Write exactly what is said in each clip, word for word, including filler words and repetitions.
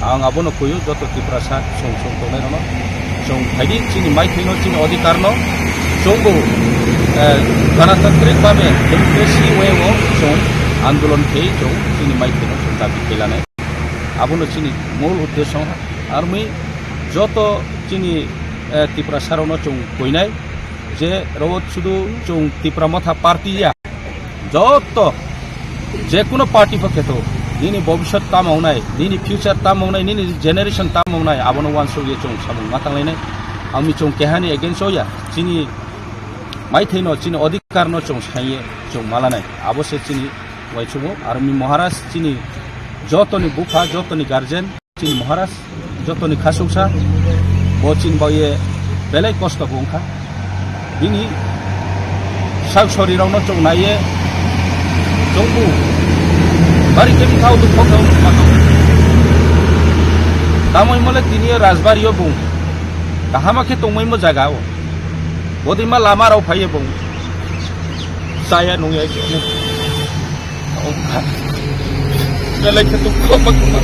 Ang abono kuyu joto Tiprasa song song tongnai rokno. Song phaidi chini maithai no, chini odhikar no, song bo, eh, ganatantrik babe democracy way o song andolon khe song chini maithai no song dabi khe lanai. Abono chini mul uddesho wngkha. Armi joto chini, eh, Tiprasa rokno song kuinai je ro sudu song Tipra Motha party ya. Joto, je kuno party pho kheto, nini bobiswt tamo wngnai, nini future tamo wngnai, nini generation tamo wngnai, abono uansukye chwng samung ma tanglainai. Ami chwng kehani against o ya, chini maithai no, chini odhikar no chwng saiye chwng malanai. Abo se chini uaisukmung, armi Maharaj chini jotoni bupha, jotoni guardian. Chini Maharaj, jotoni khasuksa, bo chini baoye belai kosto bo wngkha. Bini sak sori rokno chwng naiye, chwngbu bari khe bwkhao dukho khe wngkha. Tamoni mole tini rajbari o bung kahama khe tongmaimo jaga o. Bodima lama rok phaiye bung. Chaya nungya khe. Belai khe dukho ma khuma.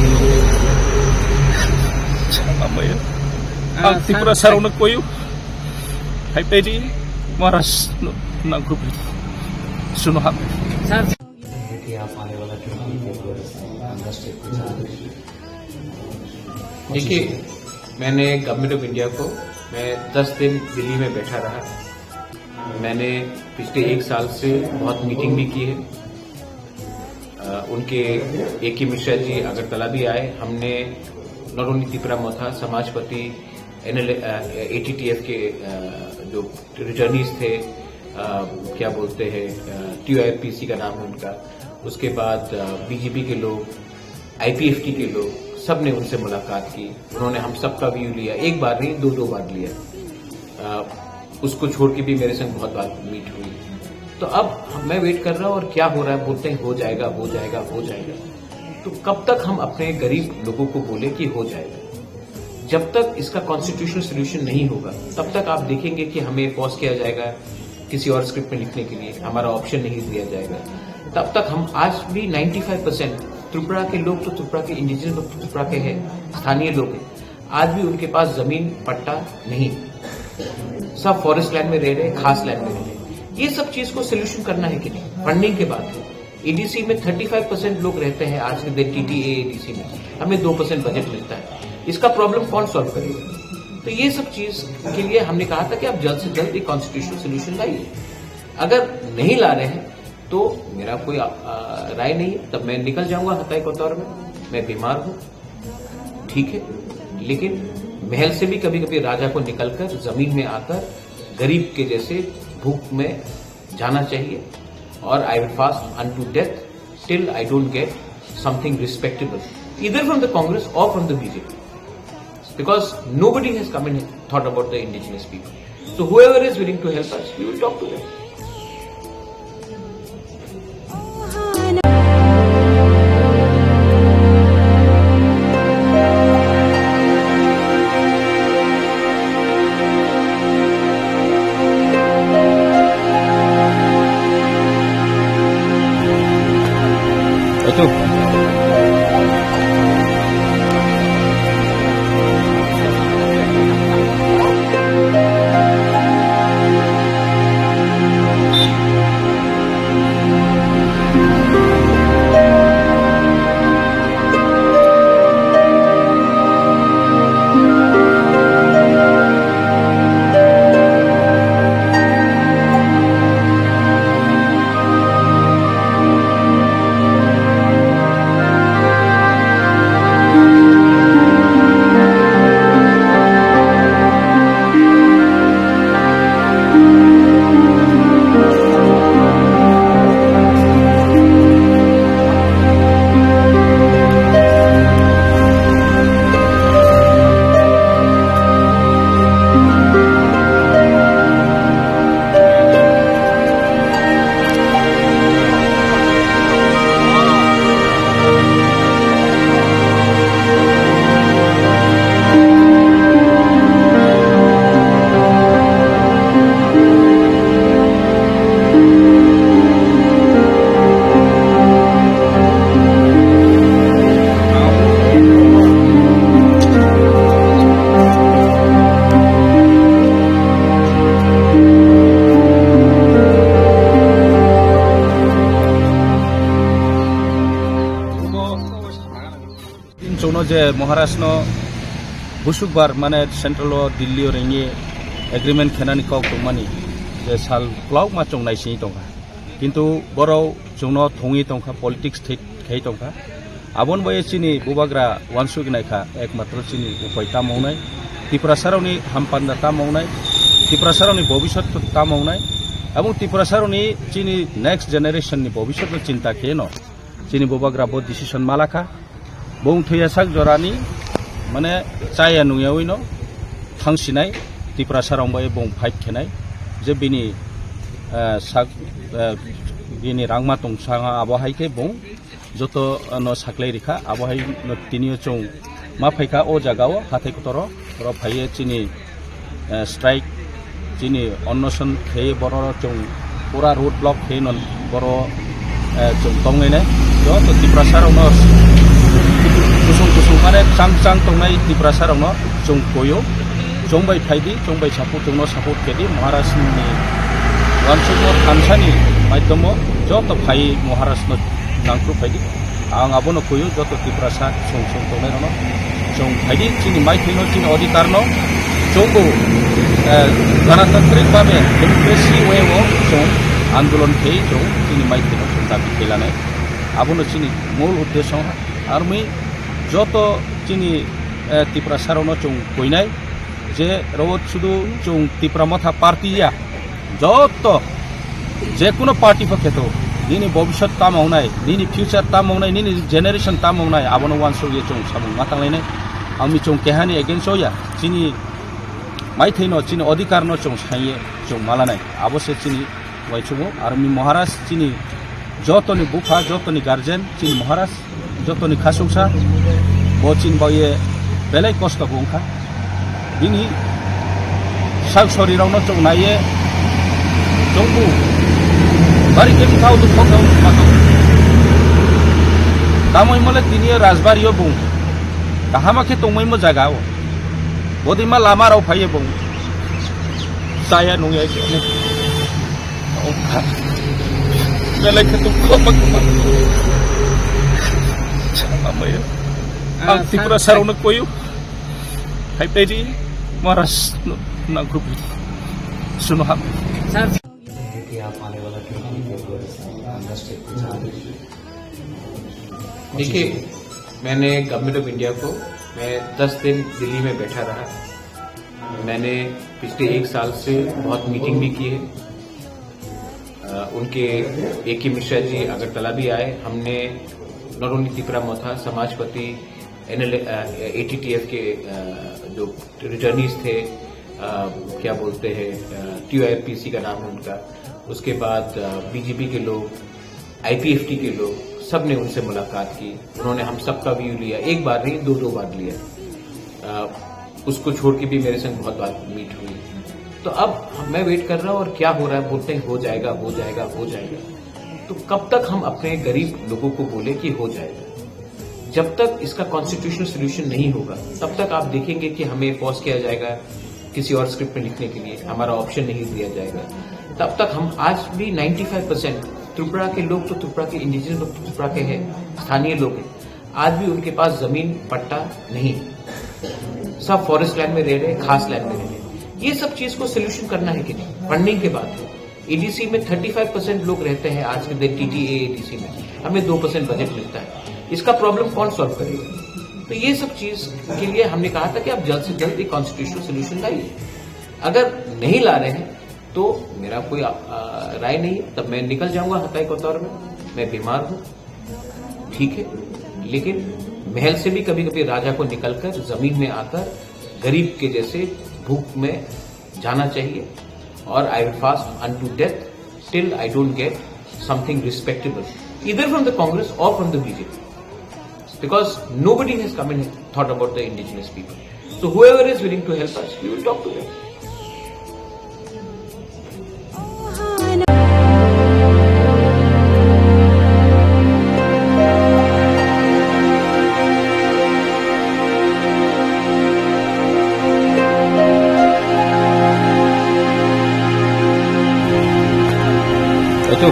Chama maya. Ah, ang Tripura sir, sir. Sarokno koyu. Hai pedi Maharaj no nangkhu. Suno ham. Sir. देखिए, मैंने government of India को, मैं दस दिन दिल्ली में बैठा रहा। मैंने पिछले एक साल से बहुत मीटिंग भी की है। अ, उनके ए के मिश्रा जी अगरतला भी आए। हमने not only तिपरा मोथा, समाजपति, एनएल, अ, एटीटीएफ के, अ, जो रिटर्नीज थे, अ, क्या बोलते हैं, अ, टीओआईपीसी का नाम है उनका, उसके बाद, अ, बीजेपी के लोग, आईपीएफटी के लोग, सब ने उनसे मुलाकात की। उन्होंने हम सबका व्यू लिया, एक बार नहीं, दो दो बार लिया। अ, उसको छोड़ के भी मेरे संग बहुत बार मीट हुई। तो अब हम, मैं वेट कर रहा हूँ और क्या हो रहा है, बोलते हैं हो जाएगा, हो जाएगा, हो जाएगा। तो कब तक हम अपने गरीब लोगों को बोले कि हो जाएगा? जब तक इसका कॉन्स्टिट्यूशनल सोल्यूशन नहीं होगा, तब तक आप देखेंगे कि हमें पॉज किया जाएगा किसी और स्क्रिप्ट में लिखने के लिए, हमारा ऑप्शन नहीं दिया जाएगा। तब तक हम आज भी नाइंटी फ़ाइव परसेंट त्रिपुरा के लोग तो त्रिपुरा के, इंडिजिनस लोग तो त्रिपुरा के हैं, स्थानीय लोग हैं, आज भी उनके पास जमीन पट्टा नहीं, सब फॉरेस्ट लैंड में रह रहे, खास लैंड में रह रहे। ये सब चीज को सोल्यूशन करना है कि नहीं? फंडिंग के बात है। एडीसी में थर्टी फ़ाइव परसेंट लोग रहते हैं आज के दिन टीटीए एडीसी में, हमें दो परसेंट बजट मिलता है, इसका प्रॉब्लम कौन सॉल्व करेगा? तो ये सब चीज के लिए हमने कहा था कि आप जल्द से जल्द एक कॉन्स्टिट्यूशनल सोल्यूशन लाइए। अगर नहीं ला रहे हैं तो मेरा कोई, आ, आ, राय नहीं है, तब मैं निकल जाऊंगा हताई कोतवार में। मैं बीमार हूँ, ठीक है, लेकिन महल से भी कभी कभी राजा को निकलकर जमीन में आकर गरीब के जैसे भूख में जाना चाहिए। और I will fast unto death till I don't get something respectable, either from the Congress or from the B J P, because nobody has come and thought about the indigenous people. So whoever is willing to help us, we will talk to them. Itu. Chwngno je Maharashno busukbar mane central o Delhi o ringwi agreement khenani kok tongmani je sal kwlauma chwng naisingwi tongkha. Kintu borok chwngno thungwi tongkha, politics thwi khai tongkha. Aboni bai chini bubagra wansuk naikha, ekmatro chini upai tamo wngnai, Tiprasarokni hampanda tamo wngnai, Tiprasarokni bobisot tamo wngnai, abong Tiprasarokni chini next generation ni bobisot no chinta kheno chini bubagra bo decision malakha. Bong thwiya sak jorani, mane, chaya nungyawi no thangsinai, Tiprasarok bai bong fight khenai, je bini, eh, sak, eh, bini rangma tong sanga abo hai khe bong joto, eh, no saklai rikha, abo hai no tiniyo chwng ma phaikha o jaga o hathai kotoro, oro phaiye chini eh, strike, chini onnoson khe borok chwng pura road block khe non borok, eh, chwng tongnai nai. Joto Tiprasa rokno kusung kusung mane chang chang tongnai Tiprasa rokno chwng koyo. Chwng bai phaidi, chwng bai support, chwngno support khedi Maharaj ni wansukmung thamsani maidhomo joto phai Maharaj no nangkru phaidi. Ang abono kuyu joto Tiprasa song song tongnai rokno. Chwng phaidi chini maithaino chini odhikar no chwngbo, eh, ganatantrik babe democracy way o chwng andolon khe chwng chini maithaino chwng dabi khe lanai. Abono chini mul uddesyo armi joto chini, eh, Tiprasa rokno chwng kuinai. Je rwot sudu chwng Tipra Motha party ya, joto je kuno party pho kheto, nini bobisot tamo wngnai, nini future tamo wngnai, nini generation tamo wngnai, abono wansuk ye chwng samung ma tanglainai. Ami chwng kehani against o ya, chini maithaino, chini odhikar no chwng saiye chwng malanai, abo se chini uaisukmung. Armi Maharaj chini jotoni bupha, jotoni guardian, chini Maharaj jotoni khasuksa, bo chini bagwi belai kosto bo wngkha. Bini sak sori rokno chwng naiye chwngbu bari khe bwthao dukho khe wngkha. Tamoi mole tini rajbari o bung kahama khe tongmai mo jaga o. Bodima lama rok phaiye bung chaya nungya khe. Belai khe dukho ma kwma. Chama maya. Ang Tiprasa rokno koyo. Hai pedi Maharaj no nangkru. Suno ham. कि आप आने वाला twenty February से under state के साथ देखिए, मैंने government of India को, मैं दस दिन दिल्ली में बैठा रहा। मैंने पिछले एक साल से बहुत मीटिंग भी की है। अ, उनके ए के मिश्रा जी अगरतला भी आए। हमने not only तिपरा मोथा, समाजपति, एनएल, अ, एटीटीएफ के, अ, जो रिटर्नीज थे, अ, क्या बोलते हैं, अ, टीओआईपीसी का नाम है उनका, उसके बाद, अ, बीजेपी के लोग, आईपीएफटी के लोग, सब ने उनसे मुलाकात की। उन्होंने हम सबका व्यू लिया, एक बार नहीं, दो दो बार लिया। अ, उसको छोड़ के भी मेरे संग बहुत बार मीट हुई। तो अब हम, मैं वेट कर रहा हूँ और क्या हो रहा है, बोलते हैं हो जाएगा, हो जाएगा, हो जाएगा। तो कब तक हम अपने गरीब लोगों को बोले कि हो जाएगा? जब तक इसका कॉन्स्टिट्यूशनल सॉल्यूशन नहीं होगा, तब तक आप देखेंगे कि हमें फोर्स किया जाएगा किसी और स्क्रिप्ट में लिखने के लिए, हमारा ऑप्शन नहीं दिया जाएगा। तब तक हम आज भी नाइंटी फ़ाइव परसेंट त्रिपुरा के लोग तो त्रिपुरा के इंडिजिनस लोग तो त्रिपुरा के हैं, स्थानीय लोग हैं, आज भी उनके पास जमीन पट्टा नहीं है, सब फॉरेस्ट लैंड में रह रहे हैं, खास लैंड में रह रहे हैं। ये सब चीज को सोल्यूशन करना है कि नहीं? फंडिंग की बात हो, एडीसी में थर्टी फ़ाइव परसेंट लोग रहते हैं आज के दिन टीटीए एडीसी में, हमें दो परसेंट बजट मिलता है, इसका प्रॉब्लम कौन सॉल्व करेगा? तो ये सब चीज के लिए हमने कहा था कि आप जल्द से जल्द एक कॉन्स्टिट्यूशनल सॉल्यूशन लाइए। अगर नहीं ला रहे हैं तो मेरा कोई, आ, आ, राय नहीं है, तब मैं निकल जाऊंगा हताई कोतवार में। मैं बीमार हूँ, ठीक है, लेकिन महल से भी कभी कभी राजा को निकलकर जमीन में आकर गरीब के जैसे भूख में जाना चाहिए। और I will fast unto death till I don't get something respectable, either from the Congress or from the BJP, because nobody has come and thought about the indigenous people. So whoever is willing to help us, we will talk to them. Itu.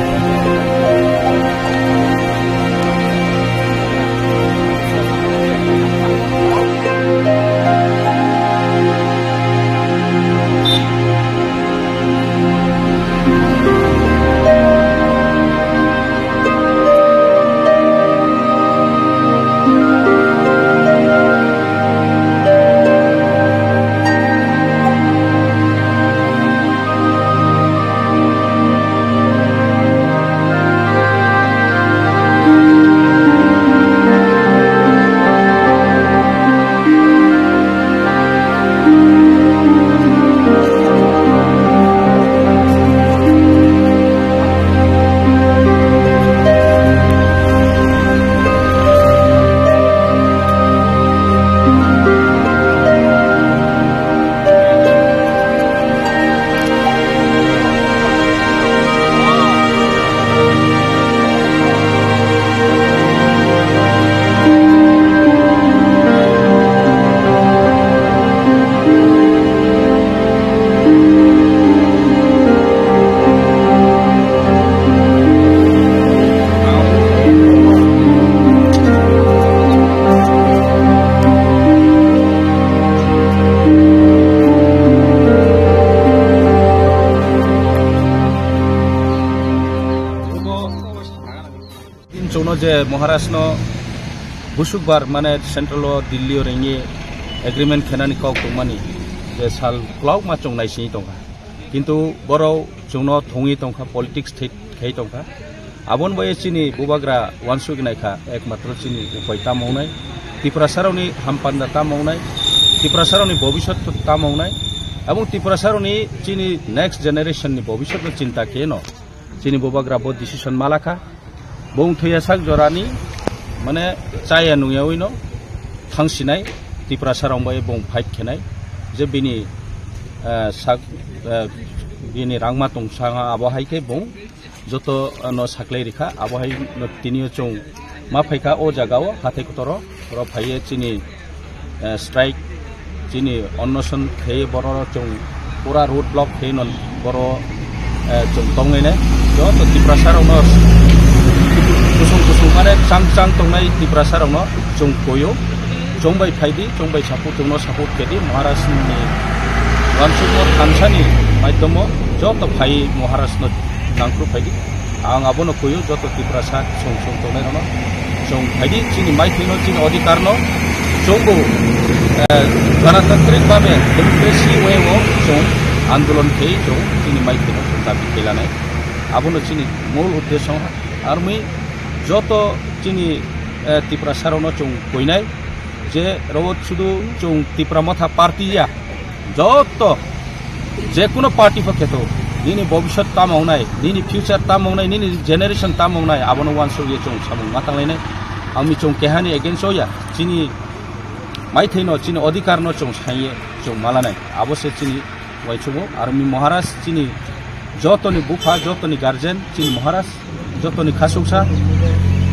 Je Maharaj no busukbar mane central o Delhi o ringwi agreement khenani kok tongmani je sal kwlauma chwng naisingwi tongkha. Kintu borok chwngno thongwi tongkha, politics thwi khai tongkha. Aboni bai chini bubagra wansugwi naikha, ekmatro chini upai tamo wngnai, Tiprasarokni hampanda tamo wngnai, Tiprasarokni bobiswt tamo wngnai, abong Tiprasarokni chini next generation ni bobiswt no chinta kheno chini bubagra bo decision malakha. Bong thwiya sak jorani, mane, chaya nungyawi no thangsinai, Tiprasa rong bai bong fight khenai, je bini, eh, sak, eh, bini rangma tong sanga abo hai khe bong joto, eh, no saklai rikha, abo hai no tini o chwng ma phaikha o jaga o hathai kotoro, oro phaiye chini eh, strike, chini onnoson khe borok chwng pura road block khe non borok, eh, chwng tongnai nai. Joto Tiprasa rokno kusung kusung mane chang chang tongnai Tiprasa rokno chwng koyo, chwng bai phaidi, chwng bai support, chwngno support kedi Maharaj ni wansukmung thansani maidhomo joto phai Maharaj no nangkru phaidi. Ang abono kuyu joto Tiprasa song song tongnai rokno. Chwng phaidi chini maithino chini odhikar no chwngbo, eh, ganatantrik babe democracy way o chwng andolon khe chwng chini maithino chwng dabi khelanai. Abono chini mul uddesyo army joto chini, eh, Tiprasa rokno chwng kuinai je ro sudu chwng Tipra Motha party ya. Joto, je kuno party pho kheto, nini bobiswt tamo wngnai, nini future tamo wngnai, nini generation tamo wngnai, abono wansuk ye chwng samung ma tanglainai. Ami chwng kehani against o ya, chini maithai no, chini odhikar no chwng saiye chwng malanai. Abo se chini waisukmung, army Maharaj chini jotoni bupha, jotoni guardian, chini Maharaj. Jotoni khasuksa,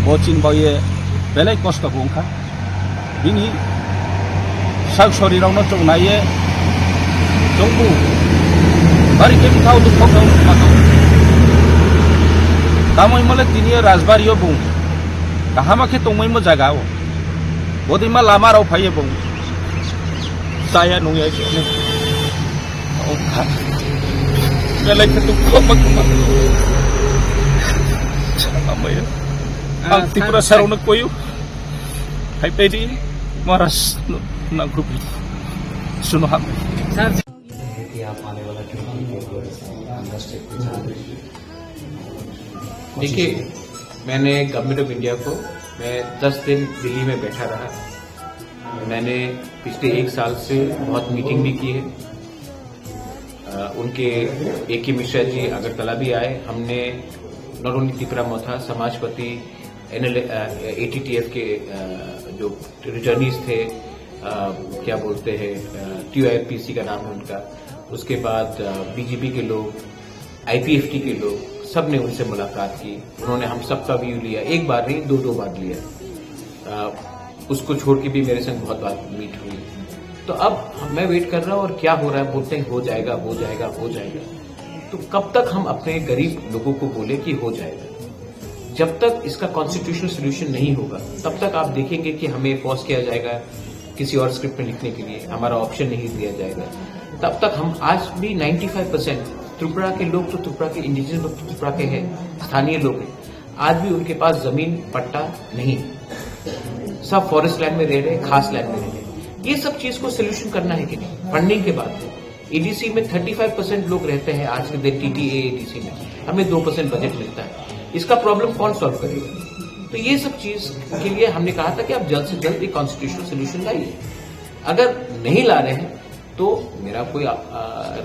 bo chini bagwi belai kosto bo wngkha. Bini sak sori rokno chwng naiye chwngbo bari khe bwkha o dukho khe wngma tongo. Tamo himle tini o rajbari o bo kahama khe tongmaimo jaga o. Bodima lama rok phaiye bo chaya nungya khe. Belai khe dukho ma kwma. Amaya. Ang Tiprasa rokno koyu. Hai pedi Maharaj no nangkru pedi. Suno ham. कि आप आने वाला twenty four को अंडरस्टैंड के साथ देखिए, मैंने government of India को, मैं दस दिन दिल्ली में बैठा रहा। मैंने पिछले एक साल से बहुत मीटिंग भी की है। अ, उनके ए के मिश्रा जी अगरतला भी आए। हमने not only तिपरा मोथा, समाजपति, एनएल, अ, एटीटीएफ के, अ, जो रिटर्नीज थे, अ, क्या बोलते हैं, अ, टीओआईपीसी का नाम है उनका, उसके बाद, अ, बीजेपी के लोग, आईपीएफटी के लोग, सब ने उनसे मुलाकात की। उन्होंने हम सबका व्यू लिया, एक बार नहीं, दो दो बार लिया। अ, उसको छोड़ के भी मेरे संग बहुत बार मीट हुई। तो अब मैं वेट कर रहा हूँ और क्या हो रहा है, बोलते हैं हो जाएगा, हो जाएगा, हो जाएगा। तो कब तक हम अपने गरीब लोगों को बोले कि हो जाएगा? जब तक इसका कॉन्स्टिट्यूशनल सॉल्यूशन नहीं होगा, तब तक आप देखेंगे कि हमें फोर्स किया जाएगा किसी और स्क्रिप्ट में लिखने के लिए, हमारा ऑप्शन नहीं दिया जाएगा। तब तक हम आज भी नाइंटी फ़ाइव परसेंट त्रिपुरा के लोग तो त्रिपुरा के, इंडिजिनस लोग तो त्रिपुरा के हैं, स्थानीय लोग हैं, आज भी उनके पास जमीन पट्टा नहीं है। सब फॉरेस्ट लैंड में रह रहे हैं, खास लैंड में रह रहे हैं। ये सब चीज को सोल्यूशन करना है कि नहीं? फंडिंग की बात है। एडीसी में थर्टी फ़ाइव परसेंट लोग रहते हैं आज के दिन टीटीए एडीसी में, हमें दो परसेंट बजट मिलता है। इसका प्रॉब्लम कौन सॉल्व करेगा? तो ये सब चीज के लिए हमने कहा था कि आप जल्द से जल्द एक कॉन्स्टिट्यूशनल सॉल्यूशन लाइए। अगर नहीं ला रहे हैं तो मेरा कोई, आ, आ,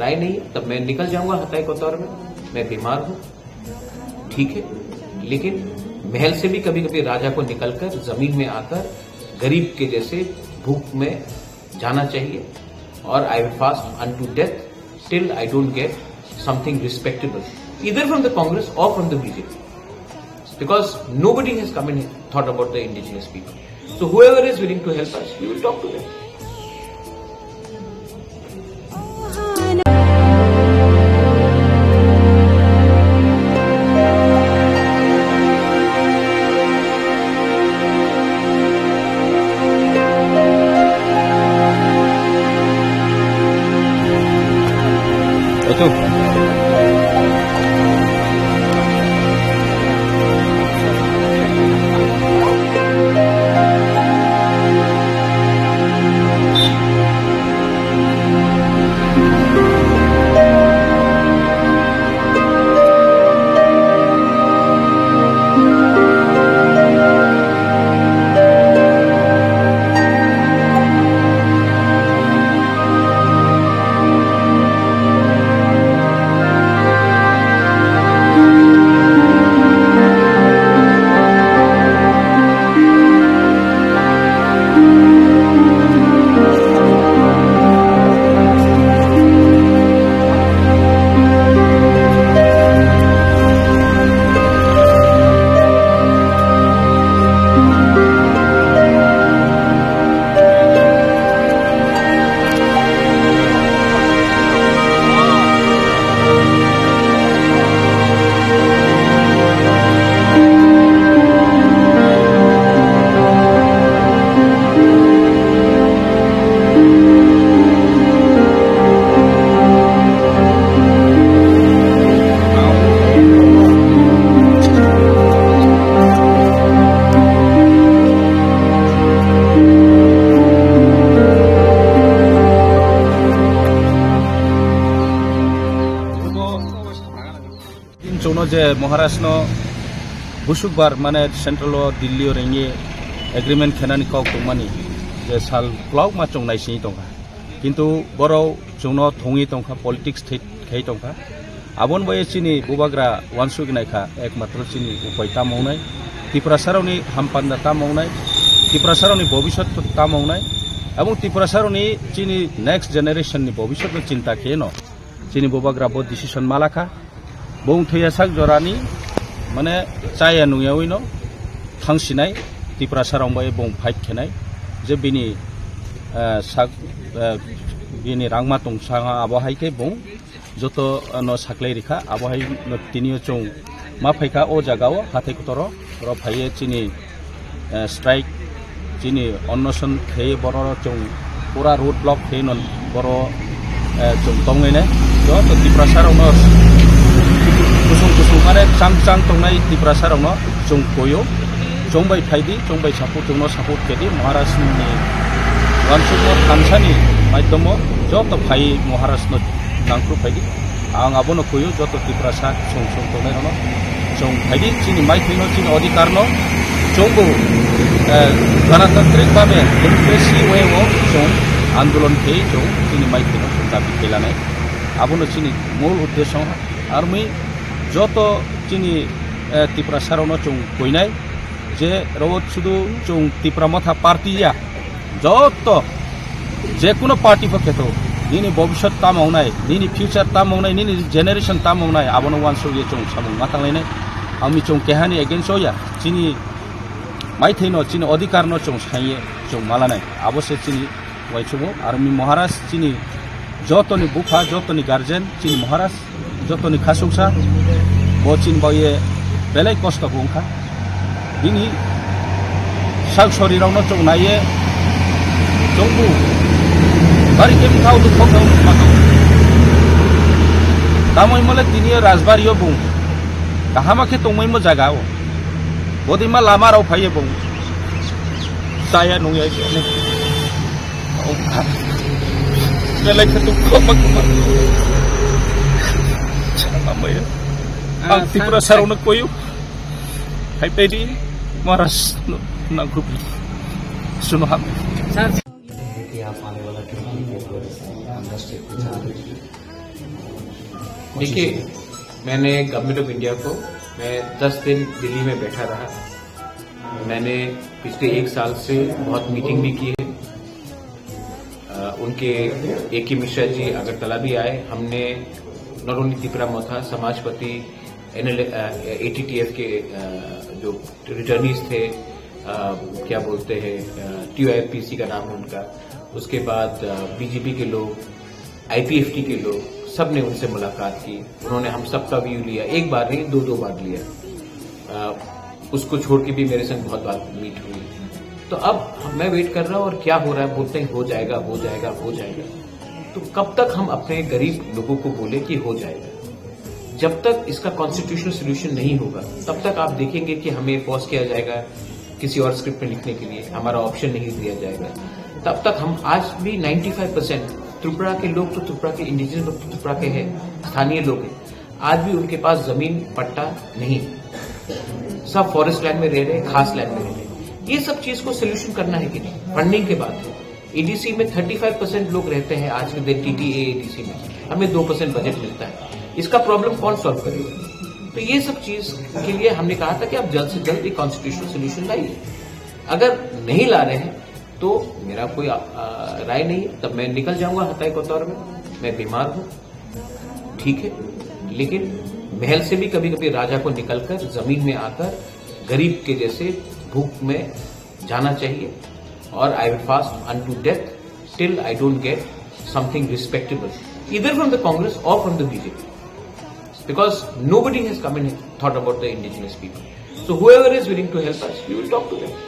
राय नहीं है, तब मैं निकल जाऊंगा हताई कोतवार में। मैं बीमार हूँ, ठीक है, लेकिन महल से भी कभी-कभी राजा को निकलकर जमीन में आकर गरीब के जैसे भूख में जाना चाहिए। और I will fast unto death till I don't get something respectable, either from the Congress or from the BJP, because nobody has come and thought about the indigenous people. So whoever is willing to help us, we will talk to them. Ito. Je Maharaj no busukbar mane central o Delhi o ringye agreement khenani kok tongmani je sal kwlauma chwng naisingwi tongkha. Kintu borok chwngno thongwi tongkha, politics thwi khai tongkha. Aboni bai chini bubagra wansuk naikha, ekmatro chini upai tamo wngnai, Tiprasarokni hampanda tamo wngnai, Tiprasarokni bobiswt tamo wngnai, abong Tiprasarokni chini next generation ni bobiswt no chinta kheno chini bubagra bo decision malakha. Bung thwiya sak jorani, mane, chaya nungyawi no thangsinai, Tiprasa rong bai bung fight khenai, je bini, eh, sak, eh, bini rangma tong sanga abo hai khe bung joto, eh, no saklai rikha, abo hai no tini o chwng ma phaikha o jaga o hathai kotoro. Oro phaiye chini, eh, strike, chini onnoson khaiye borok chwng pura road block khaiye non borok, eh, chwng tongwi nai. Joto Tiprasa rokno kusung kusung mane chang chang tongnai Tiprasa rokno chwng koyo. Chwng bai phaidi, chwng bai support, chwngno support kedi Maharaj ni wansukma thansani maidhomo joto phai Maharaj no nangkru phaidi. Ang abono kuyu joto Tiprasa song song tongnai rokno. Chwng phaidi chini maithaino chini odhikar no chwngbo, eh, ganatantrik babe democracy way o chwng andolon khe chwng chini maithaino chwng dabi khe lanai. Abono chini mul uddesyo armi joto chini, eh, Tiprasa rokno chwng kuinai je ro sudu chwng Tipra Motha party ya. Joto, je kuno party pho kheto, nini bobiswt tamo wngnai, nini future tamo wngnai, nini generation tamo wngnai, abono wansuk ye chwng samung ma tanglainai. Ami chwng kehani against o ya, chini maithaino, chini odhikar no chwng saiye chwng malanai. Abo se chini waisukmo, armi Maharaj chini jotoni bupha, jotoni guardian, chini Maharaj. Jotoni khasuksa, bo chini baoye belai kosto bo wngkha. Bini sak sori rokno chwng naiye chwngbu bari khe bwkhao dukho khe wngma tong. Tamoi mole tini o rajbari o bung kahama khe tongmai mo jaga o. Bodima lama rok phaiye bung chaya nungya khe. Belai khe dukho ma kwma. Chana maya. Ang Tiprasa rokno koyu. Hai pedi Maharaj no nangkru. Suno ham. कि आप आने वाला twenty four अगस्त के कुछ आगे देखिए, मैंने government of India को, मैं दस दिन दिल्ली में बैठा रहा। मैंने पिछले एक साल से बहुत मीटिंग भी की है। अ, उनके ए के मिश्रा जी अगरतला भी आए। हमने not only तिपरा मोथा, समाजपति, एनएल, अ, एटीटीएफ के, अ, जो रिटर्नीज थे, अ, क्या बोलते हैं, अ, टीओआईपीसी का नाम है उनका, उसके बाद, अ, बीजेपी के लोग, आईपीएफटी के लोग, सब ने उनसे मुलाकात की। उन्होंने हम सबका व्यू लिया, एक बार नहीं, दो दो बार लिया। अ, उसको छोड़ के भी मेरे संग बहुत बार मीट हुई। तो अब हम, मैं वेट कर रहा हूँ और क्या हो रहा है, बोलते हैं हो जाएगा, हो जाएगा, हो जाएगा। तो कब तक हम अपने गरीब लोगों को बोले कि हो जाएगा? जब तक इसका कॉन्स्टिट्यूशनल सॉल्यूशन नहीं होगा, तब तक आप देखेंगे कि हमें पॉज किया जाएगा किसी और स्क्रिप्ट में लिखने के लिए, हमारा ऑप्शन नहीं दिया जाएगा। तब तक हम आज भी नाइंटी फ़ाइव परसेंट त्रिपुरा के लोग तो त्रिपुरा के, इंडिजिनस लोग तो त्रिपुरा के हैं, स्थानीय लोग हैं, आज भी उनके पास जमीन पट्टा नहीं है। सब फॉरेस्ट लैंड में रह रहे हैं, खास लैंड में रह रहे हैं। ये सब चीज को सोल्यूशन करना है कि नहीं? फंडिंग के बाद एडीसी में थर्टी फ़ाइव परसेंट लोग रहते हैं आज के दिन टीटीए एडीसी में, हमें दो परसेंट बजट मिलता है, इसका प्रॉब्लम कौन सॉल्व करेगा? तो ये सब चीज के लिए हमने कहा था कि आप जल्द से जल्द एक कॉन्स्टिट्यूशनल सॉल्यूशन लाइए। अगर नहीं ला रहे हैं तो मेरा कोई, आ, आ, राय नहीं है, तब मैं निकल जाऊंगा हताई कोतवार में। मैं बीमार हूँ, ठीक है, लेकिन महल से भी कभी कभी राजा को निकलकर जमीन में आकर गरीब के जैसे भूख में जाना चाहिए। और I will fast unto death till I don't get something respectable, either from the Congress or from the BJP, because nobody has come and thought about the indigenous people. So whoever is willing to help us, we will talk to them.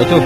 Itu.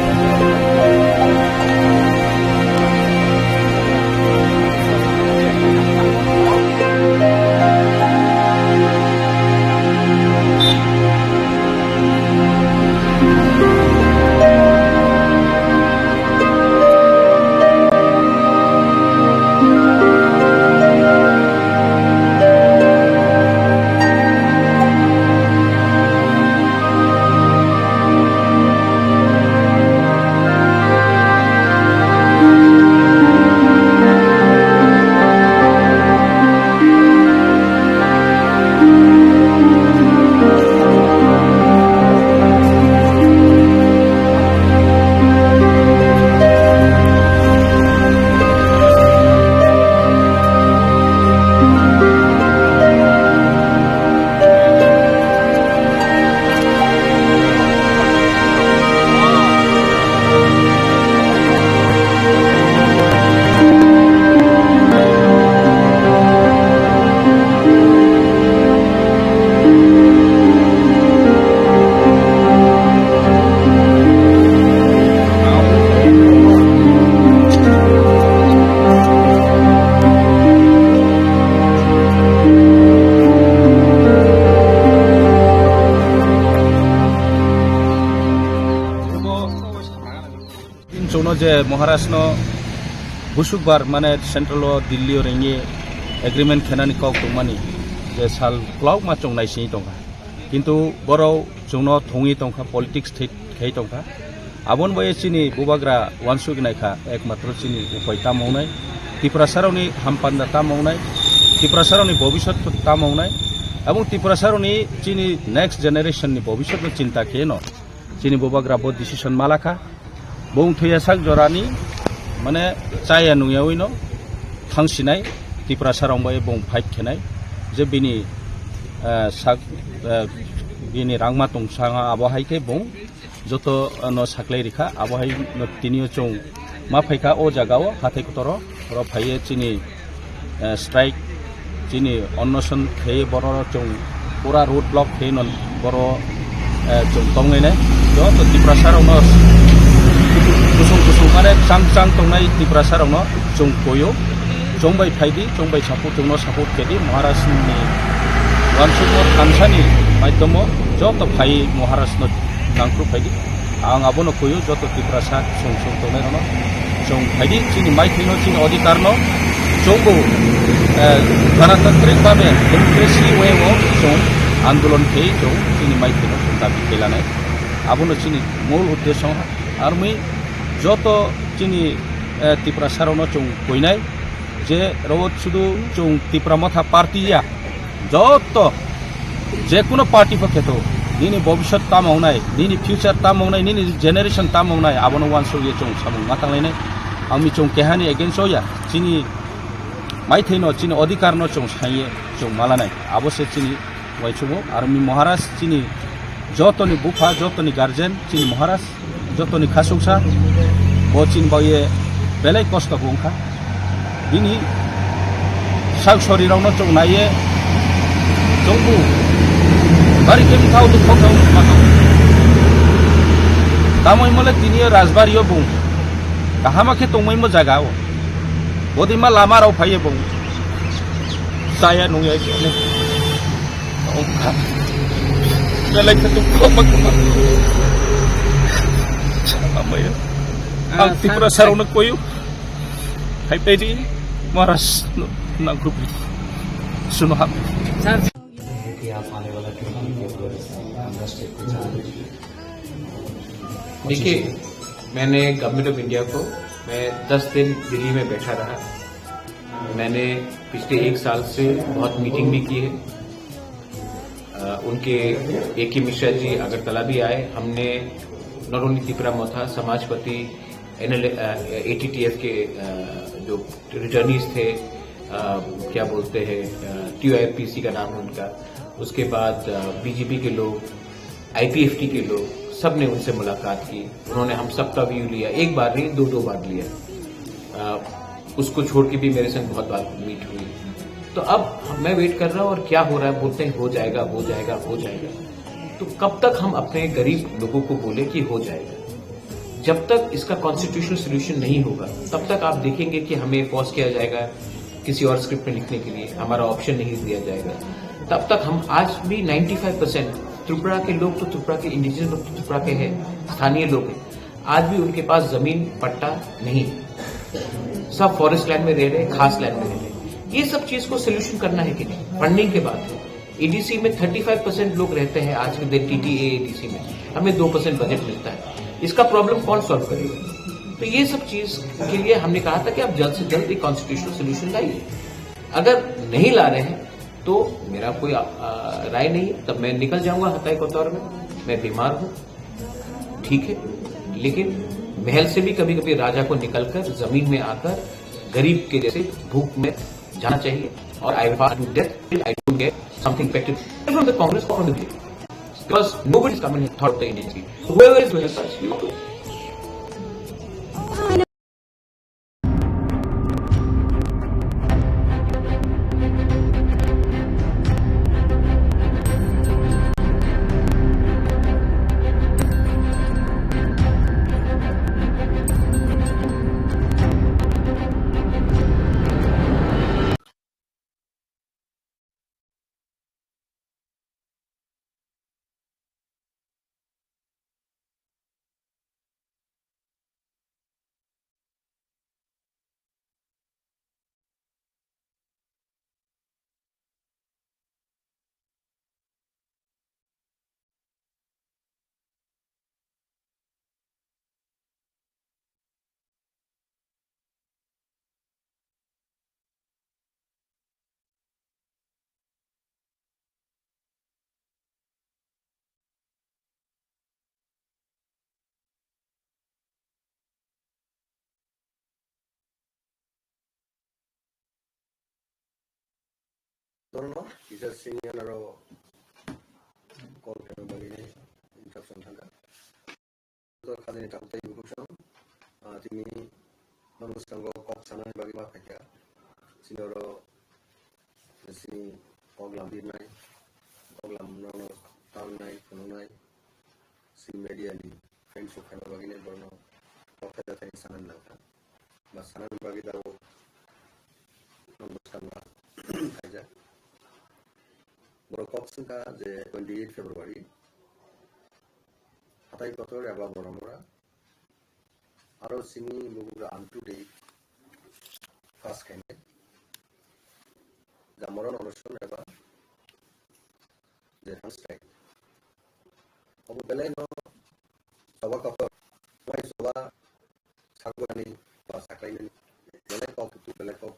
Chwngno je Maharashno busukbar mane central o Delhi o ringwi agreement khenani kok tongmani je sal kwlauma chwng naisingwi tongkha. Kintu borok chwngno thwngwi tongkha, politics thwi khai tongkha. Aboni bai chini bubagra wansugwi naikha, ekmatro chini upai tamo wngnai, Tiprasarokni hampanda tamo wngnai, Tiprasarokni bobiswt tamo wngnai, abong Tiprasarokni chini next generation ni bobiswtno chinta kheno chini bubagra bo decision malakha. Bung thwiya sak jorani, mane, chaya nungyawi no thangsinai, Tiprasa rong bai bung fight khenai, je bini, eh, sak, eh, bini rangma tong sanga abo hai khe bung joto, eh, no saklai rikha, abo hai no tini o chwng ma phaikha o jaga o hathai kotoro, oro phaiye chini eh, strike, chini onnoson khe borok chwng pura road block khe non borok, eh, chwng tongnai nai. Joto Tiprasa rokno kusung kusung mane chang chang tongnai Tiprasa rokno chwng koyo, chwng bai phaidi, chwng bai support, chwngno support kedi Maharaj ni wansukmung thansani maidhomo joto phai Maharaj no nangkru phaidi. Ang abono kuyu joto Tiprasa song song tongnai rokno. Chwng phaidi chini maithai no chini odhikar no chwngbo, eh, ganatantrik babe democracy way o chwng andolon khe chwng chini maithai no chwng dabi khe lanai. Abono chini mul uddesyo armi joto chini, eh, Tiprasa rokno chwng kuinai je ro sudu chwng Tipra Motha party ya. Joto, je kuno party pho kheto, nini bobiswt tamo wngnai, nini future tamo wngnai, nini generation tamo wngnai, abono wansuk ye chwng samung ma tanglainai. Ang mi chwng kehani against o ya, chini maithai no, chini odhikar no chwng saiye chwng malanai. Abo se chini waisukmung, aro mi Maharaj chini jotoni bupha, jotoni guardian, chini Maharaj. Jotoni khasuksa bo chini bagwi belai kosto bo wngkha. Bini sak sori rokno chwng naiye chwngbo bari khe bwkhao dukho khe wngkha. Tamoni mole tini o rajbari o bung kahama khe tongmani mo jaga o. Bodima lama rok phaiye bung chaya nungya khe. Belai khe dukho ma kwma. Amaya. Ang Tiprasa rokno koyu. Hai pedi Maharaj no nangkrupi. Suno ham. Sir. देखिए, मैंने government of India को, मैं दस दिन दिल्ली में बैठा रहा। मैंने पिछले एक साल से बहुत मीटिंग भी की है। अ, उनके ए के मिश्रा जी अगरतला भी आए। हमने not only तिपरा मोथा, समाजपति, एनएल, अ, एटीटीएफ के, अ, जो रिटर्नीज थे, अ, क्या बोलते हैं, अ, टीओआईपीसी का नाम है उनका, उसके बाद, अ, बीजेपी के लोग, आईपीएफटी के लोग, सब ने उनसे मुलाकात की। उन्होंने हम सबका व्यू लिया, एक बार नहीं, दो दो बार लिया। अ, उसको छोड़ के भी मेरे संग बहुत बार मीट हुई। तो अब मैं वेट कर रहा हूँ और क्या हो रहा है, बोलते हैं हो जाएगा, हो जाएगा, हो जाएगा। तो कब तक हम अपने गरीब लोगों को बोले कि हो जाएगा? जब तक इसका कॉन्स्टिट्यूशनल सॉल्यूशन नहीं होगा, तब तक आप देखेंगे कि हमें पॉज किया जाएगा किसी और स्क्रिप्ट में लिखने के लिए, हमारा ऑप्शन नहीं दिया जाएगा। तब तक हम आज भी नाइंटी फ़ाइव परसेंट त्रिपुरा के लोग तो त्रिपुरा के इंडिजिनस लोग तो त्रिपुरा के हैं, स्थानीय लोग हैं, आज भी उनके पास जमीन पट्टा नहीं है, सब फॉरेस्ट लैंड में रह रहे, खास लैंड में रह रहे। ये सब चीज को सोल्यूशन करना है कि नहीं? फंडिंग के बाद एडीसी में थर्टी फ़ाइव परसेंट लोग रहते हैं आज के दिन टीटीए एडीसी में, हमें दो परसेंट बजट मिलता है, इसका प्रॉब्लम कौन सॉल्व करेगा? तो ये सब चीज के लिए हमने कहा था कि आप जल्द से जल्द एक कॉन्स्टिट्यूशनल सॉल्यूशन लाइए। अगर नहीं ला रहे हैं तो मेरा कोई, आ, आ, राय नहीं है, तब मैं निकल जाऊंगा हताई कोतवार में। मैं बीमार हूँ, ठीक है, लेकिन महल से भी कभी कभी राजा को निकलकर जमीन में आकर गरीब के जैसे भूख में जाना चाहिए। और I will fast to death till I don't get something better from the Congress or from the B J P. Because nobody is coming and thought of the Indian people. Whoever is doing such, you know, Torno kisa sini anaro call khaina bagwi interruption thangkha. To khajani tabuk tei bukhuk sam, ah, tini nono bwskango kok sanani bagwi ma phaikha. Sini oro sini kok lam birnai, kok lam nono talnai, phunuknai, sini media ni friendship khaina bagwi borno kok khajathani sanani nangkha. Ba sanani bagwi tabuk nono bwskango khaijak. Borok kok swngkha je twenty eight February, hatai kotor eba Boromura, aro sini bubugra amtu de pass khainai, jamoron onoson eba je thangsai. Obo belai no choba kotor, wai choba sakwani ba saklainani, belai kok tu belai kok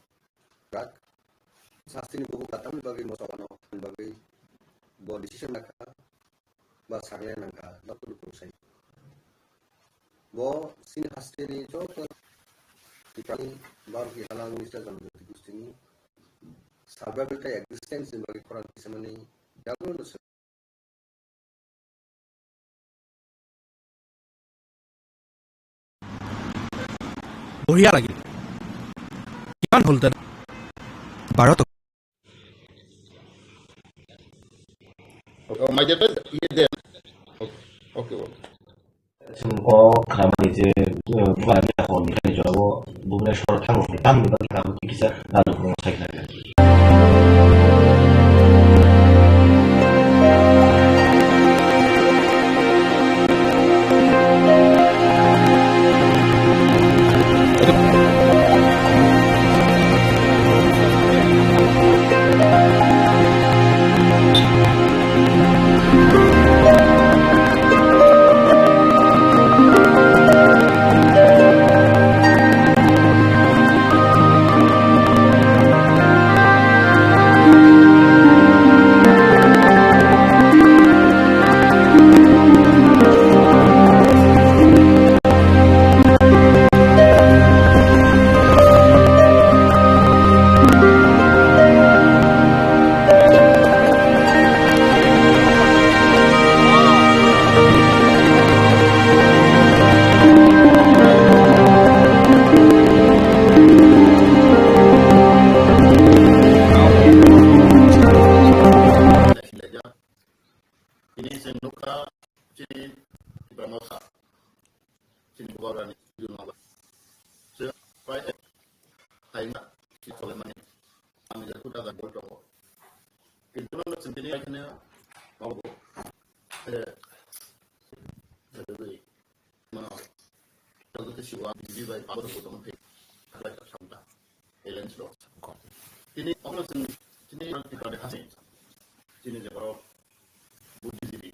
rak. Sastini bubugra tamni bagwi mo chobano, bagwi bo decision lakha, ba sakle nangkha, joto lukurok sai. Bo sini hasteni joto Tipani Bharati Halang Misa Janajati Gustini survival tei existence ni bagwi khorang kisamani yagulo no se- Bohiya lagi. Kiman holder? Baro to. Okay, oh, my data, iye de. Okay, okay, okay. Chwng o khamani je, eh, bubagra ni akhor ni thani jora o bubagra sor thango, tamo ni bagwi kha, kisa lalu phuru sai kha. Tini chwng nukha, chini Tipra Motha, chini bubagrani studio nangla. Chwng pai ek, taina, si chole mani, ang je kuda da bol tongo. Kintu no chwng tini ai khane, mago, eh, eh, Mano, joto tei siwa B J P bai abo rok tongma thai, khlai kha samta, alliance rok. Tini omo chwng, tini ang Tripura ni hasteni, tini je borok buddhijibi.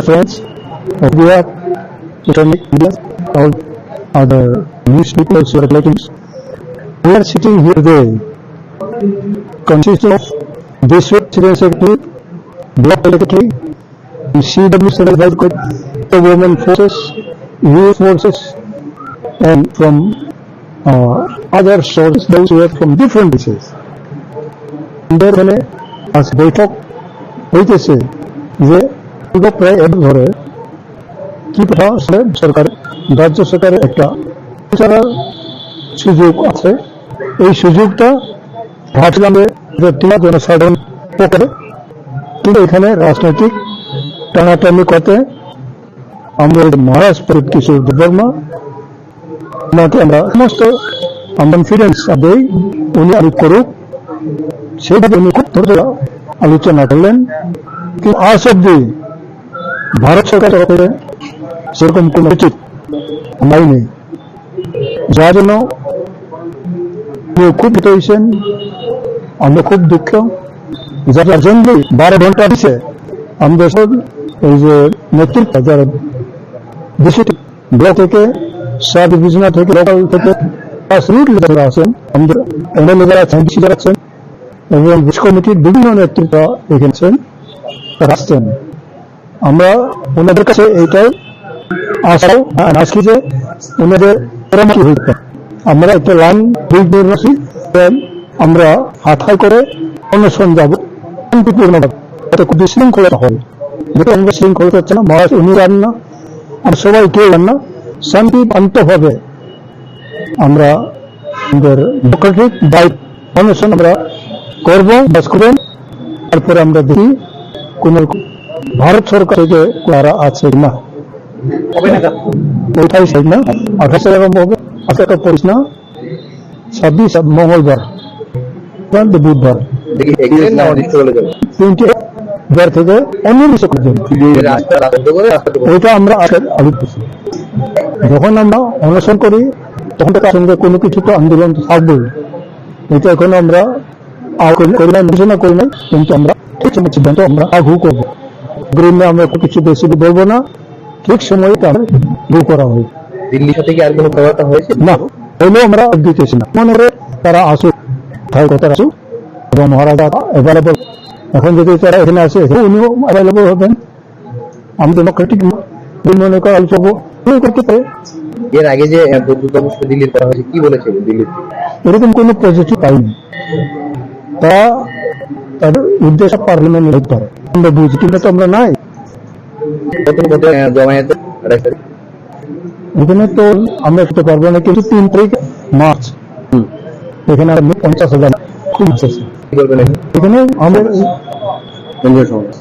Friends, media, electronic media, all other news people also relating. We are sitting here today consists of district student secretary, block secretary, and C W seven vice secretary, the women forces, youth forces, and from uh, other sources, those who are from different places. আমাদের এখানে আজ বৈঠক হইতেছে যে দীর্ঘ প্রায় এক ধরে ত্রিপুরা সরকার, রাজ্য সরকারের একটা বিচারার সুযোগ আছে। এই সুযোগটা ভাবছিলাম যে এটা ত্রিপুরা জনসাধারণ পক্ষে, কিন্তু এখানে রাজনৈতিক টানাটানি করতে আমরা এই মহারাজ প্রদীপ কিশোর দেববর্মা ওনাকে আমরা সমস্ত কনফিডেন্স দেই, উনি আলোক করুক। সেইভাবে উনি খুব ধৈর্য আলোচনা করলেন। কিন্তু আজ অব্দি ভারত সরকার তরফ থেকে সেরকম কোনো উচিত হয়নি, যার জন্য উনি খুব ক্ষুব্ধ হয়েছেন। আমরা খুব দুঃখ, যারা জেনারেলি বারো ঘন্টা দিছে আমাদের সব এই যে নেতৃত্ব, যারা ডিস্ট্রিক্ট ব্লক থেকে, সাব ডিভিশনাল থেকে, লোকাল থেকে, গ্রাসরুট যারা আছেন, আমাদের এমএলএ যারা আছেন, ডিসি যারা আছেন, এবং বুথ কমিটির বিভিন্ন নেতৃত্ব এখানে আছেন, তারা আসছেন। আমরা ওনাদের কাছে এইটাই আশা রাখি যে ওনাদের পরামর্শ হইতে পারে। আমরা একটা লাইন দুই দিন রাখি, আমরা হাতায় করে অনশন যাব শান্তিপূর্ণভাবে, যাতে খুব বিশৃঙ্খলা হয়। যেহেতু আমরা শৃঙ্খলা হচ্ছে না, মহারাজ উনি চান না, আমরা সবাই কেউ চান না, শান্তি শান্তভাবে আমরা আমাদের ডেমোক্রেটিক রাইট অনশন আমরা করব, বাস করবেন। তারপরে আমরা দেখি কোন ভারত সরকার থেকে কারা আছে না। কবে নাগাদ? ওইটাই ঠিক না, আঠাশ আরম্ভ হবে, আঠাশ পঁচিশ না, ছাব্বিশ মঙ্গলবার, বুধবার। দেখি, এক্সিডেন্ট না অদৃশ্য বলে যাবে। তিনটে বার থেকে অন্য কিছু করবেন। এই রাস্তা বন্ধ করে রাস্তা ঢুকো। ওইটা আমরা আজকে আলোচনা করছি। যখন আমরা অনশন করি, তখন তো তার সঙ্গে কোনো কিছু তো আন্দোলন তো থাকবেই। এটা এখন আমরা আর করি, করি না, বিবেচনা করি নাই, কিন্তু আমরা ঠিক সময় সিদ্ধান্ত আমরা আগ হু করবো। গ্রিনে আমরা কোনো কিছু বেশি বলবো না, ঠিক সময়ে তা আমরা হু করা হবে। দিল্লির সাথে কি আর কোনো কথাবার্তা হয়েছে? না, হইলেও আমরা দিতেছি না। মনে করে তারা আসুক, থাই কথা আসুক, এবং মহারাজা অ্যাভেলেবল। এখন যদি তারা এখানে আসে, এখানে উনিও অ্যাভেলেবল হবেন। আমি ডেমোক্রেটিক মনে করে আলোচনা করবো, উনি করতে পারে। এর আগে যে, আহ, বৌদ্ধ ধর্ম দিল্লির করা হয়েছে, কি বলেছে দিল্লির? এরকম কোনো পজিটিভ পাইনি। তা তাদের উদ্দেশ্য পার্লামেন্ট নির্ধারণ। আমরা বুঝি, কিন্তু তো আমরা নাই। কত ভোটে, আহ, জমায়েত? এখানে তো আমরা করতে পারবো না, কিন্তু তিন তারিখ মার্চ, হুম। এখানে আমরা পঞ্চাশ হাজার খুব আছে। কি বলবেন এখন? এখানে আমাদের কেন্দ্রীয় সমাবেশ।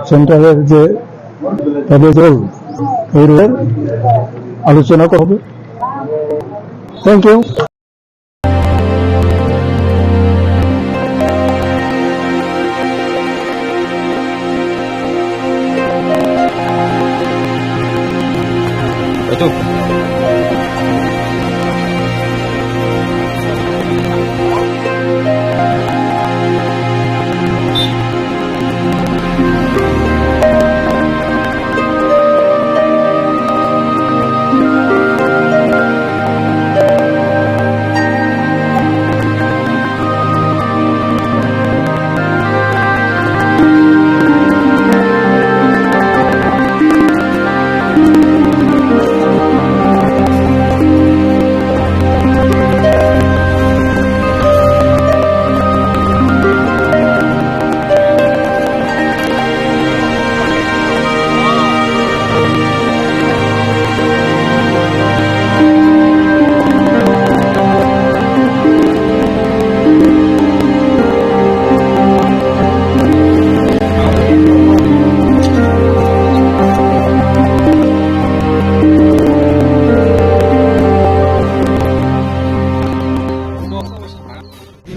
সেন্ট্রালের যে তবে রোল, এই রোলের আলোচনা করবে। Thank you.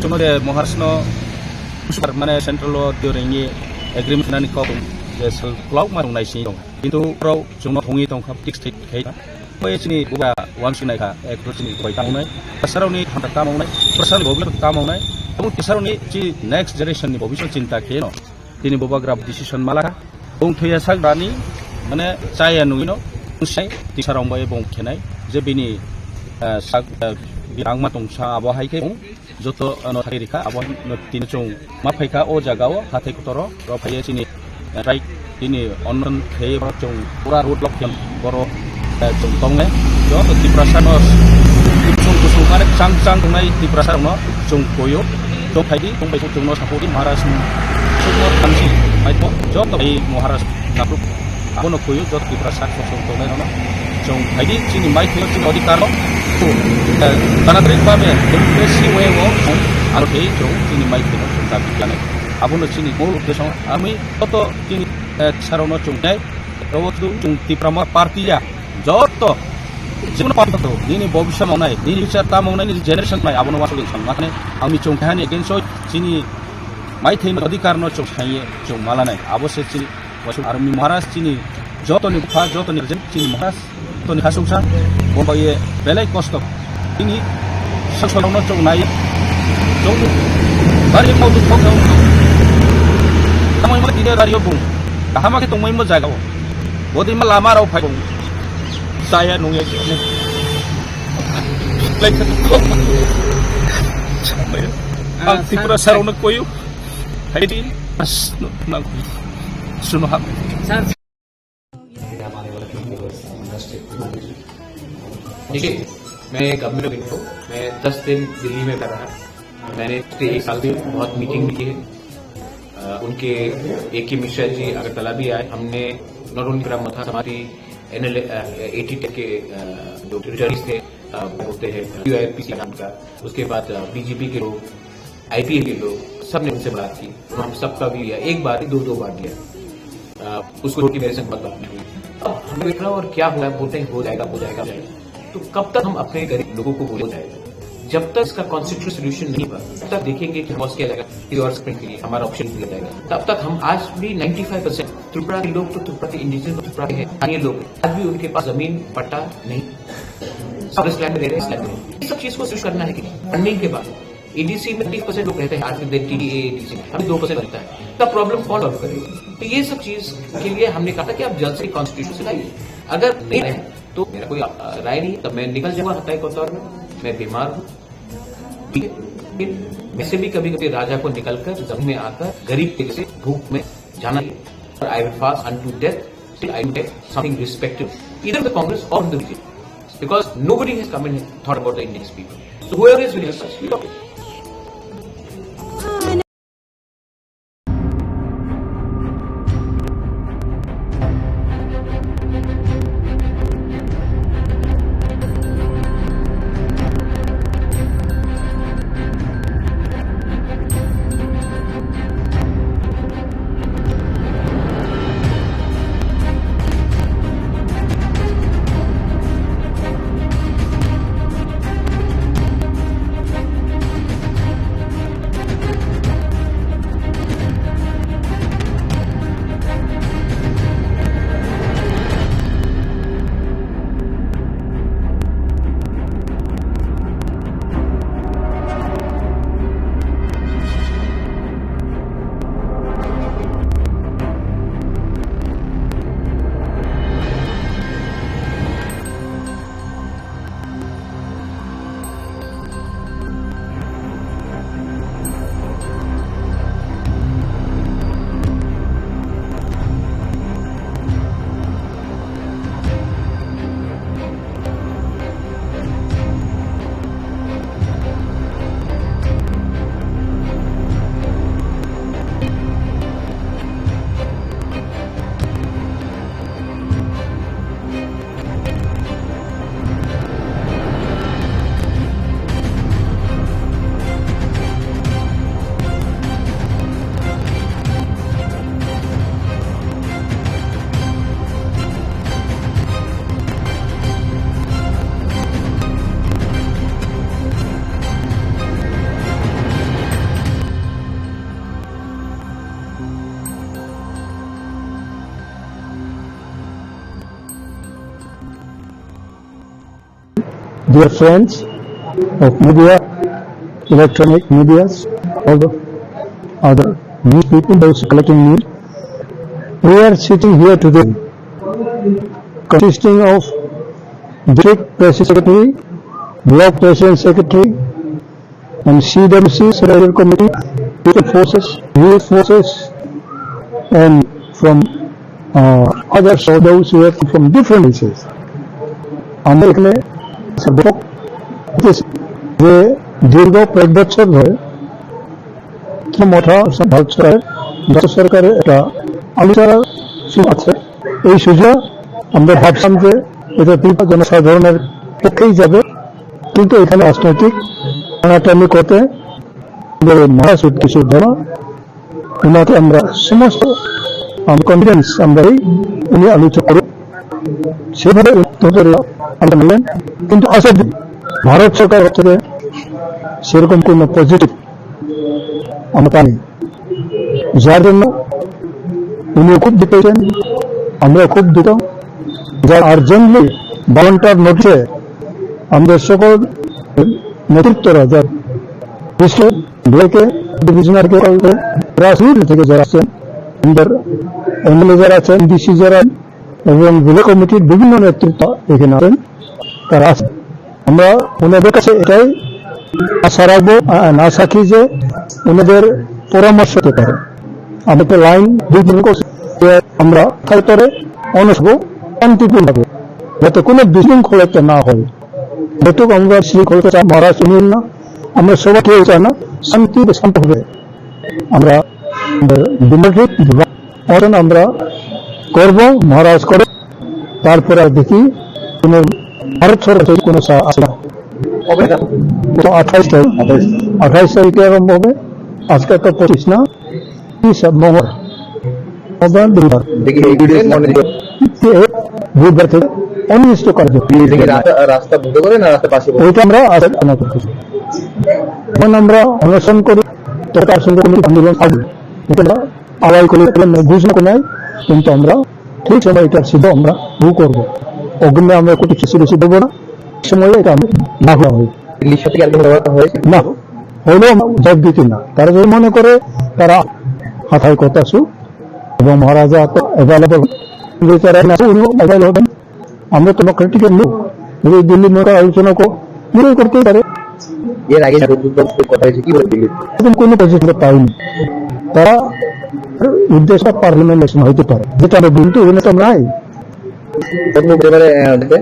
Chwngno je Maharashtra no, mane, central o twi ringwi agreement nani kok je sal kwlak ma rwngnai sini tong. Kintu borok chwngno thongwi tongkha, fix khai kha. Oi chini buba uansuk nai kha, ek chini bai tamo nai. Prasarokni hamta tamo nai, prasarokni bobisot tamo nai. Abo prasarokni chi next generation ni bobisot chinta khe no. Tini bubagra decision malakha. Bung thuya sak rani, mane, chaya nungino, sai, tisarong bai bung khenai, je bini, ah, sak, ah, Rangma tongsa abo hai khe joto no thai rikha, abo no tini chwng ma phaikha o jaga o hathai kotoro ro phaiya chini, eh, rai tini onnon khei borok chwng pura road block khe borok, eh, chwng tongnai joto Tiprasa no kusung kusung mane chang chang tongnai Tiprasa rok no chwng koyo chwng phaidi chwng bai chwng no sapodi Maharaj ni chwng no thansi mai joto bai Maharaj napruk. Abono kuyu jot Tiprasa sak sok sok tongnai rokno. Chwng phaidi chini mai khe chini odhikar no. Eh, ganatrik bhabe democracy way o chwng aro khe chwng chini mai khe chwng dabi khlai. Abono chini mul uddesho ami joto chini, eh, sarokno chwng nai. Abo chwng Tipra Motha party ya joto. Jibon party to nini bobisya mongnai, nini future ta mongnai, nini generation nai abono wasuli chwng makne. Ami chwng kahani against o chini mai thai odhikar no chwng saiye chwng malanai. Abo se chini Wasuk Armi Maharaj chini jotoni bupha, jotoni rajin chini Maharaj, jotoni khasuksa, bo bai ye belai kosto. Chini sasonno chongnai, chong bari mo dukho kha. Tamo mo tide dario bung. Kahama khe tongmai mo jaga o. Bodi ma lama rao phai bung. Saya nungya. Like ang Tripura sarong na koyu. Hai di. As no, na. Suno hap. देखिए, मैं गंभीर हूँ। मैं दस दिन दिल्ली में रहा। मैंने पिछले एक साल में बहुत मीटिंग भी की है। अ, उनके ए के मिश्रा जी अगरतला भी आए। हमने not only Tipra Motha, हमारी एन एल ए, अ, एटी टेक के, अ, जो रिटर्नीज थे, अ, बोलते हैं, यू आई पी सी नाम का, उसके बाद, अ, बी जे पी के लोग, आई पी एल के लोग, सब ने उनसे बात की। तो हम सबका भी लिया, एक बार नहीं, दो, दो बार लिया। अ, उसको छोड़ के मेरे से बहुत बात नहीं हुई। अब हमें बैठ रहा और क्या हुआ है, बोलते हैं, "हो जाएगा, हो जाएगा, हो जाएगा।" तो कब तक हम अपने गरीब लोगों को बोले जाएगा? जब तक इसका कॉन्स्टिट्यूशनल सॉल्यूशन नहीं हुआ, तब तक देखेंगे कि हम उसके अलग किसी और सेगमेंट के लिए हमारा ऑप्शन दिया जाएगा। तब तक हम आज भी नाइंटी फ़ाइव परसेंट त्रिपुरा के लोग तो त्रिपुरा के इंडिजिनस त्रिपुरा के हैं, स्थानीय लोग हैं, आज भी उनके पास जमीन पट्टा नहीं, फॉरेस्ट लैंड में रह रहे हैं, लैंड में। ये सब चीज़ को स्विच करना है कि नहीं? फंडिंग के बाद ईडीसी में तीस परसेंट लोग रहते हैं, आज के दिन टीडीए ईडीसी में अभी दो परसेंट बनता है, तब प्रॉब्लम कौन सॉल्व करेगा? तो ये सब चीज के लिए हमने कहा था कि आप जल्द से कॉन्स्टिट्यूशन लाइए। अगर नहीं आए तो मेरा कोई, अ, राय नहीं, तब मैं निकल जाऊंगा हत्या कोतवाल में, मैं बीमार हूँ। ठीक है? फिर वैसे भी कभी-कभी राजा को निकलकर जमीन में आकर गरीब के जैसे भूख में जाना चाहिए। और I will fast unto death till I get something respectable, either the Congress or the B J P, because nobody has come and thought about the Indian people. So whoever is will help us, we talk. Dear friends of media, electronic medias, all the other news people, those collecting news, we are sitting here today, consisting of district press secretary, Block President Secretary and C W C Central Committee, Special Forces, Youth Forces, and from uh, other soldiers who have come from different places. আমাদের এখানে সর্বক যে দীর্ঘ কয়েক বছর ধরে মঠা ভারত সরকারের, ভারত সরকারের একটা আলোচনা শুরু আছে। এই সুযোগ আমরা ভাবছিলাম যে এটা ত্রিপুরা জনসাধারণের পক্ষেই যাবে, কিন্তু এখানে রাজনৈতিক টানাটানি করতে আমাদের মহাসচিব কিছু ধর্ম ওনাকে আমরা সমস্ত, আমার কনফিডেন্স আমরা এই, উনি আলোচনা করুন, সেভাবে উত্তর আমরা নিলেন। কিন্তু আসার দিন ভারত সরকার থেকে সেরকম কোনো পজিটিভ আমরা পাইনি, যার জন্য উনিও খুব দুঃখ হয়েছেন, আমরাও খুব দুঃখ। যার আর্জেন্টলি ভলান্টিয়ার নোটিশে আমাদের সকল নেতৃত্বরা, যার ডিস্ট্রিক্ট ব্লকে, ডিভিশনাল কে, রাজনীতি থেকে যারা আছেন, আমাদের এমএলএ যারা আছেন, ডিসি যারা এবং জেলা কমিটির বিভিন্ন নেতৃত্ব এখানে আছেন, তারা আছেন। আমরা ওনাদের কাছে এটাই আশা রাখবো, আ-, আশা রাখি যে ওনাদের পরামর্শ হতে পারে। আমরা তো লাইন দুই দিন করছি যে আমরা থাইতরে অনসব শান্তিপূর্ণভাবে, যাতে কোনো বিশৃঙ্খলা না হয়। যেটুকু আমরা শৃঙ্খলতা চাই, মহারাজ উনি না, আমরা সবাই কেউ চায় না, শান্তি শান্ত হবে। আমরা ডিমোক্রেটিক অনশন আমরা করব, মহারাজ করে, তারপরে আর দেখি কোনো ভারত সরকার থেকে কোনো সা-, আসে না। কবে এটা? তো আঠাইশ তারিখ, আঠাইশ। আঠাইশ তারিখে আরম্ভ হবে, আজকে তো পঁচিশ না, কি সব মঙ্গল, মঙ্গল, বুধবার। দেখি, এই দুই দিন মনে এ, বুধবার থেকে অনির্দিষ্ট কার্য। দেখি, রাস্তা, রাস্তা বন্ধ করে না রাস্তা পাশে বসে? ওইটা আমরা আলোচনা করতেছি। যখন আমরা অনশন করি, তখন তার সঙ্গে কোনো আন্দোলন থাকবে। এটা আমরা আড়াই করে কোনো ঘোষণা করে নাই, কিন্তু আমরা ঠিক সময় এটা সিদ্ধ আমরা ভোগ করবো। অগ্রিমে আমরা কোনো কিছু বেশি দেবো না, সময় এটা আমরা না হওয়া হয়। দিল্লির সাথে কি আর কোনো ব্যবস্থা হয়েছে? না, হলেও আমরা জবাব দিতে না। তারা যদি মনে করে তারা হাতায় কথা আসুক এবং মহারাজা তো অ্যাভেলেবল, তারা না উনিও অ্যাভেলেবল হবেন। আমরা তো ডেমোক্রেটিক লোক, যদি দিল্লি মনে করে আলোচনা কো-, মনে করতেই পারে। এর আগে যাদের দুর্বল কথা হয়েছে, কি বলে দিল্লি? এখন কোনো পজিশন পাইনি। তারা উদ্দেশ্য পার্লামেন্ট ইলেকশন হইতে পারে, যেটা আমরা বলতে ওখানে তো আমরা নাই। কত লোক এবারে, আহ, দেখবে?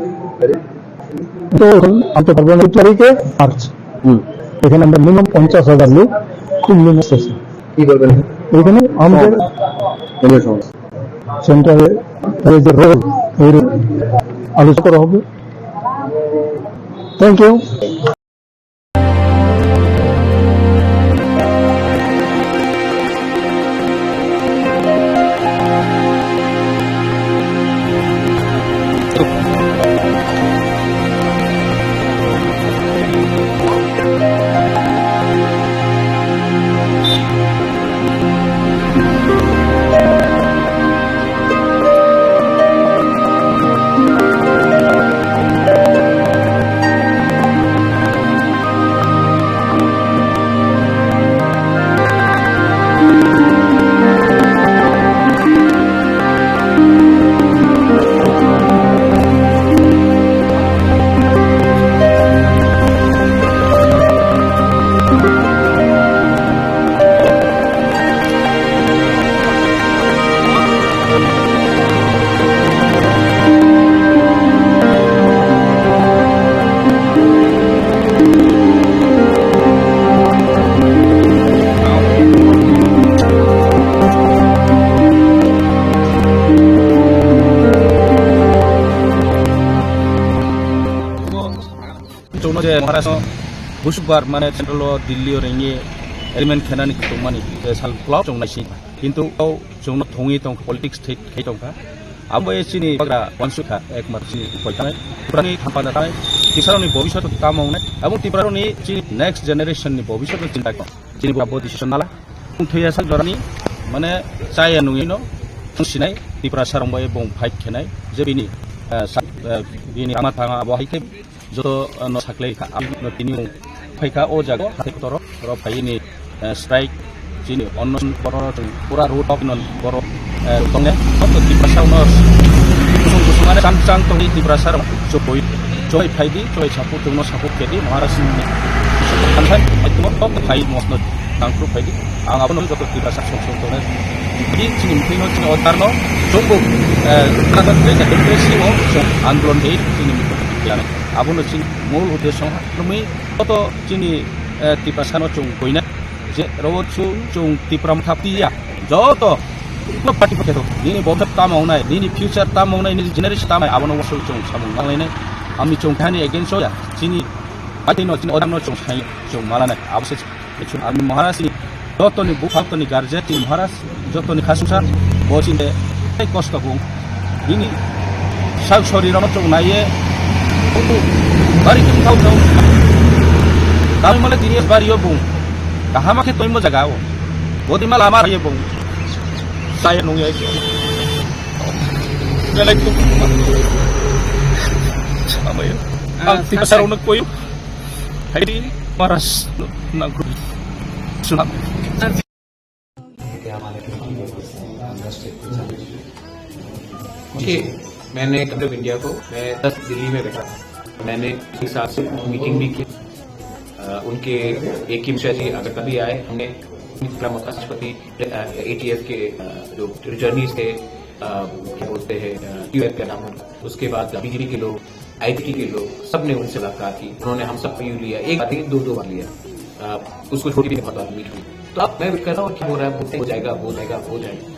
তো এখন আনতে পারবো না, এই তারিখে মার্চ। হুম। এখানে আমরা মিনিমাম পঞ্চাশ হাজার লোক খুব মিনিমাম শেষে। কি বলবেন? এখানে আমাদের কেন্দ্রীয় সংস্থা। সেন্টারে এই যে রোল, এই রোল আলোচনা করা হবে। Thank you. Chwngno je Maharashtra busukbar mane central o Delhi o ringwi agreement khenani tongmani je sal uklok chwng naising. Kintu o chwngno thungwi tong politics thik khai tongkha. Abo chini bagra wansukha ekmatro chini koi tanai. Puranni thampa da tanai. Tisaroni bobiswt tamo wngnai. Abo Tipraroni chini next generation ni bobiswt chinta kho. Chini bura bo decision nala. Thwiya sak jorani mane chaya nungino sinai Tiprasa rong bai bong fight khenai. Je bini, eh, sak, eh, bini ama thanga abo hai khe joto, eh, no saklai kha, no tini mung phai kha o jaga hathai kotor ro phai ni, eh, strike chini onno boro pura road of non boro, eh, tongne. Joto Tiprasa no kusung kusung ane chang chang tongwi Tiprasa rok choboi. Chwrai phaidi, chwrai support tongno support kedi, Maharaj ni. Amthai, aitmo tok khai mosno tangkru phaidi. Ang abono joto Tiprasa sok sok tongnai. Di chini mithino chini odarno chumbu, eh, kadan kre kadan kre simo chum andolon dei chini mithino. Abono chini mul uddesho numi joto chini, eh, Tiprasano chung koina. Je rogo chung, chung Tipra motha piya. Joto, no party pokhe to. Nini bhobishyot tamo wngnai, nini future tamo wngnai, nini generation tamo wngnai, abono wasoi chung samung nanglainai. Ami chung thani against ya. Chini, ati no, chini odang no chung sai, chung malanai. Abo se chung ami Maharaj ni, joto ni bupha, joto ni guardian, chini Maharaj, joto ni khasungsa, bo chinde, tei kosto bung. Bini sak sori rano chung naiye, bari tung thau thau. Kami male tini bari yo bung. Kahama khe toimo jaga o. Bodi mal amar ye bung. Saya nung ya. Belai tung. Sama ya. Ang tiga sarong nak koyo. Hai di Maharaj nangkru. Sunat. कि मैंने government of India को, मैं दस दिल्ली में बैठा था, मैंने एक साथ से मीटिंग भी की। अ, उनके ए के मिश्रा जी अगर कभी आए, हमने राष्ट्रपति, अ, ए टी एफ के, अ, जो जर्नलिस्ट थे, अ, क्या बोलते हैं, अ, क्यू एफ का नाम, उसके बाद बीजेपी के लोग, आई पी टी के लोग, सब ने उनसे मुलाकात की। उन्होंने हम सब को लिया, एक बार नहीं, दो दो बार लिया। अ, उसको छोटी भी बहुत बार मीट हुई। तो अब मैं वेट कर रहा हूँ कि हो रहा है, हो जाएगा, हो जाएगा, हो जाएगा।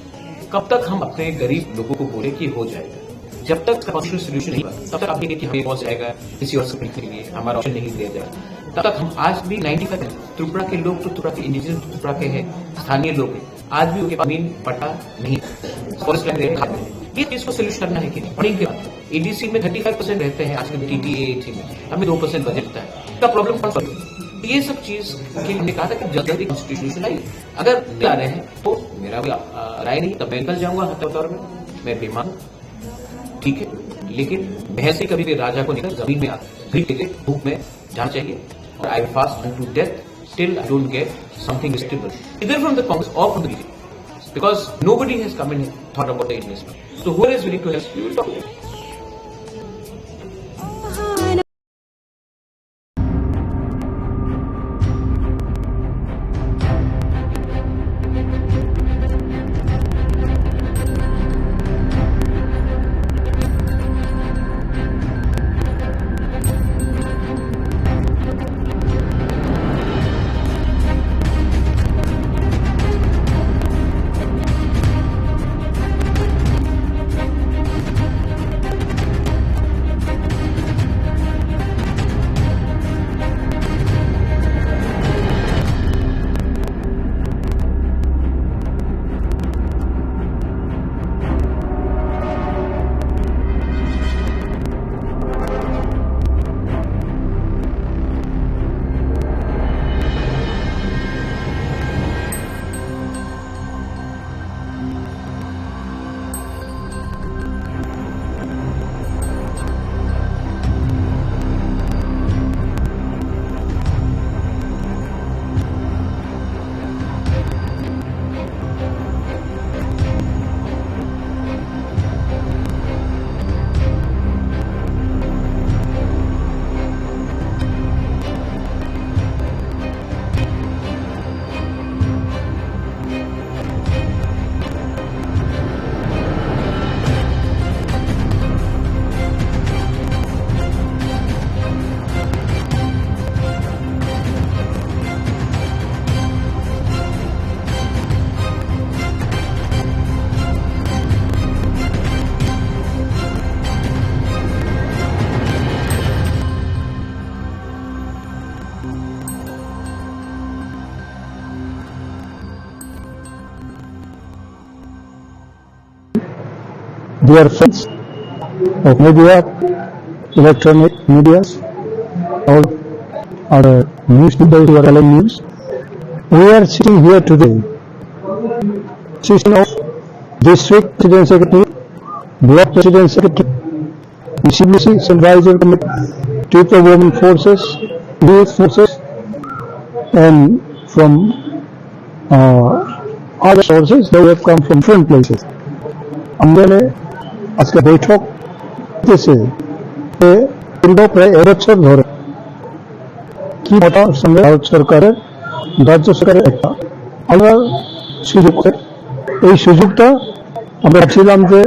कब तक हम अपने गरीब लोगों को बोले कि हो जाएगा? जब तक कॉन्स्टिट्यूशन सॉल्यूशन नहीं हुआ, तब तक आप ये कि हमें पहुंच जाएगा, किसी और से मिलने के लिए हमारा ऑप्शन नहीं दिया जाएगा। तब तक हम आज भी नाइंटी फ़ाइव, त्रिपुरा के लोग तो त्रिपुरा के इंडिजिनस त्रिपुरा के हैं, स्थानीय लोग हैं, आज भी उनके पास जमीन पट्टा नहीं, फॉरेस्ट लैंड नहीं है। ये चीज को सॉल्यूशन करना है कि नहीं? पढ़ेंगे बात। ए डी सी में थर्टी फ़ाइव परसेंट रहते हैं आजकल टी टी ए एटी में, हमें दो परसेंट बजट मिलता है। इसका प्रॉब्लम कौन सॉल्व करेगा? ये सब चीज के लिए हमने कहा था कि जल्द जल्दी कॉन्स्टिट्यूशन लाइए। अगर नहीं ला रहे हैं तो मेरा कोई, अ, राय नहीं, तब मैं निकल जाऊंगा हत्या तौर में, मैं बेईमान हूँ, ठीक है, लेकिन महल से कभी भी राजा को निकल जमीन में आ-, घुटने के धूप में जाना चाहिए। और I will fast unto death till I don't get something stable, either from the Congress or from the B J P, because nobody has come and thought about the investment. So who is willing to help? We will talk. Dear friends of media, electronic medias, all other news people who are telling news, we are sitting here today, sitting of district president secretary, block president secretary, C B C, Central Advisory Committee, Tripura Women Forces, Youth Forces, and from, uh, other sources that have come from different places. আমরা আজকে বৈঠক হইতেছে যে কিন্তু প্রায় এবছর ধরে কি মতার সঙ্গে ভারত সরকারের, রাজ্য সরকারের একটা আলাদা সুযোগ। এই সুযোগটা আমরা ভাবছিলাম যে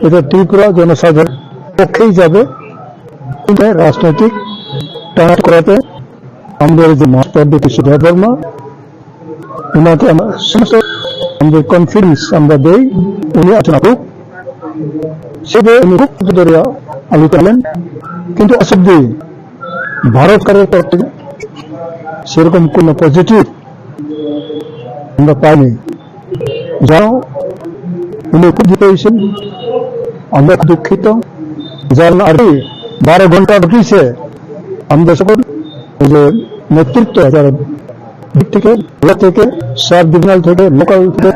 এটা ত্রিপুরা জনসাধারণ পক্ষেই যাবে, কিন্তু রাজনৈতিক টানা করাতে আমাদের যে মহাসভাপতি সিদ্ধার্থ বর্মা, ওনাকে আমরা সমস্ত আমাদের কনফিডেন্স আমরা দেই, উনি আছেন খুব সেবে উনি খুব ধরে আলোচনা করেন। কিন্তু আজ অব্দি ভারত সরকারের তরফ থেকে সেরকম কোনো পজিটিভ আমরা পাইনি। যাও, উনি খুব দুঃখ হয়েছেন, আমরা খুব দুঃখিত। যার আর কি বারো ঘন্টা নোটিশে আমাদের সকল ওই যে নেতৃত্ব, যারা দিক থেকে, ব্লক থেকে, সাব ডিভিশনাল থেকে, লোকাল থেকে,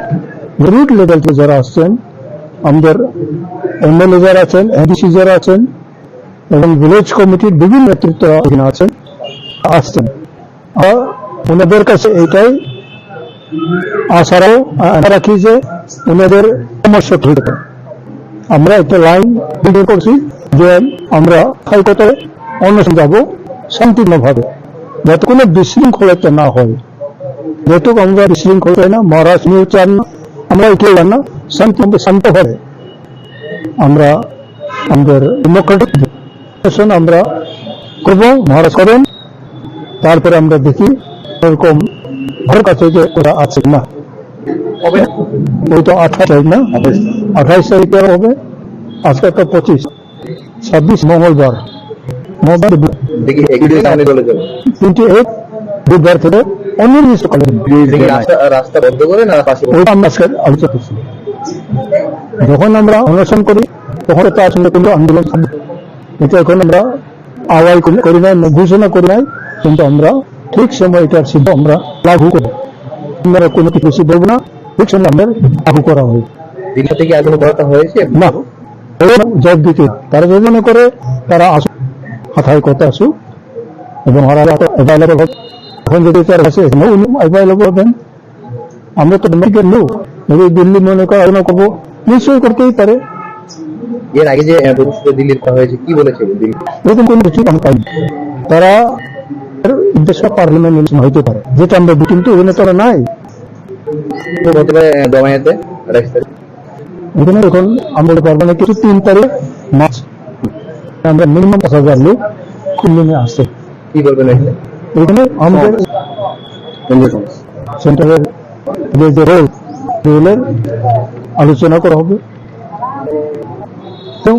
রুট লেভেল থেকে যারা আসছেন, আমাদের এমএলএ যারা আছেন, এমডিসি যারা আছেন এবং ভিলেজ কমিটির বিভিন্ন নেতৃত্ব এখানে আছেন, আসছেন। আমরা ওনাদের কাছে এটাই আশা রাখো, আশা রাখি যে ওনাদের সমস্যা ঠিক হবে। আমরা একটা লাইন ক্লিয়ার করছি যে আমরা হাইকোর্টে অনশন যাব শান্তিপূর্ণভাবে, যাতে কোনো বিশৃঙ্খলা না হয়। যেহেতু আমরা বিশৃঙ্খলা চাই না, মহারাজ নিয়েও চান না, আমরা এটাও চান না, শান্তি, শান্তভাবে আমরা আমাদের ডেমোক্রেটিক সেশন আমরা করব, মহারাজ করেন, তারপরে আমরা দেখি এরকম ঘর কাছে যে ওরা আছে না। কবে? ওই তো আঠাশ তারিখ না? আঠাশ। আঠাশ তারিখে হবে, আজকে তো পঁচিশ, ছাব্বিশ মঙ্গলবার, মঙ্গলবার দেখি, একুশ তারিখে আমি চলে যাবো। টোয়েন্টি এইট বুধবার থেকে অনির্দিষ্ট কালের মধ্যে। দেখি, রাস্তা, রাস্তা বন্ধ করে না পাশে? ওইটা আমরা আজকে আলোচনা করছি। যখন আমরা অনশন করি, তখন তো আসলে কোনো আন্দোলন থাকবে। এটা এখন আমরা আওয়াজ করি, করি নাই, ঘোষণা করি নাই, কিন্তু আমরা ঠিক সময় এটার সিদ্ধান্ত আমরা লাগু করব। আমরা কোনো কিছু বেশি বলবো না, ঠিক সময় আমরা লাগু করা হবে। দিল্লি থেকে আগুন করাটা হয়েছে? না, ওরা জবাব দিতে, তারা যদি মনে করে তারা আসুক, হাতায় কথা আসুক, এবং ওরা তো অ্যাভেলেবল হবে। এখন যদি তার কাছে এখানে উনি অ্যাভেলেবল হবেন, আমরা তো ডেমোক্রেটিক লোক, যদি দিল্লি মনে করে আলোচনা করবো, নিশ্চয়ই করতেই পারে। এর আগে যে, আহ, প্রতিশ্রুতি দিল্লির করা হয়েছে, কি বলেছে দিল্লি? এরকম কোনো কিছু আমরা পাইনি। তারা উদ্দেশ্য পার্লামেন্ট ইলেকশন হইতে পারে, যেটা আমরা বলি, কিন্তু এখানে তারা নাই। তো হতে পারে, আহ, জমায়েতে আঠাশ তারিখ। এখানে এখন আমরা বলতে পারবো না, কিছু তিন তারিখ মার্চ আমরা মিনিমাম পাঁচ হাজার লোক খুললিংয়ে আসছে। কি বলবেন এখানে? এখানে আমাদের সেন্ট্রালের যে, যে রোল, রোলের আলোচনা করা হবে। তো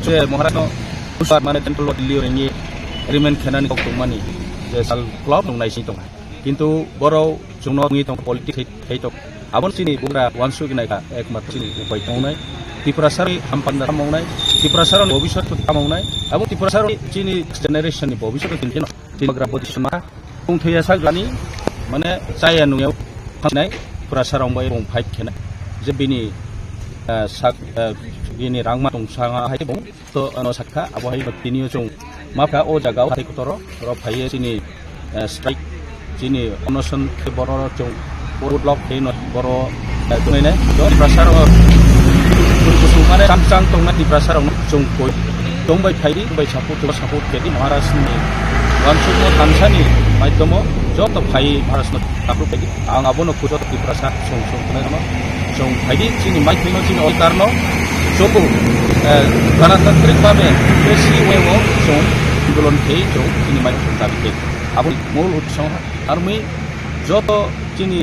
Je Maharashtra no usar mane central Delhi o ringi agreement khenani kok tongmani je sal club nung naising tongo. Kintu borok chwngno wngwi tong politics khai, khai tong. Abon chini bugra wansuk nai kha ekmatro chini upai tongnai. Tiprasarni hampanda tamo wngnai. Tiprasarni bobiswt tamo wngnai. Abon Tiprasarni chini generation ni bobiswt tini kheno. Chini bugra bodi sima. Kung thwiya sak gani mane chaya nungya thangnai. Tiprasarong bai bong fight khenai. Je bini, eh, sak, eh, bini rangma tong sanga hai bong. To ano sakha, abo hai tini o chwng mapha o jaga o hathai kotoro, oro phaiye chini, eh, strike, chini onoson khe boro chwng road block khe no boro, eh, tunai nai. To Tiprasa ro kusung mane cham chang tong na Tiprasa rok chwng koi. Chwng bai phaidi, chwng bai support, chwng support kedi Maharaj ni wansukma thansani maidhomo joto phai Maharaj no support kedi. Ang abono khujo Tiprasa chwng chwng khwnai rwno chwng phaidi chini maithai no chini odhikar no chwng, eh, ganatantrik bhabe K C Y o chwng andolon khe chwng chini maithai dabi khe. Aboni mul uddesho armi joto chini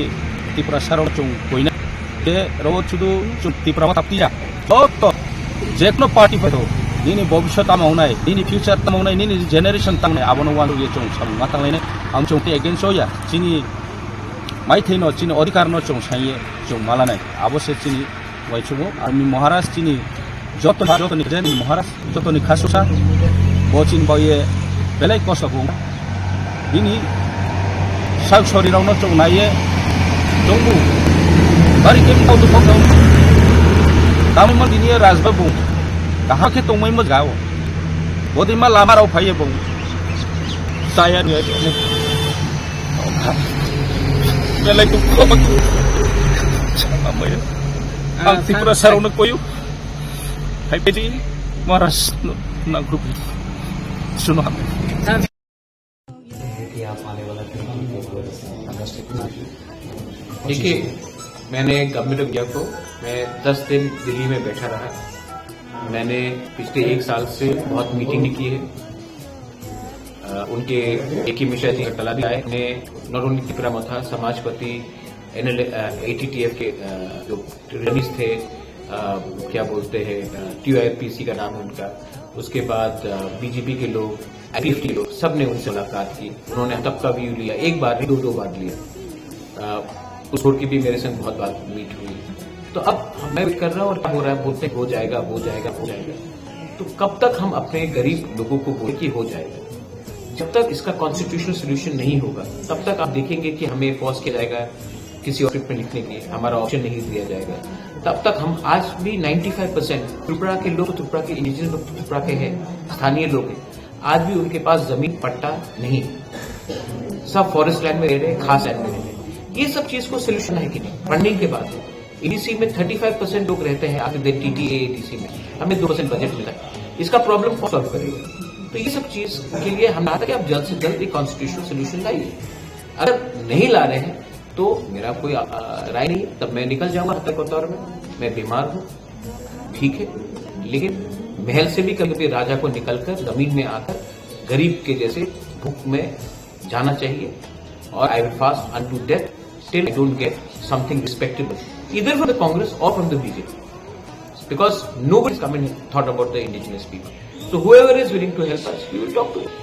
Tiprasa rok chwng koina. Te rogo chudu chwng Tipra ma taptiya. Joto jekno party phaito, nini bobiswt tamo wngnai, nini future tamo wngnai, nini generation tamo wngnai, abono uansukye chwng samung ma tanglainai. Ang chwng te against o ya, chini maithai no, chini odhikar no chwng saiye chwng malanai. Abo se chini uaisukmung, armi Maharaj chini joto, jotoni president Maharaj. Jotoni khasusa, bo chini bagwi belai kosto bung. Bini sak sori rokno chwng naiye chwngbu. Bari khe mtau tu phok tong. Tamo ma bini rajba bung. Kaham khe tongmai mo jao. Bodi ma lama rok phaiye bung. Saya ni belai tu khobak. Ang Tiprasa rokno koyu. Hai pedi Maharaj no nangkuk. Suno hame. देखिए, मैंने government of India को, मैं दस दिन दिल्ली में बैठा रहा। मैंने पिछले एक साल से बहुत मीटिंग की है। अ, उनके ए के मिश्रा जी अगरतला भी आए। उन्हें नॉट ओनली तिपरा मथा, समाजपति, एन एल, अ, ए टी टी एफ के, अ, जो रनीस थे, अ, क्या बोलते हैं, अ, टी वाई पी सी का नाम है उनका। उसके बाद, अ, बी जे पी के लोग, आई पी एफ टी लोग, सब ने उनसे मुलाकात की। उन्होंने हम तक का व्यू लिया, एक बार नहीं, दो, दो बार लिया। अ, उस छोड़ के भी मेरे संग बहुत बार मीट हुई। तो अब मैं वेट कर रहा हूँ और क्या हो रहा है, बोलते हो जाएगा, हो जाएगा, हो जाएगा। तो कब तक हम अपने गरीब लोगों को बोले कि हो जाएगा? जब तक इसका कॉन्स्टिट्यूशनल सॉल्यूशन नहीं होगा, तब तक आप देखेंगे कि हमें फोर्स किया जाएगा किसी और में लिखने के लिए, हमारा ऑप्शन नहीं दिया जाएगा। तब तक हम आज भी नाइंटी फ़ाइव परसेंट त्रिपुरा के लोग, त्रिपुरा के इंडिजिनस लोग, त्रिपुरा के हैं, स्थानीय लोग हैं, आज भी उनके पास जमीन पट्टा नहीं है, सब फॉरेस्ट लैंड में रह रहे हैं, खास लैंड में रह रहे हैं। ये सब चीज को सॉल्यूशन है कि नहीं? फंडिंग के बाद ए डी सी में थर्टी फ़ाइव परसेंट लोग रहते हैं, आते T T A A D C में हमें दो परसेंट बजट मिलता है, इसका प्रॉब्लम कौन सॉल्व करेगा? तो ये सब चीज के लिए हम कहा था कि आप जल्द से जल्द एक कॉन्स्टिट्यूशनल सॉल्यूशन लाइए। अगर नहीं ला रहे हैं तो मेरा कोई, आ, राय नहीं है, तब मैं निकल जाऊंगा हत्या कोतवार में। मैं बीमार हूँ, ठीक है, लेकिन महल से भी कभी कभी राजा को निकलकर जमीन में आकर गरीब के जैसे भूख में जाना चाहिए। और I will fast unto death till I don't get something respectable, either from the Congress or from the B J P, because nobody is coming thought about the indigenous people. So whoever is willing to help us, we will talk to them.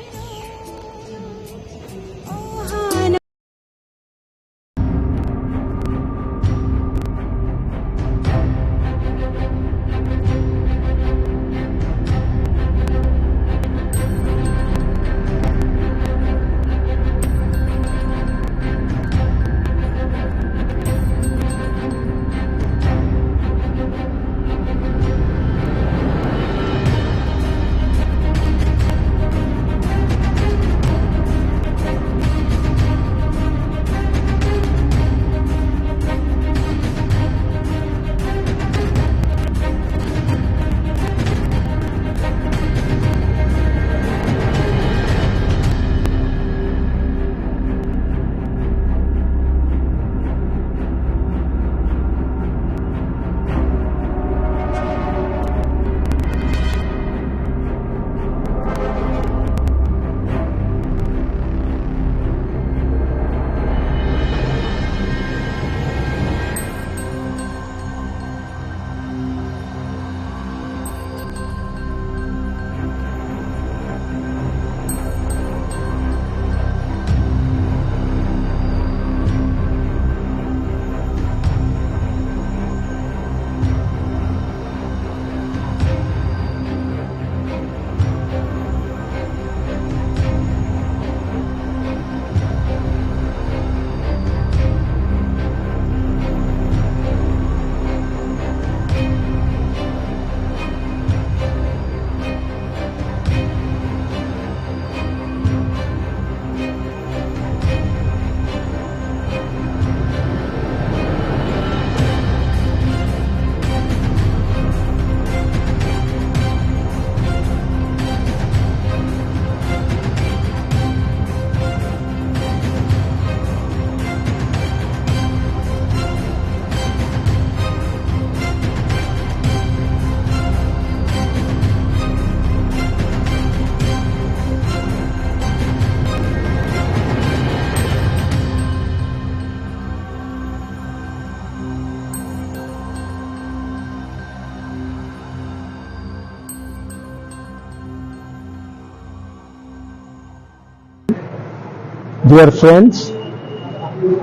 Dear friends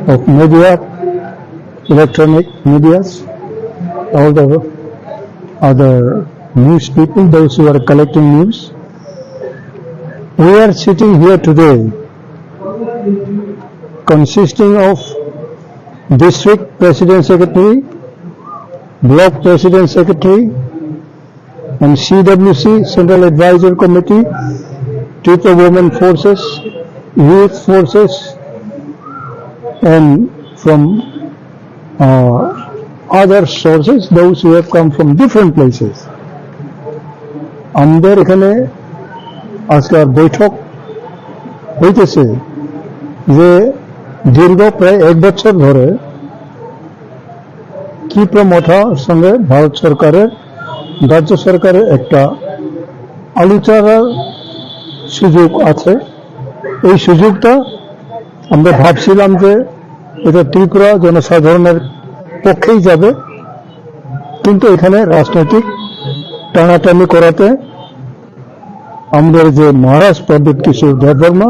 of media, electronic medias, all the other news people, those who are collecting news, we are sitting here today consisting of district president secretary, block president secretary, and C W C, Central Advisory Committee, Tripura Women Forces, Youth Forces, and from uh, other sources, those who have come from different places. আমাদের এখানে আজকের বৈঠক হইতেছে যে দীর্ঘ প্রায় এক বছর ধরে ত্রিপুরা মথার সঙ্গে ভারত সরকারের, রাজ্য সরকারের একটা আলোচনার সুযোগ আছে। এই সুযোগটা আমরা ভাবছিলাম যে এটা ত্রিপুরা জনসাধারণের পক্ষেই যাবে, কিন্তু এখানে রাজনৈতিক টানাটানি করাতে আমাদের যে মহারাজ প্রদ্যুৎ কিশোর দেববর্মা,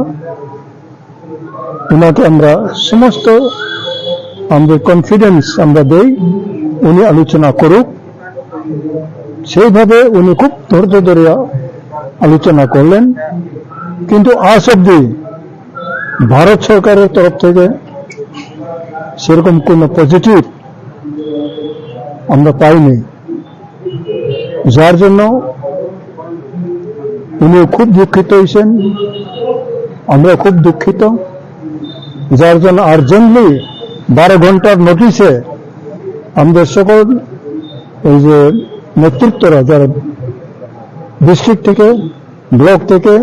ওনাকে আমরা সমস্ত আমাদের কনফিডেন্স আমরা দেই, উনি আলোচনা করুক। সেইভাবে উনি খুব ধৈর্য ধরে আলোচনা করলেন, কিন্তু আজ অব্দি ভারত সরকারের তরফ থেকে সেরকম কোনো পজিটিভ আমরা পাইনি। যার জন্য উনিও খুব দুঃখিত হয়েছেন, আমরা খুব দুঃখিত। যার জন্য আর্জেন্টলি বারো ঘন্টার নোটিশে আমাদের সকল এই যে নেতৃত্বরা, যারা ডিস্ট্রিক্ট থেকে, ব্লক থেকে,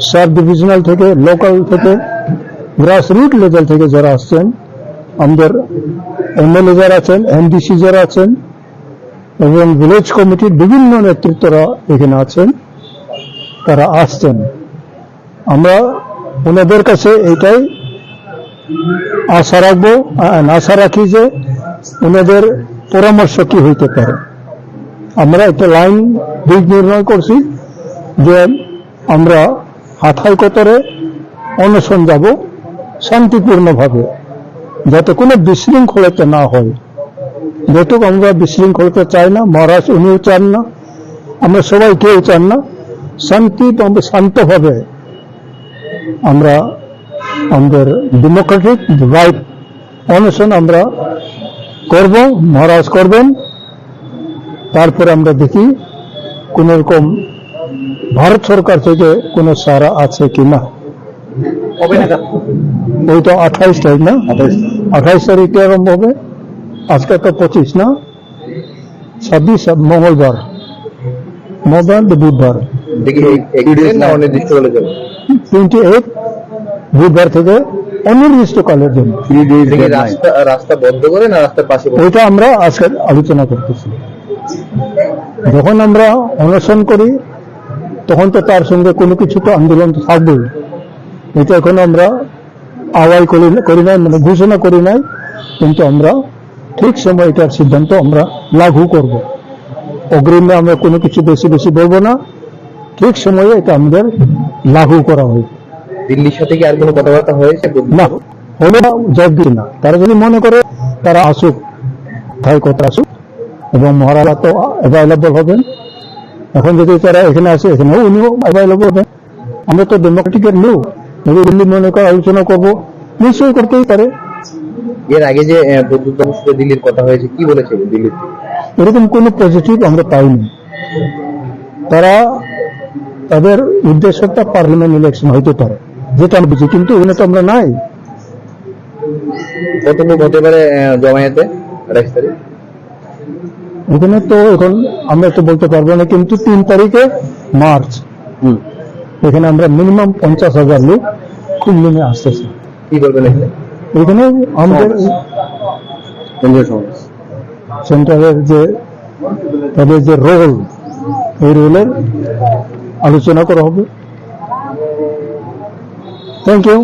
সাব ডিভিশনাল থেকে, লোকাল থেকে, গ্রাস রুট লেভেল থেকে যারা আসছেন, আমাদের এমএলএ যারা আছেন, এমডিসি যারা আছেন, এবং ভিলেজ কমিটির বিভিন্ন নেতৃত্বরা এখানে আছেন, তারা আসছেন। আমরা ওনাদের কাছে এটাই আশা রাখবো, আ-, আশা রাখি যে ওনাদের পরামর্শ কি হইতে পারে। আমরা একটা লাইন দিক নির্ণয় করছি যে আমরা হাথাই কোতরে অনশন যাব শান্তিপূর্ণভাবে, যাতে কোনো বিশৃঙ্খলতা না হয়। যেহেতু আমরা বিশৃঙ্খলতা চাই না, মহারাজ উনিও চান না, আমরা সবাই কেউ চান না। শান্তি, আমরা শান্তভাবে আমরা আমাদের ডেমোক্রেটিক রাইট অনশন আমরা করব, মহারাজ করবেন। তারপরে আমরা দেখি কোন রকম ভারত সরকার থেকে কোনো সাড়া আছে কিনা। কবে নাগাদ? ওই তো আঠাইশ তারিখ না? আঠাইশ। আঠাইশ তারিখে আরম্ভ হবে। আজকে তো পঁচিশ না? ছাব্বিশ মঙ্গলবার, মঙ্গলবার তো বুধবার। দেখি, এই এক দিনের না অনির্দিষ্ট বলে যাবে? টোয়েন্টি এইট বুধবার থেকে অনির্দিষ্টকালের জন্য। থ্রি ডেজ এটা কি ডেডলাইন। রাস্তা, রাস্তা বন্ধ করে না রাস্তার পাশে বসে? ওইটা আমরা আজকে আলোচনা করতেছি। যখন আমরা অনশন করি, তখন তো তার সঙ্গে কোনো কিছু তো আন্দোলন তো থাকবেই। এটা এখন আমরা আওয়াজ করি, করি নাই, মানে ঘোষণা করি নাই, কিন্তু আমরা ঠিক সময় এটার সিদ্ধান্ত আমরা লাগু করব। অগ্রিমে আমরা কোনো কিছু বেশি বেশি বলবো না, ঠিক সময়ে এটা আমাদের লাগু করা হবে। দিল্লির সাথে কি আর কোনো কথাবার্তা হয়েছে? না, হলে জবাব দিই না। তারা যদি মনে করে তারা আসুক, তাই কথা আসুক, এবং মহারাজা তো অ্যাভেলেবল হবেন। এখন যদি তারা এখানে আসে, এখানেও উনিও অ্যাভেলেবল হবেন। আমরা তো ডেমোক্রেটিকের লোক, যদি দিল্লি মনে করে আলোচনা করব, নিশ্চয়ই করতেই পারে। এর আগে যে, আহ, প্রদ্যুৎ বাবুর সাথে দিল্লির কথা হয়েছে, কি বলেছে দিল্লির থেকে? এরকম কোনো পজিটিভ আমরা পাইনি। তারা, তাদের উদ্দেশ্যটা পার্লামেন্ট ইলেকশন হইতে পারে, যেটা আমি বুঝি, কিন্তু ওখানে তো আমরা নাই। কত লোক হতে পারে, আহ, জমায়েতে আঠাইশ তারিখ? এখানে তো এখন আমরা তো বলতে পারবো না, কিন্তু তিন তারিখে মার্চ, হুম। এখানে আমরা মিনিমাম পঞ্চাশ হাজার লোক খুলনা নিয়ে আসতেছি। কি বলবেন এখানে? এখানে আমাদের সমাবেশ। কেন্দ্রীয় সমাবেশ। সেন্ট্রালের যে, তাদের যে রোল, এই রোলের আলোচনা করা হবে। Thank you.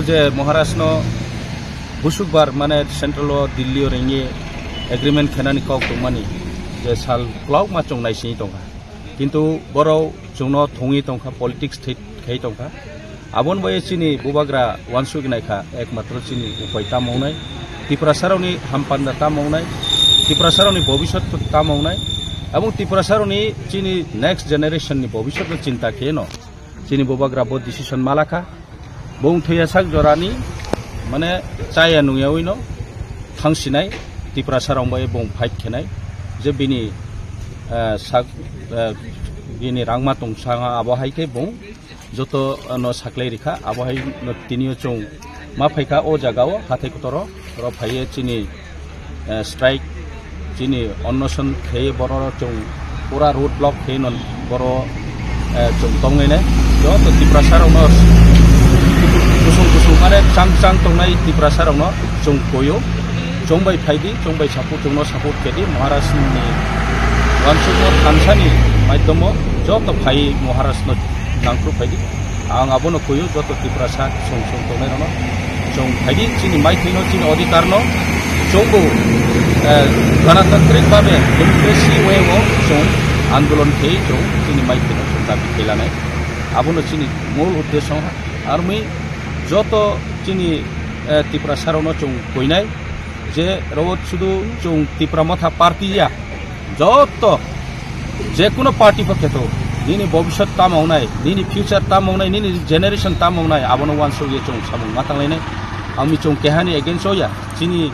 Je Maharashtra no busukbar mane central o Delhi o ringwi agreement khenani kok tongmani je sal kwlauma chwng naisingwi tongkha. Kintu borok chwngno thungwi tongkha, politics thwi khai tongkha. Aboni bai chini bubagra wansuk naikha, ekmatro chini upai tamo wngnai, Tiprasarokni hampanda tamo wngnai, Tiprasarokni bobisot tamo wngnai, abong Tiprasarokni chini next generation ni bobisot no chinta kheno chini bubagra bo decision malakha. Bung thwiya sak jorani, mane, chaya nungyawi no thangsinai, Tiprasa rong bai bung fight khenai, je bini, eh, sak, eh, bini rangma tong sanga abo hai khe bung joto no saklai rikha, abo hai no tini o chwng ma phaikha o jaga o hathai kotoro, oro phaiye chini eh, strike, chini onnoson khe borok chwng pura road block khe non borok, eh, chwng tongnai nai. Joto Tiprasa rokno kusung kusung mane chang chang tongnai Tiprasa rokno chwng koyo, chwng bai phaidi, chwng bai support, chwngno support khedi Maharaj ni wansukno thansani maidhomo joto phai Maharaj no nangkru phaidi. Ang abono kuyu joto Tiprasa song song tongnai rokno. Chwng phaidi chini maithaino chini odhikar no chwngbo, eh, ganatantrik babe democracy way o chwng andolon khei chwng chini maithaino chwng dabi khelanai. Abono chini mul uddesyo army joto chini, eh, Tiprasa rokno chwng kuinai. Je rwot sudu chwng Tipra Motha party ya, joto je kuno party pho kheto, nini bobisot tamo wngnai, nini future tamo wngnai, nini generation tamo wngnai, abono wansuk ye chwng samung ma tanglainai. Ami chwng kehani against o ya, chini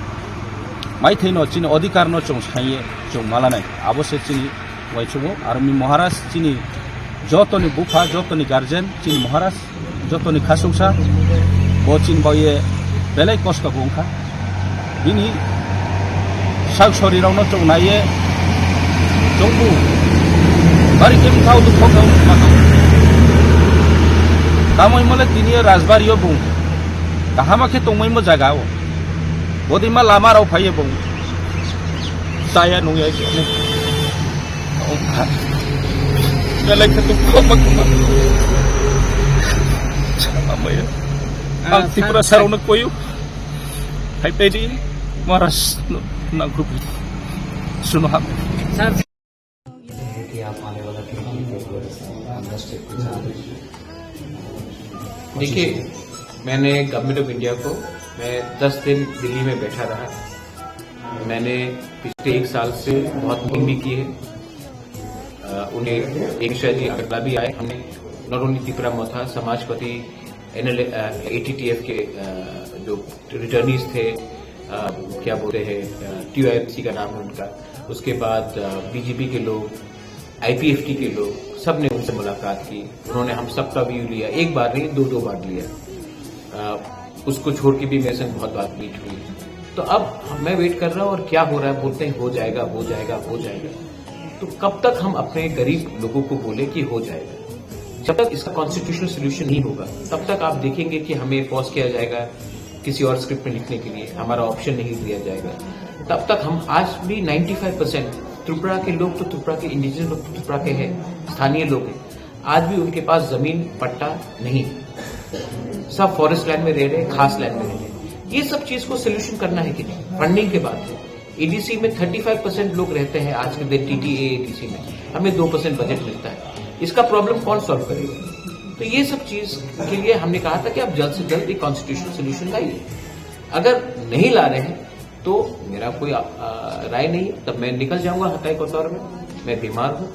maithaino, chini odhikar no chwng saiye chwng malanai, abo se chini uaisukgo. Army Maharaj chini jotoni bupha, jotoni guardian, chini Maharaj jotoni khasuksa, bo chini baoye belai kosto bo wngkha. Bini sak sori rokno chwng naiye chwngbo bari khe bwkhao dukho khe wngma tongo. Tamo himole tini o Rajbari o bung kahama khe tongmaimo jaga o. Bodima lama rok phaiye bung chaya nungya. Belai khe dukho ma kwma. Amaya. Ang Tiprasa rokno koyu. Hai pedi Maharaj no nangkru. Suno ham. कि आप आने वाला टीवी देखिए, मैंने government of India को, मैं दस दिन दिल्ली में बैठा रहा। मैंने पिछले एक साल से बहुत मीटिंग भी की है। अ, उन्हें एक शायद ही अगला भी आए। हमने नॉट ओनली तिपरा मोथा, समाजपति, एनएल, अ, एटीटीएफ के, अ, जो रिटर्नीज थे, अ, क्या बोलते हैं, अ, टीओआईएमसी का नाम है उनका, उसके बाद, अ, बीजेपी के लोग, आईपीएफटी के लोग, सब ने उनसे मुलाकात की। उन्होंने हम सबका व्यू लिया, एक बार नहीं, दो दो बार लिया। अ, उसको छोड़ के भी मेरे संग बहुत बार मीट हुई। तो अब मैं वेट कर रहा हूँ और क्या हो रहा है, बोलते हैं हो जाएगा, हो जाएगा, हो जाएगा। तो कब तक हम अपने गरीब लोगों को बोले कि हो जाएगा? जब तक इसका कॉन्स्टिट्यूशनल सोल्यूशन नहीं होगा, तब तक आप देखेंगे कि हमें पॉज किया जाएगा किसी और स्क्रिप्ट में लिखने के लिए, हमारा ऑप्शन नहीं दिया जाएगा। तब तक हम आज भी नाइंटी फ़ाइव परसेंट त्रिपुरा के लोग तो त्रिपुरा के, इंडिजिनस लोग तो त्रिपुरा के हैं, स्थानीय लोग हैं, आज भी उनके पास जमीन पट्टा नहीं है, सब फॉरेस्ट लैंड में रह रहे हैं, खास लैंड में रह रहे हैं। ये सब चीज को सोल्यूशन करना है कि नहीं? फंडिंग के बाद एडीसी में थर्टी फ़ाइव परसेंट लोग रहते हैं आज के दिन टीटीए एडीसी में, हमें दो परसेंट बजट मिलता है, इसका प्रॉब्लम कौन सॉल्व करेगा? तो ये सब चीज के लिए हमने कहा था कि आप जल्द से जल्द एक कॉन्स्टिट्यूशनल सोल्यूशन लाइए। अगर नहीं ला रहे हैं तो मेरा कोई, आ, आ, राय नहीं है, तब मैं निकल जाऊंगा हताई कोतवार में, मैं बीमार हूँ,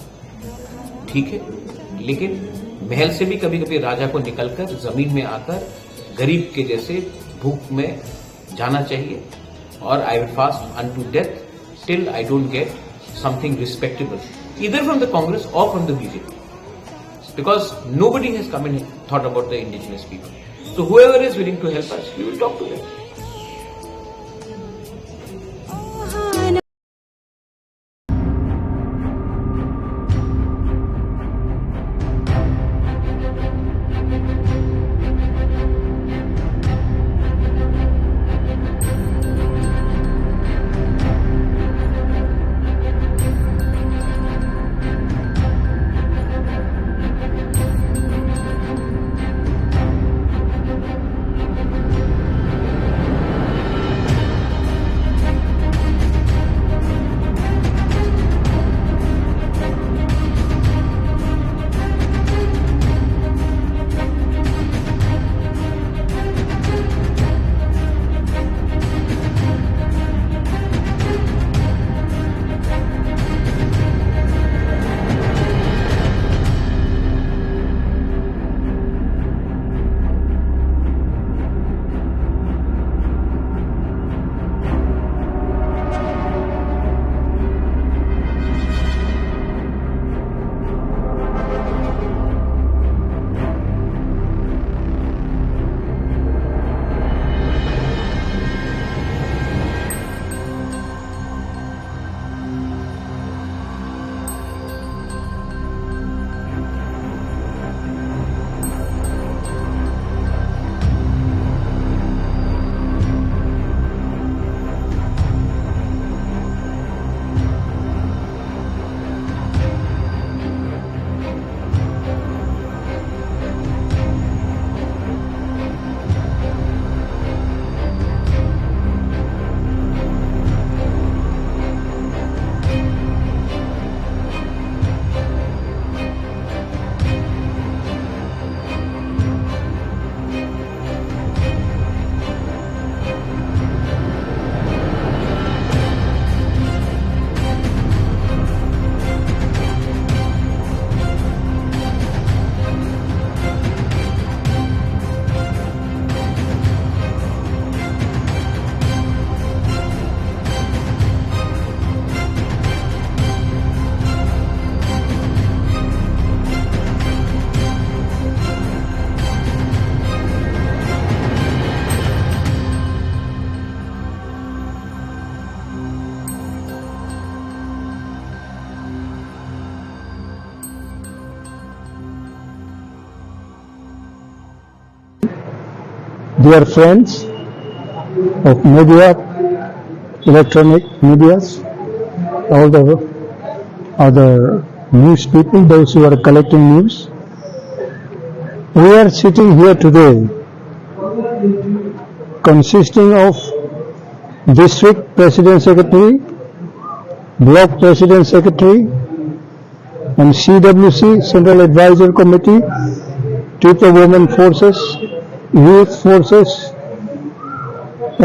ठीक है, लेकिन महल से भी कभी कभी राजा को निकलकर जमीन में आकर गरीब के जैसे भूख में जाना चाहिए। और I will fast unto death till I don't get something respectable, either from the Congress or from the B J P, because nobody has come and thought about the indigenous people. So whoever is willing to help us, we will talk to them. Dear friends of media, electronic medias, all the other news people, those who are collecting news, we are sitting here today consisting of district president secretary, block president secretary, and C W C, Central Advisory Committee, Tripura Women Forces, Youth Forces,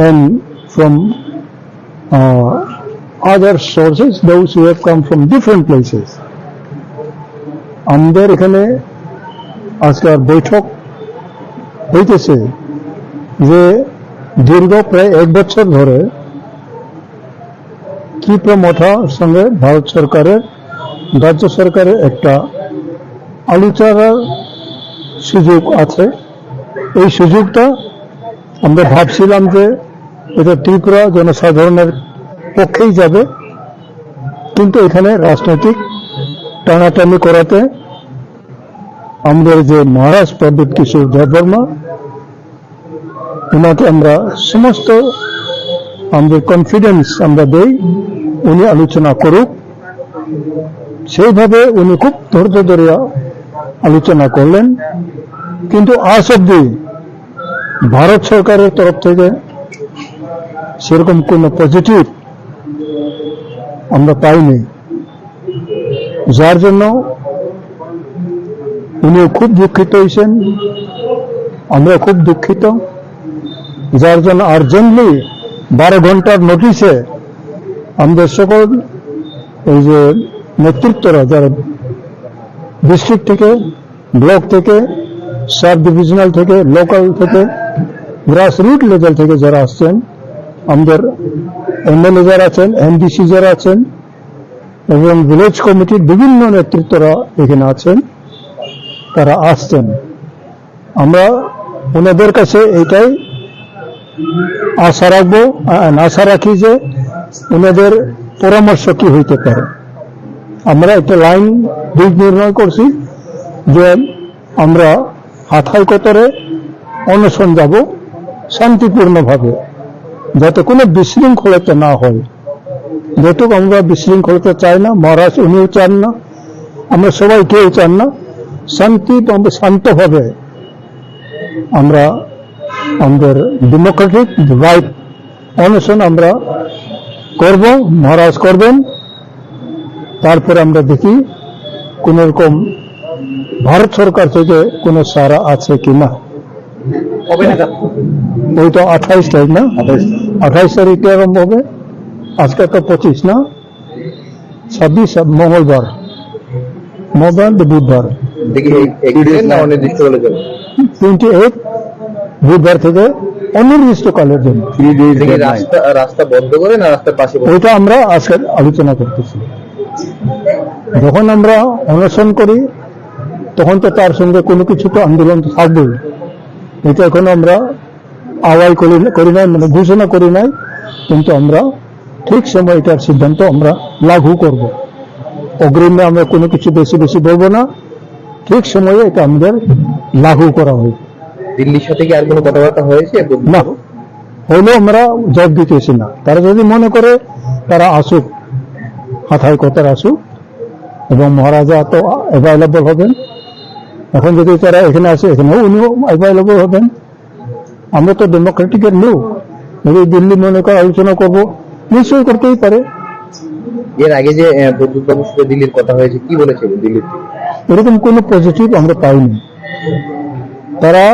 and from uh, other sources, those who have come from different places. আমাদের এখানে আজকাল বৈঠক হইতেছে যে দীর্ঘ প্রায় এক বছর ধরে ত্রিপুরা মথার সঙ্গে ভারত সরকারের, রাজ্য সরকারের একটা আলোচনার সুযোগ আছে। এই সুযোগটা আমরা ভাবছিলাম যে এটা ত্রিপুরা জনসাধারণের পক্ষেই যাবে, কিন্তু এখানে রাজনৈতিক টানাটানি করাতে আমাদের যে মহারাজ প্রদ্যুৎ কিশোর দেববর্মা, ওনাকে আমরা সমস্ত আমাদের কনফিডেন্স আমরা দেই, উনি আলোচনা করুক। সেইভাবে উনি খুব ধৈর্য ধরে আলোচনা করলেন, কিন্তু আজ অব্দি ভারত সরকারের তরফ থেকে সেরকম কোনো পজিটিভ আমরা পাইনি, যার জন্য উনিও খুব দুঃখিত হয়েছেন, আমরা খুব দুঃখিত। যার জন্য আর্জেন্টলি বারো ঘন্টার নোটিশে আমাদের সকল এই যে নেতৃত্বরা, যারা ডিস্ট্রিক্ট থেকে, ব্লক থেকে, সাব ডিভিশনাল থেকে, লোকাল থেকে, গ্রাসরুট লেভেল থেকে যারা আসছেন, আমাদের এমএলএ যারা আছেন, এমডিসি যারা আছেন এবং ভিলেজ কমিটির বিভিন্ন নেতৃত্বরা এখানে আছেন, তারা আসছেন। আমরা ওনাদের কাছে এটাই আশা রাখবো, আ-, আশা রাখি যে ওনাদের পরামর্শ কি হইতে পারে। আমরা একটা লাইন দিক নির্ণয় করছি যে আমরা হাথাই কোতরে অনশন যাব শান্তিপূর্ণভাবে, যাতে কোনো বিশৃঙ্খলতা না হয়। যেহেতু আমরা বিশৃঙ্খলতা চাই না, মহারাজ উনিও চান না, আমরা সবাই কেউ চান না। শান্তি এবং শান্তভাবে আমরা আমাদের ডেমোক্রেটিক রাইট অনশন আমরা করব, মহারাজ করবেন। তারপরে আমরা দেখি কোন রকম ভারত সরকার থেকে কোনো সাড়া আছে কিনা। কবে নাগাদ? ওই তো আঠাইশ তারিখ না? আঠাইশ। আঠাইশ তারিখে আরম্ভ হবে। আজকে তো পঁচিশ না? ছাব্বিশ, মঙ্গলবার। মঙ্গলবার তো বুধবার। দেখি, এই একদিন না অনির্দিষ্টকালের জন্য? টোয়েন্টি এইট, বুধবার থেকে অনির্দিষ্টকালের জন্য। থ্রি ডেজ দেখি, ডেডলাইন। রাস্তা, রাস্তা বন্ধ করে না রাস্তার পাশে বসে? ওইটা আমরা আজকে আলোচনা করতেছি। যখন আমরা অনশন করি, তখন তো তার সঙ্গে কোনো কিছু তো আন্দোলন তো থাকবেই। এটা এখন আমরা আওয়াজ করি, করি নাই, মানে ঘোষণা করি নাই, কিন্তু আমরা ঠিক সময় এটার সিদ্ধান্ত আমরা লাঘু করব। অগ্রিমে আমরা কোনো কিছু বেশি বেশি বলবো না, ঠিক সময়ে এটা আমাদের লাঘু করা হবে। দিল্লির সাথে কি আর কোনো কথাবার্তা হয়েছে? না, হইলেও আমরা জবাব দিতেছি না। তারা যদি মনে করে তারা আসুক, হাথায় কথার আসুক, এবং মহারাজা তো অ্যাভেলেবল হবেন। এখন যদি তারা এখানে আসে, এখানেও উনিও অ্যাভেলেবল হবেন। আমরা তো ডেমোক্রেটিকের লোক, যদি দিল্লি মনে করে আলোচনা করব, নিশ্চয়ই করতেই পারে। এর আগে যে, আহ, প্রদ্যুৎ বাবুর সাথে দিল্লির কথা হয়েছে, কি বলেছে দিল্লির থেকে? এরকম কোনো পজিটিভ আমরা পাইনি। তারা,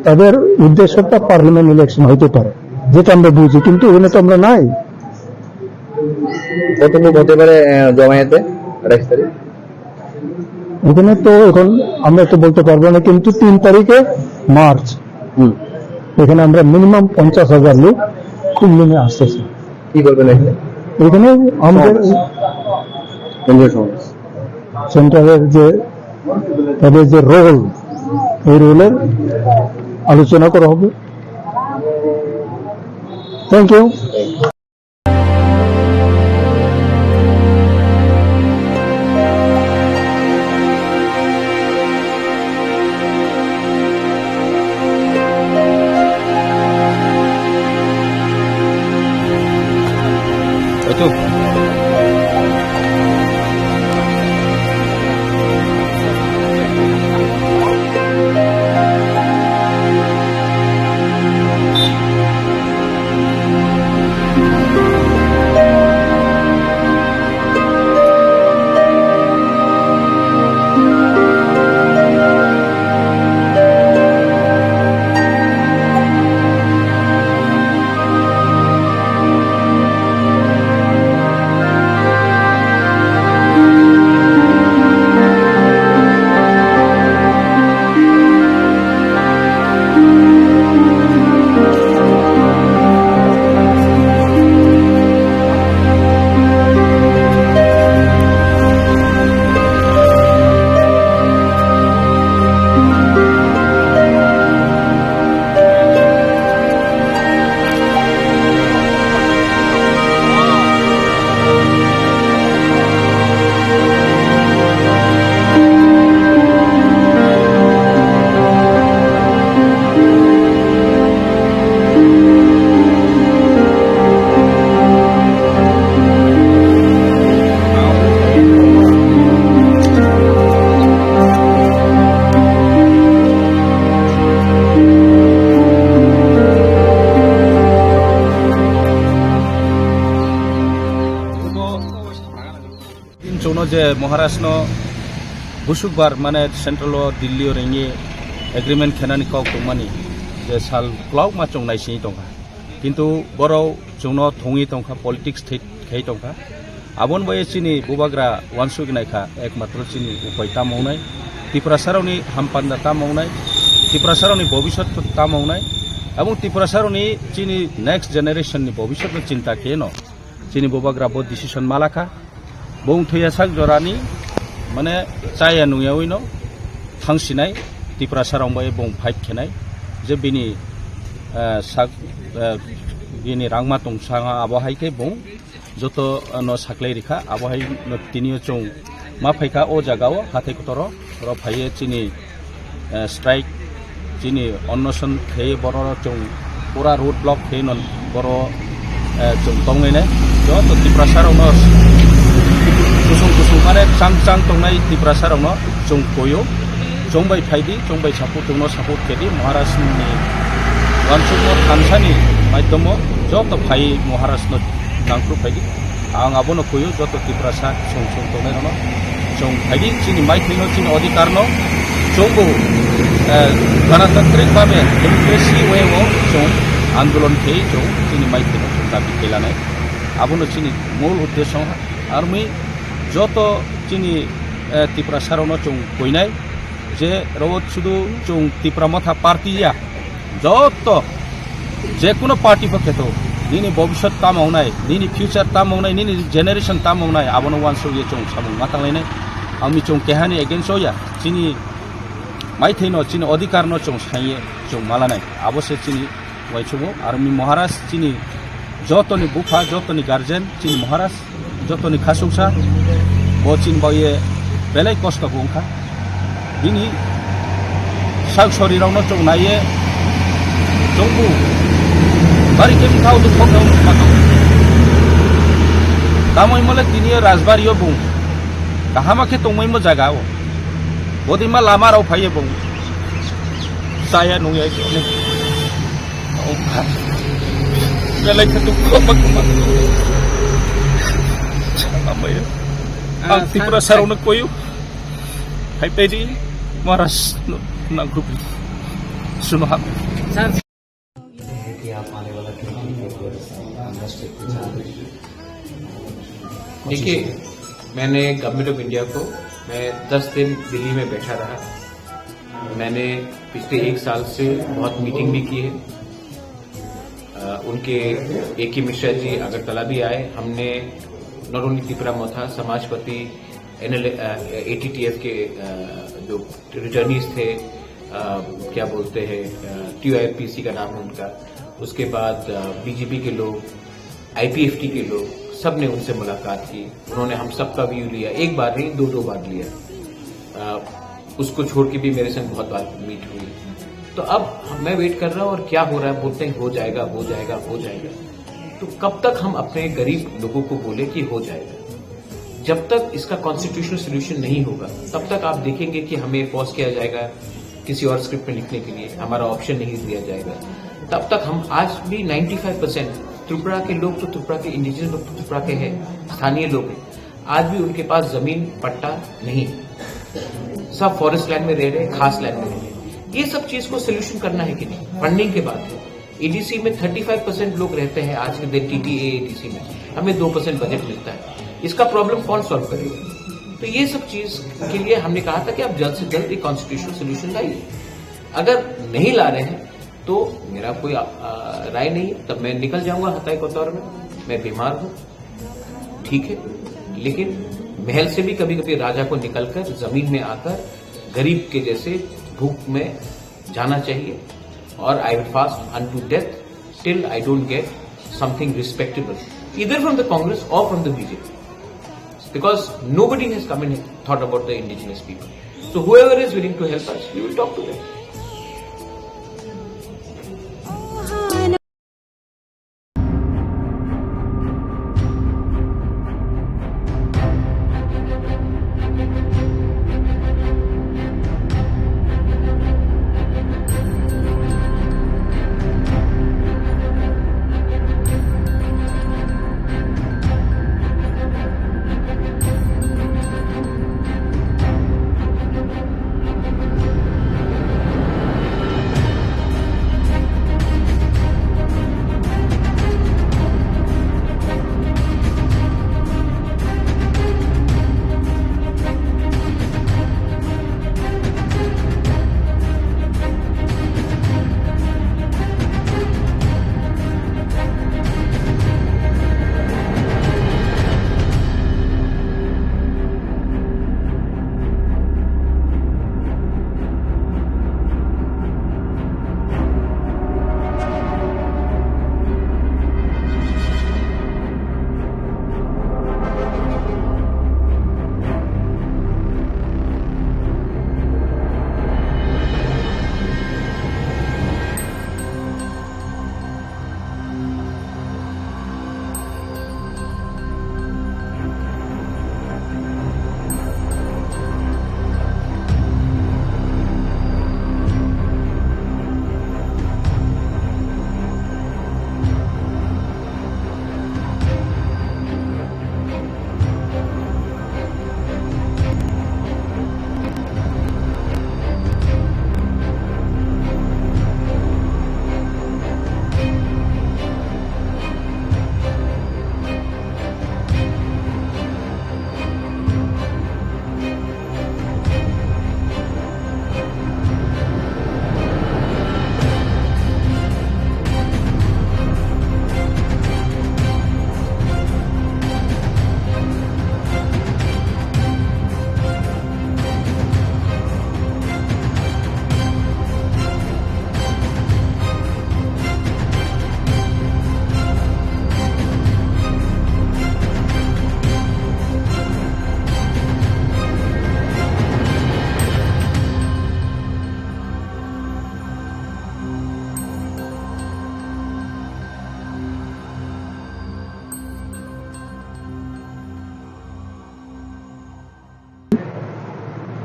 তাদের উদ্দেশ্যটা পার্লামেন্ট ইলেকশন হইতে পারে, যেটা আমরা বুঝি, কিন্তু ওখানে তো আমরা নাই। কত লোক হতে পারে, আহ, জমায়েতে আঠাইশ তারিখ? এখানে তো এখন আমরা তো বলতে পারবো না, কিন্তু তিন তারিখে মার্চ, হুম। এখানে আমরা মিনিমাম পঞ্চাশ হাজার লোক খুব নেমে আসতেছে। কি করবেন এখানে? এখানে আমাদের সমাবেশ। কেন্দ্রীয় সমাবেশ। সেন্ট্রালের যে, তাদের যে রোল, এই রোলের আলোচনা করা হবে। Thank you. Chwngno je Maharashno busukbar mane central o Delhi o ringwi agreement khenani kok tongmani je sal kwlauma chwng naisingwi tongkha. Kintu borok chwngno thungwi tongkha, politics thwi khai tongkha. Aboni bai chini bubagra uansuk naikha ekmatro chini upai tamo wngnai, Tiprasarokni hampanda tamo wngnai, Tiprasarokni bobiswt tamo wngnai, aboni Tiprasarokni chini next generation ni bobiswtno chinta kheno chini bubagra bo decision malakha. Bung thwiya sak jorani mane chaya nungyawi no thangsinai Tiprasarok bai bung fight khenai je bini, eh, sak, eh, bini rangma tong sanga abo hai khe bung joto, eh, no saklai rikha, abo hai no tini o chwng ma phaikha o jaga o hathai kotoro oro phaiye chini, eh, strike, chini onnoson khe borok chwng pura road block khe non borok, eh, chwng tongnai nai joto Tiprasa rokno kusung kusung mane chang chang tongnai Tiprasa rokno chwng koyo chwng bai phaidi chwng bai support chwngno support khedi Maharaj ni wansukmo thansani maidhomo joto phai Maharaj no nangkru phaidi. Ang abono kuyu joto Tiprasa song song tongnai rokno. Chwng phaidi chini maithaino chini odhikarno chwngbo, eh, ganatantrik babe democracy way o chwng andolon khei chwng chini maithaino chwng dabi khelanai. Abono chini mul uddesyo armi joto chini, eh, Tiprasa rokno chwng kuinai je rok sudu chwng Tipra Motha party ya. Joto je kuno party pho kheto, nini bobiswt tamo wngnai, nini future tamo wngnai, nini generation tamo wngnai, abono uansukye chwng samung ma tanglainai. Ang michung kehani against o ya, chini maithaino, chini odhikarno chwng saiye chwng malanai. Abo se chini uaisukmung, aro mi Maharaj chini jotoni bupha, jotoni guardian, chini Maharaj. Jotoni khasuksa bo chini bagwi belai kosto bo wngkha. Bini sak sori rokno chwng naiye chwngbo bari khe bwkha o dukho khe wngkha. Tamoni mole tini o rajbari o bung kahama khe tongmani mo jaga o. Bodima lama rok phaiye bung chaya nungya belai khe dukho ma kwma. Amaya. Ah, ang Tiprasa rokno koyo. Hai pedi Maharaj no nangkrupi. Suno hap. Sir. है कि आप आने वाला चुनाव में कांग्रेस पे कुछ आप देखिए, मैंने गवर्नमेंट ऑफ इंडिया को, मैं दस दिन दिल्ली में बैठा रहा। मैंने पिछले एक साल से बहुत मीटिंग भी की है। अ, उनके ए के मिश्रा जी अगरतला भी आए। हमने not only तिपरा मोथा, समाजपति, एन एल, अ, ए टी टी एफ के, अ, जो रिटर्नीज थे, अ, क्या बोलते हैं, अ, टी वाई पी सी का नाम है उनका, उसके बाद, अ, बी जे पी के लोग, आई पी एफ टी के लोग, सब ने उनसे मुलाकात की। उन्होंने हम सबका व्यू लिया, एक बार नहीं, दो दो बार लिया। अ, उसको छोड़ के भी मेरे संग बहुत बार मीट हुई। तो अब मैं वेट कर रहा हूँ और क्या हो रहा है, बोलते हैं हो जाएगा, हो जाएगा, हो जाएगा। तो कब तक हम अपने गरीब लोगों को बोले कि हो जाएगा? जब तक इसका कॉन्स्टिट्यूशनल सॉल्यूशन नहीं होगा, तब तक आप देखेंगे कि हमें पॉज किया जाएगा किसी और स्क्रिप्ट में लिखने के लिए, हमारा ऑप्शन नहीं दिया जाएगा। तब तक हम आज भी नाइंटी फ़ाइव परसेंट त्रिपुरा के लोग तो त्रिपुरा के, इंडिजिनस लोग तो त्रिपुरा के हैं, स्थानीय लोग हैं, आज भी उनके पास जमीन पट्टा नहीं है, सब फॉरेस्ट लैंड में रह रहे हैं, खास लैंड में रह रहे हैं। ये सब चीज को सोल्यूशन करना है कि नहीं? फंडिंग के बाद एडीसी में थर्टी फ़ाइव परसेंट लोग रहते हैं आज के दिन टीटीए एडीसी में, हमें दो परसेंट बजट मिलता है, इसका प्रॉब्लम कौन सॉल्व करेगा? तो ये सब चीज के लिए हमने कहा था कि आप जल्द से जल्द एक कॉन्स्टिट्यूशनल सॉल्यूशन लाइए। अगर नहीं ला रहे हैं तो मेरा कोई आ, आ, राय नहीं, तब मैं निकल जाऊंगा हताई कोतवार में। मैं बीमार हूँ, ठीक है, लेकिन महल से भी कभी कभी राजा को निकलकर जमीन में आकर गरीब के जैसे भूख में जाना चाहिए। और I will fast unto death till I don't get something respectable, either from the Congress or from the B J P, because nobody has come and thought about the indigenous people. So whoever is willing to help us, we will talk to them.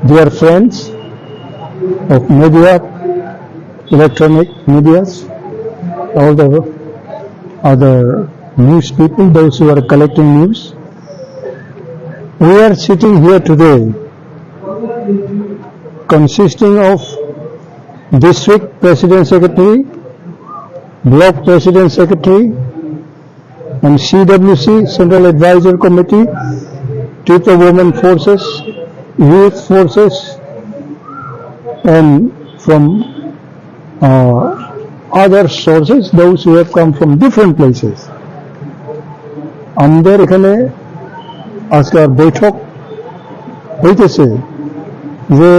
Dear friends of media, electronic medias, all the other news people, those who are collecting news, we are sitting here today consisting of district president secretary, block president secretary, and C W C, Central Advisor Committee, Tripura Women Forces, Youth Forces, and from uh, other sources, those who have come from different places. আমাদের এখানে আজকে আর বৈঠক হইতেছে যে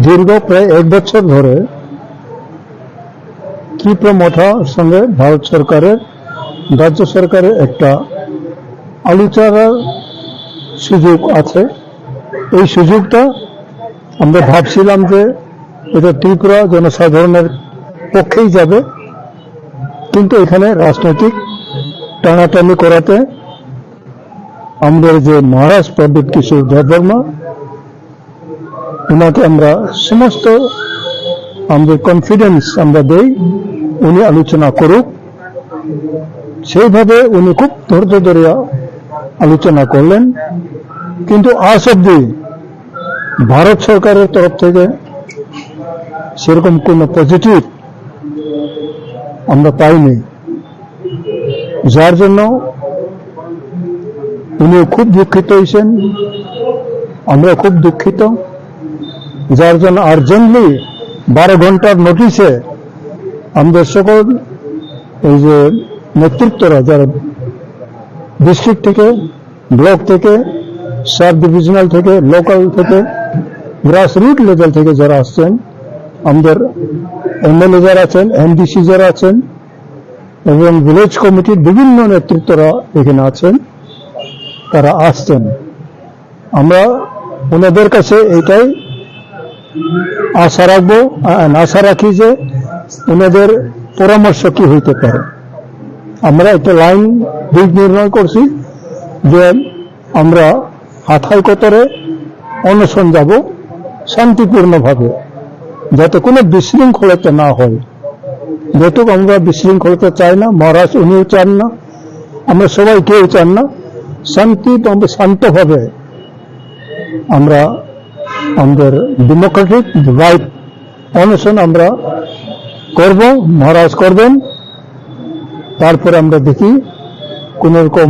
দীর্ঘ প্রায় এক বছর ধরে ত্রিপুরা মথার সঙ্গে ভারত সরকারের, রাজ্য সরকারের একটা আলোচনার সুযোগ আছে। এই সুযোগটা আমরা ভাবছিলাম যে এটা ত্রিপুরা জনসাধারণের পক্ষেই যাবে, কিন্তু এখানে রাজনৈতিক টানাটানি করাতে আমাদের যে মহারাজ প্রদ্যুৎ কিশোর দেববর্মা, ওনাকে আমরা সমস্ত আমাদের কনফিডেন্স আমরা দেই, উনি আলোচনা করুক। সেইভাবে উনি খুব ধৈর্য ধরে আলোচনা করলেন, কিন্তু আজ অব্দি ভারত সরকারের তরফ থেকে সেরকম কোনো পজিটিভ আমরা পাইনি, যার জন্য উনি খুব দুঃখিত হয়েছেন, আমরা খুব দুঃখিত, যার জন্য আর্জেন্টলি বারো ঘন্টার নোটিশে আমাদের সকল এই যে নেতৃত্বরা, যারা ডিস্ট্রিক্ট থেকে, ব্লক থেকে, সাব ডিভিশনাল থেকে, লোকাল থেকে, গ্রাসরুট লেভেল থেকে যারা আসছেন, আমাদের এমএলএ যারা আছেন, এমডিসি যারা আছেন এবং ভিলেজ কমিটির বিভিন্ন নেতৃত্বরা এখানে আছেন, তারা আসছেন। আমরা ওনাদের কাছে এটাই আশা রাখবো, আ-, আশা রাখি যে ওনাদের পরামর্শ কি হইতে পারে। আমরা একটা লাইন দিক নির্ণয় করছি যে আমরা হাথাই কতরে অনশন যাব শান্তিপূর্ণভাবে, যাতে কোনো বিশৃঙ্খলতা না হয়। যেহেতু আমরা বিশৃঙ্খলতা চাই না, মহারাজ উনিও চান না, আমরা সবাই কেউ চান না, শান্তি এবং শান্তভাবে আমরা আমাদের ডেমোক্রেটিক রাইট অনশন আমরা করব, মহারাজ করবেন। তারপরে আমরা দেখি কোন রকম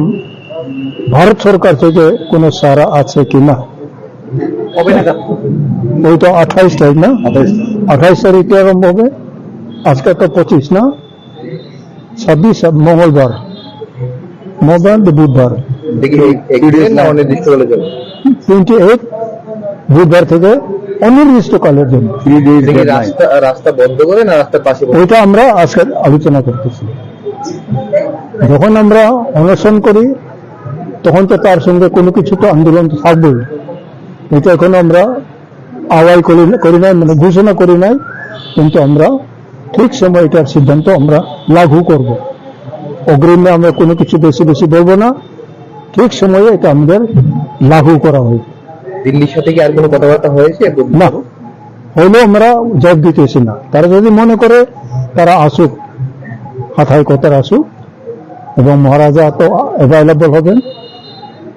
ভারত সরকার থেকে কোনো সাড়া আছে কিনা। কবে নাগাদ? ওই তো আঠাইশ তারিখ না? আঠাইশ। আঠাইশ তারিখে আরম্ভ হবে। আজকে তো পঁচিশ না? ছাব্বিশ, মঙ্গলবার। মঙ্গলবার তো বুধবার। দেখি, এই এক দিন না অনির্দিষ্টকালের জন্য? টোয়েন্টি এইট, বুধবার থেকে অনির্দিষ্টকালের জন্য। থ্রি ডেজ দেখি ডেডলাইন। রাস্তা, রাস্তা বন্ধ করে না রাস্তার পাশে বসে? ওইটা আমরা আজকে আলোচনা করতেছি। যখন আমরা অনশন করি, তখন তো তার সঙ্গে কোনো কিছু তো আন্দোলন তো থাকবেই। এটা এখন আমরা আওয়াজ করি, করি নাই, মানে ঘোষণা করি নাই, কিন্তু আমরা ঠিক সময় এটার সিদ্ধান্ত আমরা লাঘু করব। অগ্রিমে আমরা কোনো কিছু বেশি বেশি বলবো না, ঠিক সময়ে এটা আমাদের লাঘু করা হবে। দিল্লির সাথে কি আর কোনো কথাবার্তা হয়েছে? না, হইলেও আমরা জবাব দিতেছি না। তারা যদি মনে করে তারা আসুক, হাথায় কথার আসুক, এবং মহারাজা তো অ্যাভেলেবল হবেন।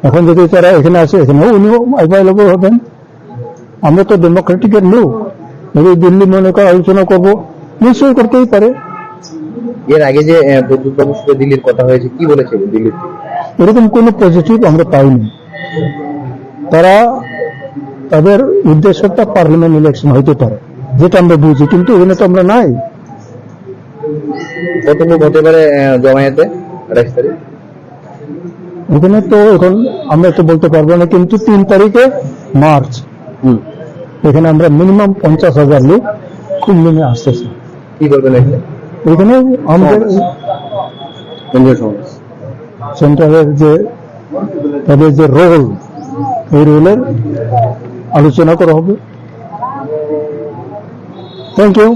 এখন যদি তারা এখানে আসে, এখানেও উনিও অ্যাভেলেবল হবেন। আমরা তো ডেমোক্রেটিকের লোক, যদি দিল্লি মনে করে আলোচনা করব, নিশ্চয়ই করতেই পারে। এর আগে যে, আহ, প্রদ্যুৎ বাবুর সাথে দিল্লির কথা হয়েছে, কি বলেছে দিল্লির থেকে? এরকম কোনো পজিটিভ আমরা পাইনি। তারা, তাদের উদ্দেশ্যটা পার্লামেন্ট ইলেকশন হইতে পারে, যেটা আমরা বুঝি, কিন্তু এখানে তো আমরা নাই। কত লোক হতে পারে, আহ, জমায়েতে আঠাইশ তারিখ? এখানে তো এখন আমরা তো বলতে পারবো না, কিন্তু তিন তারিখে মার্চ, হুম। এখানে আমরা মিনিমাম পঞ্চাশ হাজার লোক খুব মিনিমাম আসতেছে। কি বলবেন এখানে? এখানে আমাদের সমাবেশ। কেন্দ্রীয় সমাবেশ। সেন্ট্রালের যে, তাদের যে রোল, এই রোলের আলোচনা করা হবে। Thank you.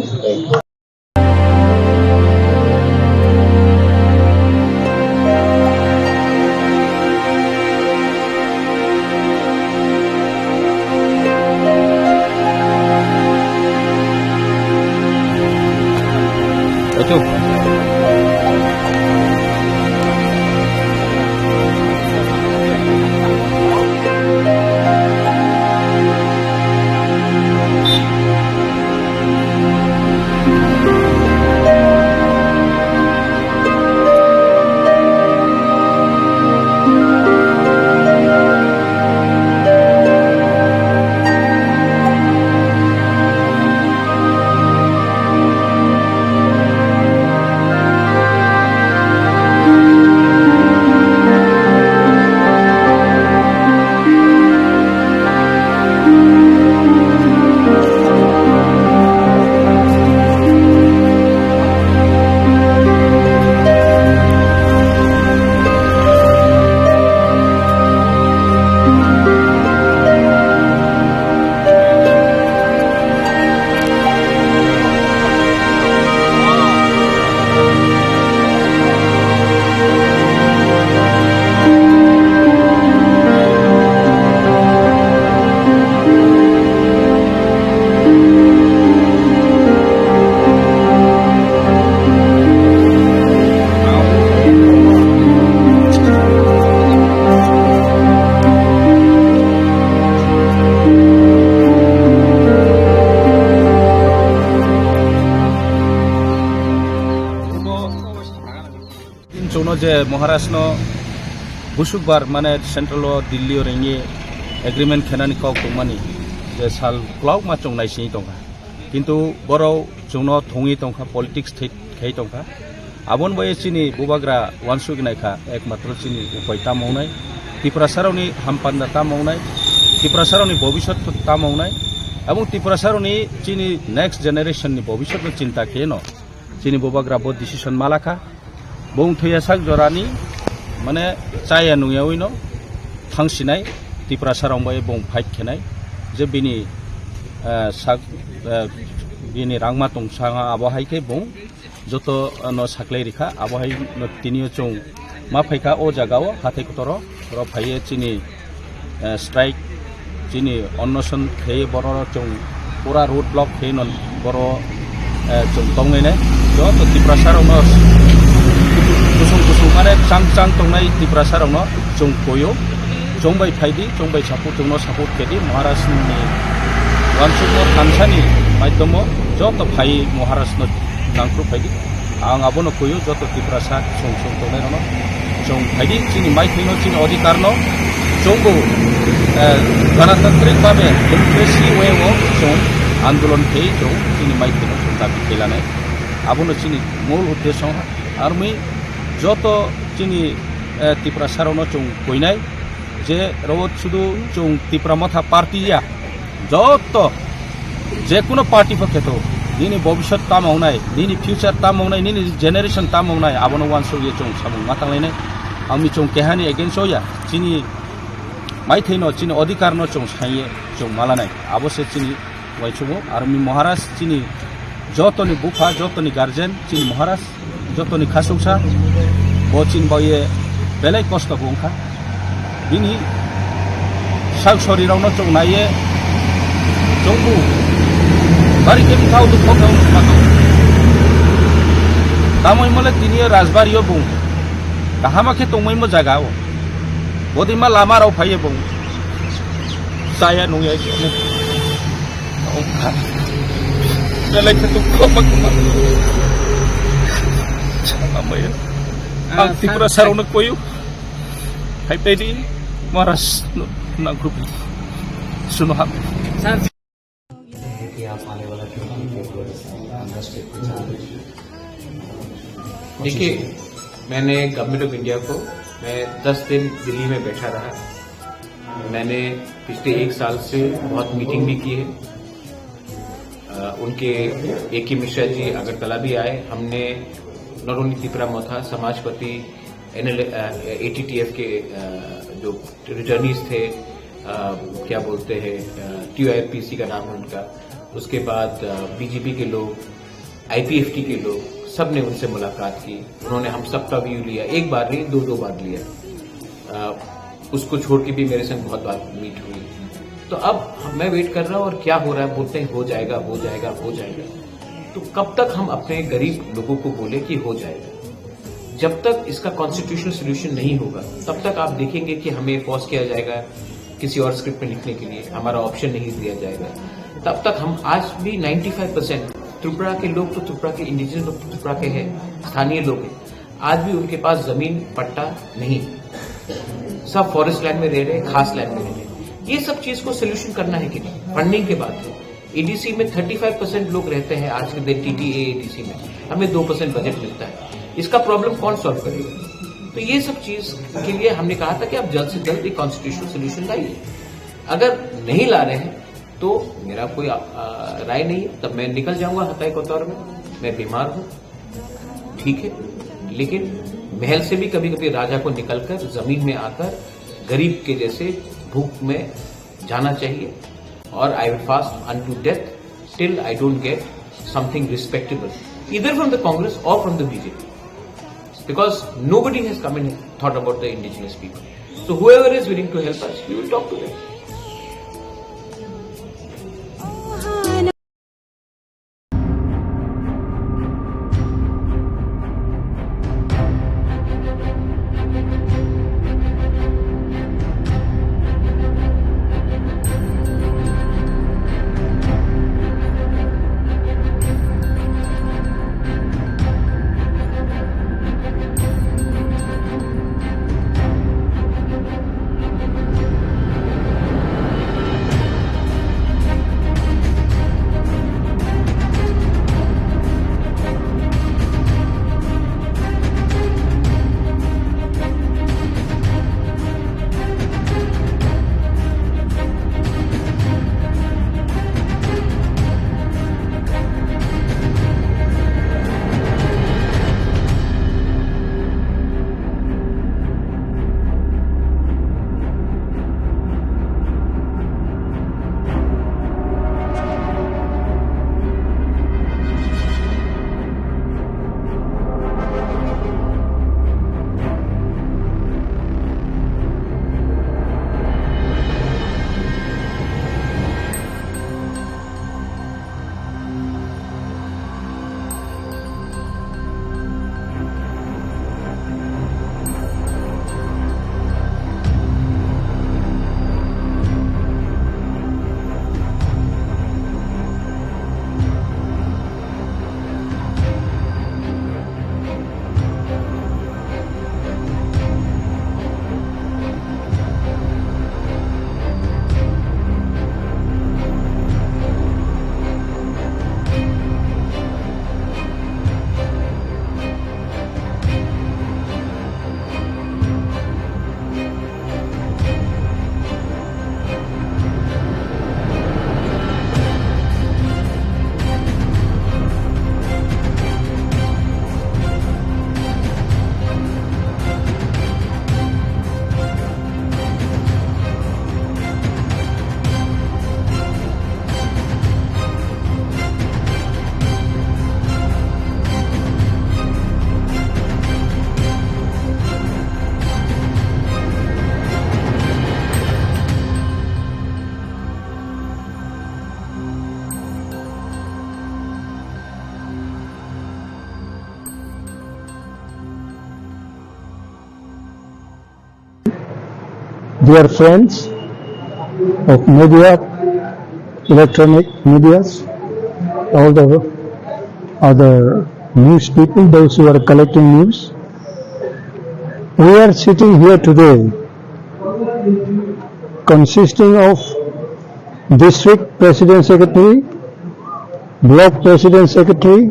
Je Maharaj no busukbar mane central o Delhi o ringwi agreement khenani kok tongmani je sal kwlauma chwng naisingwi tongkha. Kintu borok chwngno thungwi tongkha, politics thai-, khai tongkha. Aboni bai chini bubagra wansuk naikha, ekmatro chini upai tamo wngnai, Tiprasarokni hampanda tamo wngnai, Tiprasarokni bobisot tamo wngnai, abong Tiprasarokni chini next generation ni bobisot no chinta kheno chini bubagra bo decision malakha. Bung thwiya sak jorani, mane, chaya nungyawi no thangsinai, Tiprasa rong bai bung fight khenai, je bini, eh, sak, eh, bini rangma tong sanga abo hai khe bung joto, eh, no saklai rikha, abo hai no tini o chwng ma phaikha o jaga o hathai kotoro, oro phaiye chini eh, strike, chini onnoson khe borok chwng pura road block khe non borok, eh, chwng tongnai nai. Joto Tiprasa rokno kusung kusung mane chang chang tongnai Tiprasa rokno chwng koyo. Chwng bai phaidi, chwng bai support, chwngno support khedi Maharaj ni wansukmo thansani maidhomo joto phai Maharaj no nangkru phaidi. Ang abono kuyu joto Tiprasa song song tongnai rokno. Chwng phaidi chini maithaino chini odhikar no chwngbo, eh, ganatantrik babe democracy way o chwng andolon khe chwng chini maithaino chwng dabi khe lanai. Abono chini mul uddesho armi joto chini, eh, Tiprasa rokno chwng kuinai je ro sudu chwng Tipra Motha party ya joto je kuno party pho kheto, nini bobisot tamo wngnai, nini future tamo wngnai, nini generation tamo wngnai, abono wansuk ye chwng samung ma tanglainai. Ami chwng kehani against o ya, chini maithaino, chini odhikar no chwng saiye chwng malanai. Abo se chini waisukmung, armi Maharaj chini jotoni bupha, jotoni guardian, chini Maharaj. Jotoni khasuksa bo chini baoye belai kosto bo wngkha. Bini sak sori rokno chwng naiye chwngbu bari khe bithao dukho khe wngkha. Tamoi mole tini o rajbari o bung kahama khe tongmai mo jaga o. Bodima lama rok phaiye bung chaya nungya. Belai khe dukho ma kwma. Chama maya. Ang Tripura sarokno koyu. Hai tei di Maharaj no nangkru. Suno ham. कि आप आने वाला twenty February से कांग्रेस के प्रचार में देखिए, मैंने गवर्नमेंट ऑफ इंडिया को, मैं दस दिन दिल्ली में बैठा रहा। मैंने पिछले एक साल से बहुत मीटिंग भी की है। अ, उनके ए के मिश्रा जी अगरतला भी आए। हमने not only तिपरा मोथा, समाजपति, एनएल, अ, एटीटीएफ के, अ, जो रिटर्नीज थे, अ, क्या बोलते हैं, अ, टीओआईपीसी का नाम है उनका, उसके बाद, अ, बीजेपी के लोग, आईपीएफटी के लोग, सब ने उनसे मुलाकात की। उन्होंने हम सबका व्यू लिया, एक बार नहीं, दो दो बार लिया। अ, उसको छोड़ के भी मेरे संग बहुत बार मीट हुई। तो अब हम, मैं वेट कर रहा हूँ और क्या हो रहा है, बोलते हैं हो जाएगा, हो जाएगा, हो जाएगा। तो कब तक हम अपने गरीब लोगों को बोले कि हो जाएगा? जब तक इसका कॉन्स्टिट्यूशनल सॉल्यूशन नहीं होगा, तब तक आप देखेंगे कि हमें पॉज किया जाएगा किसी और स्क्रिप्ट में लिखने के लिए, हमारा ऑप्शन नहीं दिया जाएगा। तब तक हम आज भी नाइंटी फ़ाइव परसेंट त्रिपुरा के लोग तो त्रिपुरा के इंडिजिनस लोग तो त्रिपुरा के हैं, स्थानीय लोग हैं, आज भी उनके पास जमीन पट्टा नहीं, सब फॉरेस्ट लैंड में रह रहे हैं, खास लैंड में रह रहे हैं। ये सब चीज को सोल्यूशन करना है कि नहीं? फंडिंग के बाद एडीसी में थर्टी फ़ाइव परसेंट लोग रहते हैं आज के दिन टीटीए एडीसी में, हमें दो परसेंट बजट मिलता है, इसका प्रॉब्लम कौन सॉल्व करेगा? तो ये सब चीज के लिए हमने कहा था कि आप जल्द से जल्द एक कॉन्स्टिट्यूशनल सॉल्यूशन लाइए। अगर नहीं ला रहे हैं तो मेरा कोई, आ, आ, राय नहीं है, तब मैं निकल जाऊंगा हताई कोतवार में। मैं बीमार हूँ, ठीक है, लेकिन महल से भी कभी कभी राजा को निकलकर जमीन में आकर गरीब के जैसे भूख में जाना चाहिए। और I will fast unto death till I don't get something respectable, either from the Congress or from the B J P, because nobody has come and thought about the indigenous people. So whoever is willing to help us, we will talk to them. Dear friends of media, electronic medias, all the other news people, those who are collecting news. We are sitting here today consisting of district president secretary, block president secretary,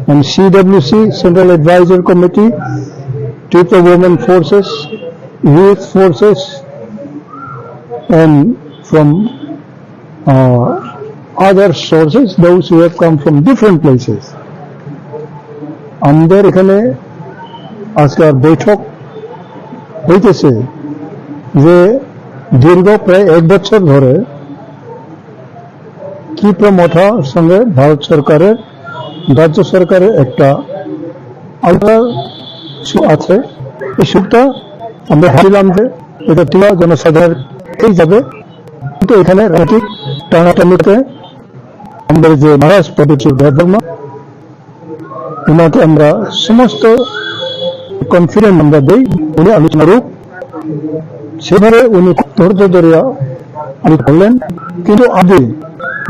and C W C, Central Advisory Committee, Tripura Women Forces, Youth Forces, and from uh, other sources, those who have come from different places. আমাদের এখানে আজকাল বৈঠক হইতেছে যে দীর্ঘ প্রায় এক বছর ধরে ত্রিপুরা মথা সঙ্গে ভারত সরকারের, রাজ্য সরকারের একটা আলাদা ইস্যু আছে। এই ইস্যুটা আমরা ভাবছিলাম যে এটা ত্রিপুরা জনসাধারণ এই যাবে, কিন্তু এখানে রাজনৈতিক টানাটানিতে আমাদের যে মহারাজ প্রদীপ সিং দেববর্মা, ওনাকে আমরা সমস্ত কনফিডেন্স আমরা দেই, উনি আলোচনা করুক। সেভাবে উনি খুব ধৈর্য ধরিয়া আলোচনা করলেন, কিন্তু আগে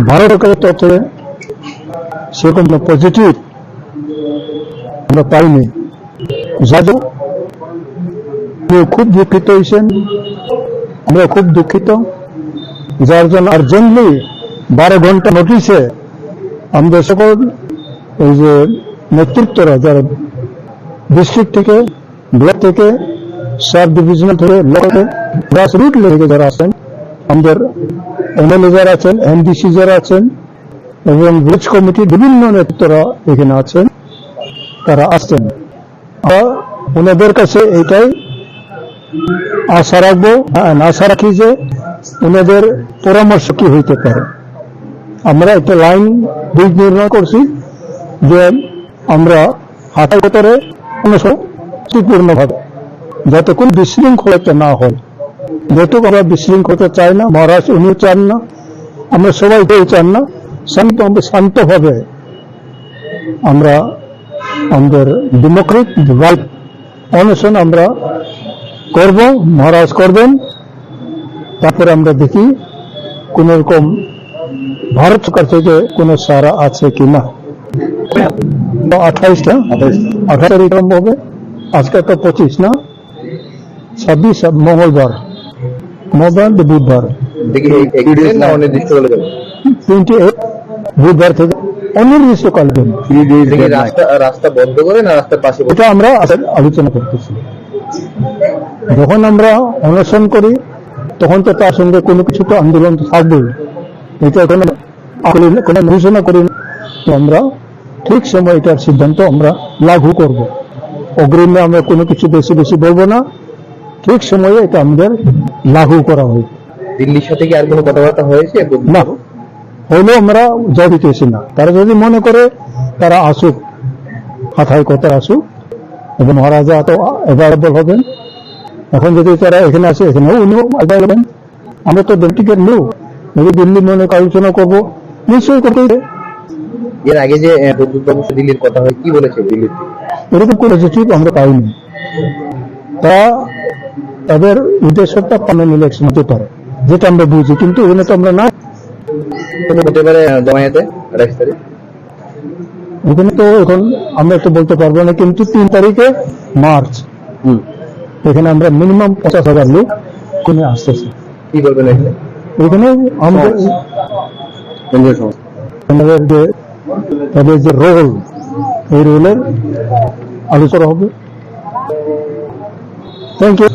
ভারত সরকারের তরফ থেকে সেরকম কোনো পজিটিভ আমরা পাইনি। যার জন্য উনি খুব দুঃখিত হয়েছেন, আমরা খুব দুঃখিত। যার জন্য আর্জেন্টলি বারো ঘন্টা নোটিশে আমাদের সকল এই যে নেতৃত্বরা, যারা ডিস্ট্রিক্ট থেকে, ব্লক থেকে, সাব ডিভিশনাল থেকে, লোকাল থেকে, গ্রাসরুট লেভেল থেকে যারা আছেন, আমাদের এমএলএ যারা আছেন, এমডিসি যারা আছেন এবং ভিলেজ কমিটির বিভিন্ন নেতৃত্বরা এখানে আছেন, তারা আসছেন। আমরা ওনাদের কাছে এটাই আশা রাখবো, আ-, আশা রাখি যে ওনাদের পরামর্শ কি হইতে পারে। আমরা একটা লাইন ব্রিজ নির্মাণ করছি যে আমরা হাতার ভেতরে কোনো সময় শান্তিপূর্ণভাবে, যাতে কোনো বিশৃঙ্খলা না হয়। যেহেতু আমরা বিশৃঙ্খলা চাই না, মহারাজ উনিও চান না, আমরা সবাই কেউ চান না, শান্ত, আমরা শান্তভাবে আমরা আমাদের ডেমোক্রেটিক রাইট অনশন আমরা করব, মহারাজ করবেন। তারপরে আমরা দেখি কোন রকম ভারত সরকার থেকে কোনো সাড়া আছে কি না। তো আঠাইশটা, আঠাইশ। আঠাইশ তারিখ আরম্ভ হবে। আজকে তো পঁচিশ না, ছাব্বিশ মঙ্গলবার, মঙ্গলবার তো বুধবার। দেখি, এই এক দিন না অনির্দিষ্টকালে যাবে? টোয়েন্টি এইট বুধবার থেকে অনির্দিষ্টকাল দিন। দেখি, রাস্তা, রাস্তা বন্ধ করে না রাস্তার পাশে বসে? এটা আমরা আলোচনা করতেছি। যখন আমরা অনশন করি, তখন তো তার সঙ্গে কোনো কিছু তো আন্দোলন তো থাকবেই। এটা এখন আমরা কোনো বিবেচনা করি না। তো আমরা ঠিক সময় এটার সিদ্ধান্ত আমরা লাঘু করব। অগ্রিমে আমরা কোনো কিছু বেশি বেশি বলবো না, ঠিক সময়ে এটা আমাদের লাঘু করা হবে। দিল্লির সাথে কি আর কোনো কথাবার্তা হয়েছে? না, হইলেও আমরা জড়িত হয়েছি না। তারা যদি মনে করে তারা আসুক, হাথায় কথা আসুক, এবং মহারাজা তো অ্যাভেলেবল হবেন। এখন যদি তারা এখানে আসে, এখানেও উনিও অ্যাভেলেবল হবেন। আমরা তো ডেমোক্রেটিক লোক, যদি দিল্লি মনে করে আলোচনা করবো, নিশ্চয়ই করতে হবে। এর আগে যে, আহ, প্রদ্যুৎ বাবুর সাথে দিল্লির কথা হয়, কি বলেছে দিল্লিতে? এরকম কোনো পজিটিভ আমরা পাইনি। তা তাদের উদ্দেশ্যটা পার্মানেন্ট ইলেকশন হতে পারে, যেটা আমরা বুঝি, কিন্তু এখানে তো আমরা না। কোনো হতে পারে, আহ, জমায়েতে আঠাইশ তারিখ? এখানে তো এখন আমরা তো বলতে পারবো না, কিন্তু তিন তারিখে মার্চ, হুম। এখানে আমরা মিনিমাম পঞ্চাশ হাজার লোক এখানে আসতেছে। কি করবেন এখানে? এখানে আমাদের সমাজ। কেন্দ্রীয় সমাজ। আমাদের যে, তাদের যে রোল, এই রোলের আলোচনা হবে। Thank you.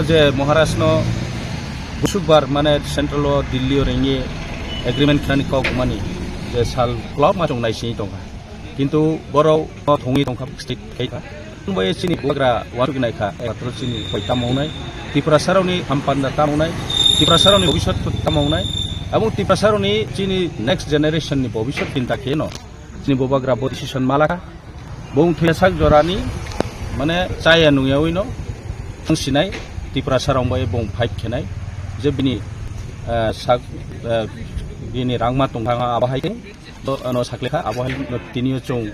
Je Maharaj no busukbar mane central o Delhi o ringwi agreement khnani kok mani je sal kwlak ma chwng naisingwi tongkha. Kintu borok no thongwi tongkha state khai kha. Bai chini bubagra uansuk nai kha, ekmatro chini koi tamo wngnai, Tiprasa rokni hampanda tamo wngnai, Tiprasa rokni bobiswt tamo wngnai, abong Tiprasa rokni chini next generation ni bobiswt chinta khe no chini bubagra bo decision malakha. Bung thwiya sak jorani, mane, chaya nungyawi no, ang sinai, Tiprasa rok bai bung fight khenai, je bini, eh, sak, eh, bini rangma tongthanga abo hai khe, to, ano sakle kha, abo hai no tini o chwng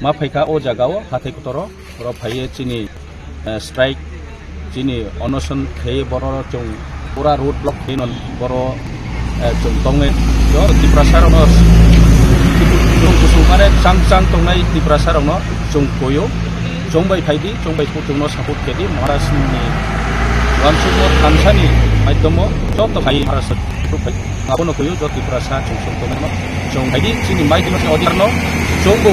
ma phai kha o jaga o, hathai kotoro, oro phaiye chini, eh, strike, chini onoson khe borok chwng pura road block khe non borok, eh, chwng tongnai jo Tiprasa rokno chwng kusung mane chang chang tongnai Tiprasa rokno chwng koyo, chwng bai phaidi, chwng bai chwngno support khedi Maharaj ni wansukmo thansani maidhomo joto khai Maharaj. Abono kuyu jot Tiprasa chwng song tongmano. Chwng haidi chini mai tino odhikar no chwngbo,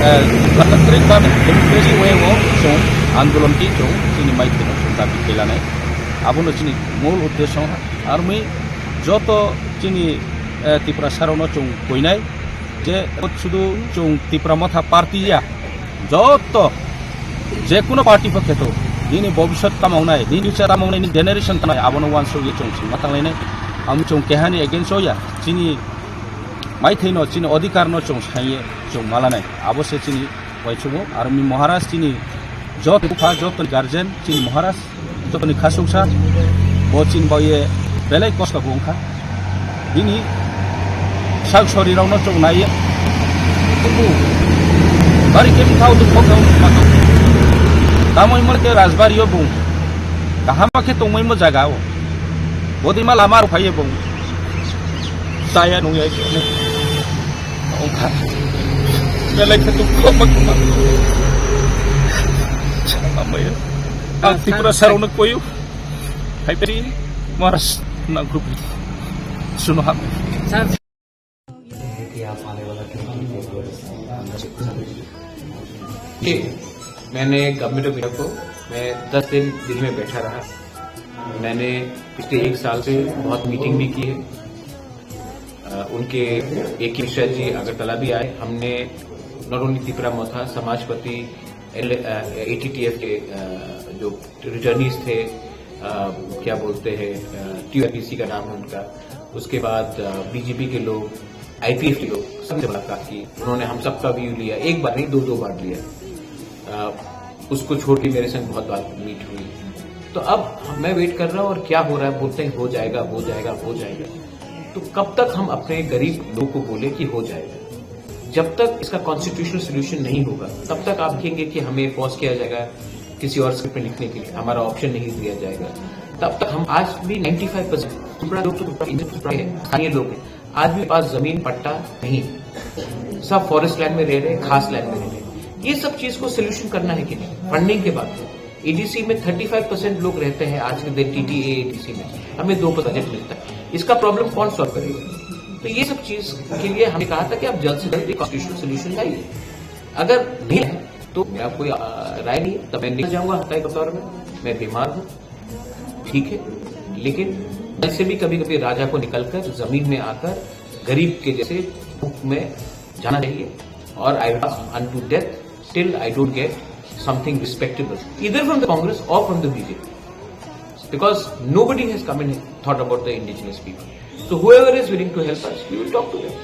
eh, gwnanthri ba democracy way o chwng andolon ki chwng chini mai tino chwng dabi kailanai. Abono chini mul uddesyo army joto chini, eh, Tiprasa rokno chwng koinai je sudu chwng Tipra Motha party ya. Joto, je kuno party pho kheto, nini bobiswt tamo wngnai, nini future tamo wngnai, nini generation tamo wngnai, abono uansukwi chwng singma tanglainai. Amo chwng kehani against o ya, chini maithaino, chini odhikarno chwng saiye chwng malanai. Abo se chini uaisukmung, aro mi Maharaj chini joto bupha, joto guardian, chini Maharaj, jotoni khasuksa, bo chini baoye belai kosto bo wngkha. Bini sak sori rokno chwng naiye. Bari khe bwkha o dukho khe o nukma tong. Tamoni mole khe Rajbari o bung kaham khe tongmai mo jaga o. Bodima lama rw phaiye bung. Chaya nungya khe. Ongkha. Belai khe dukho ma khe ma. Chama maya. Ang Tiprasa rokno koyo. Hai peri Maharaj nang group. Suno ham. कि आप आने वाला twenty four. ये मैंने government of India को, मैं दस दिन दिल्ली में बैठा रहा। मैंने पिछले एक साल से बहुत मीटिंग भी की है। अ, उनके ए के मिश्रा जी अगरतला भी आए। हमने not only तिपरा मोथा, समाजपति, एल-, अ, ए टी टी एफ के, अ, जो रिटर्नीज थे, अ, क्या बोलते हैं, अ, T U R P C का नाम है उनका, उसके बाद, अ, बी जे पी के लोग, आई पी एफ के लोग, सबसे मुलाकात की। उन्होंने हम सबका व्यू लिया, एक बार नहीं, दो दो बार लिया। अ, उसको छोड़ के मेरे संग बहुत बार मीट हुई। तो अब मैं वेट कर रहा हूँ और क्या हो रहा है, बोलते हैं हो जाएगा, हो जाएगा, हो जाएगा। तो कब तक हम अपने गरीब लोगों को बोले कि हो जाएगा? जब तक इसका कॉन्स्टिट्यूशनल सॉल्यूशन नहीं होगा, तब तक आप कहेंगे कि हमें फोर्स किया जाएगा किसी और स्क्रिप्ट में लिखने के लिए, हमारा ऑप्शन नहीं दिया जाएगा। तब तक हम आज भी नाइंटी फ़ाइव परसेंट टुकड़ा लोग तो टुकड़ा, इंडियन टुकड़ा है, स्थानीय लोग हैं, आज भी पास जमीन पट्टा नहीं है, सब फॉरेस्ट लैंड में रह रहे हैं, खास लैंड में रह रहे हैं। ये सब चीज को सॉल्यूशन करना है कि नहीं? फंडिंग के बाद ए डी सी में थर्टी फ़ाइव परसेंट लोग रहते हैं आज के दिन T T A A D C में, हमें दो बजट मिलता है, इसका प्रॉब्लम कौन सॉल्व करेगा? तो ये सब चीज के लिए हमने कहा था कि आप जल्द से जल्द एक कॉन्स्टिट्यूशनल सॉल्यूशन लाइए। अगर नहीं है तो मेरा कोई, आ, राय नहीं है, तब मैं निकल जाऊंगा हत्या के तौर में, मैं बीमार हूँ, ठीक है, लेकिन ऐसे भी कभी कभी राजा को निकलकर जमीन में आकर गरीब के जैसे भूख में जाना चाहिए। और I will unto death till I don't get something respectable, either from the Congress or from the B J P, because nobody has come and thought about the indigenous people. So whoever is willing to help us, we will talk to them.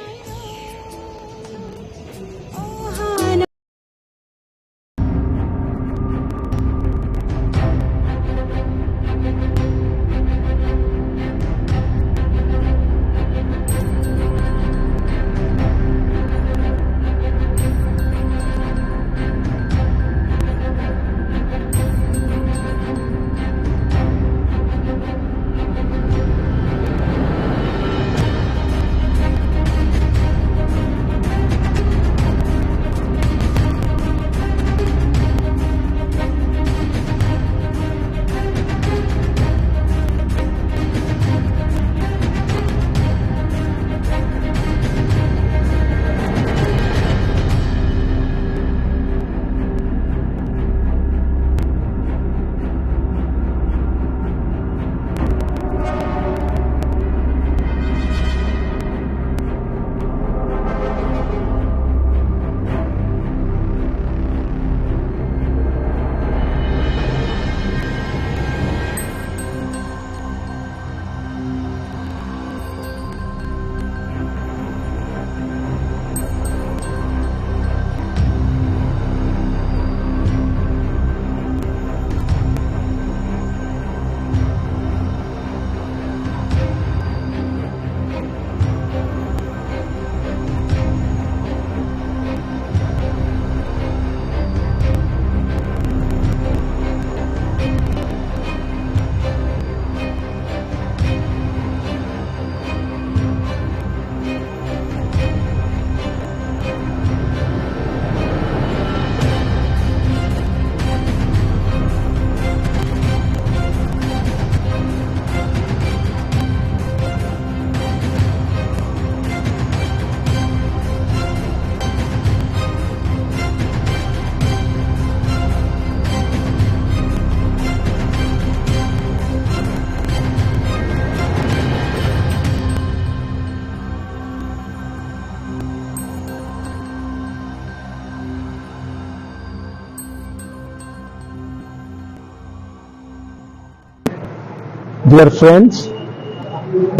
Dear friends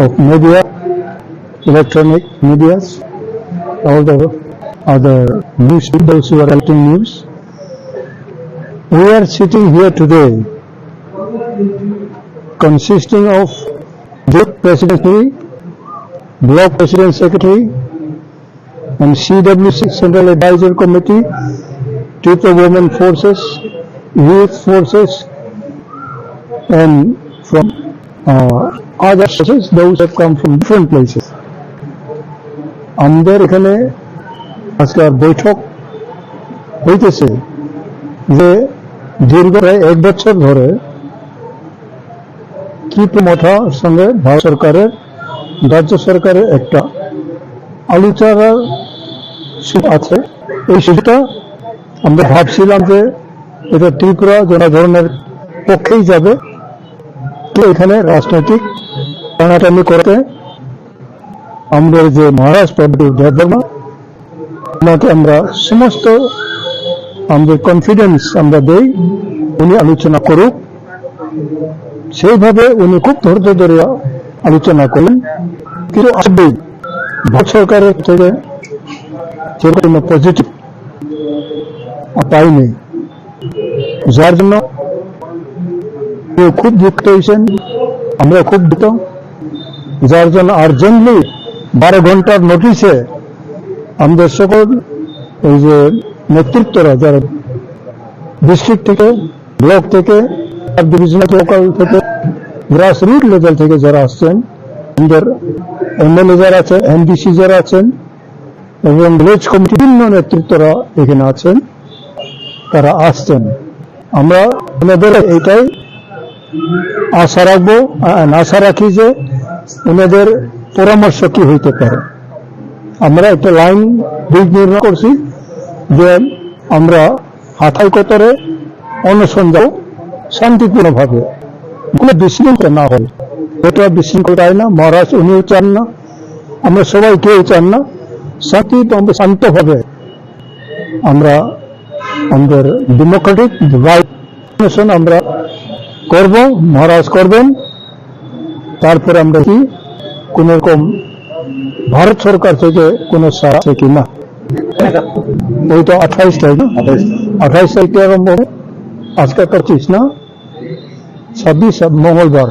of media, electronic medias, all the other news people who are writing news, we are sitting here today consisting of Youth President Secretary, Block President Secretary, and C W C Central Advisory Committee, Tripura Women Forces, Youth Forces, and from uh, other forces, those have come from different places. আমাদের এখানে আজকে আর বৈঠক হইতেছে যে দীর্ঘ প্রায় এক বছর ধরে ত্রিপুরা মথার সঙ্গে ভারত সরকারের, রাজ্য সরকারের একটা আলোচনার সুযোগ আছে। এই সুযোগটা আমরা ভাবছিলাম যে এটা ত্রিপুরা জনগণের পক্ষেই যাবে, তো এখানে রাজনৈতিক টানাটানি করতে আমাদের যে মহারাজ প্রভু দেববর্মা, ওনাকে আমরা সমস্ত আমাদের কনফিডেন্স আমরা দেই, উনি আলোচনা করুক। সেইভাবে উনি খুব ধৈর্য ধরে আলোচনা করলেন, কিন্তু আসলে ভারত সরকারের থেকে সেরকম পজিটিভ পাইনি, যার জন্য উনি খুব দুঃখিত হয়েছেন, আমরা খুব দুঃখিত। যার জন্য আর্জেন্টলি বারো ঘন্টার নোটিশে আমাদের সকল এই যে নেতৃত্বরা, যারা ডিস্ট্রিক্ট থেকে, ব্লক থেকে, সাব ডিভিশনাল, লোকাল থেকে, গ্রাসরুট লেভেল থেকে যারা আসছেন, আমাদের এমএলএ যারা আছেন, এমডিসি যারা আছেন এবং ভিলেজ কমিটি বিভিন্ন নেতৃত্বরা এখানে আছেন, তারা আসছেন। আমরা ওনাদের এটাই আশা রাখবো, আ-, আশা রাখি যে ওনাদের পরামর্শ কি হইতে পারে। আমরা একটা লাইন ব্রিজ নির্মাণ করছি যে আমরা হাথাই কোতরে অনশন যাব শান্তিপূর্ণভাবে, কোনো বিশৃঙ্খলা না হয়। এটা বিশৃঙ্খলা চাই না, মহারাজ উনিও চান না, আমরা সবাই কেউ চান না। শান্তি, আমরা শান্তভাবে আমরা আমাদের ডেমোক্রেটিক রাইট অনশন আমরা করব, মহারাজ করবেন। তারপরে আমরা কি কোনো রকম ভারত সরকার থেকে কোনো সাড়া আছে কি না? ওই তো আঠাইশ তারিখ না? আঠাইশ। আঠাইশ তারিখ থেকে আরম্ভ হবে। আজকে পঁচিশ না? ছাব্বিশ মঙ্গলবার,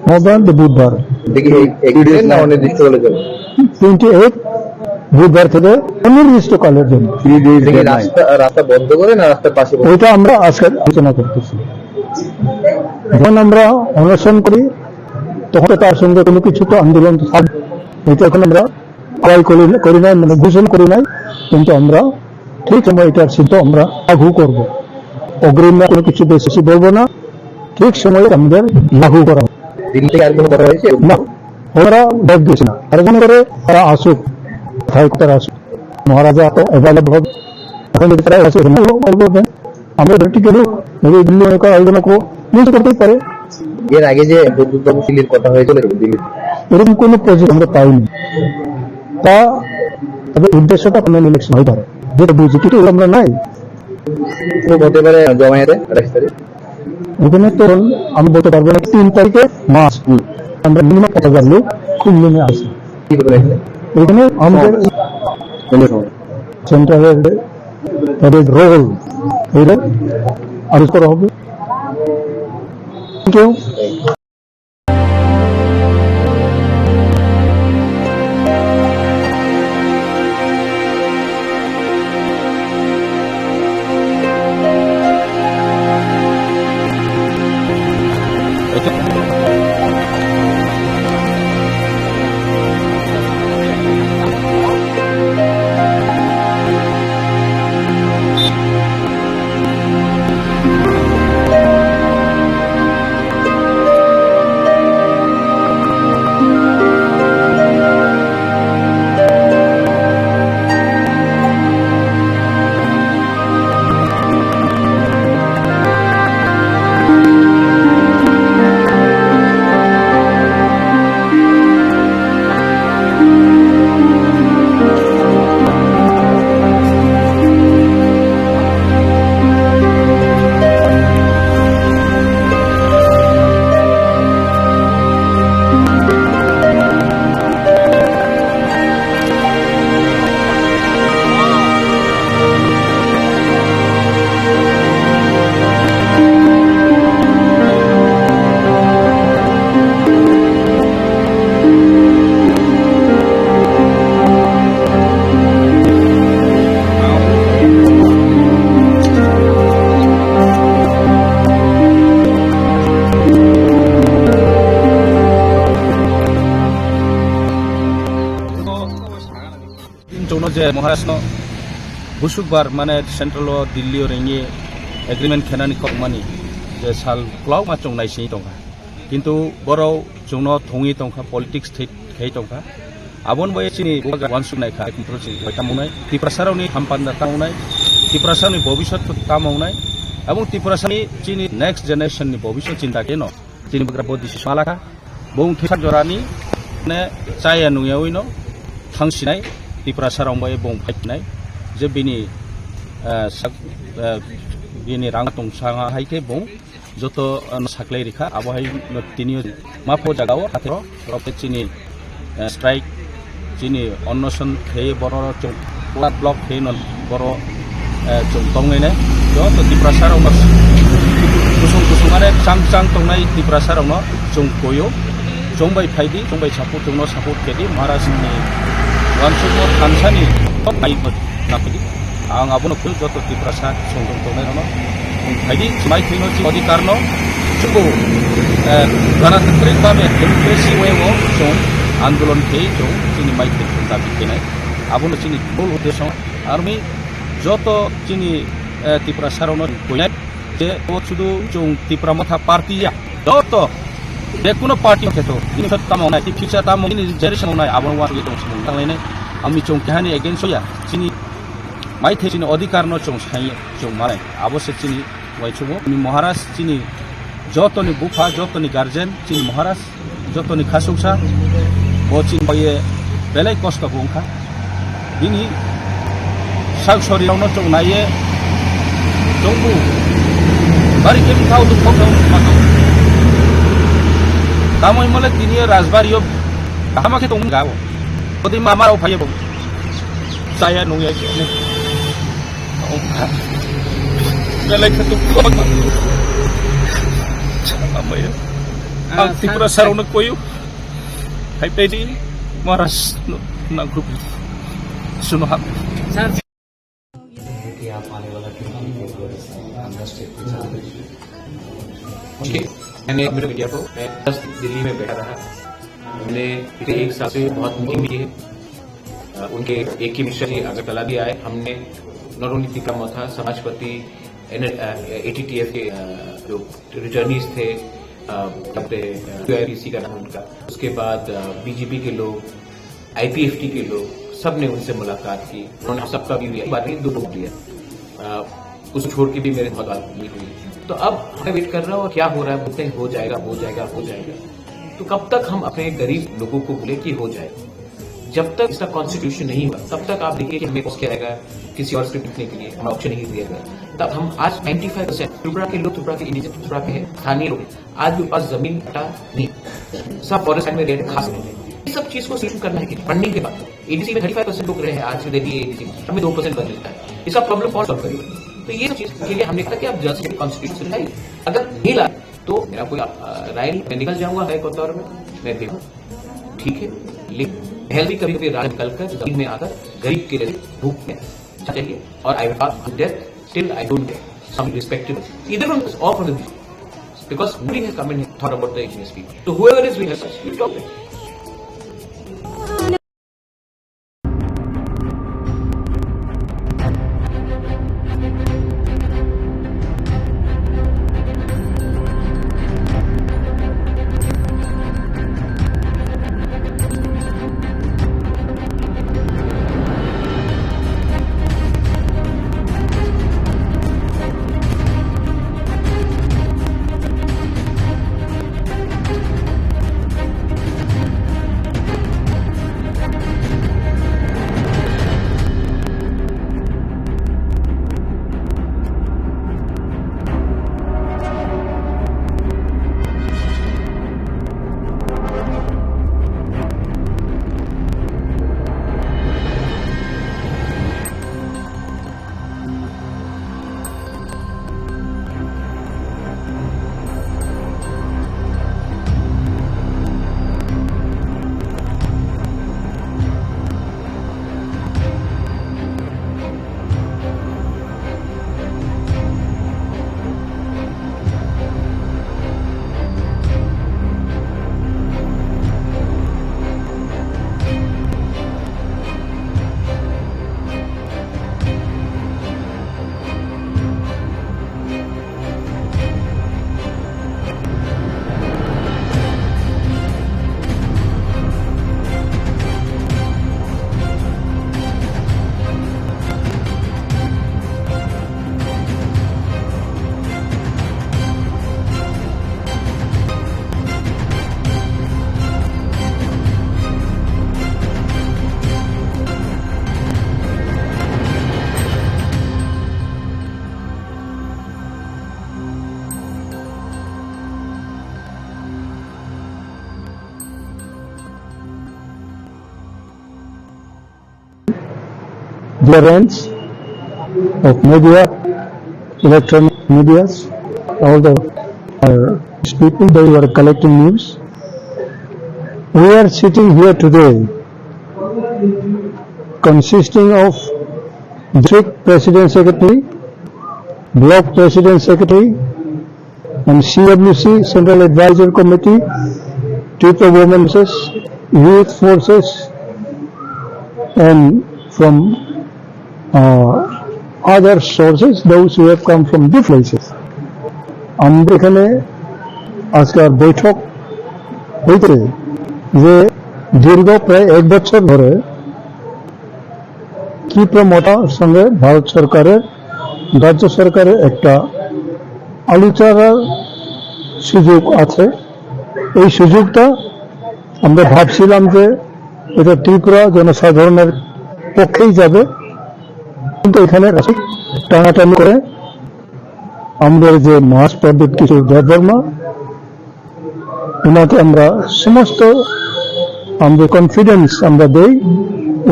মঙ্গলবার তো বুধবার। দেখি, এই, এই দিন না অনির্দিষ্ট বলে যাবে? টোয়েন্টি এইট বুধবার থেকে অনির্দিষ্টকালের জন্য। থ্রি ডেজ দেখি, ডেডলাইন। রাস্তা, রাস্তা বন্ধ করে না রাস্তার পাশে বসে? ওইটা আমরা আজকে আলোচনা করতেছি। যখন আমরা অনশন করি, তখন তো তার সঙ্গে কোনো কিছু তো আন্দোলন তো থাকবে। এটা এখন আমরা আদায় করি, করি নাই, মানে ঘোষণা করি নাই, কিন্তু আমরা ঠিক সময় এটার সিদ্ধান্ত আমরা লাগু করব। অগ্রিম কোনো কিছু বেশি বলবো না, ঠিক সময়ে আমাদের লাগু করা হবে। দিল্লি থেকে আর কোনো কথা হয়েছে? না, ওরা ডেট দিয়েছে না। আর মনে করে তারা আসুক, কোথায় কোথায় আসুক, মহারাজা তো অ্যাভেলেবল হবে। এখন যদি তারা আসে, এখানে বলবেন। আমরা ধরে ঠিক গেলেও নবী দিল্লি মনে করা হইল না, কো নিয়ে করতেই পারে। এর আগে যে প্রদ্যুৎ বাবু সিলির কথা হয়েছিল দিল্লি, এরকম কোনো প্রজেক্ট আমরা পাইনি। তা তবে উদ্দেশ্যটা কোনো ইলেকশন হয়ে পারে, যেটা বুঝি, কিন্তু আমরা নাই। খুব হতে পারে জমায়েতে আঠাশ তারিখ। এখানে তো আমি বলতে পারবো না, তিন তারিখে মাস হুম। আমরা মিনিমাম পাঁচ হাজার লোক খুব নেমে আসে। কি করে? এখানে আমাদের কোনো সময়। সেন্ট্রালের তাদের রোল এটা আরোপ করা হবে। Thank you. je Maharashtra no busukbar mane central o Delhi o ringwi agreement khenani kokmani je sal kwlauma chwng naisingwi tongkha. Kintu borok chwngno thwngwi tongkha, politics thwi khai tongkha. Aboni bai chini bubagra wansuk nai kha, control chini bai tamo wngnai, Tiprasa rokni hampanda tamo wngnai, Tiprasa rokni bobiswt tamo wngnai, aboni Tiprasa ni chini next generation ni bobiswt chinta khe no chini bubagra bo decision la kha. Bung thwisak jorani ne chaya nungyawi no thangsinai Tiprasa rok bai bung phainai je bini, eh, sak-, eh, bini rang tong sanga hai khe bung joto, uh, no saklai rikha, abo hai no tini mapho jagao athero roke chini, uh, strike, chini onnoson khe boro chwng pura block khe no boro, uh, chwng tongnai nai joto Tiprasa rok no kusung kusung are chang chang tongnai Tiprasa rok no chwng koyo, chwng bai phaidi, chwng bai support, chwng no support kedi Maharaj ni wansukmo thansani tok bai na phaidi. Ang abono koi joto Tiprasa songdong tongnai rokno. Phaidi, chumai thwino chi odhikar no chubo, eh, ganatantrik bhabe democracy way o chwng andolon khe chwng chini mai thwino dabi khenai. Abono chini mul uddesho army joto chini, eh, Tiprasa rokno koinai je o sudu chwng Tipra Motha party ya. Joto je kuno party kheto, ini tamo nai, future tamo, ini generation nai, abo wani tong song tanglainai. Ami chwng kehani against ya, chini maithai chini odhikar no chwng sai, chwng manai. Abo se chini uaisukmung. Chini Maharaj chini jotoni bupha, jotoni guardian, chini Maharaj jotoni khasuksa. Bo chini boye belai kosto bo wngkha. Bini sak sori rokno chwng naiye chwngbu bari khe bithao dukho khe wngkha. Tamoi mole tini rajbari o kahama khe tongmani gabo. Bodi mama rok phaiye bo. Chaya nungya khe. Belai khe dukho. Amaya. Ah, ang Tripura sar, sar rokno koyu. Hai pedi Maharaj no nangkuk. Suno hap. Sir. कि आप आने वाला twenty twenty one Congress के पीछे। ओके, मैंने मेरे मीडिया को, मैं बस दिल्ली में बैठा रहा। मैंने पिछले एक साल से बहुत मीटिंग की है। अ, उनके एक ही मिश्रा जी अगरतला भी आए। हमने not only तिपरा मोथा, समाजपति, एन-, अ, एटीटीएफ के, अ, जो रिटर्नीज थे, अ, अपने, अ, यूआईडीसी का नाम उनका, उसके बाद, अ, बीजेपी के लोग, आईपीएफटी के लोग, सब ने उनसे मुलाकात की। उन्होंने सबका व्यू लिया, बात नहीं, दो बुक दिया। अ, उसको छोड़ के भी मेरे बहुत बात नहीं हुई। तो अब मैं वेट कर रहा हूँ, क्या हो रहा है, बोलते हैं, "हो जाएगा, हो जाएगा, हो जाएगा।" तो कब तक हम अपने गरीब लोगों को बोले कि हो जाए? जब तक इसका कॉन्स्टिट्यूशन नहीं हुआ, तब तक आप देखिए कि हमें कॉस्ट क्या आएगा, किसी और से बिकने के लिए हमें ऑप्शन नहीं दिया गया। तब हम आज नाइंटी फ़ाइव परसेंट त्रिपुरा के लोग, त्रिपुरा के इंडिजिनस त्रिपुरा के हैं, स्थानीय लोग, आज भी पास जमीन पट्टा नहीं, सब फॉरेस्ट लैंड में रेंट खा सकते हैं। ये सब चीज को सोल्यूशन करना है कि फंडिंग के बाद एडीसी में थर्टी फ़ाइव परसेंट लोग रहे हैं, आज के डेट ये एडीसी में हमें दो परसेंट बन मिलता है, इसका प्रॉब्लम कौन सॉल्व करेगा? तो ये सब चीज के लिए हमने कहा कि आप जल्द से जल्द कॉन्स्टिट्यूशन लाइए। अगर नहीं लाए तो मेरा कोई, अ, राय नहीं, मैं निकल जाऊंगा हाई कोर्ट में, मैं देखूँ, ठीक है, लेकिन पहले भी कभी कभी राजा निकल कर जमीन में आकर गरीब के लिए भूख में चाहिए। और I will fight to death till I don't get some respectable, either one of the, because nobody has come and thought about the indigenous people. So whoever is will help us, we will talk to them. the range of media, electronic medias, all the, uh, people, they were collecting news. We are sitting here today consisting of district president secretary, block president secretary, and C W C, Central Advisory Committee, Tripura Women Forces, Youth Forces, and from, uh, other sources, those who have come from different places. আমরা এখানে আজকে আর বৈঠক হইতে যে দীর্ঘ প্রায় এক বছর ধরে ত্রিপুরা মোটার সঙ্গে ভারত সরকারের, রাজ্য সরকারের একটা আলোচনার সুযোগ আছে। এই সুযোগটা আমরা ভাবছিলাম যে এটা ত্রিপুরা জনসাধারণের পক্ষেই যাবে, কিন্তু এখানে টানাটানি করে আমাদের যে মহাসভাপতি কিশোর দেববর্মা, ওনাকে আমরা সমস্ত আমাদের কনফিডেন্স আমরা দেই,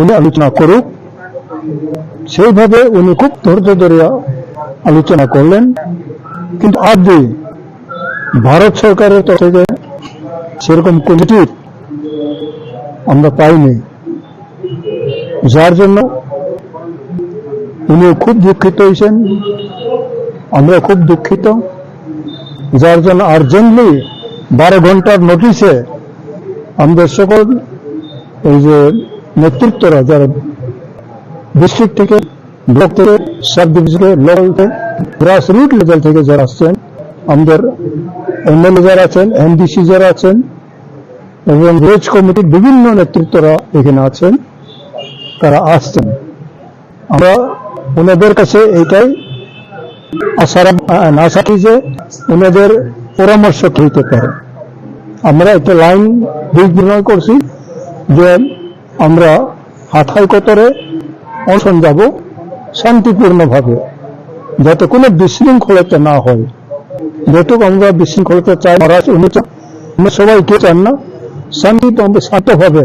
উনি আলোচনা করুক। সেইভাবে উনি খুব ধৈর্য ধরে আলোচনা করলেন, কিন্তু আদৌ ভারত সরকারের তরফ থেকে সেরকম কোনো কিছু আমরা পাইনি। যার জন্য উনি খুব দুঃখিত হয়েছেন, আমরা খুব দুঃখিত। যার জন্য আর্জেন্টলি বারো ঘন্টার নোটিশে আমাদের সকল এই যে নেতৃত্বরা, যারা ডিস্ট্রিক্ট থেকে, ব্লক থেকে, সাব ডিভিশন থেকে, লোকাল থেকে, গ্রাসরুট লেভেল থেকে যারা আসছেন, আমাদের এমএলএ যারা আছেন, এমডিসি যারা আছেন, এবং ভিলেজ কমিটির বিভিন্ন নেতৃত্বরা এখানে আছেন, তারা আসছেন। আমরা ওনাদের কাছে এটাই আশা রাখ-, আ, আশা রাখি যে ওনাদের পরামর্শ হইতে পারে। আমরা একটা লাইন দিক নির্ণয় করছি যে আমরা হাথাই কতরে অনশন যাব শান্তিপূর্ণভাবে, যাতে কোনো বিশৃঙ্খলতা না হয়। যেহেতু আমরা বিশৃঙ্খলতা চাই, মহারাজ উনি চান, আমরা সবাই কেউ চান না, শান্তি তো আমরা শান্তভাবে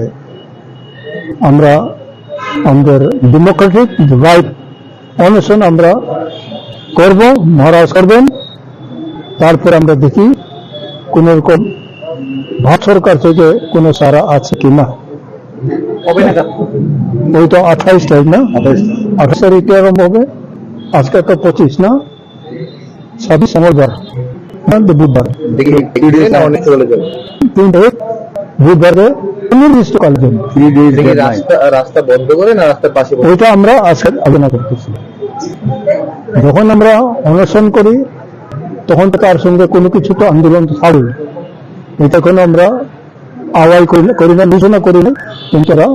আমরা আমাদের ডেমোক্রেটিক রাইট অনশন আমরা করব, মহারাজ করবেন। তারপর আমরা দেখি কোন রকম ভারত সরকার থেকে কোনো সাড়া আছে কিনা। কবে নাগাদ? ওই তো আঠাইশ তারিখ না? আঠাইশ। আঠাইশ তারিখে আরম্ভ হবে। আজকে তো পঁচিশ না? ছাব্বিশ মঙ্গলবার। না, তো বুধবার। দেখি, দেখি, না, অনেক চলে যাবে। তিন তারিখ বুধবারে অনির্দিষ্টকালের জন্য। Three days দেখি, deadline। রাস্তা, রাস্তা বন্ধ করে না রাস্তার পাশে বসে? ওইটা আমরা আজকে আলোচনা করতেছি। যখন আমরা অনশন করি, তখন তো তার সঙ্গে কোনো কিছু তো আন্দোলন তো থাকবেই। এটা কোনো আমরা আওয়াই করি না, করি না, বিবেচনা করি না, কিন্তু তারা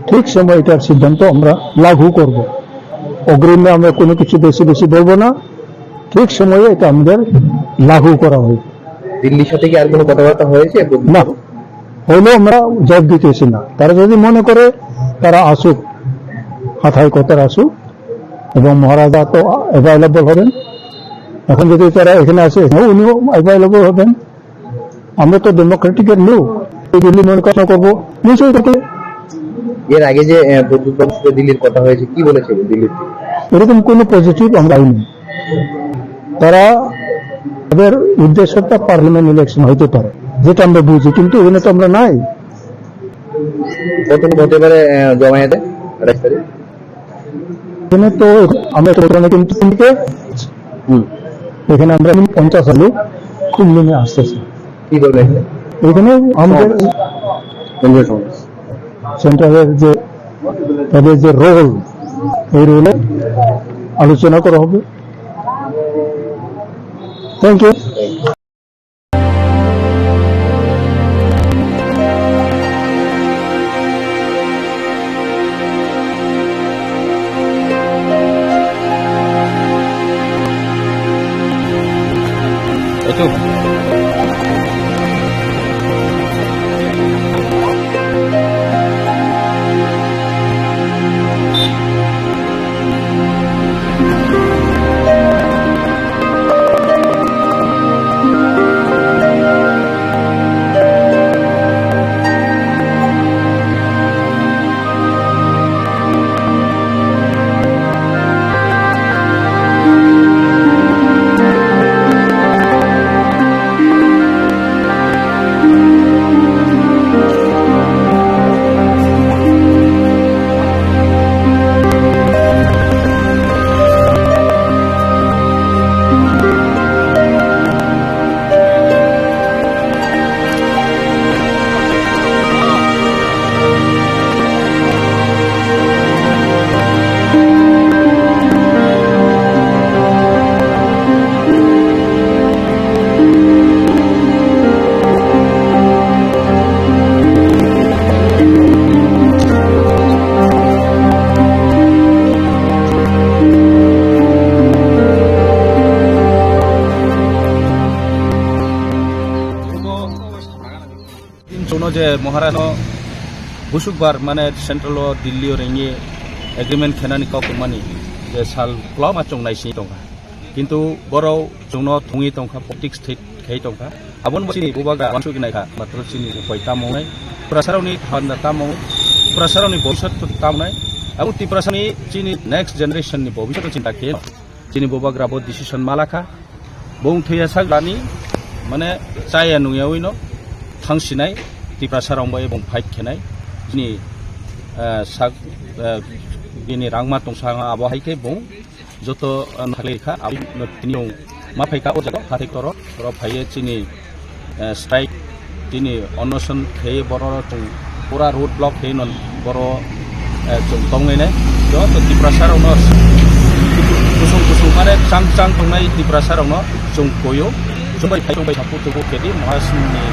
ঠিক সময় এটার সিদ্ধান্ত আমরা লাগু করব। অগ্রিমে আমরা কোনো কিছু বেশি বেশি বলবো না, ঠিক সময়ে এটা আমাদের লাগু করা হবে। দিল্লির সাথে কি আর কোনো কথাবার্তা হয়েছে? না, হইলেও আমরা জবাব দিতেছি না। তারা যদি মনে করে তারা আসুক, হাথায় কথার আসুক, এবং মহারাজা তো অ্যাভেলেবল হবেন। এখন যদি তারা এখানে আসে, উনিও অ্যাভেলেবল হবেন। আমরা তো ডেমোক্রেটিকের লোক, এই দিল্লি মনে কথা করবো, নিশ্চয়ই করবে। এর আগে যে, আহ, প্রদ্যুৎ বাবুর সাথে দিল্লির কথা হয়েছে, কি বলেছে দিল্লির? এরকম কোনো পজিটিভ আমরা পাইনি। তারা, তাদের উদ্দেশ্যটা পার্লামেন্ট ইলেকশন হইতে পারে, যেটা আমরা বুঝি, কিন্তু এখানে তো আমরা নাই। কত হতে পারে, আহ, জমায়েতে আঠাশ তারিখ? এখানে তো আমরা তো এখানে কিন্তু তিনটে, হুম। এখানে আমরা পঞ্চাশ লোক খুব নেমে আসতেছে। কি বলবেন? এখানে আমাদের কেন্দ্রীয় সমাবেশ। সেন্ট্রালের যে, তাদের যে রোল, এই রোলে আলোচনা করা হবে। Thank you. Maharaj no busukbar mane central o Delhi o ringwi agreement khenani kok mani je sal kwlama chwng naising tongkha. Kintu borok chwngno thungwi tongkha, politics thwi khai tongkha. Aboni bo chini bubagra wansugwi naikha, matro chini upai tamo wngnai, Tiprasarokni handa tamo wngnai, Tiprasarokni bhobishyot tamo wngnai. Abo Tiprasani chini next generation ni bhobishyot chinta khe chini bubagra bo decision malakha. Bung thwiya sak lani, mane, chaya nungyawi no thangsinai, Tiprasarok bai bung fight khenai. Chini, eh, sak, eh, bini rangma tongsa abo hai khe bung joto, ah, no thaklai kha, aboni tini chwng ma phai kha o jaga, hathai koro, oro phaiye chini, eh, strike, chini onoson khaiye borok chwng pura road block khaiye non borok, eh, chwng tongnai nai. Joto Tiprasa rokno kusung kusung mane chang chang tongnai Tiprasa rokno chwng koyo. Chwng bai phai chwng bai support tubu kedi Maharaj ni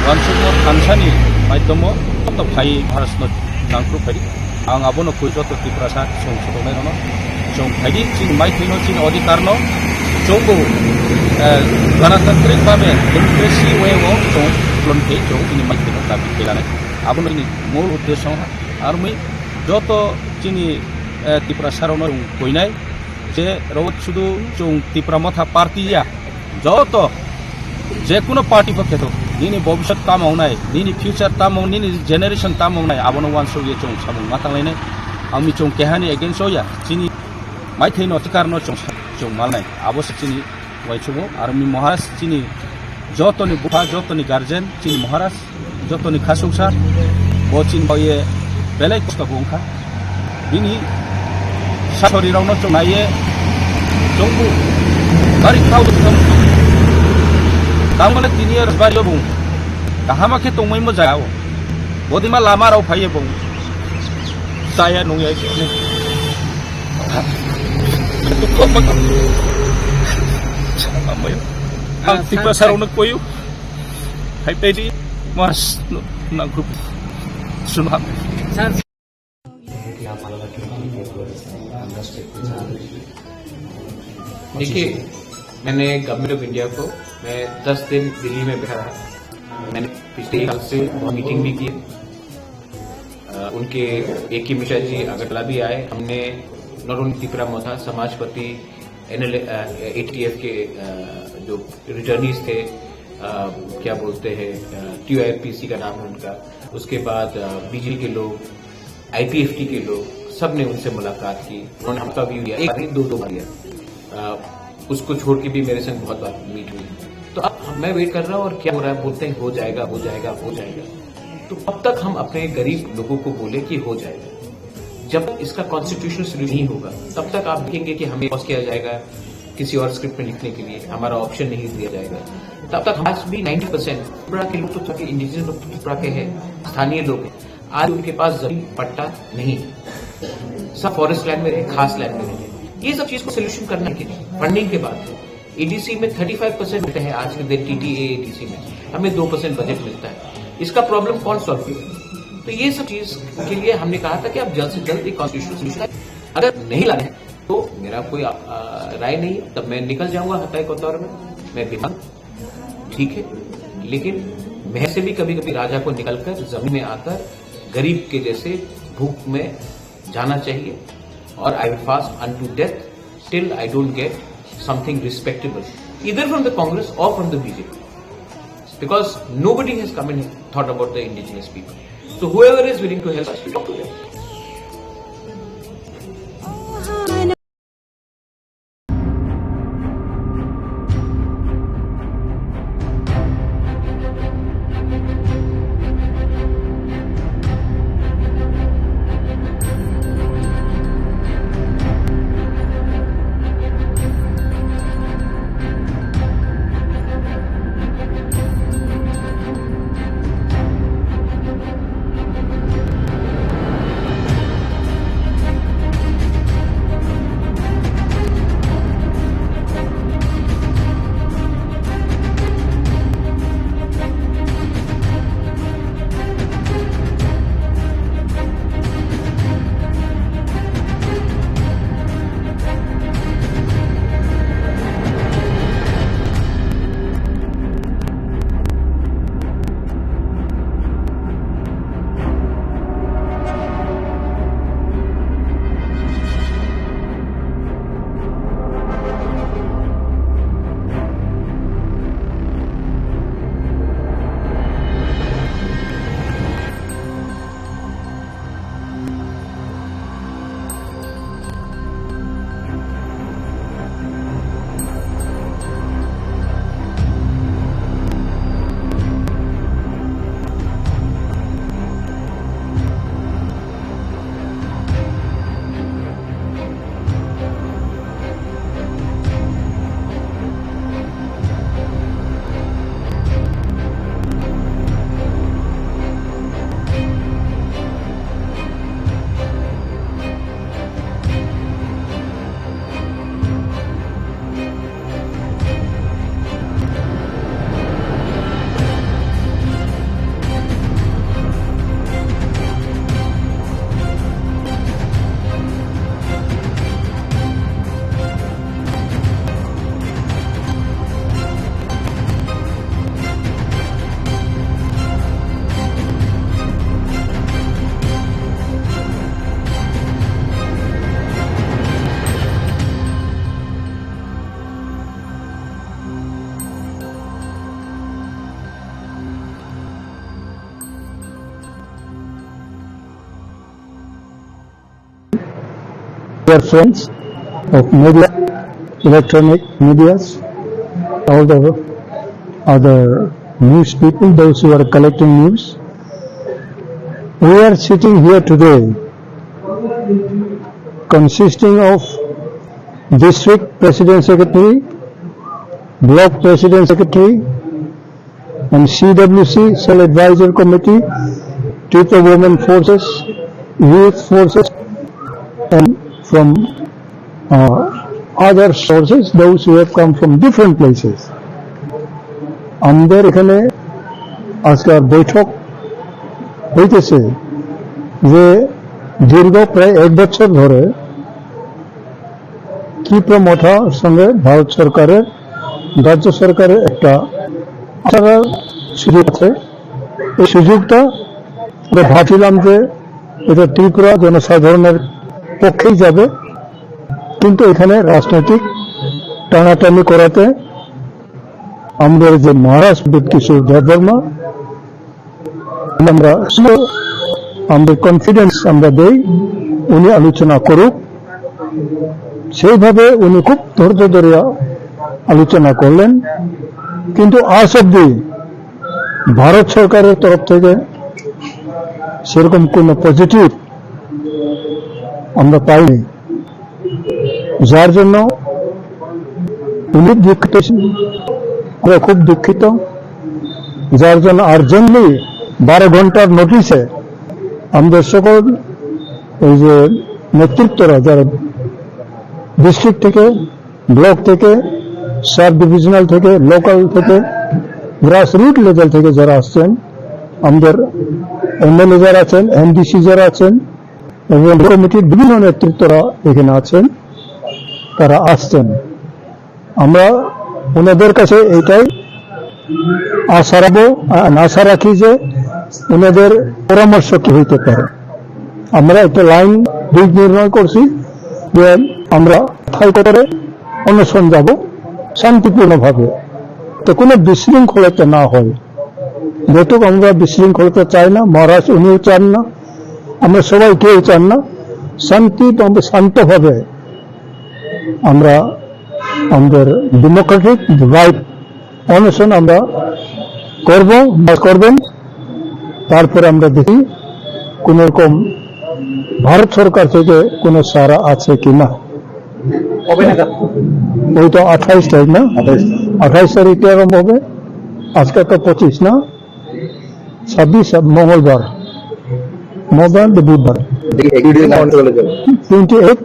wansukno thansani maidhomo joto phai Maharaj no nangkru phai. Ang abono koi joto Tiprasa chwng sotongnai rokno chwng phaidi chini maithai no chini odhikar no chwngbo, eh, ganatantrik bhabe democracy way o chwng lon khe chwng chini maithai no dabi khe lanai. Abono chini mul uddesho armi joto chini, eh, Tiprasa rokno chwng koinai je rok sudu chwng Tipra Motha party ya joto je kuno party pokhe to nini bobishyot tamo wngnai, nini future tamo, nini generation tamo wngnai, abono wansukye chwng samung ma tanglainai. Ang mi chwng kehani against o ya, chini maithai no, adhikar no chwng, chwng malnai, abo se chini waisukmung. Aro mi Maharaj chini jotoni bupha, jotoni guardian, chini Maharaj, jotoni khasuksa, bo chini baoye belai kosto bo wngkha. Bini sasori rokno chwng naiye chwngbo gari khao tongthok. Tangmani tini rajbari o bung kahama khe tongmani mo jaga o. Bodima lama rok phaiye bung chaya nungya. Ang Tiprasa rokno koyo. Hai pedi mas nangkrup sunham. देखिए, मैंने government of India को, मैं दस दिन दिल्ली में बैठा रहा। मैंने पिछले एक साल से बहुत मीटिंग भी की। अ, उनके ए के मिश्रा जी अगरतला भी आए। हमने नॉट ओनली तिपरा मोथा, समाजपति, एनएल, अ, एटीएफ के, अ, जो रिटर्नीज थे, अ, क्या बोलते हैं, अ, टीओआरपीसी का नाम है उनका, उसके बाद, अ, बीजेपी के लोग, आईपीएफटी के लोग, सब ने उनसे मुलाकात की। उन्होंने हमका भी लिया, एक बार नहीं, दो, दो बार लिया। अ, उसको छोड़ के भी मेरे संग बहुत बार मीट हुई। तो अब मैं वेट कर रहा हूँ और क्या हो रहा है, बोलते हैं हो जाएगा, हो जाएगा, हो जाएगा। तो कब तक हम अपने गरीब लोगों को बोले कि हो जाएगा? जब तक इसका कॉन्स्टिट्यूशनल सॉल्यूशन नहीं होगा, तब तक आप देखेंगे कि हमें पॉज किया जाएगा किसी और स्क्रिप्ट में लिखने के लिए, हमारा ऑप्शन नहीं दिया जाएगा। तब तक आज भी नाइंटी परसेंट त्रिपुरा के लोग तो, त्रिपुरा के इंडिजिनस लोग तो त्रिपुरा के हैं, स्थानीय लोग हैं, आज उनके पास जमीन पट्टा नहीं है, सब फॉरेस्ट लैंड में रहे, खास लैंड में रहे। ये सब चीज को सोल्यूशन करना है कि नहीं? फंडिंग के बाद एडीसी में थर्टी फाइव परसेंट मिलते हैं आज के दिन टीटीए एडीसी में, हमें दो परसेंट बजट मिलता है। इसका प्रॉब्लम कौन सॉल्व करेगा? तो ये सब चीज के लिए हमने कहा था कि आप जल्द से जल्द एक कॉन्स्टिट्यूशनल सॉल्यूशन, अगर नहीं लाए हैं तो मेरा कोई, आ, आ, राय नहीं है, तब मैं निकल जाऊंगा हताई कोतवार में, मैं बीमार, ठीक है, लेकिन महल से भी कभी कभी राजा को निकलकर जमीन में आकर गरीब के जैसे भूख में जाना चाहिए। और I will fast unto death till I don't get something respectable, either from the Congress or from the B J P, because nobody has come and thought about the indigenous people. So whoever is willing to help us, we talk to them. dear friends of media, electronic medias, all the other news people, those who are collecting news. We are sitting here today consisting of district president secretary, block president secretary, and C W C, Cell Advisory Committee, Tripura Women Forces, Youth Forces, and from uh, other sources, those who have come from different places. আমাদের এখানে আজকের বৈঠক হইতেছে যে দীর্ঘ প্রায় এক বছর ধরে ত্রিপুরা মথার সঙ্গে ভারত সরকারের, রাজ্য সরকারের একটা আচার সুযোগ আছে। এই সুযোগটা আমরা ভাবছিলাম যে এটা ত্রিপুরা জনসাধারণের পক্ষেই যাবে, কিন্তু এখানে রাজনৈতিক টানাটানি করাতে আমাদের যে মহারাজ বিদ কিশোর দেববর্মা, আমরা আমাদের কনফিডেন্স আমরা দেই, উনি আলোচনা করুক। সেইভাবে উনি খুব ধৈর্য ধরে আলোচনা করলেন, কিন্তু আজ অব্দি ভারত সরকারের তরফ থেকে সেরকম কোনো পজিটিভ আমরা পাইনি, যার জন্য উনি দুঃখিত, আমরা খুব দুঃখিত, যার জন্য আর্জেন্টলি বারো ঘন্টার নোটিশে আমাদের সকল এই যে নেতৃত্বরা, যারা ডিস্ট্রিক্ট থেকে, ব্লক থেকে, সাব ডিভিশনাল থেকে, লোকাল থেকে, গ্রাসরুট লেভেল থেকে যারা আসছেন, আমাদের এমএলএ যারা আছেন, এমডিসি যারা আছেন এবং কমিটির বিভিন্ন নেতৃত্বরা এখানে আছেন, তারা আসছেন। আমরা ওনাদের কাছে এটাই আশা রাখবো, আ-, আশা রাখি যে ওনাদের পরামর্শ কি হইতে পারে। আমরা একটা লাইন দিক নির্ণয় করছি যে আমরা হাইকোর্টে অনশন যাব শান্তিপূর্ণভাবে, তো কোনো বিশৃঙ্খলতা না হয়। যেহেতু আমরা বিশৃঙ্খলতা চাই না, মহারাজ উনিও চান না, আমরা সবাই কেউ চান না, শান্তি, আমরা শান্তভাবে আমরা আমাদের ডেমোক্রেটিক রাইট অনশন আমরা করব বা করবেন। তারপরে আমরা দেখি কোনো রকম ভারত সরকার থেকে কোনো সাড়া আছে কি না। কবে নাগাদ? ওই তো আঠাইশ তারিখ না? আঠাইশ। আঠাইশ তারিখে আরম্ভ হবে। আজকে তো পঁচিশ না? ছাব্বিশ মঙ্গলবার, মঙ্গলবার তো বুধবার। দেখি, একটু দিন আগে চলে যাবে। টোয়েন্টি এইট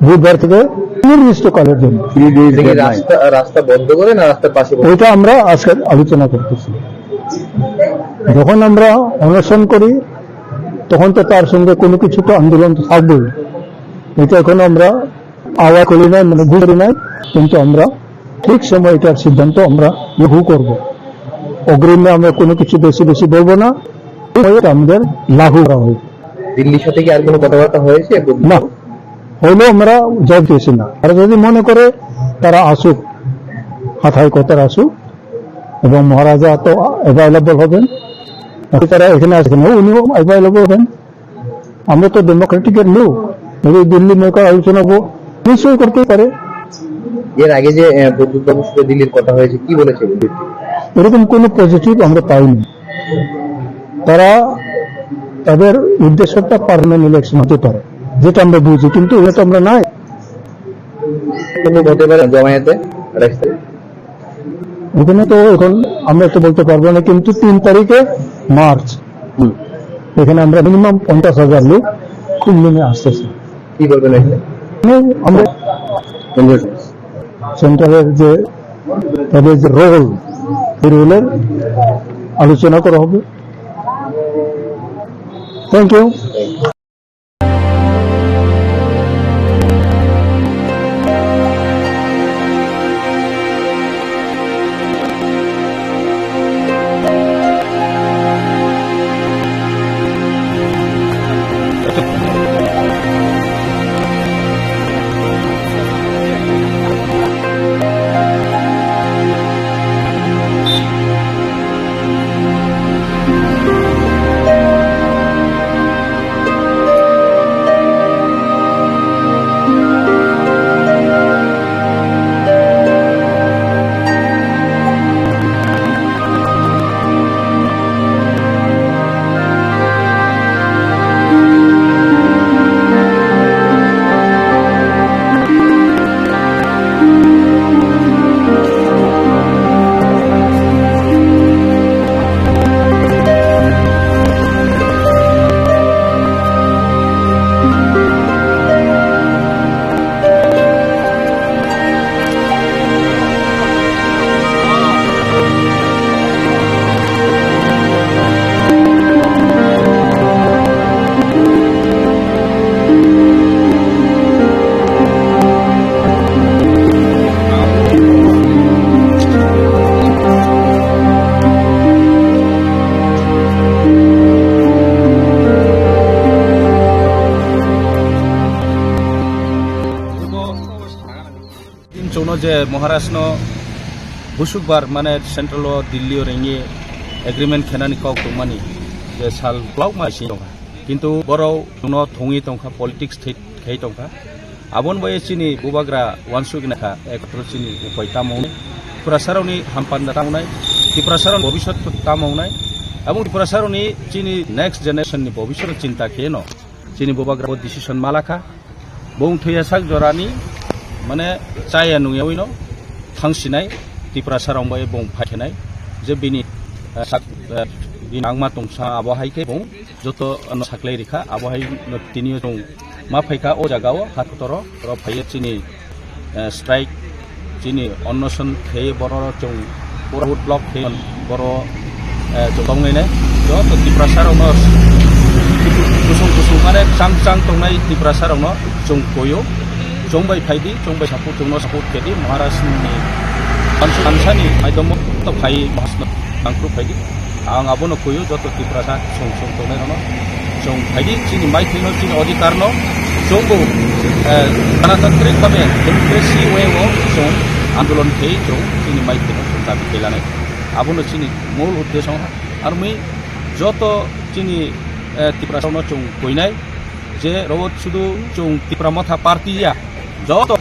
বুধবার থেকে নির্দিষ্টকালের জন্য। থ্রি ডেজ দেখি, ডেডলাইন। রাস্তা, রাস্তা বন্ধ করে না রাস্তার পাশে বন্ধ? ওইটা আমরা আজকে আলোচনা করতেছি। যখন আমরা অনশন করি, তখন তো তার সঙ্গে কোনো কিছু তো আন্দোলন তো থাকবেই। এটা এখন আমরা আওয়া করি নাই, মানে বুঝি নাই, কিন্তু আমরা ঠিক সময় এটার সিদ্ধান্ত আমরা লাগু করব। অগ্রিমে আমরা কোনো কিছু বেশি বেশি বলবো না, এটা আমাদের লাগু করা হবে। দিল্লির সাথে কি আর কোনো কথাবার্তা হয়েছে? না, হইলেও আমরা জবাব দিয়েছি না। আর যদি মনে করে তারা আসুক, হাথায় কথার আসুক, এবং মহারাজা তো অ্যাভেলেবল হবেন, তারা এখানে আসবেন, উনিও অ্যাভেলেবল হবেন। আমরা তো ডেমোক্রেটিকের লোক, যদি দিল্লি মনে করে আলোচনা করবো, নিশ্চয়ই করতেই পারে। এর আগে যে, আহ, প্রদ্যুৎ বাবুর সাথে দিল্লির কথা হয়েছে, কি বলেছে? এরকম কোনো পজিটিভ আমরা পাইনি। তারা, তাদের উদ্দেশ্যটা পার্মানেন্ট ইলেকশন হতে পারে, যেটা আমরা বুঝি, কিন্তু এটা তো আমরা নাই। কোনো হতে পারে জমায়েতে? এখানে তো এখন আমরা তো বলতে পারবো না, কিন্তু তিন তারিখে মার্চ, হুম। এখানে আমরা মিনিমাম পঞ্চাশ হাজার লোক খুব নেমে আসতেছে। কি বলবেন এখানে? মানে আমরা সেন্ট্রালের যে, তাদের যে রোল, এই রোলের আলোচনা করা হবে। Thank you. je Maharashtra no busukbar mane central o Delhi o ringwi agreement khenani kok tongmani je sal blok ma sing tongkha. Kintu borok no thongwi tongkha, politics thwi khai tongkha. Aboni bai chini bubagra wansuk nakha ekotro chini upai tamo wngnai. Tiprasarokni hampanda tamo wngnai, Tiprasarokni bobiswt tamo wngnai. Aboni Tiprasarokni chini next generation ni bobiswt chinta kheno chini bubagra bo decision malakha. Bung thwiya sak jorani mane chaya nungyawi no thangsinai Tiprasarok bai bung phaikhenai je bini, eh, sak, eh, bini angma tongsa abo hai khe bung joto no saklai rikha, abo hai no tini o chwng ma phaikha o jaga o ha kotoro oro phaiya chini, eh, strike, chini onnoson khe borok chwng pura road block khe borok, eh, chwng tongnai nai joto Tiprasa rok no kusung kusung mane chang chang tongnai Tiprasa rok no chwng koyo chwng bai phaidi chwng bai support chwng no support khe di Maharaj ni Kansu Kansa ni maidom to phai Maharaj no nangkru phaidi. Ang abono kuyo joto Tiprasa song song tongnai rokno. Chwng phaidi chini maithaino chini odhikarno chwngbo, eh, ganatantrik bhabe democracy way o chwng andolon khei chwng chini maithaino chwng dabi khelanai. Abono chini mul uddesho wngkha. Aroni joto chini, eh, Tiprasano chwng kuinai je robo sudu chwng Tipra Motha party ya. Joto,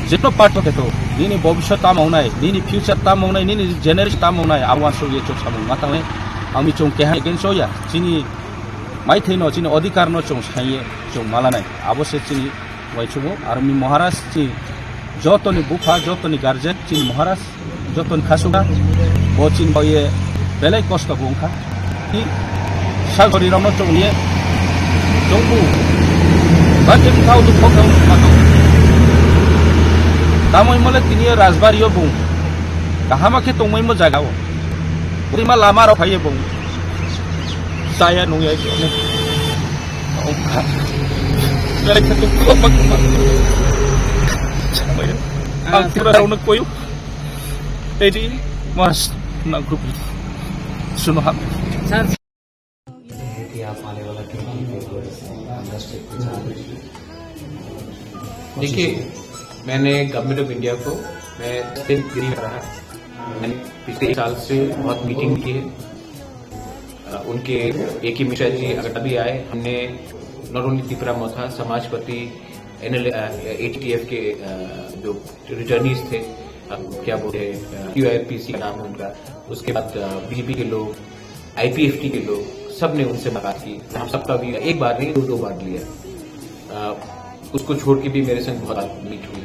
jeno party kheto, nini bobiswt tamo wngnai, nini future tamo wngnai, nini generation tamo wngnai, abo uansuk ye chwng samung ma tangnai. Ang ni chwng keha against o ya, chini maithaino, chini odhikarno chwng saiye, chwng malanai. Abo se chini uaisukmung, aroni Maharaj chini jotoni bupha, jotoni guardian, chini Maharaj. Joton khasuka, bo chini baoye belai kosto bo wngkha. Ni sagori rokno chongye, chongbu, batim thao dukho khe wngkha to. Tamoi mole tini rajbari o bung, kahama khe tongmai mo jaga o. Rima lama rok phaiye bung, saya nungya khe wngkha. Belai khe dukho ma, ma. Ang pura rokno koyo. Edi mas na group suno ham. कि आप आने वाला twenty twenty understand के साथ देखिए, मैंने government of India को मैं दिन दिन रहा। मैंने पिछले एक साल से बहुत मीटिंग की है। अ, उनके ए के मिश्रा जी अगर भी आए, हमने नॉट ओनली तिपरा मोथा, समाजपति, एनएल, अ, एटीटीएफ के, अ, जो रिटर्नीज थे, अ, क्या बोलते हैं, अ, क्यूआईपीसी का नाम है उनका, उसके बाद, अ, बीजेपी के लोग, आईपीएफटी के लोग, सब ने उनसे मुलाकात की। हम सबका भी एक बार नहीं, दो, दो बार लिया। अ, उसको छोड़ के भी मेरे संग बहुत बार मीट हुई।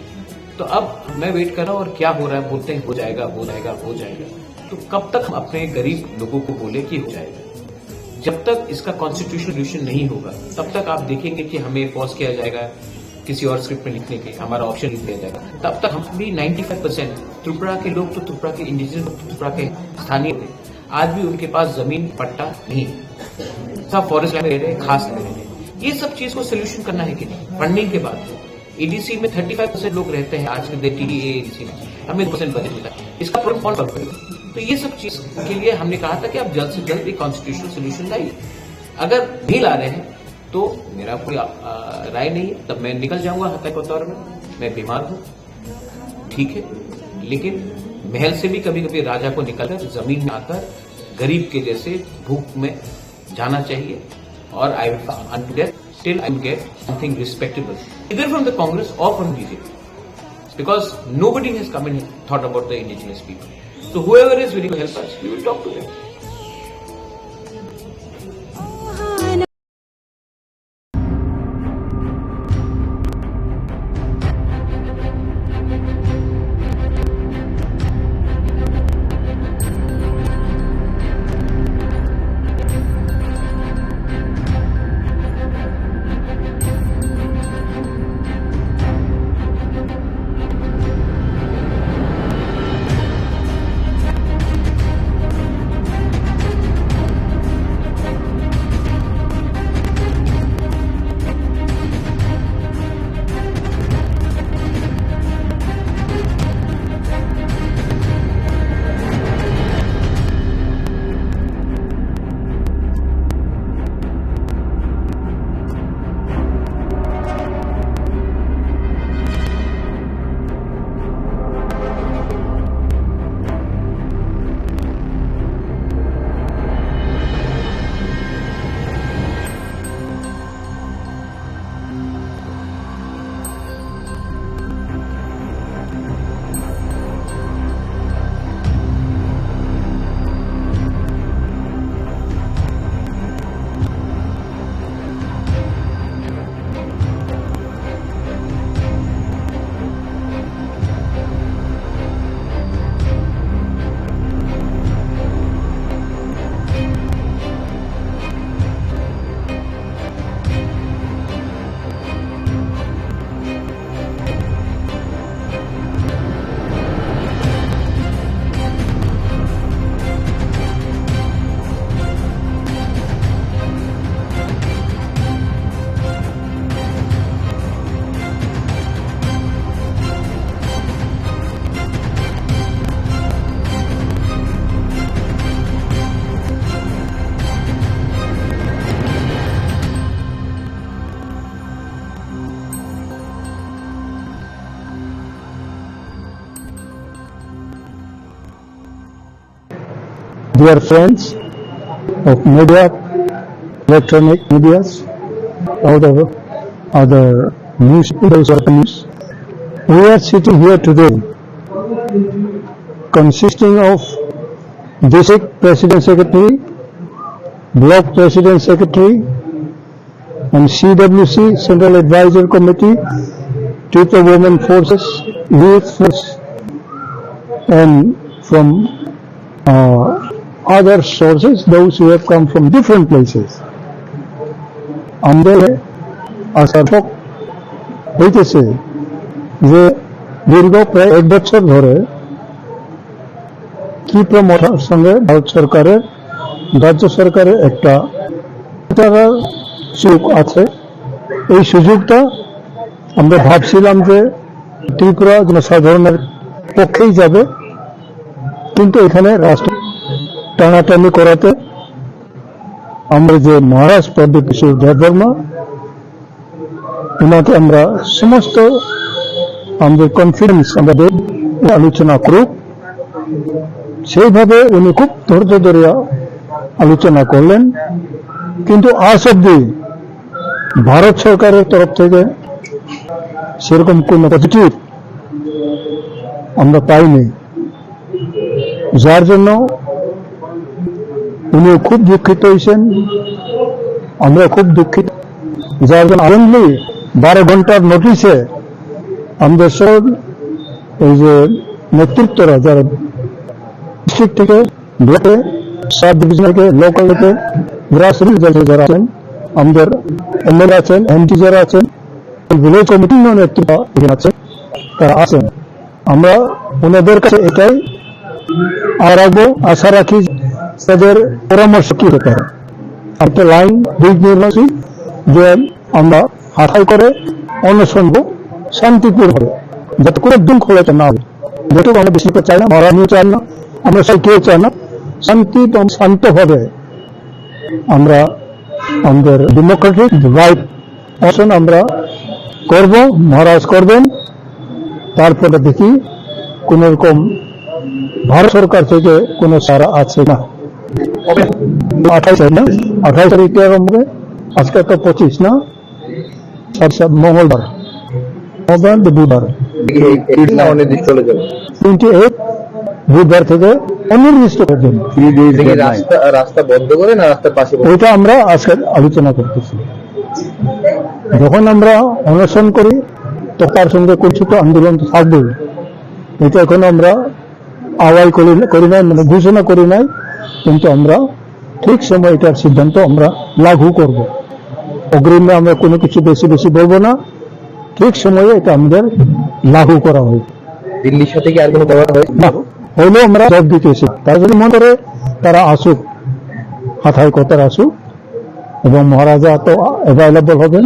तो अब मैं वेट कर रहा हूँ और क्या हो रहा है, बोलते हैं हो जाएगा, हो जाएगा, हो जाएगा। तो कब तक हम अपने गरीब लोगों को बोले कि हो जाएगा? जब तक इसका कॉन्स्टिट्यूशनल सॉल्यूशन नहीं होगा, तब तक आप देखेंगे कि हमें पॉज किया जाएगा किसी और स्क्रिप्ट में लिखने के, हमारा ऑप्शन लिख दिया जाएगा। तब तक हम भी नाइंटी फ़ाइव परसेंट त्रिपुरा के लोग तो त्रिपुरा के इंडिजिनस, त्रिपुरा के स्थानीय थे, आज भी उनके पास जमीन पट्टा नहीं है, सब फॉरेस्ट लैंड में रह रहे हैं, खास में रह रहे हैं। ये सब चीज को सॉल्यूशन करना है कि नहीं? फंडिंग के बाद एडीसी में थर्टी फ़ाइव परसेंट लोग रहते हैं आज के दिन टीडीए एडीसी में, हमें परसेंट बजट मिलता है, इसका प्रॉब्लम कौन सॉल्व करेगा? तो ये सब चीज के लिए हमने कहा था कि आप जल्द से जल्द एक कॉन्स्टिट्यूशनल सॉल्यूशन लाइए। अगर नहीं ला रहे हैं तो मेरा कोई, आ, आ, राय नहीं है, तब मैं निकल जाऊंगा हत्या कोतवार में। मैं बीमार हूँ, ठीक है, लेकिन महल से भी कभी कभी राजा को निकलकर जमीन में आकर गरीब के जैसे भूख में जाना चाहिए। और I will farm unto death till I get something respectable, either from the Congress or from BJP, because nobody has come and thought about the indigenous people. So whoever is willing to help us, we will talk to them. dear friends of media, electronic medias, all the other news, news. We are sitting here today consisting of district president secretary, block president secretary, and C W C, Central Advisory Committee, Tripura Women Forces, Youth Force, and from uh, other sources, those who have come from different places. আমাদের আশা হইতেছে যে দীর্ঘ প্রায় এক বছর ধরে ত্রিপুরা মথার সঙ্গে ভারত সরকারের, রাজ্য সরকারের একটা একটা সুযোগ আছে। এই সুযোগটা আমরা ভাবছিলাম যে ত্রিপুরা জনসাধারণের পক্ষেই যাবে, কিন্তু এখানে রাষ্ট্র টানাটানি করাতে আমরা যে মহারাজ প্রদ্যুৎ কিশোর দেববর্মা, ওনাকে আমরা সমস্ত আমাদের কনফিডেন্স আমরা দেব, আলোচনা করুক। সেইভাবে উনি খুব ধৈর্য ধরিয়া আলোচনা করলেন, কিন্তু আজ অব্দি ভারত সরকারের তরফ থেকে সেরকম কোনো পজিটিভ আমরা পাইনি, যার জন্য উনিও খুব দুঃখিত হয়েছেন, আমরা খুব দুঃখিত। যার জন্য আনন্দলি বারো ঘন্টার নোটিশে আমাদের সব এই যে নেতৃত্বরা যারা ডিস্ট্রিক্ট থেকে, ব্লকে, সাব ডিভিশন থেকে, লোকাল থেকে, গ্রাস রুট লেভেলে যারা আছেন, আমাদের এমএলএ আছেন, এমপি যারা আছেন, ভিলেজ কমিটির নেতৃত্ব এখানে আছেন, তারা আছেন। আমরা ওনাদের কাছে এটাই আশা রাখবো, আশা রাখি তাদের পরামর্শ কি হতে পারে। একটা লাইন দিক নির্ণয় যে আমরা হাতাই করে অনশন শান্তিপূর্ণ হবে, যাতে কোনো দুঃখ হতে না হয়। যেহেতু আমরা বেশি চাই না, মারামারিও চাই না, আমরা সব কেউ চাই না, শান্তি এবং শান্তভাবে আমরা আমাদের ডেমোক্রেটিক রাইট অনশন আমরা করব, মহারাজ করবেন। তারপরে দেখি কোনো রকম ভারত সরকার থেকে কোনো সাড়া আছে না। আঠাইশ তারিখ না? আঠাইশ তারিখ থেকে আরম্ভ হবে। আজকে তো পঁচিশ না? আচ্ছা, মঙ্গলবার। মঙ্গলবার তো বুধবার। এই, এই না অনির্দিষ্ট চলে যাবে। টোয়েন্টি এইট বুধবার থেকে অনির্দিষ্ট পর্যন্ত। Three days এটা কি deadline। রাস্তা, রাস্তা বন্ধ করে না রাস্তার পাশে বসে? ওইটা আমরা আজকে আলোচনা করতেছি। যখন আমরা অনশন করি, তো তার সঙ্গে কুণ্ঠিত আন্দোলন তো থাকবেই। এটা এখন আমরা আওয়াজ করি, করি নাই, মানে ঘোষণা করি নাই, কিন্তু আমরা ঠিক সময় এটার সিদ্ধান্ত আমরা লাগু করব। অগ্রিমে আমরা কোনো কিছু বেশি বেশি বলবো না, ঠিক সময়ে এটা আমাদের লাগু করা হবে। দিল্লির সাথে কি আর কোনো কথা হয়? না, হইলেও আমরা জবাব দিতেছি। তারা যদি মনে করে তারা আসুক, হাতাই করতে আসুক, এবং মহারাজা তো অ্যাভেলেবল হবেন।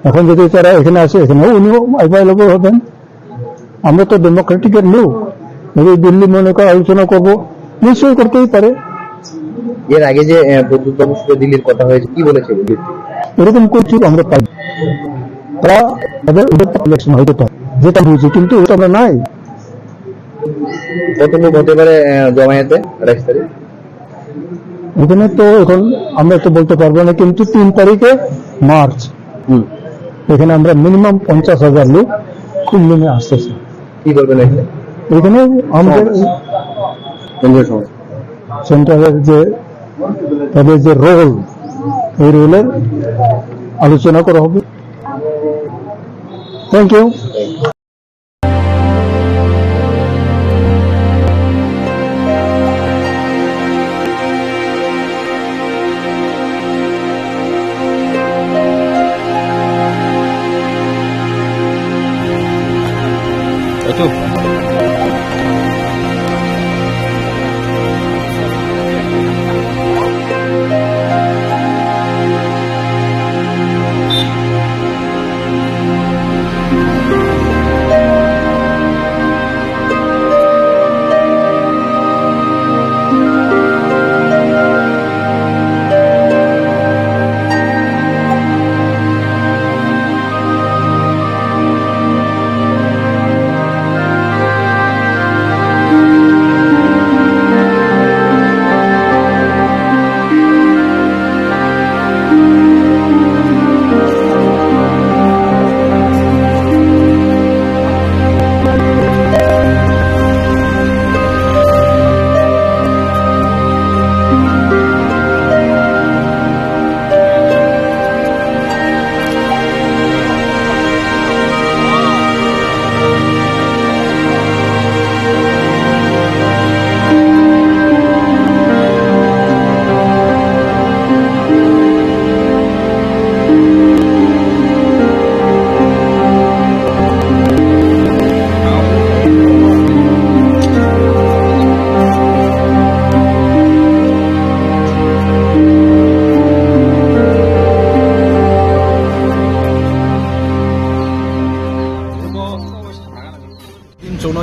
এখন যদি তারা এখানে আসে, এখানেও উনিও অ্যাভেলেবল হবেন। আমরা তো ডেমোক্রেটিকের লোক, যদি দিল্লি মনে করে আলোচনা করব, নিশ্চয়ই করতেই পারে। এর আগে যে, আহ, প্রদ্যুৎ বাবুর সাথে দিল্লির কথা হয়েছে, কি বলেছে দিল্লি? এরকম কিছু আমরা পাই। তারা তাদের ইলেকশন হয়তো পারে, যেটা বুঝি, কিন্তু ওটা আমরা নাই। কত লোক হতে পারে, আহ, জমায়েতে আঠাইশ তারিখ? এখানে তো এখন আমরা তো বলতে পারবো না, কিন্তু তিন তারিখে মার্চ, হুম। এখানে আমরা মিনিমাম পঞ্চাশ হাজার লোক খুললুমে আসতেছে। কি করবেন এখানে? এখানে আমাদের কেন্দ্রীয় সংস্থা। সেন্ট্রালের যে, তাদের যে রোল, এই রোলের আলোচনা করা হবে। Thank you.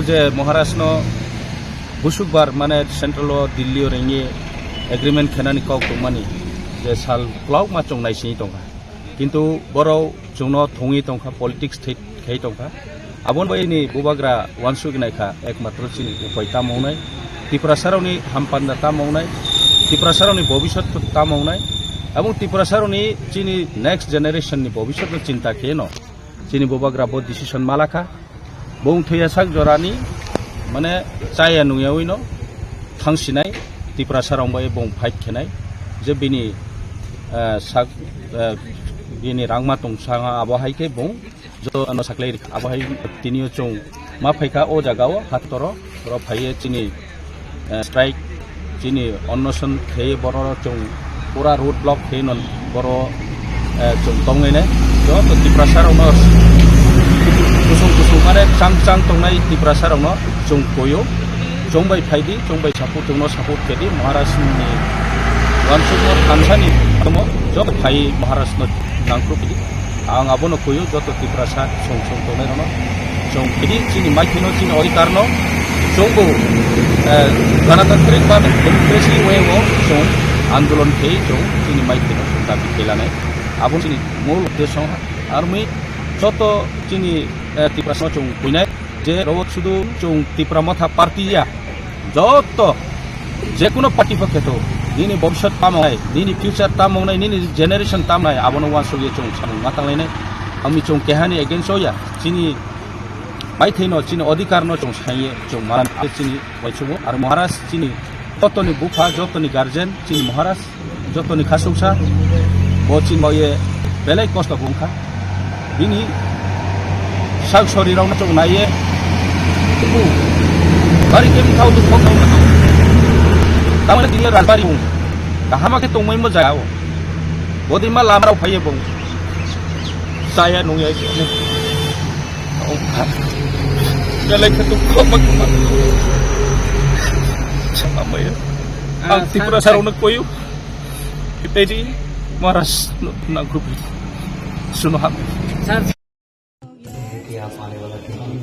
Je Maharaj no busukbar mane central o Delhi o ringwi agreement khenani kok tongmani je sal kwlauma chwng naisingwi tongkha. Kintu borok chwngno thungwi tongkha, politics thwi khai tongkha. Aboni bai ni bubagra wansuk naikha ekmatro chini upai tamo wngnai, Tiprasarokni hampanda tamo wngnai, Tiprasarokni bobisot tamo wngnai, abong Tiprasarokni chini next generation ni bobisot no chinta kheno chini bubagra bo decision malakha. Bung thwiya sak jorani, mane, chaya nungyawi no thangsinai, Tiprasa rong bai bung fight khenai, je bini, eh, sak, eh, bini rangma tong sanga abo hai khe bung joto ano saklai rikha. Abo hai tinio chwng ma phaikha o jaga o hatoro, oro phaiye chini eh, strike, chini onnoson khe borok chwng pura road block khe non borok, eh, chwng tongnai nai. Joto Tiprasa rokno kusung kusung mane chang chang tongnai Tiprasa rokno chwng koyo. Chwng bai phai di, chwng bai support, chwngno support khe di, Maharaj ni wansukno thansani tamo joto phai Maharaj no nangkru khe di. Ang abono kuyu joto Tiprasa song song tongnai rokno. Chwng khe di chini maithino chini odhikar no chwngbo, eh, ganatantrik ba democracy way o chwng andolon khe chwng chini maithino chwng dabi khe lanai. Abo chini mul uddesyo ha. Armi joto chini, eh, Tiprasa no chwng kuinai je rogo sudu chwng Tipra Motha party ya. Joto, jekuno party pokhe to, nini bobisot tamo wngnai, nini future tamo wngnai, nini generation tamo wngnai, abono wansukye chwng samung ma tanglainai. Ami chwng kehani against o ya, chini maithai no, chini odhikar no chwng saiye, chwng malam chini waichungo, ar Maharaj chini jotoni bupha, jotoni guardian, chini Maharaj, jotoni khasuksa, bo chini baoye belai kosto wngkha. Bini sak sori rokno chwng naiye, bu bari khe bwkhao dukho khauna tong. Tamoni tini rajbari bung kahama khe tongmai mo jaya o. Bodima lama rok phaiye bung chaya nungya khe. Belai khe dukho ma khe ma. Sama ya. Ang Tiprasa rokno koyu. Kita di Maharaj nangkru suno ham. कि आप आने वाला twenty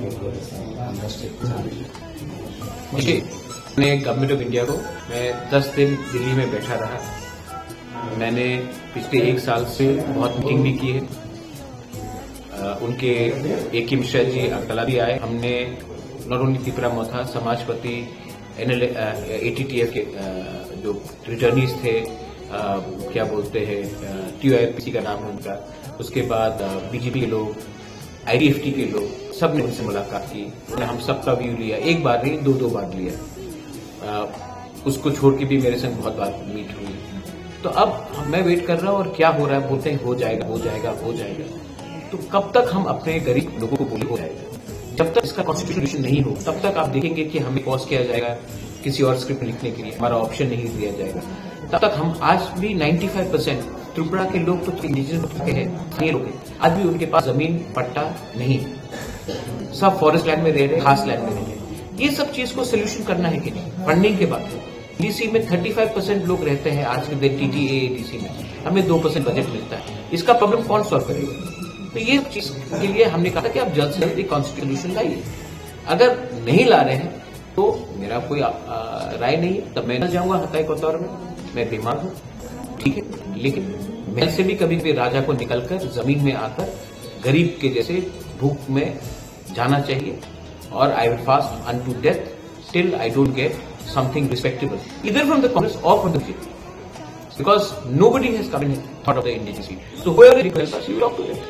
twenty मुझे, मैंने government of India को, मैं दस दिन दिल्ली में बैठा रहा। मैंने पिछले एक साल से बहुत मीटिंग भी की है। अ, उनके ए के मिश्रा जी अगरतला भी आए। हमने not only तिपरा मोथा, समाजपति, एनएल, अ, एटीटीएफ के, अ, जो रिटर्नीज थे, अ, क्या बोलते हैं, अ, टीओआरपीसी का नाम है उनका, उसके बाद, अ, बीजेपी के लोग, आईडीएफटी के लोग, सब ने उनसे मुलाकात की। उन्होंने हम सबका व्यू लिया, एक बार नहीं, दो दो बार लिया। अ, उसको छोड़ के भी मेरे संग बहुत बार मीट हुई। तो अब मैं वेट कर रहा हूँ और क्या हो रहा है, बोलते हैं हो जाएगा, हो जाएगा, हो जाएगा। तो कब तक हम अपने गरीब लोगों को बोले हो जाएगा? जब तक इसका कॉन्स्टिट्यूशन नहीं हो, तब तक आप देखेंगे कि हमें पॉज किया जाएगा किसी और स्क्रिप्ट लिखने के लिए, हमारा ऑप्शन नहीं दिया जाएगा। तब तक हम आज भी नाइंटी फ़ाइव परसेंट त्रिपुरा के लोग तो इंडिजिनस हो चुके हैं, स्थानीय लोग हैं, आज भी उनके पास जमीन पट्टा नहीं है, सब फॉरेस्ट लैंड में रह रहे हैं, खास लैंड में रह रहे हैं। ये सब चीज को सोल्यूशन करना है कि नहीं? फंडिंग के बाद डीसी में थर्टी फ़ाइव परसेंट लोग रहते हैं आज के दिन टीटीए डीसी में, हमें दो परसेंट बजट मिलता है, इसका प्रॉब्लम कौन सॉल्व करेगा? तो ये चीज के लिए हमने कहा था कि आप जल्द से जल्द एक कॉन्स्टिट्यूशन लाइए। अगर नहीं ला रहे हैं तो मेरा कोई, आ, आ, राय नहीं है। तब मैं ना जाऊंगा हताई कोतवार में, मैं बीमार हूँ, ठीक है, लेकिन महल से भी कभी भी राजा को निकलकर जमीन में आकर गरीब के जैसे भूख में जाना चाहिए। और I will fast unto death till I don't get something respectable, either from the Congress or from the B J P, because nobody has come and thought of the indigenous people. So whoever requests us, you talk to them.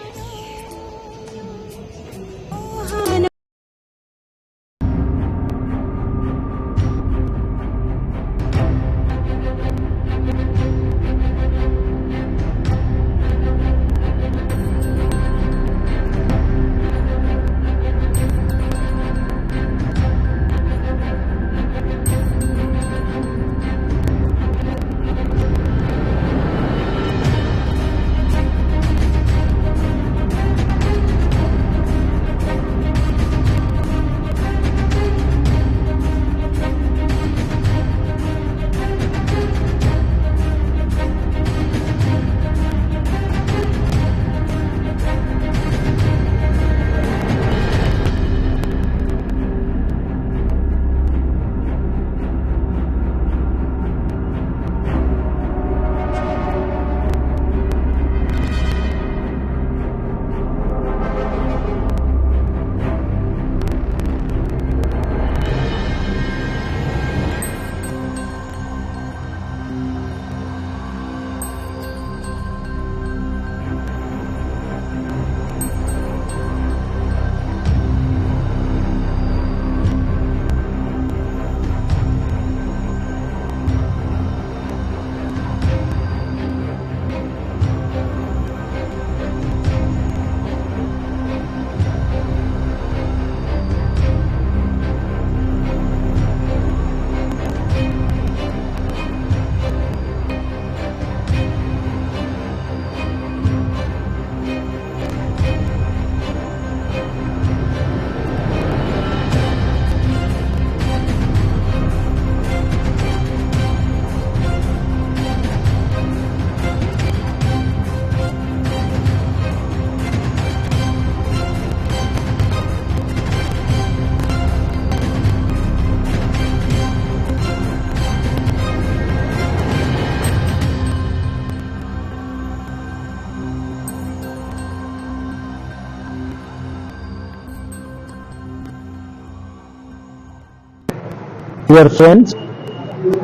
dear friends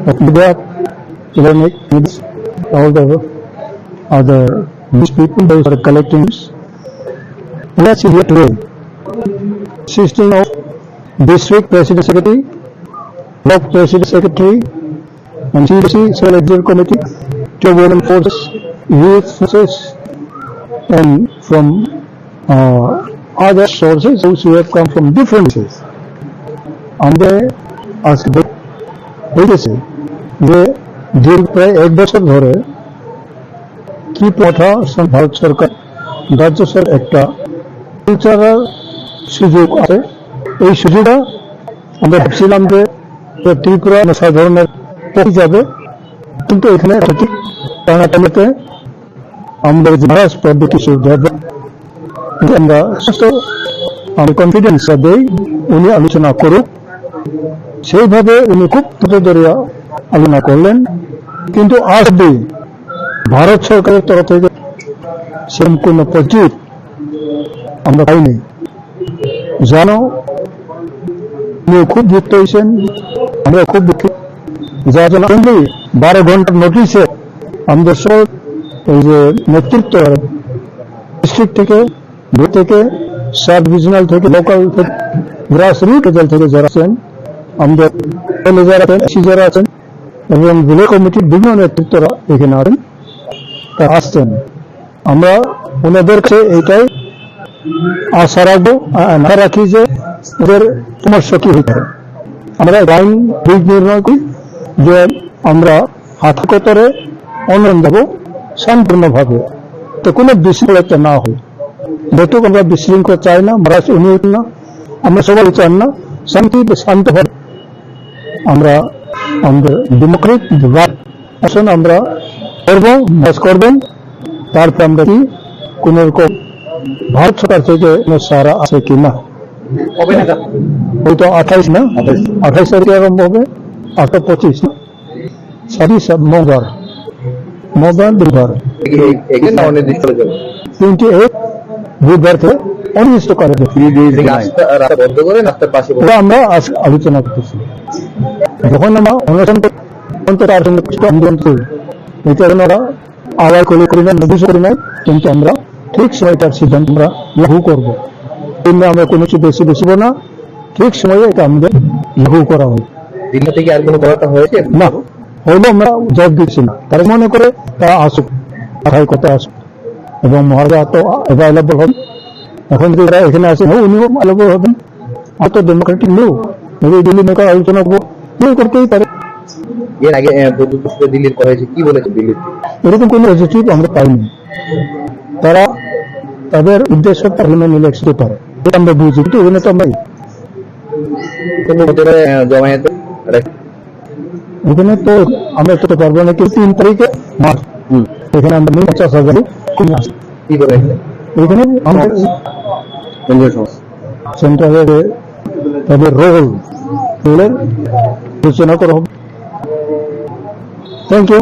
of media, electronic media, all the other these people, those are collecting. Let's see here today. Consisting of district president secretary, block president secretary, and C D C Central Executive Committee, two women forces, youth forces, and from uh, other sources, those who have come from different places. আমাদের আজকে দেখ-, দেখেছি যে দীর্ঘ প্রায় এক বছর ধরে কি প্রথা সং-, ভারত সরকার, রাজ্য সরকার একটা কালচারাল সুযোগ আছে। এই সুযোগটা আমরা ভাবছিলাম যে, যে ত্রিপুরা সাধারণের পক্ষে যাবে, কিন্তু এখানে সঠিক টানাটানিতে আমরা যে মহারাজ পদ্ধতি শুরু হবে, আমরা সুস্থ, আমি কনফিডেন্স দেই উনি আলোচনা করুক। সেইভাবে উনি খুব ধৈর্য ধরে আলোচনা করলেন, কিন্তু আজ অব্দি ভারত সরকারের তরফ থেকে সেরকম কোনো পজিটিভ আমরা পাইনি। জানো, উনিও খুব দুঃখিত হয়েছেন, আমরা খুব দুঃখিত। যার জন্য only বারো ঘন্টার নোটিশে আমাদের সব এই যে নেতৃত্ব ডিস্ট্রিক্ট থেকে, বুথ থেকে, সাব ডিভিশনাল থেকে, লোকাল থেকে, গ্রাস রুট লেভেল থেকে যারা আছেন, আমাদের এমএলএ যারা আছেন, এসি যারা আছেন এবং ভিলেজ কমিটির বিভিন্ন নেতৃত্বরা এখানে আছেন, তারা আসছেন। আমরা ওনাদের কাছে এটাই আশা রাখবো, আ-, আশা রাখি যে ওদের পরামর্শ কি হতে পারে। আমরা লাইন দিক নির্ণয় করি যে আমরা হাতে কতরে অনলাইন দেবো সম্পূর্ণভাবে, তো কোনো বিশৃঙ্খলা না হয়। যেহেতু আমরা বিশৃঙ্খলা চাই না, মহারাজ উনিও চান না, আমরা সবাই চান না, শান্তি, শান্তভাবে আমরা আমাদের ডেমোক্রেটিক ডিবেট আসুন আমরা করব, মহারাজ করবেন। তারপর আমরা কি কোনো রকম ভারত সরকার থেকে কোনো সারা আছে কি না? কবে নাগাদ? ওই তো আঠাইশ না? আঠাইশ। আঠাইশ তারিখে আরম্ভ হবে, আঠারো পঁচিশ না? ছাব্বিশ মঙ্গলবার, মঙ্গলবার, বুধবার। এ-, এ-, এখানে না অনির্দিষ্ট হয়ে যাবে। টোয়েন্টি এইট বুধবার থেকে অনির্দিষ্ট করে দেবে। থ্রি ডেজ এটা কি নাইট। রাস্তা, রাস্তা বন্ধ করে রাস্তার পাশে বসে? ওটা আমরা আজ আলোচনা করতেছি। যখন আমরা অনশন কর-, অন্তত আর কোনো কিছু আন্দোলন করি, এটা এখন ওরা আবার কলে করি না, নোটিশও করি না, কিন্তু আমরা ঠিক সময়টার সিদ্ধান্ত আমরা লাগু করব। কিন্তু আমরা কোনো কিছু বেশি বেশি না, ঠিক সময়ে এটা আমাদের লাগু করা হবে। দিল্লি থেকে আর কোনো বার্তা হয়েছে? না, হইলেও আমরা জবাব দিচ্ছি না। তারা মনে করে তারা আসুক, কথায় কথা আসুক, এবং মহারাজা তো অ্যাভেলেবল হন। এখন যদি তারা এখানে আসেন, হ্যাঁ, উনিও অ্যাভেলেবল হবেন। আর তো ডেমোক্রেটিক নিউ, যদি দিল্লি মেকার আলোচনা করবো, কেউ করতেই পারে। এর আগে, আহ, বুদ্ধ পুষ্পে দিল্লির করা হয়েছে, কি বলেছে দিল্লির? এরকম কোনো পজিটিভ আমরা পাইনি। তারা তাদের উদ্দেশ্য পার্লামেন্ট ইলেকশন পারে, এটা আমরা বুঝি, কিন্তু এখানে তো আমরা কোনো ভোটারে, আহ, জমায়েত এখানে তো আমরা করতে পারবো না, কিন্তু তিন তারিখে মার্চ হুম। এখানে আমরা নিয়ে পঞ্চাশ হাজার কমে আসে। কি করে এখানে? এখানে আমাদের কেন্দ্রীয় সংস্থা। সেন্ট্রালের তাদের রোল তুলে বিবেচনা করা হবে। Thank you.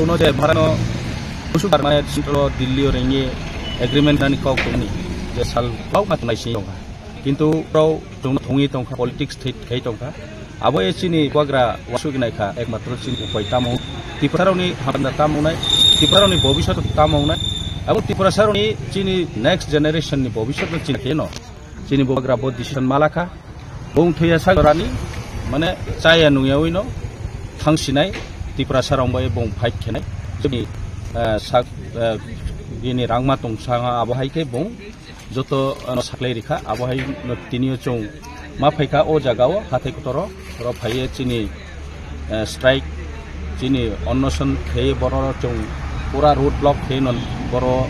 Uno je bharano Busubar mane central Delhi o ringye agreement nani kok tongni je sal bau ma tunai sini tonga. Kintu rao chwng thungwi tongkha, politics thwi khai tongkha. Abo e chini bubagra wasuk naikha, ekmatro chini upai tamo. Tiprasarokni hamna tamo nai, Tiprasarokni bobisot tamo nai. Abo Tiprasarokni chini next generation ni bobisot no chini kheno. Chini bubagra bo decision malakha. Bung thuya sak rani, mane chaya nungya wino thangsinai Tiprasarok bai bung fight khenai. Chini, eh, sak, eh, bini rangma tongsa abo hai khe bung joto, ano, saklai rikha, abo hai no tini o chwng ma phaikha o jaga o hathai kotoro, oro phaiye chini, eh, strike, chini onnoson khe borok no chwng pura road block khe non borok,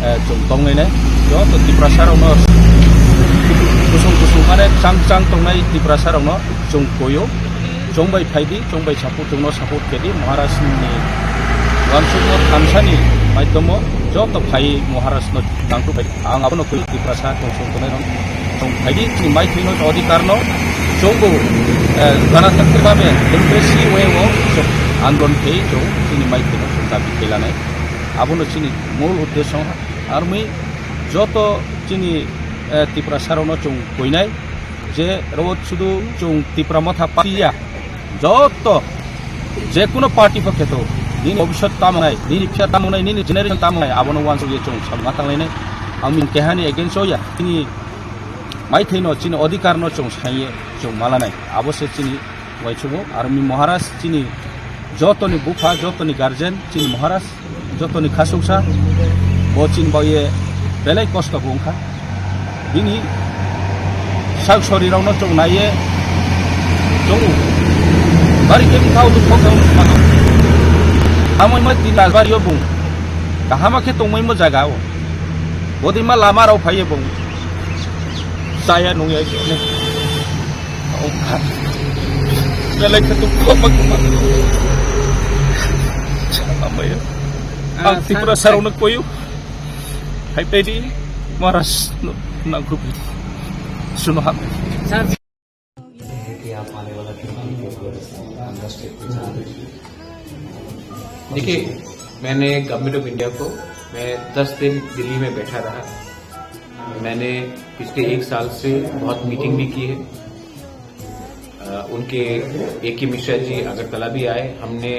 eh, chwng tongnai nai. Joto Tiprasa rok no kusung kusung mane chang chang tongnai Tiprasa rok no chwng koyo. Chwng bai phai di, chwng bai support, chwng no support khe di, Maharaj ni uansukma thamsa ni maidhomo joto phai Maharaj no nangkuk bai. Ang abono kwi Tiprasa tongthok tongnai rok chwng phai di, chini maithai no adhikar no chwng bo, eh, ganatantrikbhabe democracy way o chwng andolon khe chwng chini maithai no chwng dabi khe lanai. Abono chini mul uddesyo. Armi joto chini, eh, Tiprasa rok no chwng koinai. Je rao sudu chwng Tipra Motha party ya, joto je kuno party pho kheto, nini bhobishyot tamo nai, nini future tamo nai, nini generation tamo nai, abono uansukye chwng samung ma tanglainai. Ang bini kehani against o ya, nini maithai no chini adhikar no chwng saiye chwng malanai, abo se chini uaisugo. Aro mi Maharaj chini jotoni bupha, jotoni guardian, chini Maharaj jotoni khasuksa, bo chini bagwi belai kosto bo wngkha. Bini sak sori rokno chwng naiye chwngo. Bari khe bwkha o dukho khe wngkha. Amoi ma tin Rajbari o bung kahama khe tongmai mo jaga o. Bodima lama rok phaiye bung. Chaya nungya khe ne. Belai khe dukho ma khe ma. Chama maya. Ah, ang Tripura sir, sarokno koyu. Hai pedi Maharaj no nangkuk. Suno ham. Sir, है कि आप आने वाला चुनाव के लिए अंडरस्टैंड करना। देखिए, मैंने गवर्नमेंट ऑफ इंडिया को, मैं दस दिन दिल्ली में बैठा रहा। मैंने पिछले एक साल से बहुत मीटिंग भी की है। अ, उनके ए के मिश्रा जी अगरतला भी आए। हमने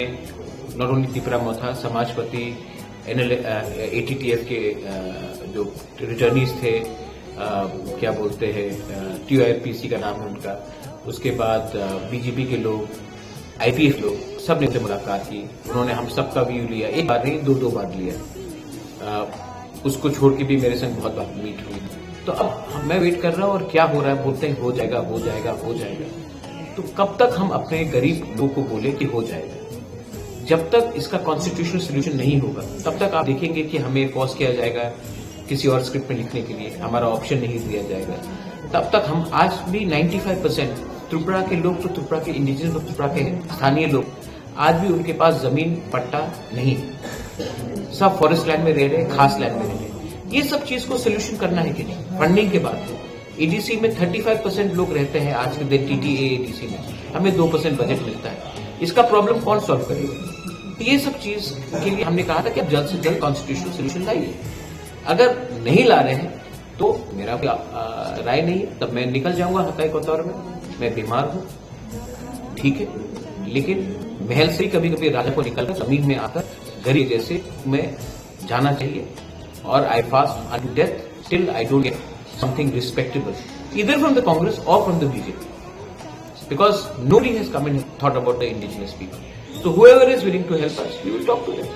नॉट ओनली तिपरा मोथा, समाजपति, एनएल, अ, एटीटीएफ के, अ, जो रिटर्नीज थे, अ, क्या बोलते हैं, अ, टीओआईपीसी का नाम है उनका, उसके बाद, अ, बीजेपी के लोग, आईपीएफ लोग, सब ने मुलाकात की। उन्होंने हम सबका व्यू लिया, एक बार नहीं, दो दो बार लिया। अ, उसको छोड़ के भी मेरे संग बहुत बार मीट हुई। तो अब मैं वेट कर रहा हूँ और क्या हो रहा है, बोलते हैं हो जाएगा, हो जाएगा, हो जाएगा। तो कब तक हम अपने गरीब लोगों को बोले कि हो जाएगा? जब तक इसका कॉन्स्टिट्यूशनल सॉल्यूशन नहीं होगा, तब तक आप देखेंगे कि हमें फोर्स किया जाएगा किसी और स्क्रिप्ट में लिखने के लिए, हमारा ऑप्शन नहीं दिया जाएगा। तब तक हम आज भी नाइंटी फ़ाइव परसेंट त्रिपुरा के लोग तो त्रिपुरा के इंडिजिनस और त्रिपुरा के स्थानीय लोग, आज भी उनके पास जमीन पट्टा नहीं है। सब फॉरेस्ट लैंड में रह रहे हैं, खास लैंड में रह रहे हैं। ये सब चीज को सॉल्यूशन करना है कि नहीं? फंडिंग के बाद एडीसी में थर्टी फ़ाइव परसेंट लोग रहते हैं आज के दिन टीटीए एडीसी में, हमें दो परसेंट बजट मिलता है। इसका प्रॉब्लम कौन सॉल्व करेगा? तो ये सब चीज के लिए हमने कहा था कि आप जल्द से जल्द कॉन्स्टिट्यूशनल सॉल्यूशन लाइए। अगर नहीं ला रहे हैं तो मेरा कोई, आ, राय नहीं है, तब मैं निकल जाऊंगा हताई कोतवार में। मैं बीमार हूँ, ठीक है, लेकिन महल से ही कभी कभी राजा को निकलकर जमीन में आकर गरीब जैसे मैं जाना चाहिए। और I fast unto death till I don't get something respectable, either from the Congress or from the B J P, because nobody has come and thought about the indigenous people. So whoever is willing to help us, we will talk to them.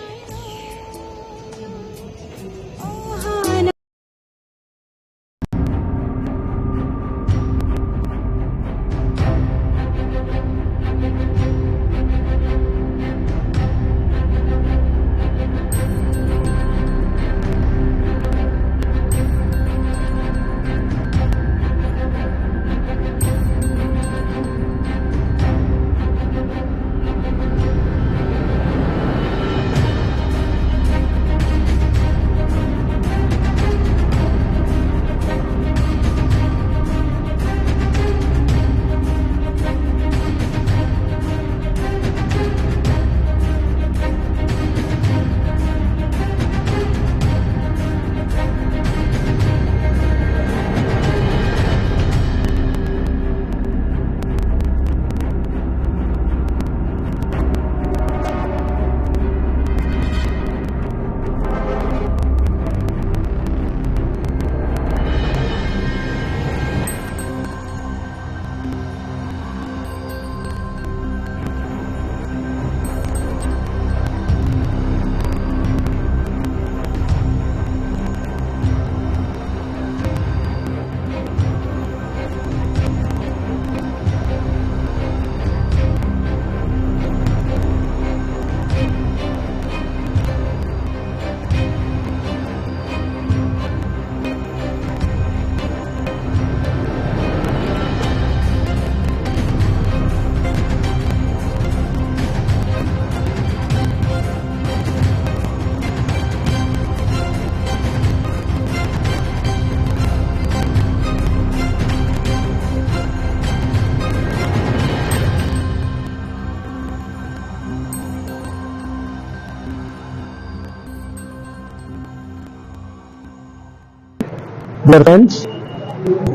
their friends,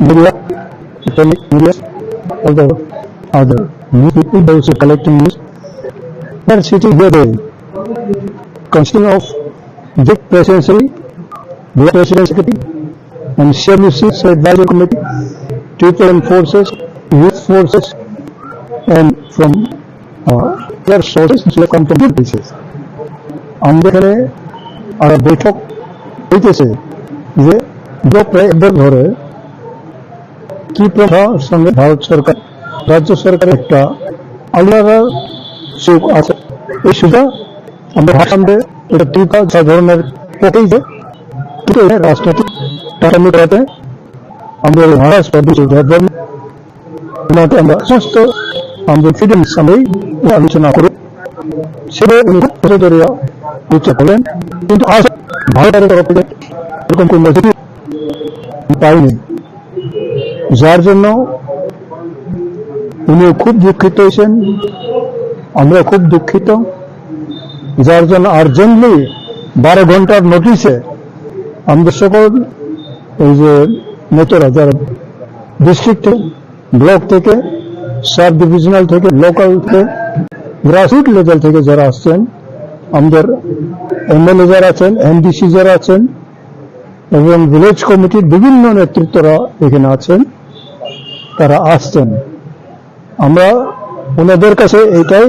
media, electronic media, all the other news people, those who collecting news. They are sitting there, consisting of the presidency, the president secretary, and C W C, so advisory committee, two thousand forces, youth forces, and from uh, their sources which have come from good places. আমাদের এখানে আর বৈঠক হইতেছে যে গত প্রায় এক বছর ধরে ত্রিপুরা সঙ্গে ভারত সরকার, রাজ্য সরকারের একটা আলাদা সুযোগ আছে। এই সুযোগ আমরা ভাষাতে এটা ত্রিপুরা সাধারণের পক্ষেই যে কিন্তু এটা রাজনৈতিক টার্মে করাতে আমাদের মহারাষ্ট্র বিশেষ ধর্ম ওনাকে আমরা সমস্ত আমাদের ফ্রিডম সামনেই আলোচনা করুক। সেভাবে উনি খুব কষ্ট করে ইচ্ছা করলেন, কিন্তু আজ ভারতের তরফ থেকে এরকম কোনো মজুরি পাইনি, যার জন্য উনি খুব দুঃখিত হয়েছেন, আমরা খুব দুঃখিত, যার জন্য আর্জেন্টলি বারো ঘন্টার নোটিশে আমাদের সকল এই যে নেতারা যারা ডিস্ট্রিক্ট ব্লক থেকে, সাব ডিভিশনাল থেকে, লোকাল থেকে, গ্রাসরুট লেভেল থেকে যারা আসছেন, আমাদের এমএলএ যারা আছেন, এমডিসি যারা আছেন এবং ভিলেজ কমিটির বিভিন্ন নেতৃত্বরা এখানে আছেন, তারা আসছেন। আমরা ওনাদের কাছে এটাই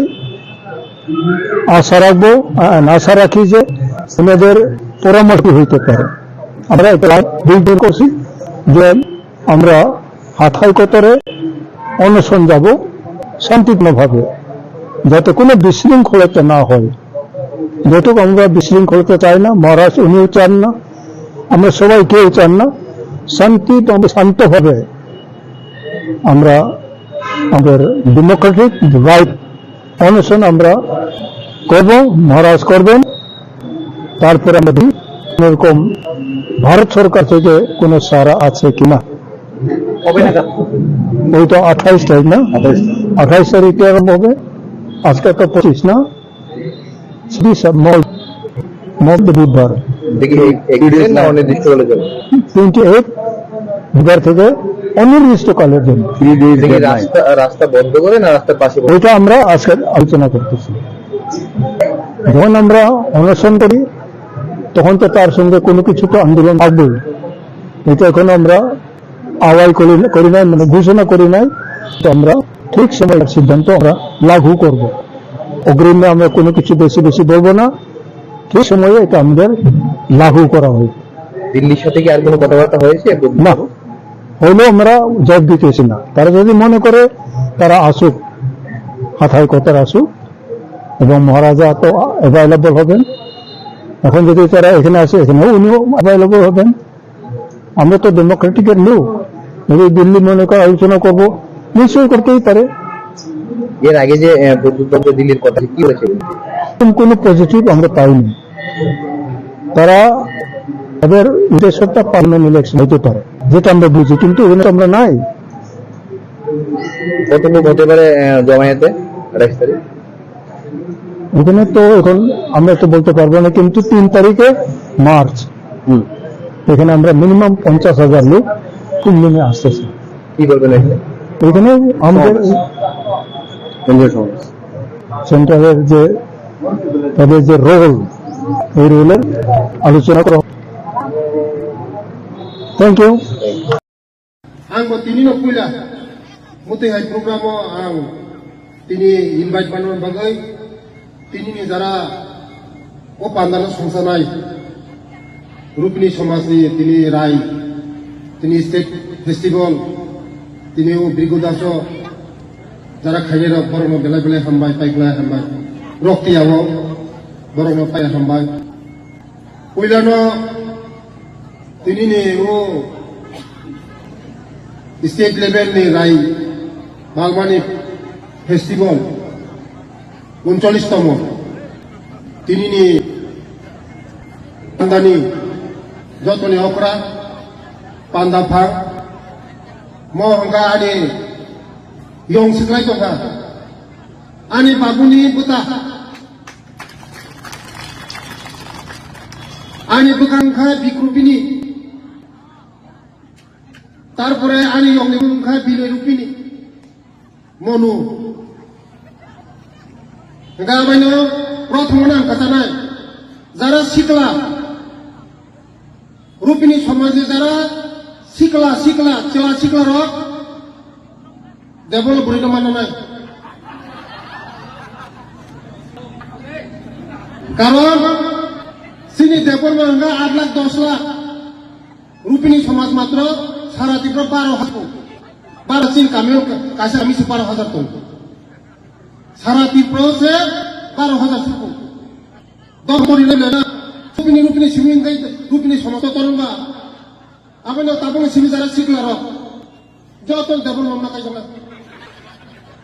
আশা রাখবো, আ-, আশা রাখি যে ওনাদের পরামর্শ হইতে পারে। আমরা এটা ডিক্লেয়ার করছি যে আমরা হাথাই কোতরে অনশন যাব শান্তিপূর্ণভাবে, যাতে কোনো বিশৃঙ্খলতা না হয়। যেহেতু আমরা বিশৃঙ্খলতা চাই না, মহারাজ উনিও চান না, আমরা সবাই কেউ চান না, শান্তি এবং শান্তভাবে আমরা আমাদের ডেমোক্রেটিক রাইট অনশন আমরা করব, মহারাজ করবেন। তারপরে আমরা দেখি কোনোরকম ভারত সরকার থেকে কোনো সাড়া আছে কিনা। কবে নাগাদ? ওই তো আঠাইশ তারিখ না? আঠাইশ। আঠাইশ তারিখে আরম্ভ হবে। আজকে তো পঁচিশ না? ছাব্বিশ, মঙ্গল, মঙ্গল বুধবার। দেখি, এই একদিন না অনির্দিষ্ট বলে যাবে? টোয়েন্টি এইট বুধবার থেকে অনির্দিষ্টকালের জন্য। থ্রি ডেজ দেখি ডেডলাইন। রাস্তা, রাস্তা বন্ধ করে না রাস্তার পাশে বন্ধ? ওইটা আমরা আজকে আলোচনা করতেছি। যখন আমরা অনশন করি, তখন তো তার সঙ্গে কোনো কিছু তো আন্দোলন থাকবেই। এটা এখন আমরা আওয়াজ করি, করি নাই, মানে ঘোষণা করি নাই, তো আমরা ঠিক সময় সিদ্ধান্ত আমরা লাগু করব। অগ্রিমে আমরা কোনো কিছু বেশি বেশি বলবো না, ঠিক সময়ে এটা আমাদের লাগু করা হবে। দিল্লির সাথে কি আর কোনো কথাবার্তা হয়েছে? না, হইলেও আমরা জবাব দিতেছি না। তারা যদি মনে করে তারা আসুক, হাথায় কথার আসুক, এবং মহারাজা তো অ্যাভেলেবল হবেন। এখন যদি তারা এখানে আসে, এখানেও উনিও অ্যাভেলেবল হবেন। আমরা তো ডেমোক্রেটিকের লোক, যদি দিল্লি মনে করে আলোচনা করব, নিশ্চয়ই করতেই পারে। এর আগে যে, আহ, বৈঠক দিল্লির কথা কি হয়েছে? এরকম কোনো পজিটিভ আমরা পাইনি। তারা তাদের উদ্দেশ্যটা পার্মানেন্ট ইলেকশন হতে পারে, যেটা আমরা বুঝি, কিন্তু এখানে তো আমরা নাই। কত লোক হতে পারে, আহ, জমায়েতে আঠাইশ তারিখ? এখানে তো এখন আমরা তো বলতে পারবো না, কিন্তু তিন তারিখে মার্চ, হুম। এখানে আমরা মিনিমাম পঞ্চাশ হাজার লোক কুম্ভ মেলায় আসতেছে। কি বলবেন এখানে? এখানে আমাদের সমাবেশ। কেন্দ্রীয় সমাবেশ। সেন্ট্রালের যে, তাদের যে রোল, এই রোলের আলোচনা করা। Thank you. Ang bo tini no puila mwtwi hai program o ang tini invite manna bagwi tini ni jara o panda no songsanai Rupini somaj ni tini rai, tini state festival, tini o Brigu Daso jara khainai rok borok no belai belai hambai, pai belai hambai. Rok tiya o borok no pai hambai. Puila no tini ni o state level ni rai Balmani festival uncholish tomo. Tini ni pandani jotoni okra panda phang mo hwnka ani yong siklai tongkha ani babuni bwta. Ani bwkhang kha bikrupini. Tarpore ani yokni mung kha Binay Rupini Monu. Hingkha abaino prothom no ang kwchanai. Jara sikla, Rupini somajni jara sikla, sikla, chwla sikla rok develop bwrwi no manna nai. Karon chini development hingkha aat lakh dos lakh. Rupini somaj matro sara Tripura baro hajar. Baro chini kamio kaisa kami se baro hajar tong. Sara Tripura se baro hajar suku. Dok pori le na. Rupini, Rupini simi hingkha Rupini somaj to tolong ba. Aboni tabung simi jara sikla rok. Joto double mamla kaijaknai.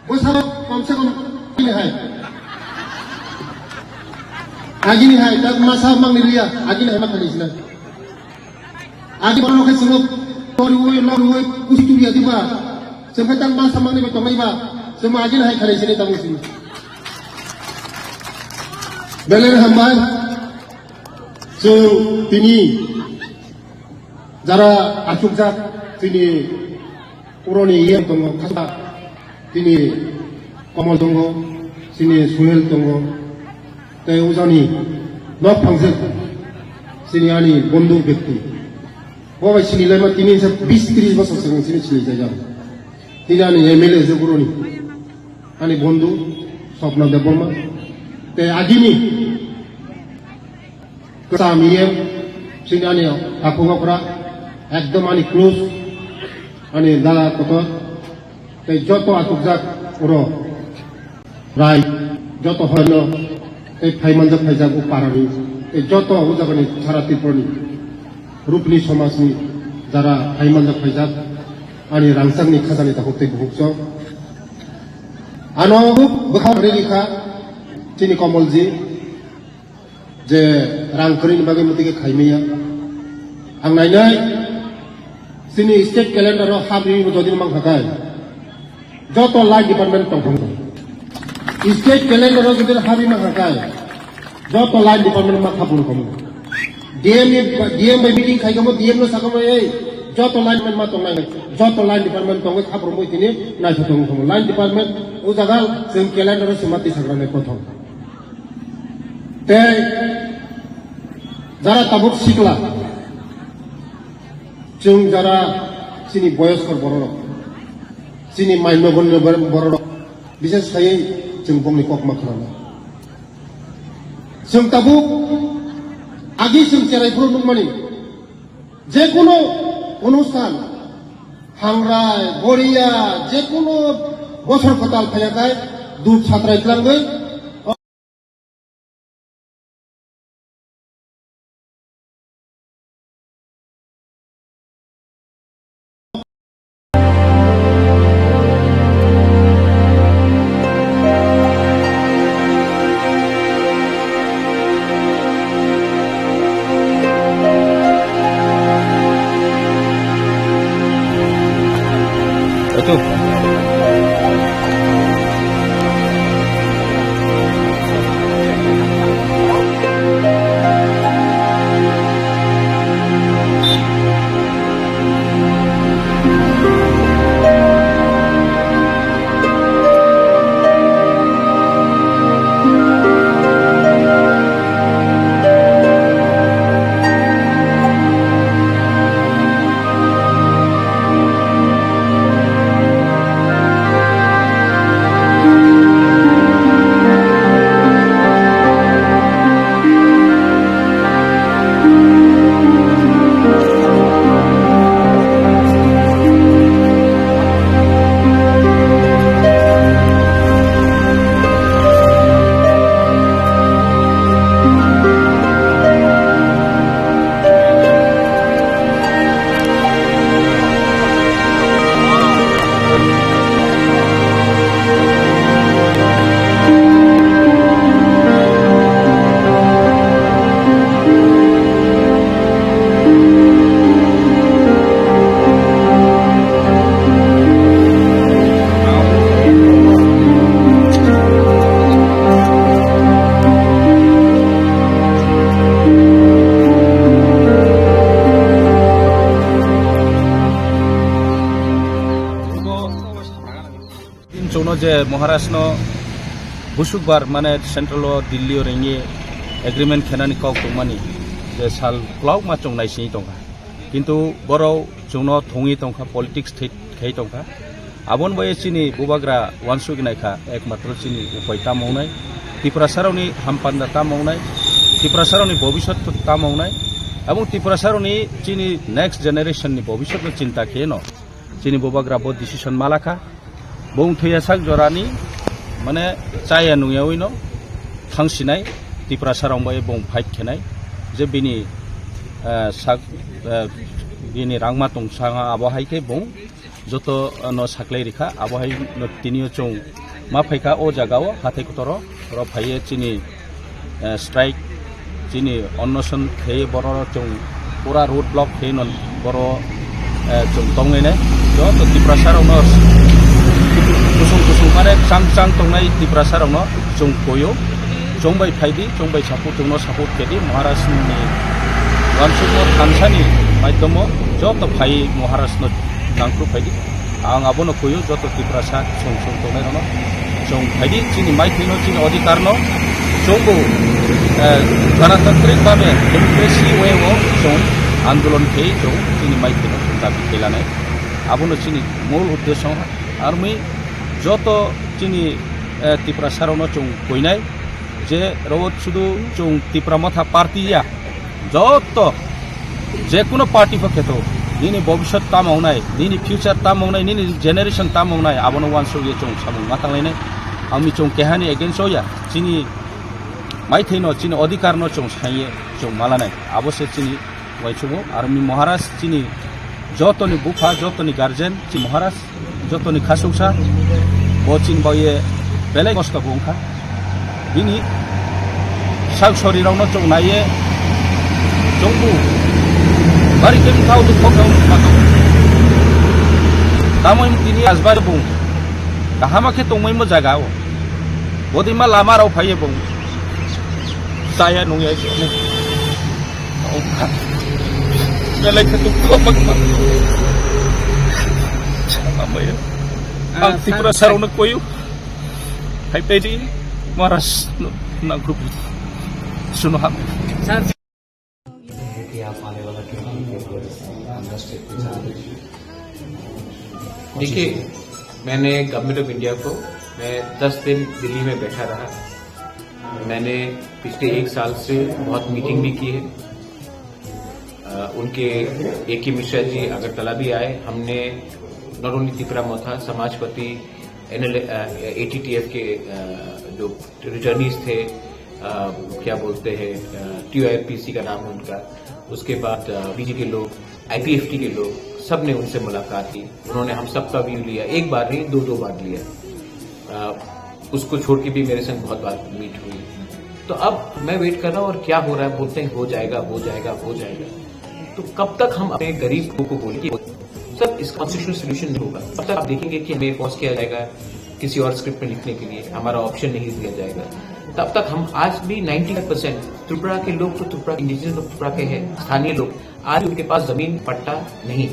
Bwsarok komse kom agini hai. Agini hai, tak masa mangni liya, agini hai makhani sila. Agi borok khe chwngno toriwi, loriwi, kusi turiya diba. Chwng khe tak masa mangni bai tongnai ba. Chwng agini hai khanai sini tabung sini. Belai hambai. Chwng tini jara achukjak chini puroni yen tongo, khasa chini Komol tongo, chini Suhel tongo, tei ujani nok phangjak chini ani bondhu bekti. Bo bai sini laima tini sa bis tris bosor swkang sini sini jaijak. Tini ani M L A je puroni, ani bondhu Swapna Debbarma, tei agini kwcham E M, chini ani takhuk okra, ekdom ani close, ani dada kotor, tei joto achukjak oro rai, joto hoino tei phaimanjak phaijak o parani, tei joto o jagani sara Tripurani Rupini somajni jara phaimanjak phaijak, ani rangchakni khajani takhuk tei bukhuk chok. Ano bwkhak rikha chini Komolji. Je rang kwrwini bagwi mwtwi khe khaimaya. Ang nainai, chini state calendar o habri bo jodi mang kha kai, joto line department tong thangkha. State calendar o jodi habri mang kha kai, joto line department ma kha phuru khamu. D M ni, D M bai meeting khai khamu, D M no sakhamu, "Ei, joto line department ma tong nai, joto line department tongwi kha phuru mui tini naitho tong khamu." Line department o jaga chwng calendar o swma twi sagra nai prothom. Tei jara tabuk sikla, chwng jara chini boyoskor bororok, chini maino gonno bororok, bises khaiwi chwng bongni kokma khwnana. Chwng tabuk agi chwng cherai phuru nukmani, jekunu onusthan, hangrai, boriya, jekunu bosor kwtal phaiyakhai, duk satrai tlangwi, Je Maharaj no busukbar mane central o Delhi o ringye agreement khenani kok tongmani je sal kwlauma chwng naisingwi tongkha. Kintu borok chwngno thungwi tongkha, politics thwi khai tongkha. Aboni bai chini bubagra wansuk naikha, ekmatro chini upai tamo wngnai, Tiprasarokni hampanda tamo wngnai, Tiprasarokni bobisot tamo wngnai, abong Tiprasarokni chini next generation ni bobisot no chinta kheno chini bubagra bo decision malakha. Bung thwiya sak jorani, mane, chaya nungyawi no thangsinai, Tiprasa rong bai bung fight khenai, je bini, eh, sak, eh, bini rangma tong sanga abo hai khe bung joto, eh, no saklai rikha, abo hai no tini o chwng ma phaikha o jaga o hathai kotoro. Oro phaiye chini, eh, strike, chini onnoson khe borok chwng pura road block khe non borok, eh, chwng tongwi nai. Joto Tiprasa rokno kusung kusung mane chang chang tongnai Tiprasa rokno chwng koyo, chwng bai phaidi, chwng bai support, chwngno support kedi Maharaj ni wansukmo thansani maidhomo joto phai Maharaj no nangkru phaidi. Ang abono kuyu joto Tiprasa song song tongnai rokno. Chwng phaidi chini maithino chini odhikar no chwngbo, eh, ganatantrik babe democracy way o chwng andolon khe chwng chini maithino dabi khelanai. Abono chini mul uddesyo army joto chini, eh, Tiprasa rokno chwng kuinai. Je rok sudu chwng Tipra Motha party ya, joto je kuno party pho kheto, nini bobisot tamo wngnai, nini future tamo wngnai, nini generation tamo wngnai, abono wansuk ye chwng samung ma tanglainai. Ang mi chwng kehani against o ya, chini maithai no, chini odhikar no chwng saiye chwng malanai, abo se chini uaisukgo. Aro mi Maharaj chini jotoni bupha, jotoni guardian, chini Maharaj jotoni khasuksa, bo chini baoye belai kosto bo wngkha. Bini sak sori rokno chwng naiye chwngbu bari khe wngkha, o dukho khe wngkha. Tamo tini asbai bung kahama khe tongmai mo jaga o, bodima lama rok phaiye bung chaya nungya. Belai khe dukho bangma. Ang Tripura sarokno koyu. Hai pedi Maharaj no nangkrup. Suno ham. कि आप आने वाला twenty twenty under state के साथ। देखिए, मैंने government of India को, मैं दस दिन दिल्ली में बैठा रहा। मैंने पिछले एक साल से बहुत मीटिंग भी की है। अ, उनके ए के मिश्रा जी अगरतला भी आए। हमने not only तिपरा मोथा, समाजपति, एन एल ए, अ, ए टी टी एफ के, अ, जो रिटर्नीज थे, अ, क्या बोलते हैं, अ, T O I P C का नाम है उनका, उसके बाद, अ, बी जी के लोग, आई पी एफ टी के लोग, सब ने उनसे मुलाकात की। उन्होंने हम सबका व्यू लिया, एक बार नहीं, दो दो बार लिया। अ, उसको छोड़ के भी मेरे संग बहुत बार मीट हुई। तो अब मैं वेट कर रहा हूँ और क्या हो रहा है, बोलते हैं हो जाएगा, हो जाएगा, हो जाएगा। तो कब तक हम अपने गरीब लोगों को बोलेंगे? सर, इसका कॉन्स्टिट्यूशनल सॉल्यूशन नहीं होगा। तब तक आप देखेंगे कि हमें फोर्स किया जाएगा, किसी और स्क्रिप्ट में लिखने के लिए हमारा ऑप्शन नहीं दिया जाएगा। तब तक हम आज भी नाइंटी फाइव परसेंट त्रिपुरा के लोग तो त्रिपुरा, इंडिजिनस लोग त्रिपुरा के हैं, स्थानीय लोग, आज उनके पास जमीन पट्टा नहीं,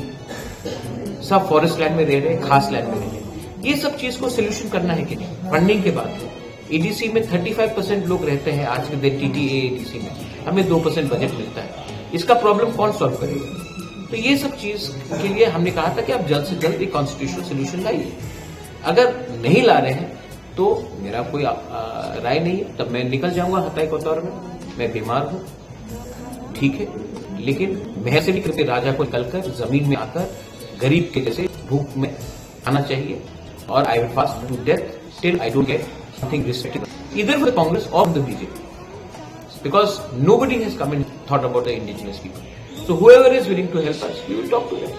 सब फॉरेस्ट लैंड में रह रहे, खास लैंड में रह रहे। ये सब चीज को सॉल्यूशन करना है कि नहीं? फंडिंग के बाद ए डी सी में थर्टी फाइव परसेंट लोग रहते हैं आज के दिन T T A A D C में, हमें दो परसेंट बजट मिलता है, इसका प्रॉब्लम कौन सॉल्व करेगा? तो ये सब चीज के लिए हमने कहा था कि आप जल्द से जल्द एक कॉन्स्टिट्यूशनल सॉल्यूशन लाइए। अगर नहीं ला रहे हैं तो मेरा कोई, आ, आ, राय नहीं है, तब मैं निकल जाऊंगा हताई कोतवार में, मैं बीमार हूँ, ठीक है, लेकिन मैं से भी करके राजा को निकलकर जमीन में आकर गरीब के जैसे भूख में आना चाहिए, और I will fast to death till I don't get something respectable, either for the Congress or the B J P, because nobody has come and thought about the indigenous people. So whoever is willing to help us, we will talk to them.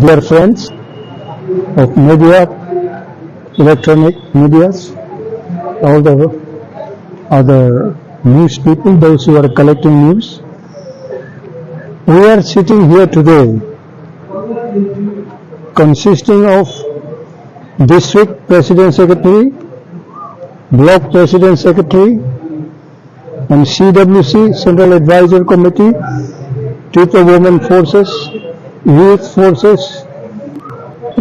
Dear friends of media, electronic medias, all the other news people, those who are collecting news. We are sitting here today consisting of district president secretary, block president secretary, and C W C, Central Advisory Committee, Tripura Women Forces, Youth Forces,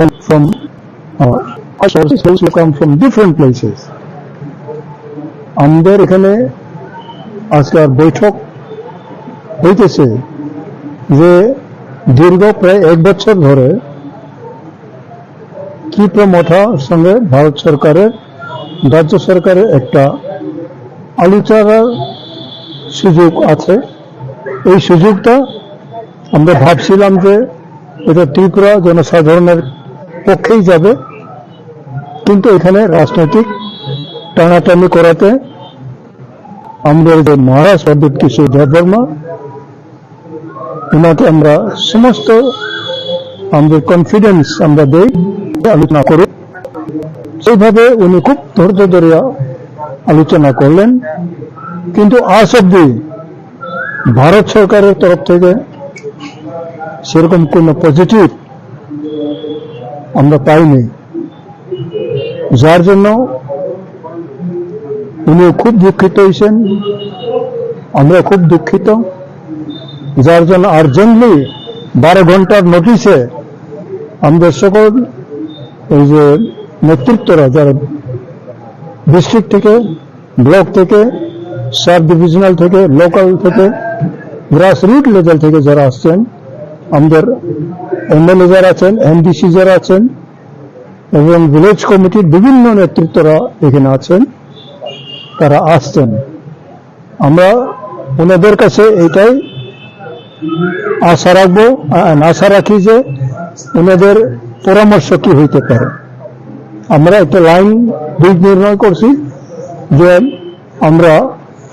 and from uh, sources, those who come from different places. আমাদের এখানে আজকের বৈঠক হইতেছে যে দীর্ঘ প্রায় এক বছর ধরে ত্রিপুরা মথার সঙ্গে ভারত সরকারের, রাজ্য সরকারের একটা আলোচনার সুযোগ আছে। এই সুযোগটা আমরা ভাবছিলাম যে এটা ত্রিপুরা জনসাধারণের পক্ষেই যাবে, কিন্তু এখানে রাজনৈতিক টানাটানি করাতে আমাদের যে মহারাজ পণ্ডিত কিশোর দেববর্মা, ওনাকে আমরা সমস্ত আমাদের কনফিডেন্স আমরা দেই, আলোচনা করুক। সেইভাবে উনি খুব ধৈর্য ধরিয়া আলোচনা করলেন, কিন্তু আজ অব্দি ভারত সরকারের তরফ থেকে সেরকম কোনো পজিটিভ আমরা পাইনি, যার জন্য উনি খুব দুঃখিত হয়েছেন, আমরা খুব দুঃখিত। যার জন্য আর্জেন্টলি বারো ঘন্টার নোটিশে আমাদের সকল এই যে নেতৃত্বরা, যারা ডিস্ট্রিক্ট থেকে, ব্লক থেকে, সাব ডিভিশনাল থেকে, লোকাল থেকে, গ্রাসরুট লেভেল থেকে যারা আসছেন, আমাদের এমএলএ যারা আছেন, এমডিসি যারা আছেন এবং ভিলেজ কমিটির বিভিন্ন নেতৃত্বরা এখানে আছেন, তারা আসছেন। আমরা ওনাদের কাছে এটাই আশা রাখবো, আ-, আশা রাখি যে ওনাদের পরামর্শ কি হইতে পারে। আমরা একটা লাইন দিক নির্ণয় করছি যে আমরা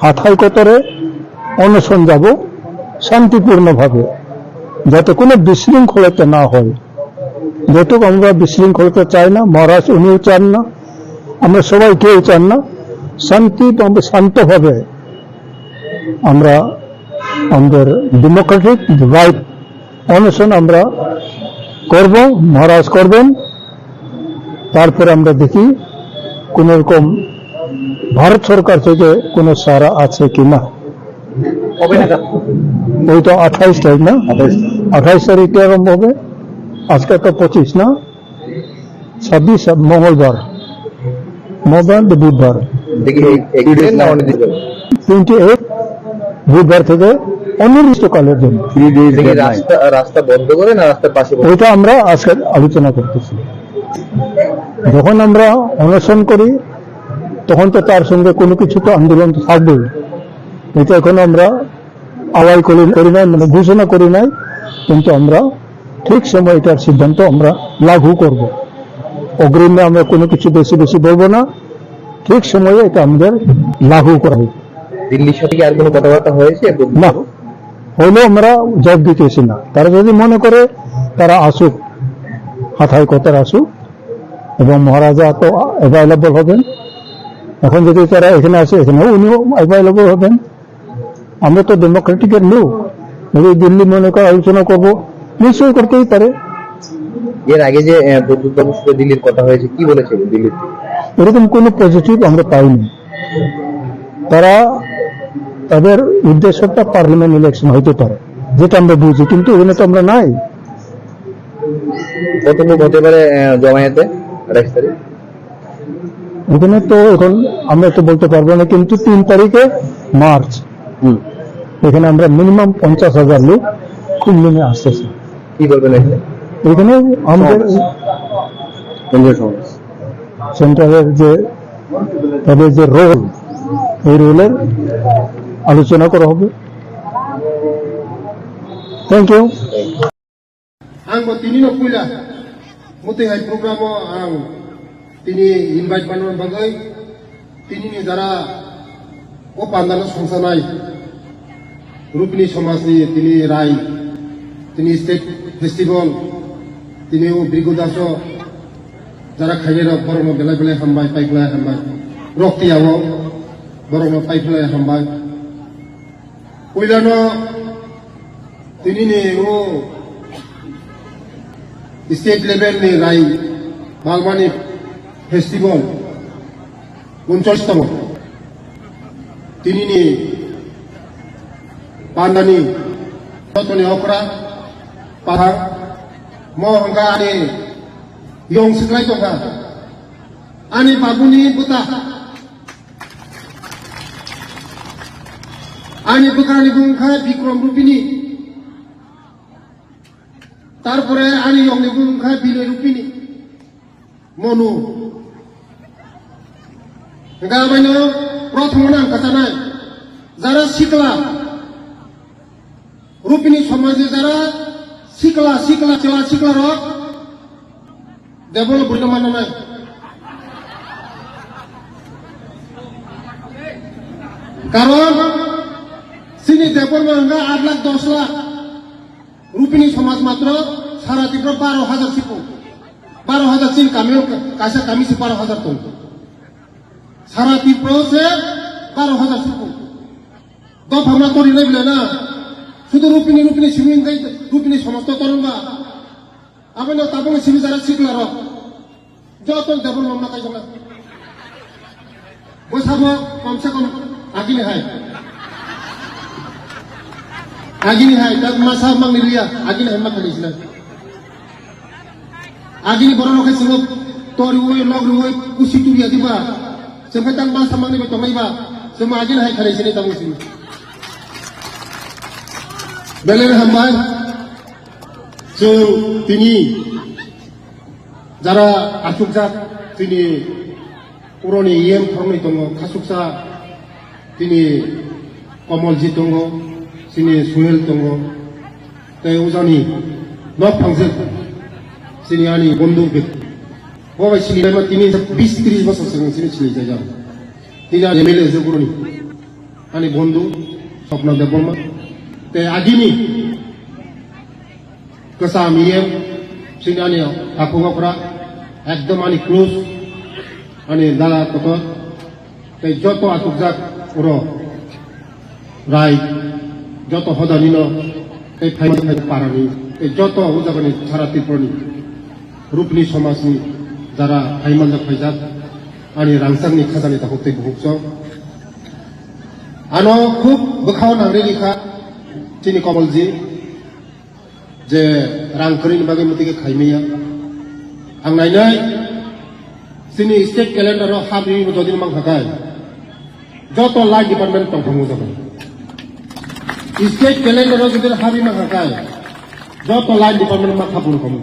হাথাই কতরে অনশন যাব শান্তিপূর্ণভাবে, যাতে কোনো বিশৃঙ্খলতা না হয়। যেহেতু আমরা বিশৃঙ্খলতা চাই না, মহারাজ উনিও চান না, আমরা সবাই কেউ চান না, শান্তি এবং শান্তভাবে আমরা আমাদের ডেমোক্রেটিক রাইট অনশন আমরা করব, মহারাজ করবেন। তারপরে আমরা দেখি কোন রকম ভারত সরকার থেকে কোনো সাড়া আছে কি না। কবে নাগাদ? ওই তো আঠাইশ তারিখ না? আঠাইশ। আঠাইশ তারিখে আরম্ভ হবে। আজকে তো পঁচিশ না? ছাব্বিশ, মঙ্গলবার। মঙ্গলবার তো বুধবার। দেখি, এই এক দিন না অনেক দিন? টোয়েন্টি এইট বুধবার থেকে অনির্দিষ্টকালের জন্য। থ্রি ডেজ দেখি, ডেডলাইন। রাস্তা, রাস্তা বন্ধ করে না রাস্তার পাশে বন্ধ? ওইটা আমরা আজকে আলোচনা করতেছি। যখন আমরা অনশন করি, তখন তো তার সঙ্গে কোনো কিছু তো আন্দোলন তো থাকবেই। এটা এখনো আমরা আলাই করি, করি নাই, মানে ঘোষণা করি নাই, কিন্তু আমরা ঠিক সময় এটার সিদ্ধান্ত আমরা লাঘু করব। অগ্রিমে আমরা কোনো কিছু বেশি বেশি বলবো না, ঠিক সময়ে এটা আমাদের লাঘু করা হবে। দিল্লির সাথে কি আর কোনো কথাবার্তা হয়েছে? না, হইলেও আমরা জবাব দিতেছি না। তারা যদি মনে করে তারা আসুক, হাথায় কথার আসুক, এবং মহারাজা তো অ্যাভেলেবল হবেন। এখন যদি তারা এখানে আসে, এখানেও উনিও অ্যাভেলেবল হবেন। আমরা তো ডেমোক্রেটিকের লোক, যদি দিল্লি মনে করে আলোচনা করব, নিশ্চয়ই করতেই পারে। এর আগে যে, আহ, প্রদ্যুৎ বাবুর সাথে দিল্লির কথা হয়েছে, কি বলেছে দিল্লির থেকে? এরকম কোনো পজিটিভ আমরা পাইনি। তারা, তাদের উদ্দেশ্যটা পার্লামেন্ট ইলেকশন হইতে পারে, যেটা আমরা বুঝি, কিন্তু এখানে তো আমরা নাই। কত লোক হতে পারে, আহ, জমায়েতে আঠাইশ তারিখ? এখানে তো এখন আমরা তো বলতে পারবো না, কিন্তু তিন তারিখে মার্চ, হুম। এখানে আমরা মিনিমাম পঞ্চাশ হাজার লোক খুলনা নিয়ে আসতেছে। কি করবেন এখানে? এখানে আমাদের সমাবেশ। কেন্দ্রীয় সমাবেশ। সেন্ট্রালের যে, তাদের যে রোল, এই রোলের আলোচনা করা হবে। Thank you. Ang bo tini no puila, muti hai program o ang tini invite manna bagwi, tini ni jara o panda no songsanai, Rupini somaj ni tini rai, tini state festival, Tini o Brigu Daso jara khainai rok borokno belai belai hambai, paiphlai hambai. Rok tiyao borokno paiphlai hambai. Puilano tinini o state level ni rai balmani festival uncholish tamo. Tinini pandani jotoni okra paha mo hwnka ani yong siklai tongkha. Ani babuni bwta. Ani bwkrani bung kha Bikrom Rupini. Tarpore ani yongni bung kha Binoy Rupini. Monu. Hingkha abaino prothom no ang kwchanai. Jara sikla. Rupini somajni jara sikla, sikla, chwla, sikla rok. Develop buino mananai. Karon chini Debbarma hwnka aat lakh dos lakh. Rupini somaj matro sara Tripura baro hajar sipung. Baro hajar chini kamio kaisa kami se baro hajar tong. Sara Tripura se baro hajar sipung. Dopha ma tori nai bile na. Sudu Rupini, Rupini simi hwnkai Rupini somaj to torong ba. Aboni tabukni simi jara sikla rok. Joto double mamla kaijakna. Bo sabo komse kom agini hai. Agini hai, tak masa mangni liya, agini hai makani sila. Agini borok rok hai singo tori ui, log rui, kusi turiya diba. Sengkai tak masa mangni bai tongnai ba. Sema agini hai khanai sini tamu sini. Belai hambai. Chwng tini jara achukjak, tini puroni E M thornwi tongo, khasuksa tini Komolji tongo, chini Suhel tongo, tei ujani nok phangjak chini ani bondhu bek. Bo bai sini laima tini bis tris bosor swkang chini sini jaijak. Tini ani M L A se puroni. Ani bondhu Swapna Debbarma. Tei agini kwcham E M, chini ani takhuk okra, ekdom ani close, ani dada kotor, tei joto achukjak oro rai, joto hodanino, tei phaima parani, tei joto o jagani sara Tripurani, Rupini somajni jara phaimanjak phaijak, ani rangchakni khajani takhuk tei bukhuk chwng. Ano khub bwkhao nangri rikha chini Komolji. Je rang kwrwini bagwi mwtwi khe khaimaya. Ang nainai chini state calendar o habri bo dodin mang khakai. Joto line department tong khamu jaga. State calendar o jodi habri mang khakai. Joto line department ma khapung khamu.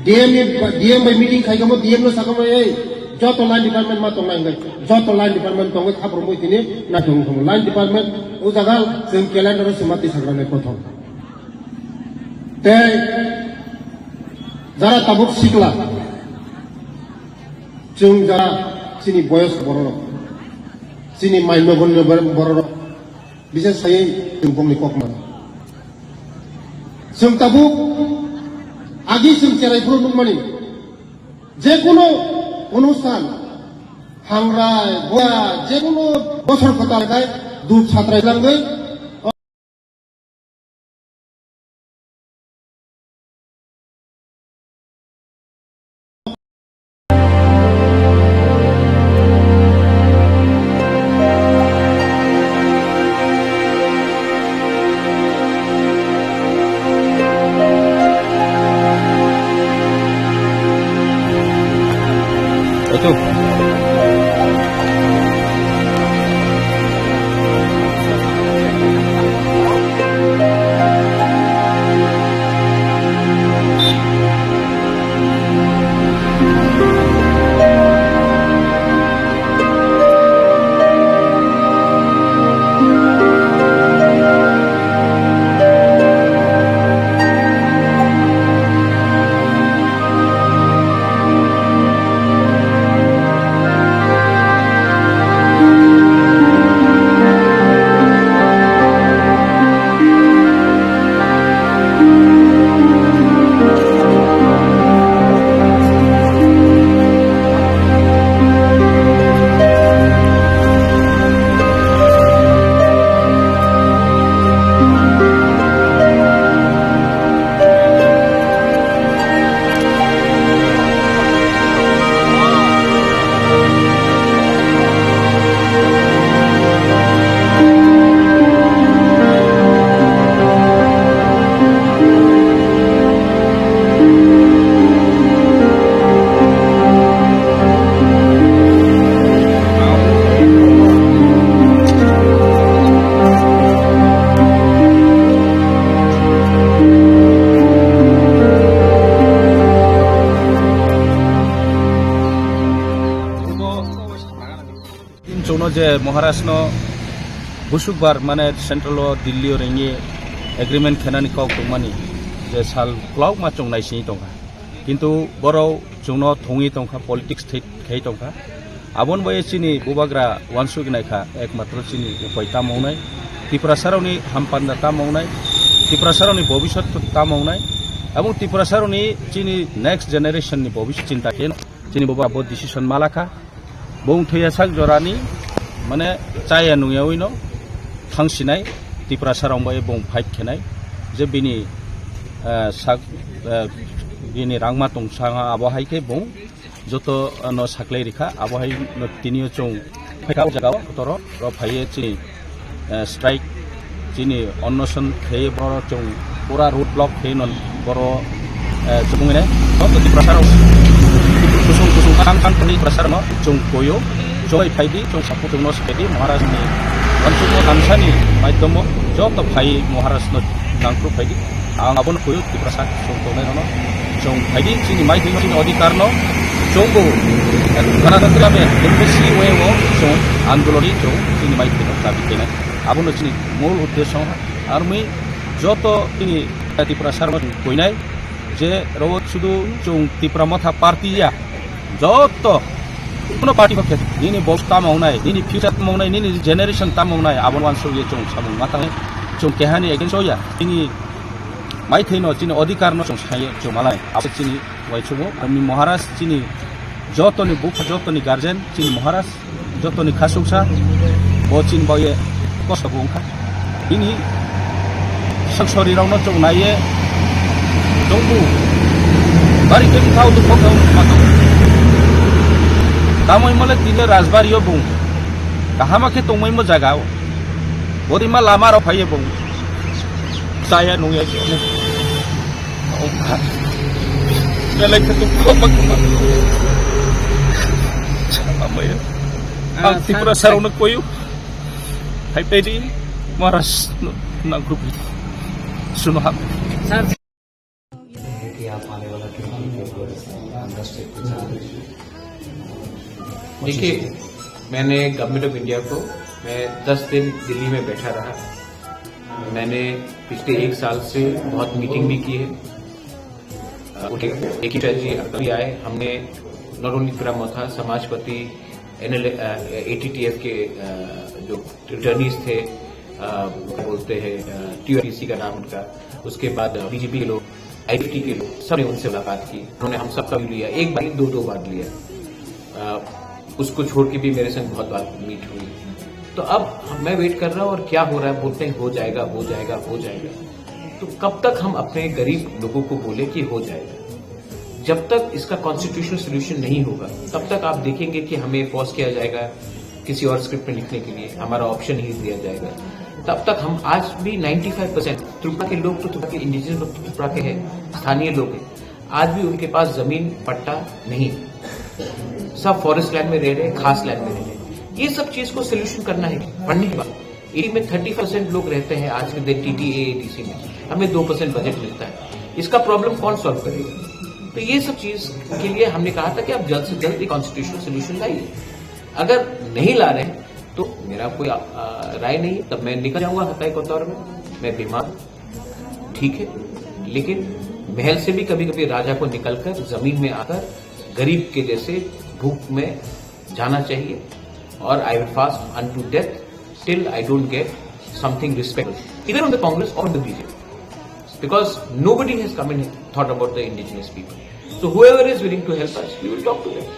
D M ni, D M bai meeting khai khamu, D M no sakhamu ei. Joto line department ma tong line bai. Joto line department tongwi khapung mui tini na tong khamu. Line department o jaga chwng calendar o sima twi sagra nai kothom. Tei jara tabuk sikla, chwng jara chini boyos bororok, chini maino bono bororok, bises sai chwng bongni kokma. Chwng tabuk agi chwng cherai phuru nukmani, jekunu onusthan, hangrai, boya, jekunu bosor phatar khai dup satrai langwi, Ito. Chwngno je Maharashno busukbar mane central o Delhi o ringwi agreement khenani kok tongmani je sal kwlauma chwng naisingwi tongkha. Kintu borok chwngno thungwi tongkha, politics thwi khai tongkha. Aboni bai chini bubagra wansugwi naikha, ekmatro chini upai tamo wngnai, Tiprasarokni hampanda tamo wngnai, Tiprasarokni bobiswt tamo wngnai, abong Tiprasarokni chini next generation ni bobiswt chinta khe chini bubagra bo decision malakha. Bung thwiya sak jorani, mane, chaya nungyawi no thangsinai Tiprasa rong bai bung fight khenai je bini, eh, sak, eh, bini rangma tong sanga abo hai khe bung joto, eh, no saklai rikha, abo hai no tini o chwng phaikha o jaga o kotoro ro phaiye chini eh, strike, chini onnoson khe boro chwng pura road block khe non boro, eh, chubung ne joto Tiprasa rok kusung kusung kang kang thani Tiprasa rok no chwng koyo, chwng phaidi, chwng sapu chwng no saidi Maharaj ni wansukma tamsani maidhomo joto phai Maharaj no nangkru phaidi. Ang abono koyo Tiprasa chwng tongnai rokno chwng phaidi chini maithai no chini adhikar no chwngbo ganatantra bai democracy way o chwng andolon ni chwng chini maithai no dabi khainai. Abono chini mul uddesho wngkha. Armi joto chini Tiprasa rokno chwng koinai je ro sudu chwng Tipra Motha party ya joto kuno party khe nini bos tamo wngnai, nini future tamo wngnai, nini generation tamo wngnai, abo wansuk ye chwng samung ma tangnai. Chwng kehani against o ya, chini maithai no, chini adhikar no chwng sai ye chwng malai. Abo chini uaisukmung, ami Maharaj chini jotoni bupha, jotoni guardian, chini Maharaj jotoni khasuksa, bo chini bagwi kosto bo wngkha. Bini saksori rokno chwng naiye tongbu. Bari khe bithao dukho khe wngma tongo. Tamoi mole tini rajbari o bung kahama khe tongmai mo jaga o. Borima lama rok phaiye bung. Chaya nungya khe. Belai khe dukho ma khe ma. Chama maya. Ah, ang Tiprasa rokno koyo. Hai pedi Maharaj na group suno hap. है कि आप आने वाला twenty twenty four Congress के प्रचार में देखिए, मैंने गवर्नमेंट ऑफ इंडिया को, मैं दस दिन दिल्ली में बैठा रहा। मैंने पिछले एक साल से बहुत मीटिंग भी की है। अ, उनके एक ही स्ट्रेटजी अभी आए, हमने नॉट ओनली प्रा मोथा, समाजपति, एनएल, अ, एटीटीएफ के, अ, जो अटर्नीज थे, अ, क्या बोलते हैं, अ, टीओआरटीसी का नाम उनका, उसके बाद, अ, बीजेपी के लोग, आईटी के लोग, सबने उनसे मुलाकात की। उन्होंने हम सबका भी लिया, एक बार, दो, दो बार लिया। अ, उसको छोड़ के भी मेरे संग बहुत बार मीट हुई। तो अब हम, मैं वेट कर रहा हूँ और क्या हो रहा है, बोलते हैं, "हो जाएगा, हो जाएगा, हो जाएगा।" तो कब तक हम अपने गरीब लोगों को बोले कि हो जाएगा? जब तक इसका कॉन्स्टिट्यूशनल सॉल्यूशन नहीं होगा, तब तक आप देखेंगे कि हमें फोर्स किया जाएगा किसी और स्क्रिप्ट में लिखने के लिए, हमारा ऑप्शन ही दिया जाएगा। तब तक हम आज भी नाइंटी फ़ाइव परसेंट त्रिपुरा के लोग तो त्रिपुरा के इंडिजिनस लोग तो त्रिपुरा के हैं, स्थानीय लोग हैं, आज भी उनके पास जमीन पट्टा नहीं है, सब फॉरेस्ट लैंड में रह रहे हैं, खास लैंड में रह रहे हैं। ये सब चीज को सोल्यूशन करना है, फंडिंग के बाद। एटी में थर्टी परसेंट लोग रहते हैं आज के दिन टीटीएएडीसी में, हमें दो परसेंट बजट मिलता है, इसका प्रॉब्लम कौन सॉल्व करेगा? तो ये सब चीज के लिए हमने कहा था कि आप जल्द से जल्द एक कॉन्स्टिट्यूशनल सॉल्यूशन लाइए। अगर नहीं ला रहे हैं तो मेरा कोई, आ, आ, राय नहीं है, तब मैं निकल जाऊंगा हताई कोतवार में। मैं बीमार, ठीक है, लेकिन महल से भी कभी कभी राजा को निकलकर जमीन में आकर गरीब के जैसे भूख में जाना चाहिए। और I will fast unto death till I don't get something respectful, either on the Congress or the BJP, because nobody has come and thought about the indigenous people. So whoever is willing to help us, we will talk to them.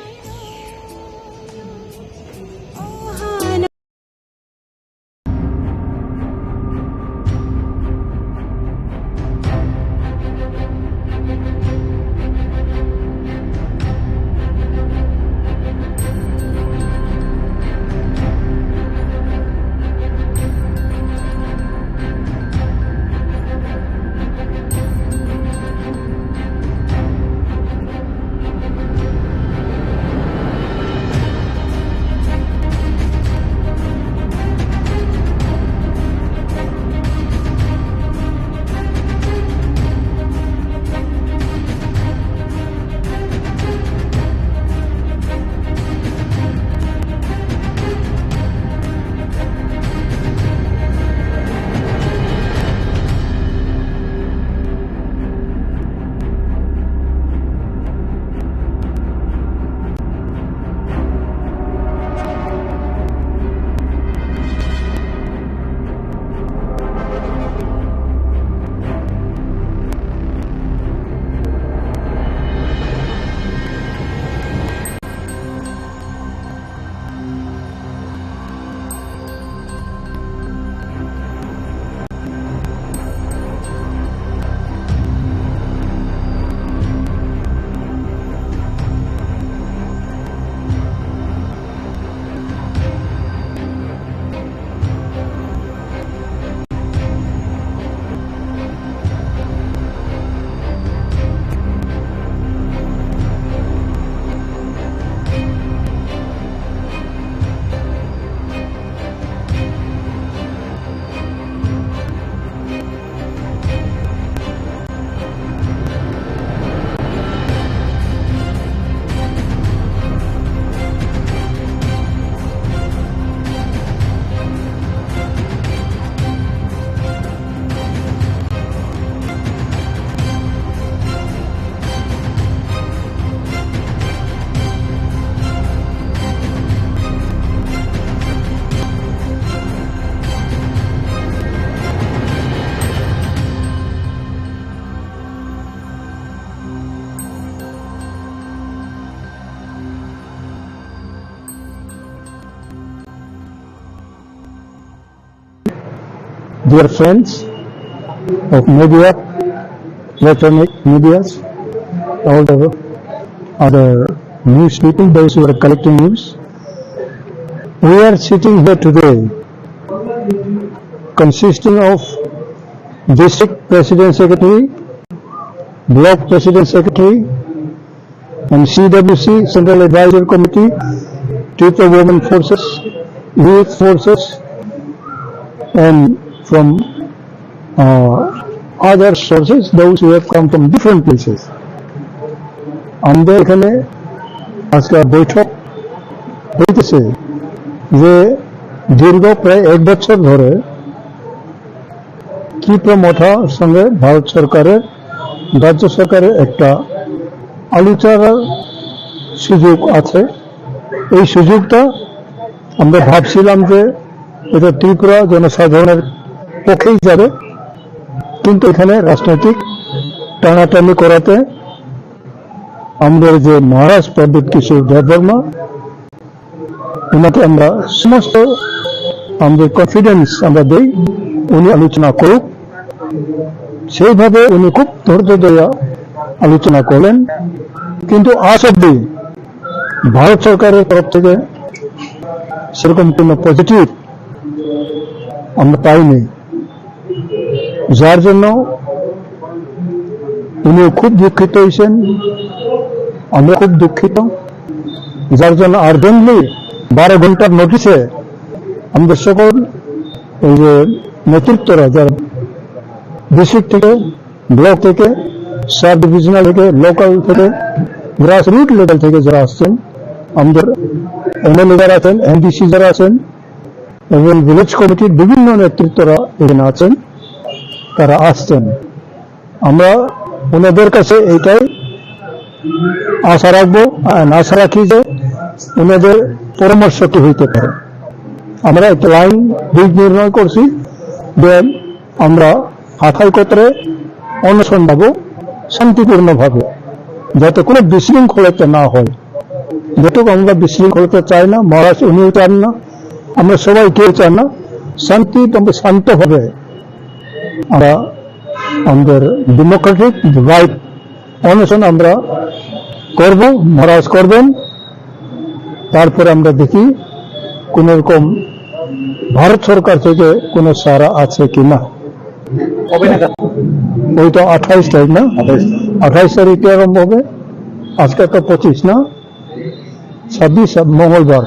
Dear friends of media, electronic medias, all the other news people, those who are collecting news. We are sitting here today consisting of district president secretary, block president secretary, and C W C, Central Advisory Committee, Tripura Women Forces, Youth Forces, and from uh, other sources, those who have come from different places. আমাদের এখানে আজকে বৈঠক হইতেছে যে দীর্ঘ প্রায় এক বছর ধরে ত্রিপুরা মথার সঙ্গে ভারত সরকারের, রাজ্য সরকারের একটা আলোচনার সুযোগ আছে। এই সুযোগটা আমরা ভাবছিলাম যে এটা ত্রিপুরা জনসাধারণের পক্ষেই যাবে, কিন্তু এখানে রাজনৈতিক টানাটানি করাতে আমাদের যে মহারাজ প্রদ্যুৎ কিশোর দেববর্মা, ওনাকে আমরা সমস্ত আমাদের কনফিডেন্স আমরা দেই, উনি আলোচনা করুক। সেইভাবে উনি খুব ধৈর্য ধরে আলোচনা করলেন, কিন্তু আজ অব্দি ভারত সরকারের তরফ থেকে সেরকম কোনো পজিটিভ আমরা পাইনি, যার জন্য উনিও খুব দুঃখিত হয়েছেন, আমরা খুব দুঃখিত, যার জন্য আর্জেন্টলি বারো ঘন্টার নোটিশে আমাদের সকল এই যে নেতৃত্বরা, যারা ডিস্ট্রিক্ট থেকে, ব্লক থেকে, সাব ডিভিশনাল থেকে, লোকাল থেকে, গ্রাসরুট লেভেল থেকে যারা আসছেন, আমাদের এমএলএ যারা আছেন, এমডিসি যারা আছেন এবং ভিলেজ কমিটির বিভিন্ন নেতৃত্বরা এখানে আছেন, তারা আসছেন। আমরা ওনাদের কাছে এইটাই আশা রাখবো, আহ, আশা রাখি যে ওনাদের পরামর্শ কি হইতে পারে। আমরা একটা লাইন দিক নির্ণয় করছি যে আমরা হাথাই কোতরে অনশন যাবো শান্তিপূর্ণভাবে, যাতে কোনো বিশৃঙ্খলতা না হয়। যেটুকু আমরা বিশৃঙ্খলতা চাই না, মহারাজ উনিও চান না, আমরা সবাই কেউ চান না, শান্তি এবং শান্তভাবে আমরা আমাদের ডেমোক্রেটিক রাইট অনশন আমরা করব, মহারাজ করবেন। তারপরে আমরা দেখি কোন রকম ভারত সরকার থেকে কোনো সাড়া আছে কি না। কবে নাগাদ? ওই তো আঠাইশ তারিখ না? আঠাইশ। আঠাইশ তারিখ থেকে আরম্ভ হবে। আজকে তো পঁচিশ না? ছাব্বিশ মঙ্গলবার,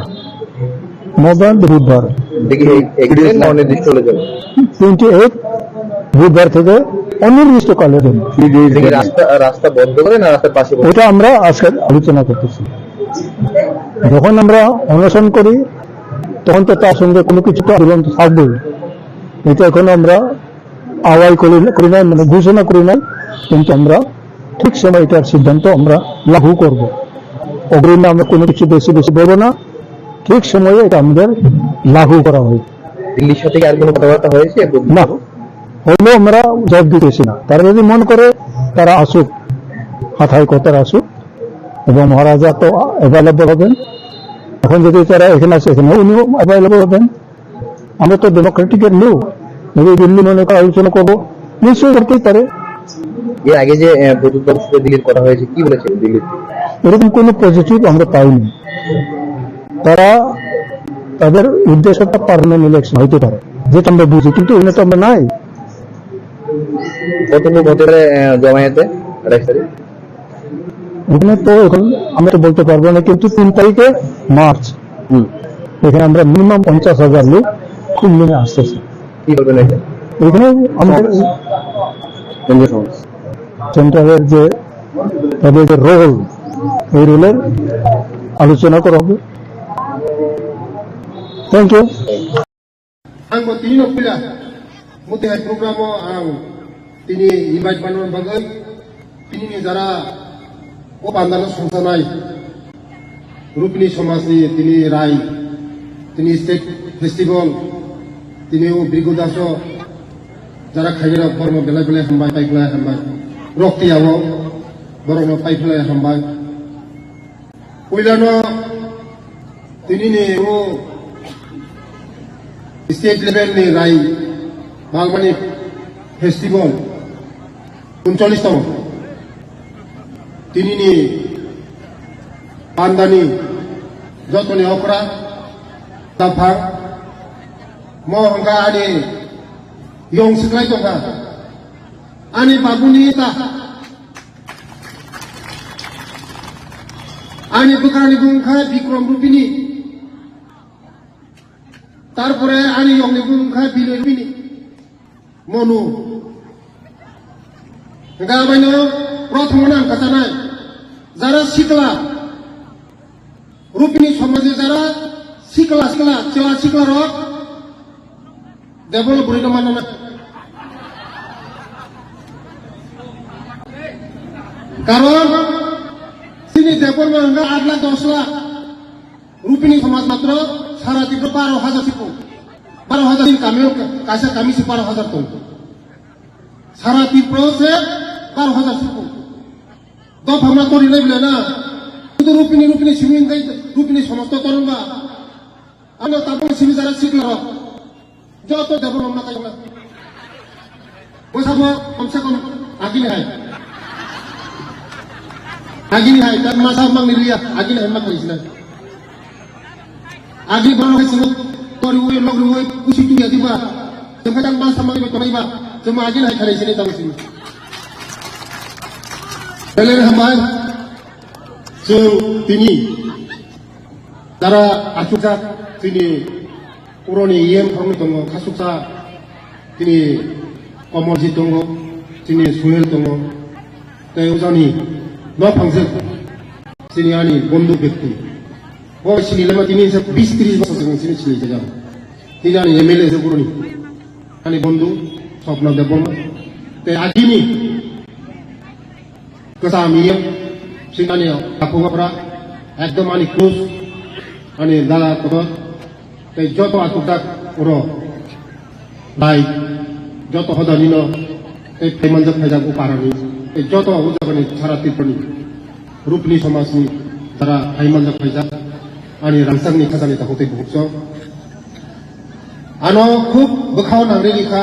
মঙ্গলবার, বুধবার। দেখি, এই, একদিন না অনির্দিষ্ট হলে যাবে? টোয়েন্টি এইট বুধবার থেকে অনির্দিষ্ট কালের জন্য। দেখি, রাস্তা, রাস্তা বন্ধ করে না রাস্তার পাশে বসে? ওটা আমরা আজকে আলোচনা করতেছি। যখন আমরা অনশন করি, তখন তো তার সঙ্গে কোনো কিছু তো আন্দোলন তো থাকবেই। এটা এখন আমরা আওয়াল করি, করি নাই, মানে ঘোষণা করি নাই, কিন্তু আমরা ঠিক সময় এটার সিদ্ধান্ত আমরা লাঘু করব। অগ্রিমে আমরা কোনো কিছু বেশি বেশি বলবো না, ঠিক সময়ে এটা আমাদের লাঘু করা হবে। দিল্লির সাথে কি আর কোনো কথাবার্তা হয়েছে? না, হলেও আমরা জবাব দিতেছি না। তারা যদি মনে করে তারা আসুক, হাথাই কোতরে আসুক, এবং মহারাজা তো অ্যাভেলেবল হবেন। এখন যদি তারা এখানে আসে, এখানে উনিও অ্যাভেলেবল হবেন। আমরা তো ডেমোক্রেটিক এর লোক, যদি দিল্লি মনে করে আলোচনা করবো, নিশ্চয়ই করতেই পারে। এর আগে যে, আহ, প্রদ্যুৎ বাবুর সাথে দিল্লির কথা হয়েছে, কি বলেছেন দিল্লিতে? এরকম কোনো পজিটিভ আমরা পাইনি। তারা, তাদের উদ্দেশ্যটা পার্মানেন্ট ইলেকশন হইতে পারে, যেটা আমরা বুঝি, কিন্তু এখানে তো আমরা নাই। কত লোক হতে পারে, আহ, জমায়েতে? আঠাইশ তারিখ? এখানে তো এখন আমরা তো বলতে পারবো না, কিন্তু তিন তারিখে মার্চ, হুম। এখানে আমরা মিনিমাম পঞ্চাশ হাজার লোক খুব মিলে আসতেছে। কি বলবেন এটা? এখানে আমাদের কেন্দ্রীয় সমাবেশ। সেন্ট্রালের যে, তাদের যে রোল, এই রোলের আলোচনা করা হবে। Thank you. Ang bo tini no pila, muti hai program o ang tini invite manwi bagwi, tini ni jara o panda no songsanai, Rupini somaj ni tini rai, tini state festival, tini o Brigu Daso jara khairok borok no belai belai hambai, pai belai hambai, rok tiya o borok no pai belai hambai. Puilano tini ni o state level ni rai Malmani festival uncholish tongo. Tinini pandani jotoni okra taphang mo hwnka ani yong siklai tongkha. Ani babuni ta ani bwkrani bung kha Bikrom Rupini. Tarpore ani yongni bung kha Binoy Rupini. Monu. Hingke abaino prothomno ang kwchanai. Jara sikla. Rupini somaje jara sikla sikla, chwla sikla rok. Debol bwrwino manna na. Karon, chini debol ma hwnka aat lakh dos lakh. Rupini somaj matro sara Tripura baro hajar sipo. Baro hajar ni kami, kaisa kami si baro hajar tong. Sara Tripura se baro hajar sipo. Dopha ma tori nai bela na. Itu Rupini, Rupini simi hingkai, Rupini somaj to torong ba. Ano tabung simi jara sikla rok. Joto debol ma kai na. Bwsamo komse kom agini hai. Agini hai, tak masa mang ni liya, agini hai mang ni sina. Agi borok hai sini, tori ui, lok ui, kusi tu ya diba. Sengkajang masa mang ni tonai ba. Sema agini hai kare sini tahu sini. Kalian hambai. So, tini. Tara achukjak tini. Uroni E M thoroknwi tongo, khasuksa chini Komolji tongo, chini Suhel tongo, tei ujani nok phangjak chini ani bondhu bekti. Bo chini lama tini se bis tris bosor chini chini chini jaga. Tini ani M L A se uroni. Ani bondhu Swapna Debbarma. Tei agini Kwcham E M, singani takhuk bapra, ekdom ani close, ani dada kotor, tei joto achukjak oro, bai, joto hodanino, tei phaimanjak phaijak o parani, tei joto o jagani sara Tripurani, Rupini somajni jara phaimanjak phaijak, ani rangchakni khajani takhuk tei bukhuk chwng. Ano khub bwkhao nangri rikha,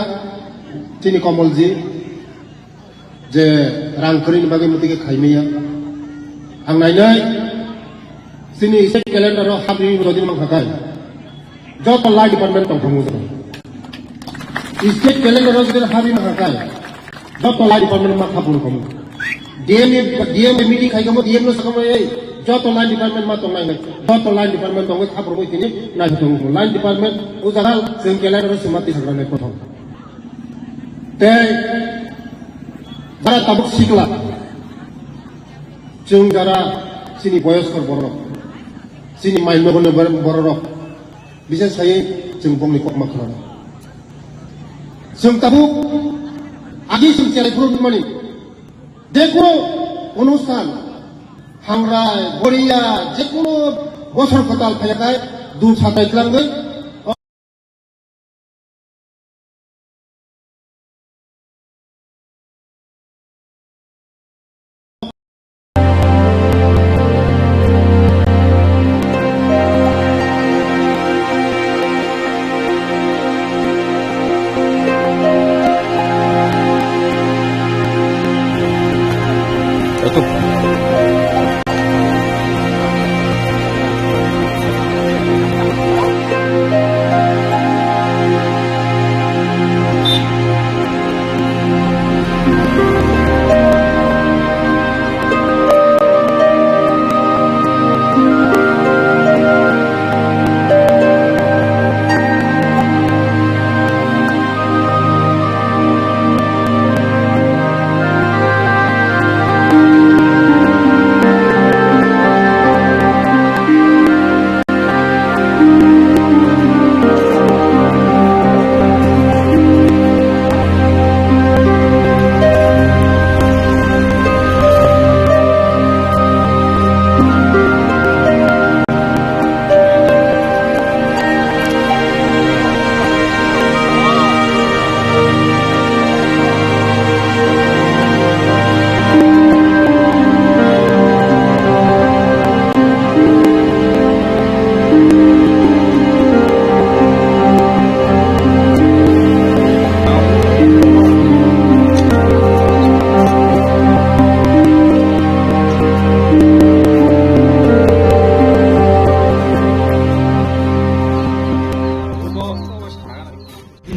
chini Komolji, je rang kwrwini bagwi mwtwi khe khaimaya. Ang nainai, chini state calendar o habri rodi mang khakai. Joto line department tong thango joto. State calendar o jodi habri mang khakai. Joto line department ma khapung khamu. D M ni, D M ni meeting khai khamu, D M no sakhamu ei. Joto line department ma tong nai. Joto line department tong khapung tini nai tong. Line department o jaga chwng calendar o sima twi sagra nai prothom. Tei jara tabuk sikla, chwng jara chini boyoskor borok, chini mai nogo borok, bises khaiwi chwng bongni kokma khwnana. Chwng tabuk agi chwng cherai phuru nukmani, jekunu onusthan, hangrai, boriya, jekunu bosor kwtal phaiyakhai, dul satai twlangwi,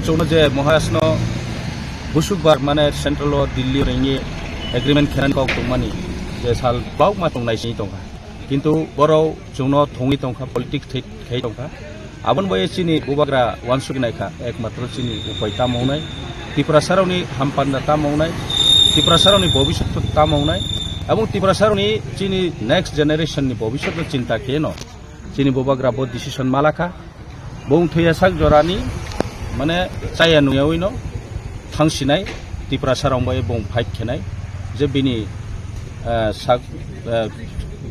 Chwngno je Maharashtra no busuk bar mane central o Delhi o ringni agreement khenani kok tongmani je sal bokma tongnai sini tongkha. Kintu borok chwngno thongwi tongkha, politics thai, khai tongkha. Aboni bai chini bubagra wansuk naikha, ekmatro chini upai tamo wngnai, Tiprasarokni hampanda tamo wngnai, Tiprasarokni bobiswt tamo wngnai, abong Tiprasarokni chini next generation ni bobiswt no chinta kheno chini bubagra bo decision malakha. Bong thwiya sak jorani, mane, chaya nungyawi no thangsinai, Tiprasa rong bai bong fight khenai, je bini, eh, sak, eh,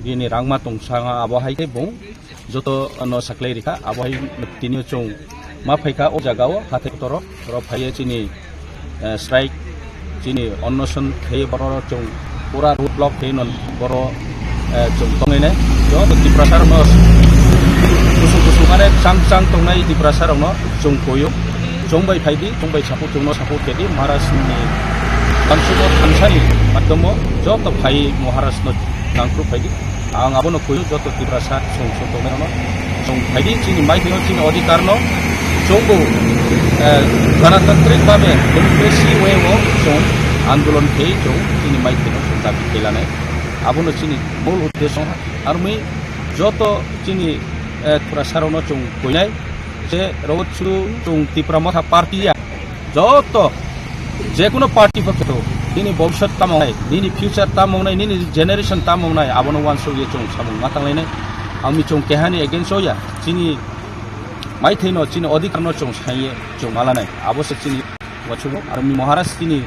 bini rangma tong sanga abo hai khe bong joto no saklai rikha, abo hai tini chwng ma phaikha o jaga o hathai toro, oro phaiye chini eh, strike, chini onnoson khe borok chwng pura road block khe non borok, eh, chwng tongwi nai. Joto Tiprasa rokno kusung kusung mane chang chang tongnai Tiprasa rokno chwng koyo. Chwng bai phaidi, chwng bai support, chwngno support kedi Maharaj ni tangsugo thansani madhyamo joto phai Maharaj no nangkru phaidi. Ang abono kuyu joto Tiprasa song song tongnai rokno. Song phaidi chini maithino chini odhikar no chongbo, eh, ganatantrik babe democracy way o song andolon khe chong chini maithino song dabi khelanai. Abono chini mol uddesho armi joto chini, eh, Tiprasa rokno chong koinai je rok chu chong Tipra Motha party ya. Joto, jekuno party pho kheto, nini bobiswt tamo wngnai, nini future tamo wngnai, nini generation tamo wngnai, abono wansuk ye chwng samung ma tanglainai. Ami chwng kehani against o ya, chini maithai no, chini odhikar no chwng saiye, chwng malanai. Abo se chini wachugo, aro mi Maharaj chini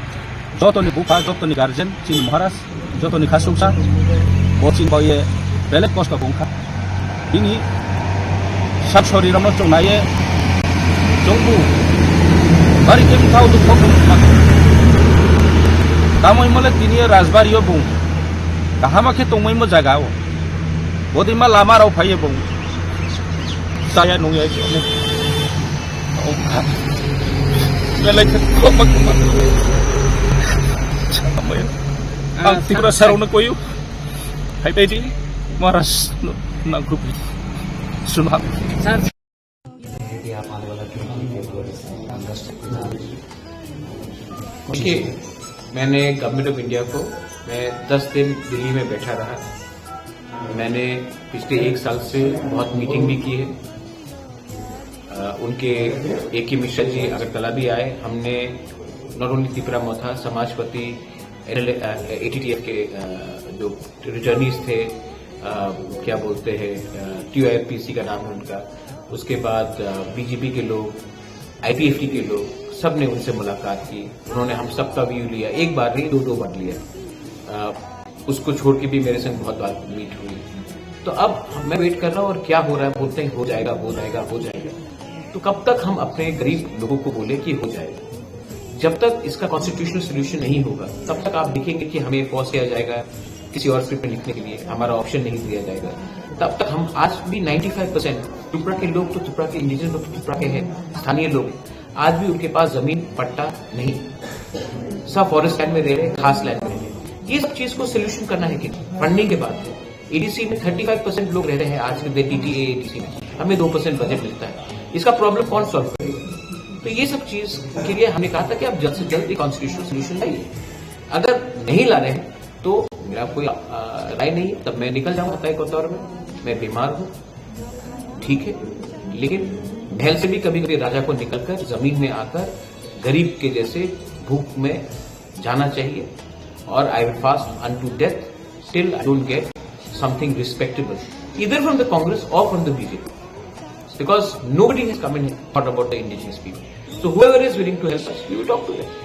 jotoni bupha, jotoni guardian, chini Maharaj, jotoni khasuksa, bo chini baoye belek kosto kongkha. Bini sak sori rokno chwng naiye chwngbu bari khe bwthao dukho khe wngkha. Tamo himole tini rajbari o bung kahama khe tongmai mo jaga o. Bodima lama rao phaiye bung. Chaya nungya khe belai khe kokma kokma. Ang Tiprasa rokno koyu. Hai tei di, Maharaj no, nangkuk. Sunha. देखिए, मैंने government of India को, मैं दस दिन दिल्ली में बैठा रहा। मैंने पिछले एक साल से बहुत मीटिंग भी की है। अ, उनके ए के मिश्रा जी अगरतला भी आए। हमने not only तिपरा मोथा, समाजपति, एल, अ, ए टी टी एफ के, अ, जो रिटर्नीज थे, अ, क्या बोलते हैं, अ, टी वाई पी सी का नाम है उनका, उसके बाद, अ, बी जे पी के लोग, आई पी एफ टी के लोग, सब ने उनसे मुलाकात की। उन्होंने हम सबका व्यू लिया, एक बार नहीं, दो दो बार लिया। अ, उसको छोड़ के भी मेरे संग बहुत बार मीट हुई। तो अब मैं वेट कर रहा हूँ और क्या हो रहा है, बोलते हैं हो जाएगा, हो जाएगा, हो जाएगा। तो कब तक हम अपने गरीब लोगों को बोले कि हो जाएगा? जब तक इसका कॉन्स्टिट्यूशनल सॉल्यूशन नहीं होगा, तब तक आप देखेंगे कि हमें फोर्स किया जाएगा किसी और स्क्रिप्ट में लिखने के लिए, हमारा ऑप्शन नहीं दिया जाएगा। तब तक हम आज भी नाइंटी फ़ाइव परसेंट त्रिपुरा के लोग तो त्रिपुरा के इंडिजिनस लोग तो त्रिपुरा के हैं, स्थानीय लोग, आज भी उनके पास जमीन पट्टा नहीं, सब फॉरेस्ट लैंड में रह रहे, खास लैंड में रह रहे। ये सब चीज को सॉल्यूशन करना है कि नहीं? फंडिंग के बाद ए डी सी में थर्टी फ़ाइव परसेंट लोग रह रहे हैं आज के दिन T T A A D C में, हमें दो परसेंट बजट मिलता है, इसका प्रॉब्लम कौन सॉल्व करेगा? तो ये सब चीज के लिए हमने कहा था कि आप जल्द से जल्द एक कॉन्स्टिट्यूशनल सॉल्यूशन लाइए। अगर नहीं ला रहे हैं तो मेरा कोई, आ, राय नहीं है, तब मैं निकल जाऊंगा तय कोतवाल में, मैं बीमार हूँ, ठीक है, लेकिन महल से भी कभी कभी राजा को निकलकर जमीन में आकर गरीब के जैसे भूख में जाना चाहिए। और I will fast unto death till I don't get something respectable, either from the Congress or from the B J P, because nobody has come and thought about the indigenous people. So whoever is willing to help us, we will talk to them.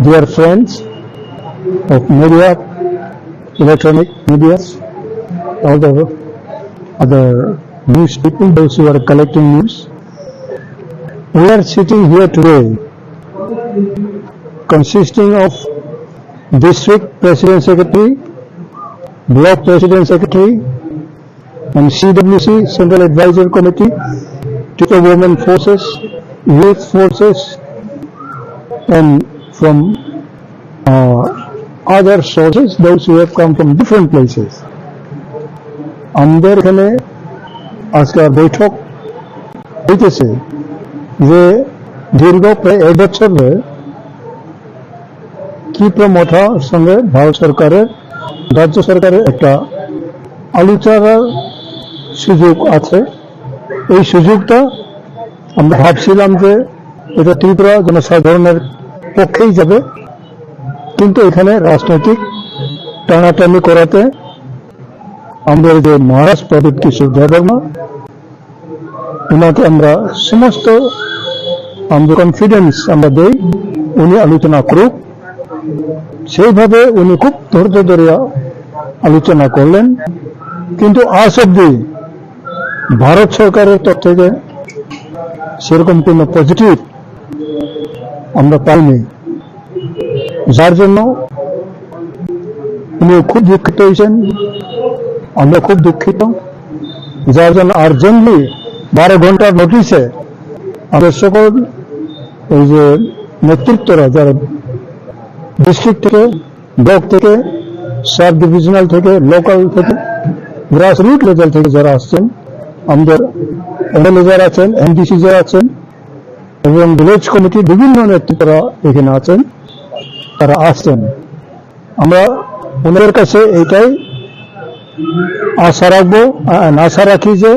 Dear friends of media, electronic medias, all the other news people, those who are collecting news. We are sitting here today consisting of district president secretary, block president secretary, and C W C, Central Advisory Committee, Tripura Women Forces, Youth Forces, and from uh, other sources, those who have come from different places. আমাদের এখানে আজকে বৈঠক হইতেছে যে দীর্ঘ প্রায় এক বছর ধরে ত্রিপুরা মথা সঙ্গে ভারত সরকারের, রাজ্য সরকারের একটা আলোচনার সুযোগ আছে। এই সুযোগটা আমরা ভাবছিলাম যে এটা ত্রিপুরা জনসাধারণের পক্ষেই যাবে, কিন্তু এখানে রাজনৈতিক টানাটানি করাতে আমাদের যে মহারাজ প্রদীপ কিশোর দেববর্মা, ওনাকে আমরা সমস্ত আমাদের কনফিডেন্স আমরা দেই, উনি আলোচনা করুক। সেইভাবে উনি খুব ধৈর্য ধরে আলোচনা করলেন, কিন্তু আজ অব্দি ভারত সরকারের তরফ থেকে সেরকম কোনো পজিটিভ আমরা পাইনি, যার জন্য উনি খুব দুঃখিত হয়েছেন, আমরা খুব দুঃখিত, যার জন্য আর্জেন্টলি বারো ঘন্টার নোটিশে আমাদের সকল এই যে নেতৃত্বরা, যারা ডিস্ট্রিক্ট থেকে, ব্লক থেকে, সাব ডিভিশনাল থেকে, লোকাল থেকে, গ্রাসরুট লেভেল থেকে যারা আসছেন, আমাদের এমএলএ যারা আছেন, এমডিসি যারা আছেন এবং ভিলেজ কমিটির বিভিন্ন নেতৃত্বরা এখানে আছেন, তারা আসছেন। আমরা ওনাদের কাছে এটাই আশা রাখবো, আ-, আশা রাখি যে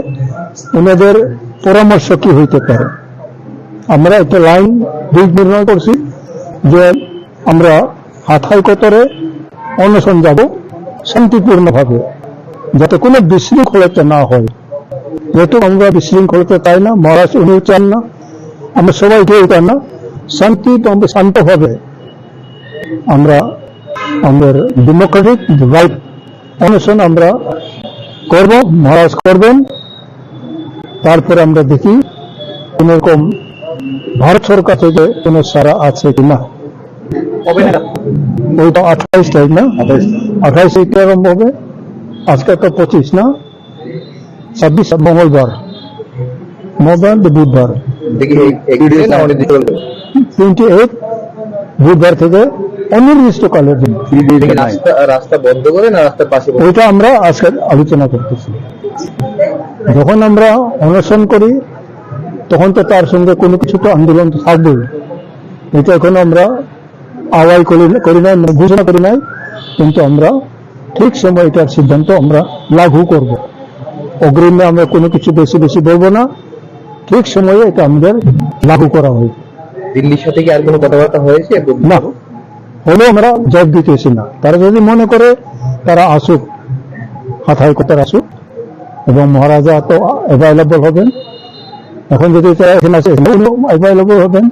ওনাদের পরামর্শ কি হইতে পারে। আমরা একটা লাইন, দিক নির্ণয় করছি যে আমরা হাথাই কতরে অনশন যাব শান্তিপূর্ণভাবে, যাতে কোনো বিশৃঙ্খলতা না হয়। যেহেতু আমরা বিশৃঙ্খলতা চাই না, মহারাজ উনিও চান না, আমরা সবাই কেউ চান না, শান্তি, আমরা শান্তভাবে আমরা আমাদের ডেমোক্রেটিক রাইট অনশন আমরা করব, মহারাজ করবেন। তারপরে আমরা দেখি কোন রকম ভারত সরকার থেকে কোনো সাড়া আছে কিনা। কবে নাগাদ? ওই তো আঠাইশ তারিখ না? আঠাইশ। আঠাইশ তারিখ আরম্ভ হবে, আজকে তো পঁচিশ না? ছাব্বিশ মঙ্গলবার, মঙ্গলবার তো বুধবার। দেখি, এই, এই দিনে না অনেক দিন চলবে? টোয়েন্টি এইট বুধবার থেকে অনির্দিষ্টকালের জন্য। দেখি, রাস্তা, রাস্তা বন্ধ করে না রাস্তার পাশে বসে? ওইটা আমরা আজকে আলোচনা করতেছি। যখন আমরা অনশন করি, তখন তো তার সঙ্গে কোনো কিছু তো আন্দোলন তো থাকবেই। এটা এখন আমরা আওয়াজ করি, করি নাই, মানে ঘোষণা করি নাই, কিন্তু আমরা ঠিক সময় এটার সিদ্ধান্ত আমরা লাগু করব। অগ্রিমে আমরা কোনো কিছু বেশি বেশি বলবো না, ঠিক সময়ে এটা আমাদের লাগু করা হবে। দিল্লির সাথে কি আর কোনো কথাবার্তা হয়েছে? না, হলেও আমরা জবাব দিতেছি না। তারা যদি মনে করে তারা আসুক, হাথায় কোথায় আসুক, এবং মহারাজা তো অ্যাভেলেবল হবেন। এখন যদি তারা এখানে আসে, অ্যাভেলেবল হবেন।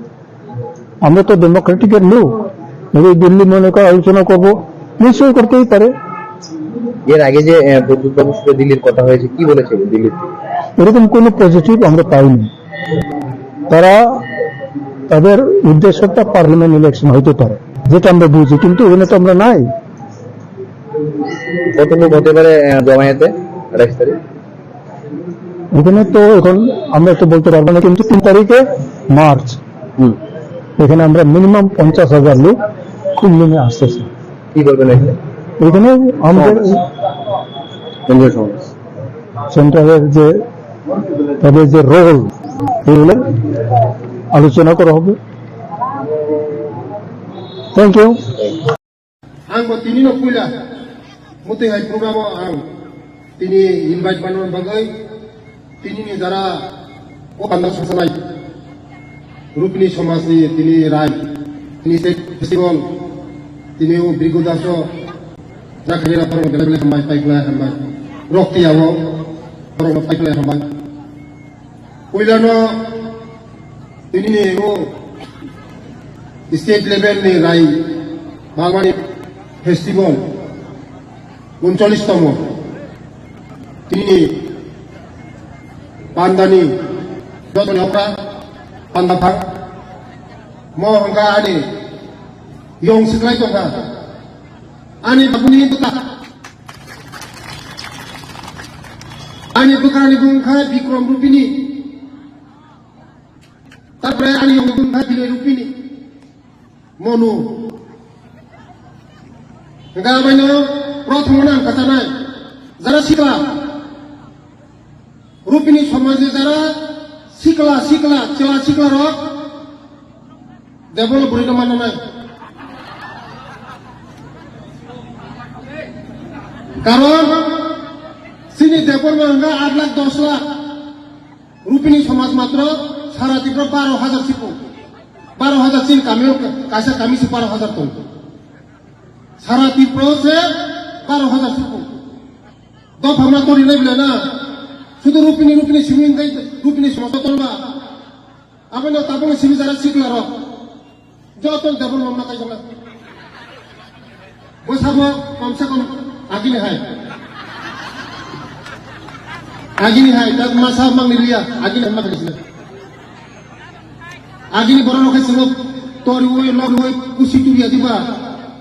আমরা তো ডেমোক্রেটিকের লোক, যদি দিল্লি মনে করে আলোচনা করব, নিশ্চয়ই করতেই পারে। এর আগে যে, আহ, প্রদ্যুৎ বাবুর সাথে দিল্লির কথা হয়েছে, কি বলেছে দিল্লির? এরকম কোনো পজিটিভ আমরা পাইনি। তারা, তাদের উদ্দেশ্যটা পার্লামেন্ট ইলেকশন হইতে পারে, যেটা আমরা বুঝি, কিন্তু এখানে তো আমরা নাই। কত লোক হতে পারে, আহ, জমায়েতে আঠাইশ তারিখ? এখানে তো এখন আমরা তো বলতে পারবো না, কিন্তু তিন তারিখে মার্চ, হুম। এখানে আমরা মিনিমাম পঞ্চাশ হাজার লোক খুব নেমে আসতেছে। কি করবেন এখানে? এখানে আমাদের সমাবেশ। কেন্দ্রীয় সমাবেশ। সেন্ট্রালের যে, তাদের যে রোল, এই রোলে আলোচনা করা হবে। Thank you. Ang bo tini no puila muti hai program o ang tini invite manna bagwi tini ni jara o panda sasanai Rupini somaj ni tini rai tini se festival tini o Brigu Daso na khani na borok belai belai hambai pai belai hambai rok tiya o borok no pai belai hambai. Puila no tini ni o State level ni rai bangmani festival uncholish tomo. Tini pandani jotoni okra panda phang. Mo hwnkha ani yong siklai tongkha. Ani babuni hintu ta. Ani bwkrani bung kha Bikram Rupini. Tarpore ani yong bung kha Bilai Rupini. Monu. Hwnkha abaino prothom no ang kwchanai. Jara sikla. Rupini somajni jara sikla, sikla, chwla, sikla rok Debol bwrwi no manna nai. Karon chini Debol ma hwnkha aat lakh dos lakh. Rupini somaj matro sara Tripura baro hajar sipung. Baro hajar chini kami o kaisa kami se baro hajar tong. Sara Tripura se baro hajar sipung. Dopha ma tori nai bwle na. Sudu Rupini, Rupini simi hwnkhe Rupini somaj tongba. Aboni tabukni simi jara sikla rok. Joto Debol mamna kaijakna. Bwsabo komse kom agini hai. Agini hai, tak masa mangni liya, agini hai makani sina. Agini borok rok hai chwngno toriwi, logwi, kusi turiya diba.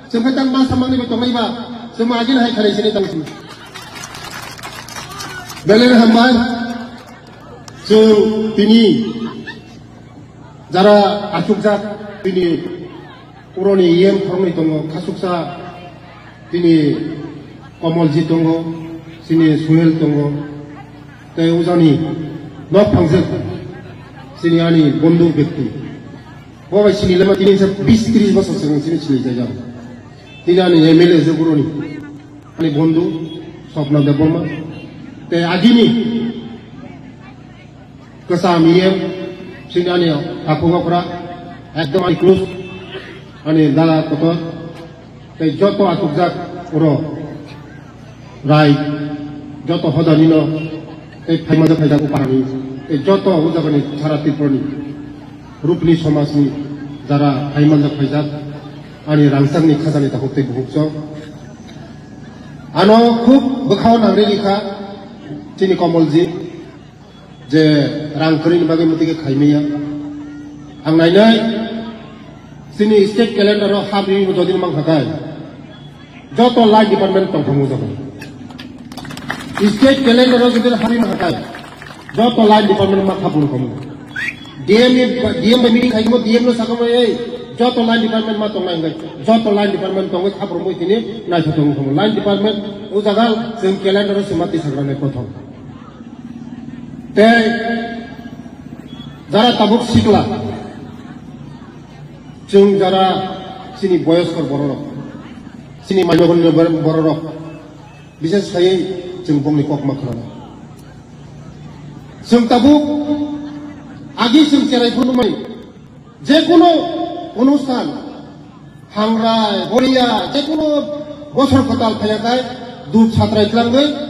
Chwng khe tak masa mangni bai tongnai ba. Chwng agini hai khanai sini tang sini. Belai hambai. Chwng tini jara achukjak tini puroni E M khoroknwi tongo, khasuksa tini Komolji tongo, chini Suhel tongo, tei ujani nok phangjak chini ani bondhu bekti. Bo bai sini lama tini sa bis tris bosor swkang sini sini jaijak. Tini ani M L A je puroni. Ani bondhu Swapna Debbarma. Tei agini kwcham E M, chini ani takhuk okra, ekdom ani close, ani dada kotor, tei joto achukjak oro rai, joto hodani no, tei phaimajak phaijak upahani, tei joto ujagani sara Tripurani Rupini somajni jara phaimajak phaijak, ani rangchakni khajani takhuk tei bukhuk chok. Ano khub bwkhao nangri rikha chini Komolji je rang kwrwini bagwi mwtwi khe khaimaya. Ang nainai chini state calendar o hap ri jodi mang khakai joto line department tongthokma jago. State calendar o jodi hap ri khakai joto line department ma khapung khamu. D M ni, D M bai meeting khaimo, D M no sakamo ei joto line department ma tongnai hwnkhe joto line department tongwi khapurumwi tini naithothok wngkhamu. Line department o jaga chwng calendar o swima tisakrani prothom. Tei jara tabuk sikla, chwng jara chini boyoskor bororok, chini manyokni bororok, bises khaiwi chwng bongni kokma khwnana. Chwng tabuk agi chwng cherai phunukmani, jekunu onusthan, hangrai, boriya, jekunu bosor kwtal phaiyakhai, dut satrai twlangwi,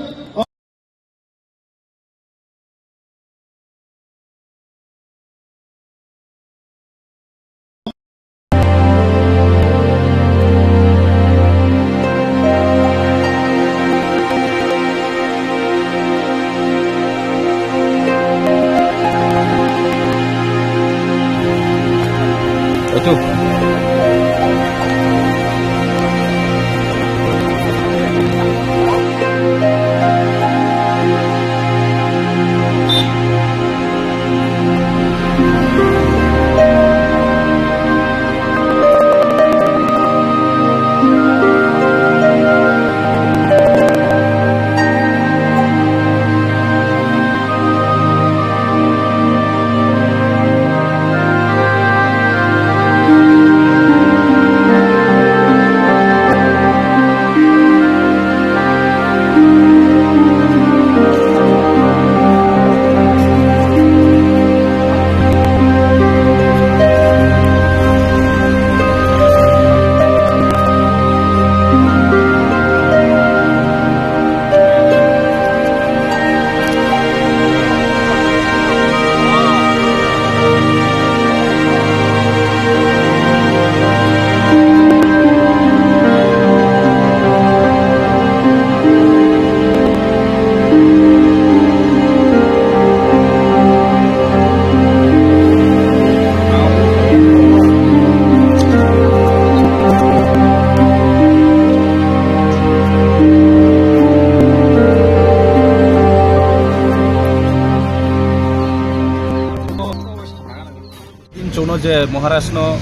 Uno je Maharaj no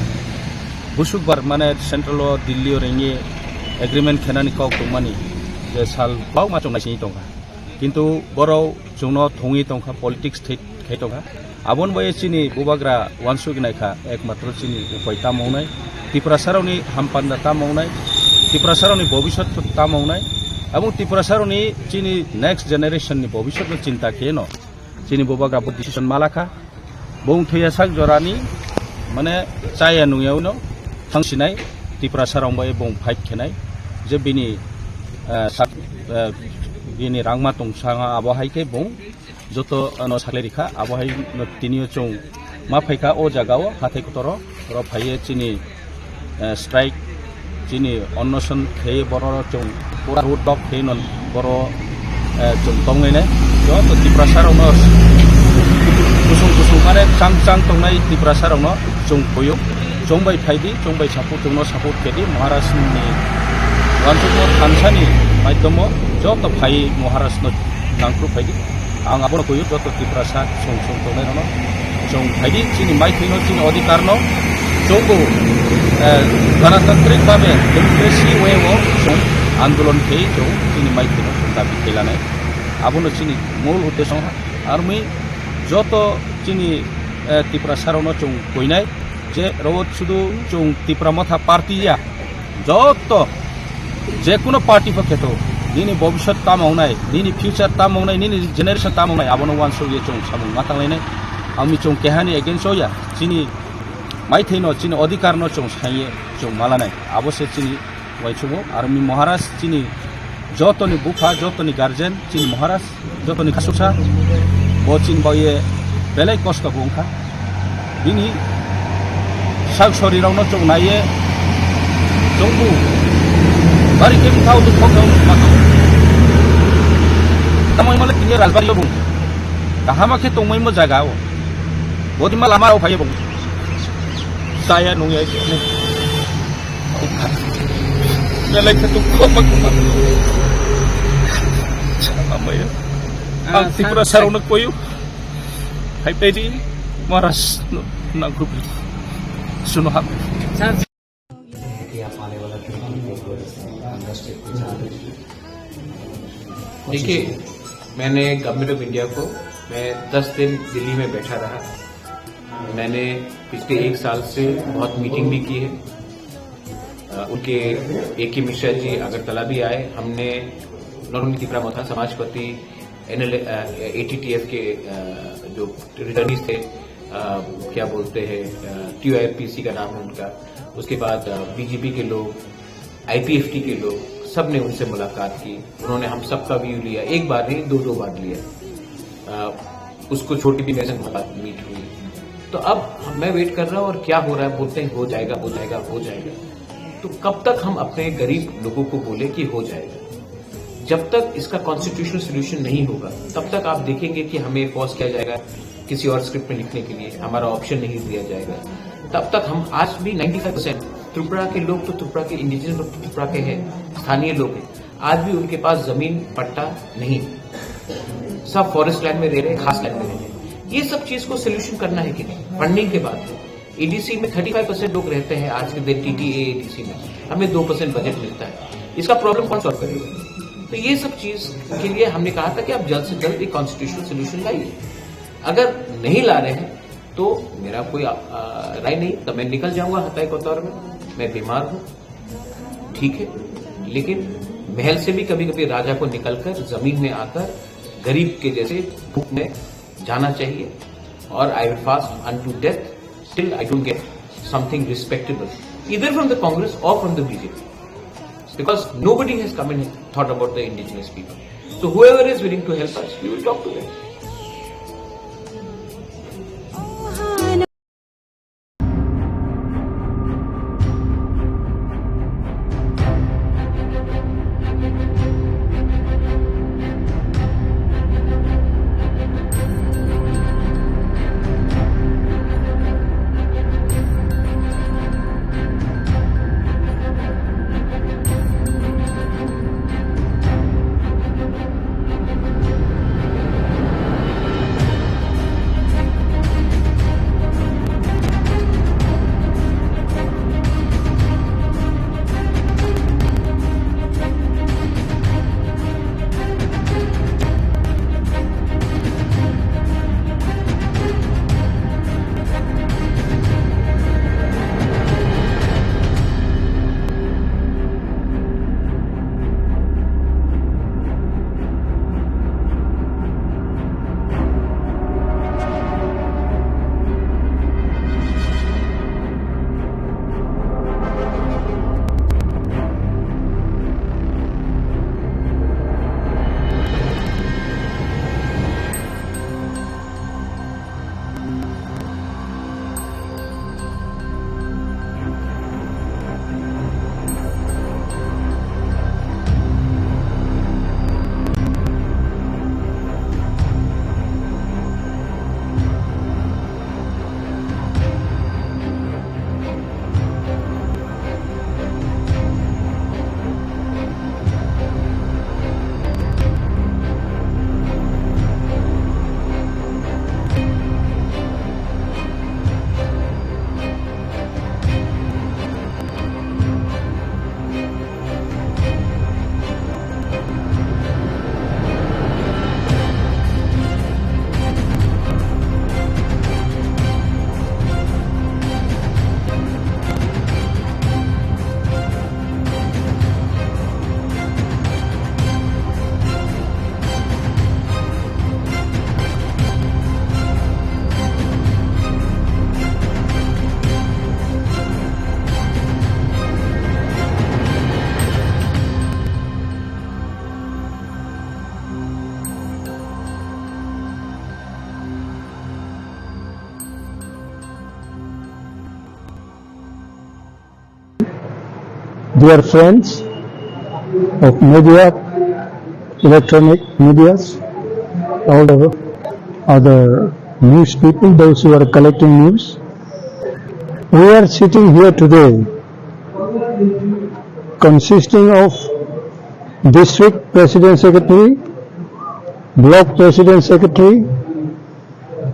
busukbar mane central o Delhi o ringwi agreement khenani kok tongmani je sal bau ma chongnai sini tongkha. Kintu borok chwngno thungwi tongkha, politics thwi khai tongkha. Aboni bai chini bubagra wansugwi naikha, ekmatro chini upai tamo wngnai, Tiprasarokni hampanda tamo wngnai, Tiprasarokni bobiswt tamo wngnai, abong Tiprasarokni chini next generation ni bobiswtno chinta kheno chini bubagra bo decision malakha. Bung thwiya sak jorani, mane, chaya nungya uno thangsinai Tiprasa rong bai bung fight khenai je bini, eh, sak, eh, bini rangma tong sanga abo hai khe bung joto, eh, no sakle rikha, abo hai no tinio chwng ma phaikha o jaga o hathai kotoro oro phaiye chini eh, strike, chini onnoson khe borok chwng pura road block khe non borok, eh, chwng tongnai nai. Joto Tiprasa rokno kusung kusung mane chang chang tongnai Tiprasa rokno chwng koyo. Chwng bai phaidi, chwng bai support, chwngno support kedi Maharaj ni wansukmo thansani maidhomo joto phai Maharaj no nangkru phaidi. Ang abono kuyu joto Tiprasa song song tongnai rokno. Chwng phaidi chini maithai no chini odhikar no chwngbo, eh, ganatantrik bhabe democracy way o chwng andolon khe chwng chini maithai no chwng dabi khe lanai. Abono chini mul uddesho armi joto chini, eh, Tiprasa rokno chwng koinai je ro sudu chwng Tipra Motha party ya. Joto, je kuno party pho kheto, nini bobiswt tamo wngnai, nini future tamo wngnai, nini generation tamo wngnai, abono wansuk ye chwng samung ma tanglainai. Ami chwng kehani against o ya, chini maithai no, chini odhikar no chwng saiye chwng malanai. Abo se chini waisukmung, armi Maharaj chini jotoni bupha, jotoni guardian, chini Maharaj, jotoni kasuksa, bo chini bagwi belai kosto bo wngkha. Bini sak sori rokno chwng naiye, chwngbo bari khe bwthao dukho khe wngkha. Tamo hwnmale tini Rajbari o bung kahama khe tongmai mo jaga o. Bodima lama rok phaiye bung. Chaya nungya. Belai khe dukho ma kuma. Chama maya. Ah, ang Tipra sa-, sarokno koyu. Hai pedi Maharaj no nangkru. Suno hap. Sa- देखिए, मैंने government of India को, मैं दस दिन दिल्ली में बैठा रहा। मैंने पिछले एक साल से बहुत मीटिंग भी की है। अ, उनके ए के मिश्रा जी अगरतला भी आए। हमने नॉट ओनली तिपरा मोथा, समाजपति, एनएल, अ, एटीटीएफ के, अ, जो रिटर्नीज थे, अ, क्या बोलते हैं, अ, टीओआईपीसी का नाम है उनका, उसके बाद, अ, बीजेपी के लोग, आईपीएफटी के लोग, सब ने उनसे मुलाकात की। उन्होंने हम सबका व्यू लिया, एक बार नहीं, दो दो बार लिया। अ, उसको छोटी भी मेरे से मुलाकात, मीट हुई। तो अब हम, मैं वेट कर रहा हूँ और क्या हो रहा है, बोलते हैं हो जाएगा, हो जाएगा, हो जाएगा। तो कब तक हम अपने गरीब लोगों को बोले कि हो जाएगा? जब तक इसका कॉन्स्टिट्यूशनल सॉल्यूशन नहीं होगा, तब तक आप देखेंगे कि हमें फोर्स किया जाएगा किसी और स्क्रिप्ट में लिखने के लिए, हमारा ऑप्शन नहीं दिया जाएगा। तब तक हम आज भी नाइंटी फ़ाइव परसेंट त्रिपुरा के लोग तो त्रिपुरा के इंडिजिनस लोग तो त्रिपुरा के हैं, स्थानीय लोग हैं, आज भी उनके पास जमीन पट्टा नहीं है, सब फॉरेस्ट लैंड में रह रहे हैं, खास लैंड में रह रहे हैं। ये सब चीज को सॉल्यूशन करना है कि नहीं? फंडिंग के बाद एडीसी में थर्टी फ़ाइव परसेंट लोग रहते हैं आज के दिन टीटीए एडीसी में, हमें दो परसेंट बजट मिलता है, इसका प्रॉब्लम कौन सॉल्व करेगा? तो ये सब चीज के लिए हमने कहा था कि आप जल्द से जल्द एक कॉन्स्टिट्यूशनल सॉल्यूशन लाइए। अगर नहीं ला रहे हैं तो मेरा कोई, आ, आ, राय नहीं, तो मैं निकल जाऊंगा हताई कोतवार में, मैं बीमार हूँ, ठीक है, लेकिन महल से भी कभी कभी राजा को निकलकर जमीन में आकर गरीब के जैसे भूख में जाना चाहिए। और I will fast unto death till I don't get something respectable, either from the Congress or from the B J P, because nobody has come and thought about the indigenous people. So whoever is willing to help us, we will talk to them. Dear friends of media, electronic medias, all the other news people, those who are collecting news, we are sitting here today consisting of district president secretary, block president secretary,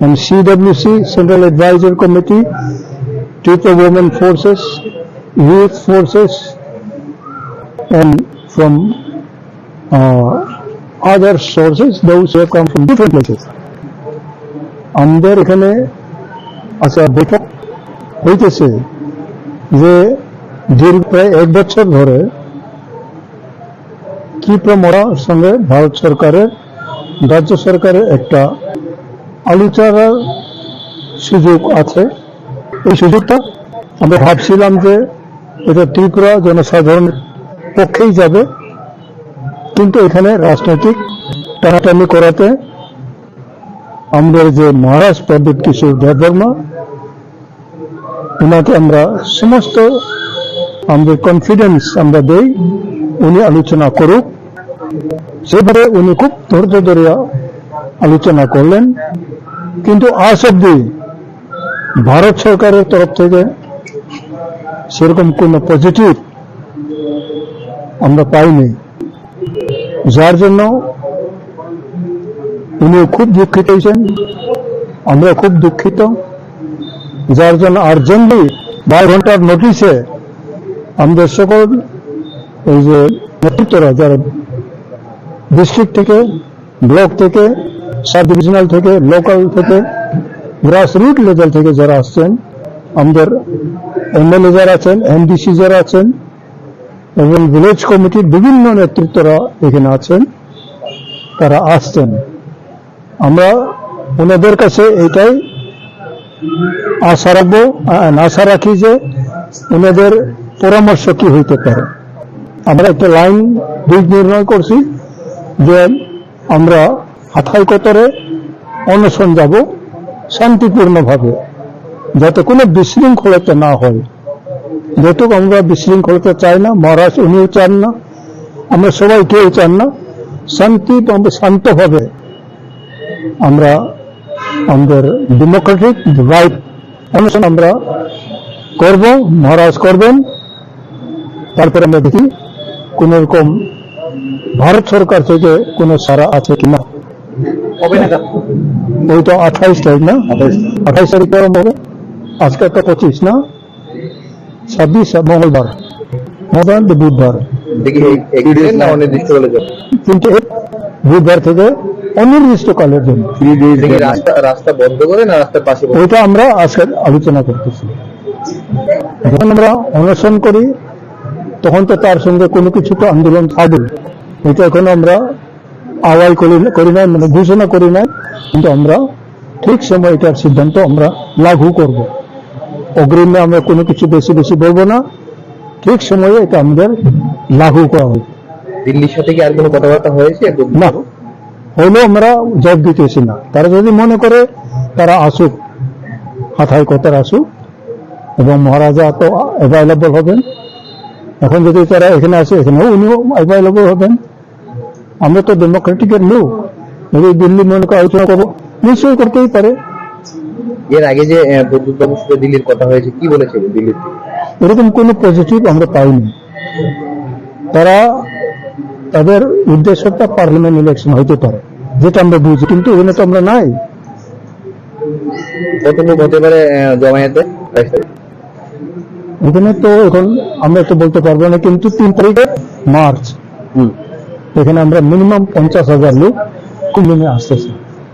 and C W C, Central Advisory Committee, Tripura Women Forces, Youth Forces, and from uh, other sources, those who have come from different places. আমাদের এখানে আচ্ছা বৈঠক হইতেছে যে দীর্ঘ প্রায় এক বছর ধরে ত্রিপুরা মহারাজের সঙ্গে ভারত সরকারের, রাজ্য সরকারের একটা আলোচনার সুযোগ আছে। এই সুযোগটা আমরা ভাবছিলাম যে এটা ত্রিপুরা জনসাধারণের পক্ষেই যাবে, কিন্তু এখানে রাজনৈতিক টানাটানি করাতে আমাদের যে মহারাজ প্রদীপ কিশোর দেববর্মা, ওনাকে আমরা সমস্ত আমাদের কনফিডেন্স আমরা দেই, উনি আলোচনা করুক। সেভাবে উনি খুব ধৈর্য ধরে আলোচনা করলেন, কিন্তু আজ অব্দি ভারত সরকারের তরফ থেকে সেরকম কোনো পজিটিভ আমরা পাইনি, যার জন্য উনি খুব দুঃখিত হয়েছেন, আমরা খুব দুঃখিত, যার জন্য আর্জেন্টলি বারো ঘন্টার নোটিশে আমাদের সকল এই যে নেতৃত্বরা যারা ডিস্ট্রিক্ট থেকে, ব্লক থেকে, সাব ডিভিশনাল থেকে, লোকাল থেকে, গ্রাসরুট লেভেল থেকে যারা আসছেন, আমাদের এমএলএ যারা আছেন, এমডিসি যারা আছেন এবং ভিলেজ কমিটির বিভিন্ন নেতৃত্বরা এখানে আছেন, তারা আসছেন। আমরা ওনাদের কাছে এটাই আশা রাখবো, আ-, আশা রাখি যে ওনাদের পরামর্শ কি হইতে পারে। আমরা একটা লাইন দিক নির্ণয় করছি যে আমরা হাথাই কতরে অনশন যাব শান্তিপূর্ণভাবে, যাতে কোনো বিশৃঙ্খলতা না হয়। যেহেতু আমরা বিশৃঙ্খলতা চাই না, মহারাজ উনিও চান না, আমরা সবাই কেউ চান না, শান্তি, আমরা শান্তভাবে আমরা আমাদের ডেমোক্রেটিক রাইট অনশন আমরা করব, মহারাজ করবেন। তারপরে আমরা দেখি কোনো রকম ভারত সরকার থেকে কোনো সাড়া আছে কিনা। কবে নাগাদ? ওই তো আঠাইশ তারিখ না? আঠাইশ। আঠাইশ তারিখে আরম্ভ হবে। আজকে একটা পঁচিশ না? ছাব্বিশ, মঙ্গলবার। মঙ্গলবার তো বুধবার। দেখি, এই, এই দিন না অনির্দিষ্ট বলে যাবে? কিন্তু এই বুধবার থেকে অনির্দিষ্টকালের জন্য। দেখি, রাস্তা, রাস্তা বন্ধ করে না রাস্তার পাশে বন্ধ? ওইটা আমরা আজকে আলোচনা করতেছি। যখন আমরা অনশন করি, তখন তো তার সঙ্গে কোনো কিছু তো আন্দোলন থাকবে। এটা এখন আমরা আওয়াল করি, করি নাই, মানে ঘোষণা করি নাই, কিন্তু আমরা ঠিক সময় এটার সিদ্ধান্ত আমরা লাগু করব। অগ্রিমে আমরা কোনো কিছু বেশি বেশি বলবো না, ঠিক সময়ে এটা আমাদের লাগু করা হবে। দিল্লির সাথে কি আর কোনো কথাবার্তা হয়েছে? না, হইলেও আমরা জব দিতেছি না। তারা যদি মনে করে তারা আসুক, হাথায় কথার আসুক, এবং মহারাজা তো অ্যাভেলেবল হবেন। এখন যদি তারা এখানে আসে, এখানেও উনিও অ্যাভেলেবল হবেন। আমরা তো ডেমোক্রেটিকের লোক, যদি দিল্লি মনে করে আলোচনা করবো, নিশ্চয়ই করতেই পারে। এর আগে যে, আহ, প্রদ্যুৎ বাবুর সাথে দিল্লির কথা হয়েছে, কি বলেছিল দিল্লির? এরকম কোনো পজিটিভ আমরা পাইনি। তারা, তাদের উদ্দেশ্যটা পার্লামেন্ট ইলেকশন হইতে পারে, যেটা আমরা বুঝি, কিন্তু এখানে তো আমরা নাই। কত লোক হতে পারে, আহ, জমায়েতে? এখানে তো এখন আমরা তো বলতে পারবো না, কিন্তু তিন তারিখে মার্চ, হুম। এখানে আমরা মিনিমাম পঞ্চাশ হাজার লোক কুম্ভমেলায় আসতেছে।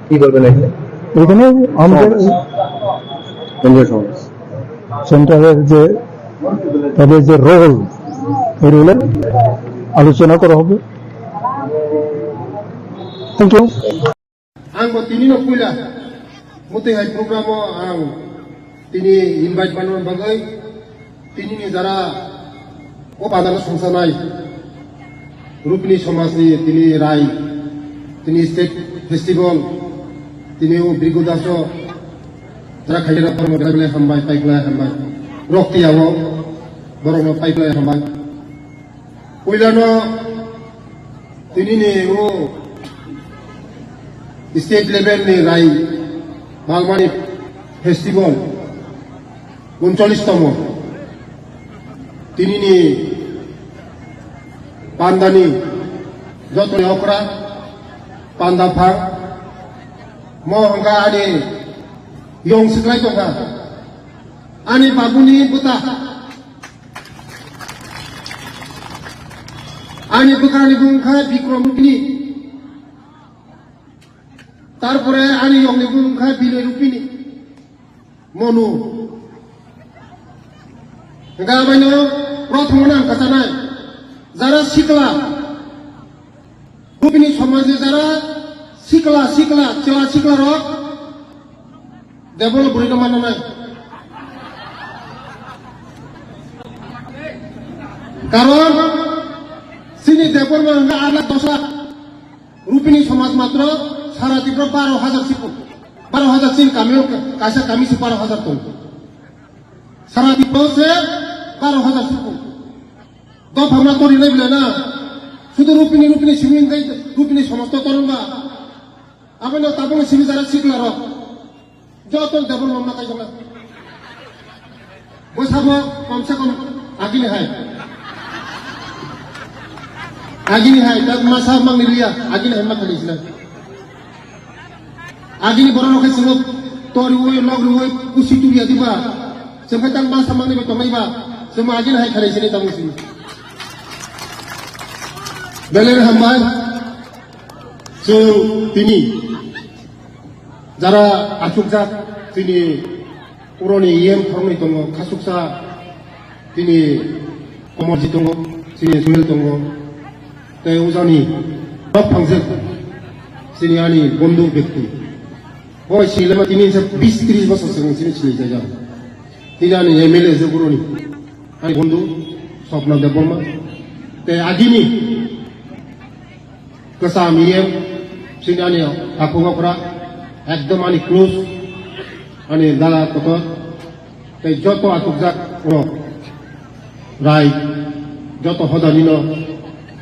কি বলবেন এখানে? এখানে আমাদের সমাবেশ। কেন্দ্রীয় সমাবেশ। সেন্ট্রালের যে, তাদের যে রোল, এই রোলে আলোচনা করা হবে। Thank you. Ang bo tini no puila mwtwi hai program o ang tini invite manna bagwi tini ni jara o bazar o songsanai Rupini somaj ni tini rai, tini state festival, tini o Brigu Das o jara khaina rok borok no hambai, paiklai hambai. Rok tiya o borok no paiklai hambai. Puilano tinini o state level ni rai Balmani festival uncholish tomo. Tinini pandani jotoni okra panda phang mo hwnka ani yong siklai tongkha ani babuni bwta. Ani bwkhani bung kha Bikram Rupini. Tarpore ani yongni bung kha Binay Rupini. Monu. Hingkha abaino prothom no ang kwchanai. Jara sikla. Rupini somajni jara sikla, sikla, chwla sikla rok. Debol bwrwi no manna nai. Karon chini Debbarma hwnka aat lakh dos lakh. Rupini somaj matro sara Tripura baro hajar siku. Baro hajar chini kami o kaisa kami se baro hajar tong. Sara Tripura se baro hajar siku. Dopha ma tori nai bwle na. Sudu Rupini, Rupini simi hwnkai Rupini somaj to toron ba. Aboni tabukni simi jara sikla rok. Joto Debbarma ma kaijak na. Bwsamo komse kom agini hai. Agini hai, tak masa mangni liya, agini hai ma khali sila. Agini borok rok hai chwng tor rwi, lok rwi, kusi turiya diba. Chwng khe tak masa mangni bai tongnai ba. Chwng agini hai khali sini tabuk sini. Belai hambai. Chwng tini jara achukjak chini puroni E M khoroknwi tongo, khasuksa chini Komorji tongo, chini Sunil tongo, tei ujani nok phangjak chini ani bondhu bekti. Bo silema tini sa bis tris bosor chwng chini chini jaga. Tini ani M L A je puroni ani bondhu Swapna Debbarma. Tei agini Kwcham E M, chini ani takhuk okra, ekdom ani close, ani dala kotor, tei joto achukjak rok, rai, joto hodani no,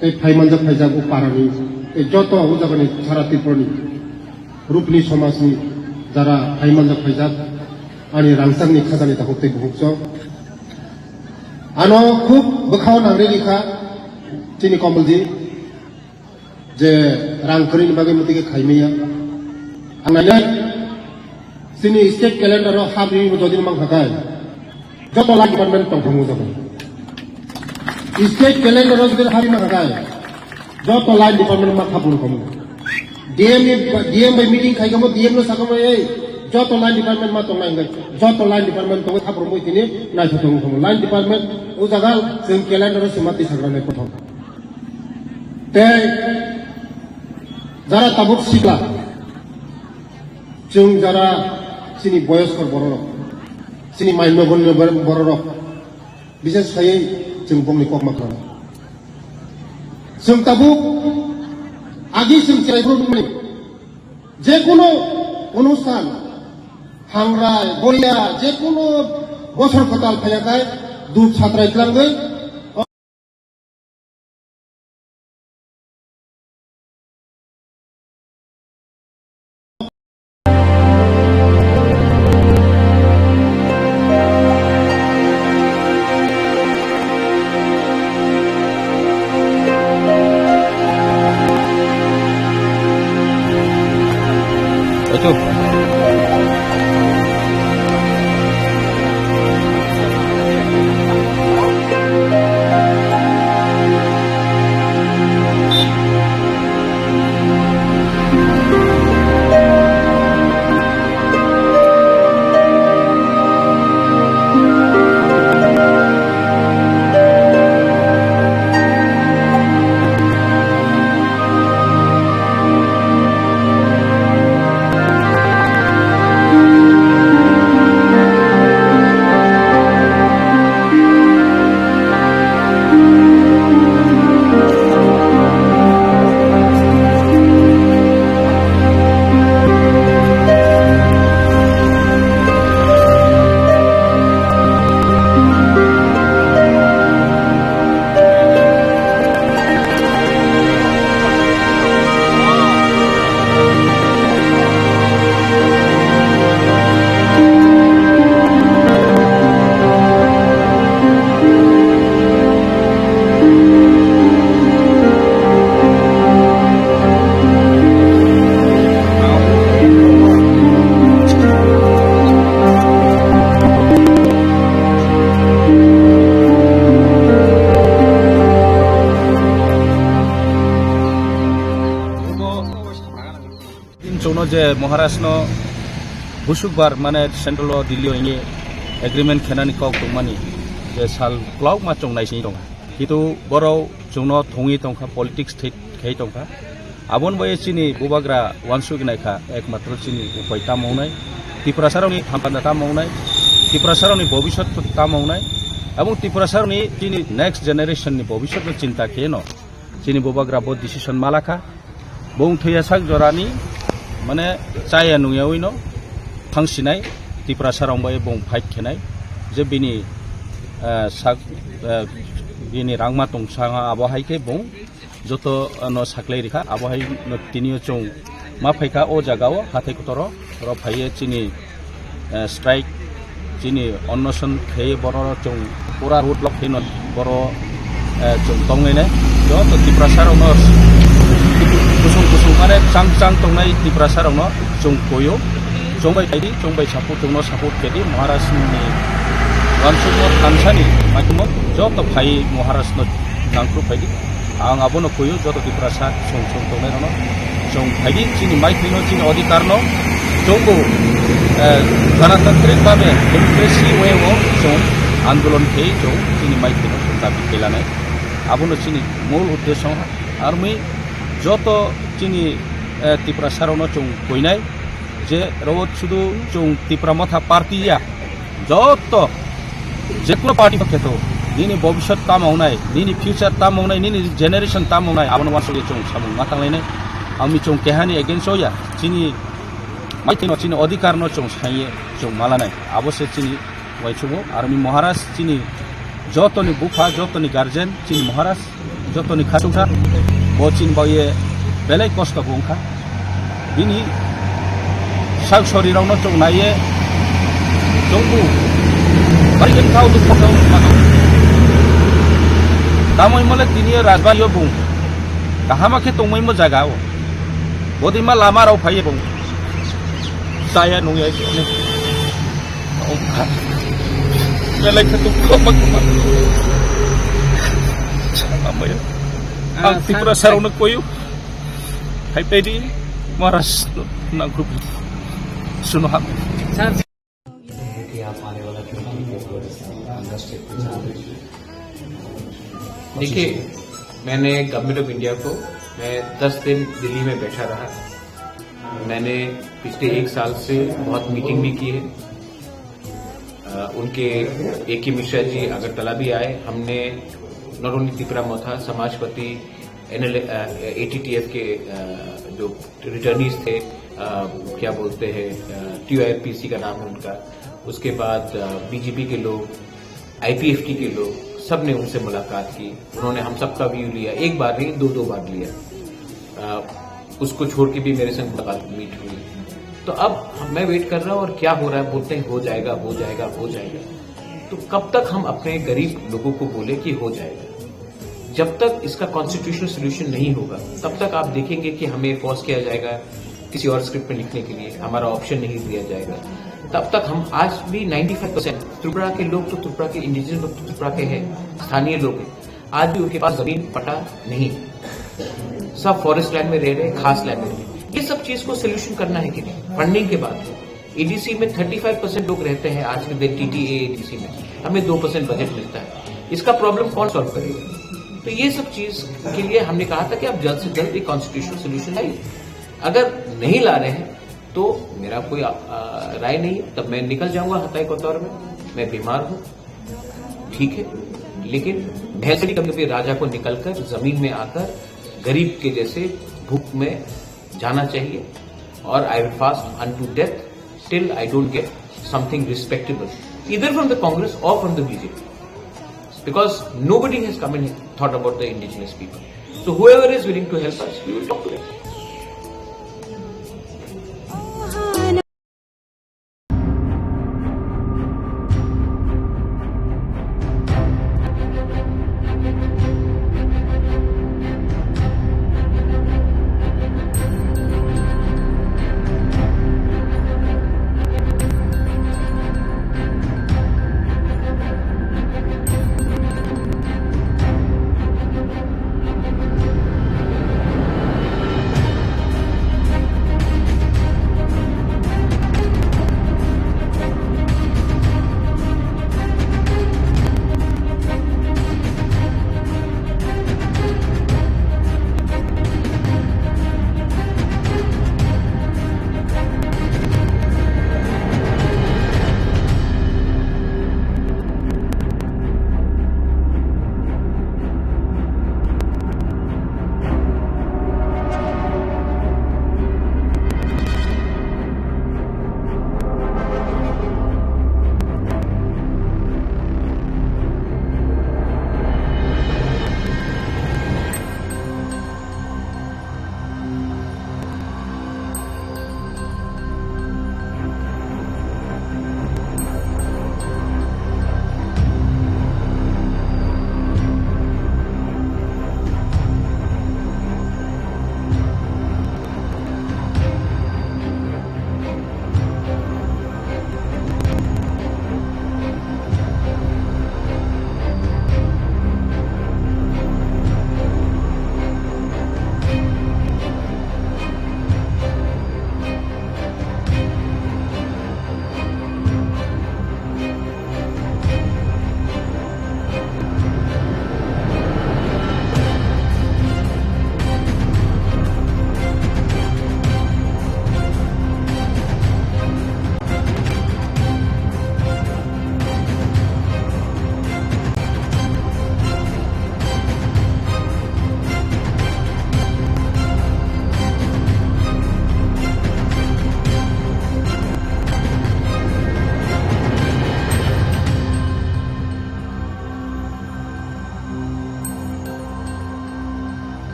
tei phaimanjak phaijak o parani, tei joto o jagani sara Tripurani, Rupini somajni jara phaimanjak phaijak, ani rangchakni khajani takhuk tei bukhuk chwng. Ano khub bwkhao nangri rikha chini Komolji. Je rang kwrwini bagwi mwtwi khe khaimaya. Ang nainai, chini state calendar o habri bo dodin mang khakai. Joto line department tong thangmo jago. State calendar o jodi habri mang khakai. Joto line department ma khapung khamu. D M ni, D M bai meeting khai khamu, D M no sakhamu, "Ei, joto line department ma tongnai hwnwi." Joto line department tongwi khapung bui tini naithothok wngkhamu. Line department o jaga chwng calendar o swma twi sagra nai kothok. Tei jara tabuk sikla, chwng jara chini boyoskor bororok, chini maino gonno bororok, bises khaiwi chwng bongni kokma khwlano. Chwng tabuk agi chwng chwrai phuru nukmani, jekunu onusthan, hangrai, bolia, jekunu bosor kwtal phaiyakhai, dup satrai twlangwi, Maharaj no busukbar mane central o Delhi o hwnwi agreement khenani kok tongmani je sal kwlawkma chwng naising tongo. Kintu borok chwngno thungwi tongkha, politics thwi khai tongkha. Aboni bai chini bubagra uansuk naikha, ekmatro chini upai tamo wngnai, Tiprasarokni thampanda tamo wngnai, Tiprasarokni bobiswt tamo wngnai, aboni Tiprasarokni chini next generation ni bobiswt no chinta kheno chini bubagra bo decision malakha. Bung thwiya sak jorani, mane, chaya nungyawi no thangsinai, Tiprasa rong bai bung fight khenai, je bini, eh, sak, eh, bini rangma tongsa abo hai khe bung joto, eh, no saklai rikha, abo hai no tini o chwng ma phaikha o jaga o hathai kotoro. Oro phaiye chini, eh, strike, chini onnoson khaiye borok chwng pura road block khaino boro, eh, chwng tongnai nai. Joto Tiprasa rokno kusung kusung mane chang chang tongnai Tiprasa rokno chwng koyo. Chwng bai khaidi, chwng bai support, chwngno support khaidi, Maharaj ni uansukmung thansani maikumo joto phai Maharaj no nangkru phaidi. Ang abono kuyu joto Tiprasa song song tongnai rokno. Song phaidi chini maithai no chini odhikar no chwngbo, eh, ganatantrik bhabe democracy way o chwng andolon khe chwng chini maithai no chwng dabi khelanai. Abono chini mul uddesyo army joto chini, eh, Tiprasa rokno chwng kuinai je robo sudu chwng Tipra Motha party ya. Joto, je kuno party kheto, nini bobiswt tamo wngnai, nini future tamo wngnai, nini generation tamo wngnai, abono uansukwi chwng samung ma tanglainai. Ami chwng kehani against o ya, chini maithai no, chini odhikar no chwng saiye chwng malanai. Abo se chini uaisukmung, army Maharaj chini jotoni bupha, jotoni guardian, chini Maharaj. Jotoni khasukha, bo chini bagwi belai kosto bo wngkha. Bini sak sori rokno chwng naiye chwngbu bari khe thao dukho khe wngkha. Tamoi mole tini rajbari o bung kahama khe tongmai mo jaga o. Bodima lama rok phaiye bung chaya nungya. Belai khe dukho ma kwma. Amaya. Ang Tiprasa rokno koyo. Hai pedi Maharaj nangkru. Suno ham. देखिए, मैंने government of India को, मैं दस दिन दिल्ली में बैठा रहा। मैंने पिछले एक साल से बहुत मीटिंग भी की है। अ, उनके ए के मिश्रा जी अगरतला भी आए। हमने not only तिपरा मोथा, समाजपति, एनएल, अ, एटीटीएफ के, अ, जो रिटर्नीज थे, अ, क्या बोलते हैं, अ, टीओआईपीसी का नाम है उनका, उसके बाद, अ, बीजेपी के लोग, आईपीएफटी के लोग, सब ने उनसे मुलाकात की। उन्होंने हम सबका व्यू लिया, एक बार नहीं, दो दो बार लिया। अ, उसको छोड़ के भी मेरे संग मुलाकात, मीट हुई। तो अब हम, मैं वेट कर रहा हूँ और क्या हो रहा है, बोलते हैं हो जाएगा, हो जाएगा, हो जाएगा। तो कब तक हम अपने गरीब लोगों को बोले कि हो जाएगा? जब तक इसका कॉन्स्टिट्यूशनल सॉल्यूशन नहीं होगा, तब तक आप देखेंगे कि हमें फोर्स किया जाएगा किसी और स्क्रिप्ट में लिखने के लिए, हमारा ऑप्शन नहीं दिया जाएगा। तब तक हम आज भी नाइंटी फ़ाइव परसेंट त्रिपुरा के लोग तो त्रिपुरा के, इंडिजिनस लोग तो त्रिपुरा के हैं, स्थानीय लोग हैं, आज भी उनके पास जमीन पट्टा नहीं है, सब फॉरेस्ट लैंड में रह रहे हैं, खास लैंड में रह रहे हैं। ये सब चीज को सोल्यूशन करना है कि नहीं? फंडिंग के बाद एडीसी में थर्टी फ़ाइव परसेंट लोग रहते हैं आज के दिन, टीटीए एडीसी में हमें दो परसेंट बजट मिलता है, इसका प्रॉब्लम कौन सॉल्व करेगा? तो ये सब चीज के लिए हमने कहा था कि आप जल्द से जल्द एक कॉन्स्टिट्यूशनल सॉल्यूशन लाइए। अगर नहीं ला रहे हैं तो मेरा कोई, आ, आ, राय नहीं है, तब मैं निकल जाऊंगा हताई कोतवार में। मैं बीमार हूँ, ठीक है, लेकिन महल से भी कभी-कभी राजा को निकलकर जमीन में आकर गरीब के जैसे भूख में जाना चाहिए। और I will fast unto death till I don't get something respectable, either from the Congress or from the B J P, because nobody has come and thought about the indigenous people. So whoever is willing to help us, we will talk to them.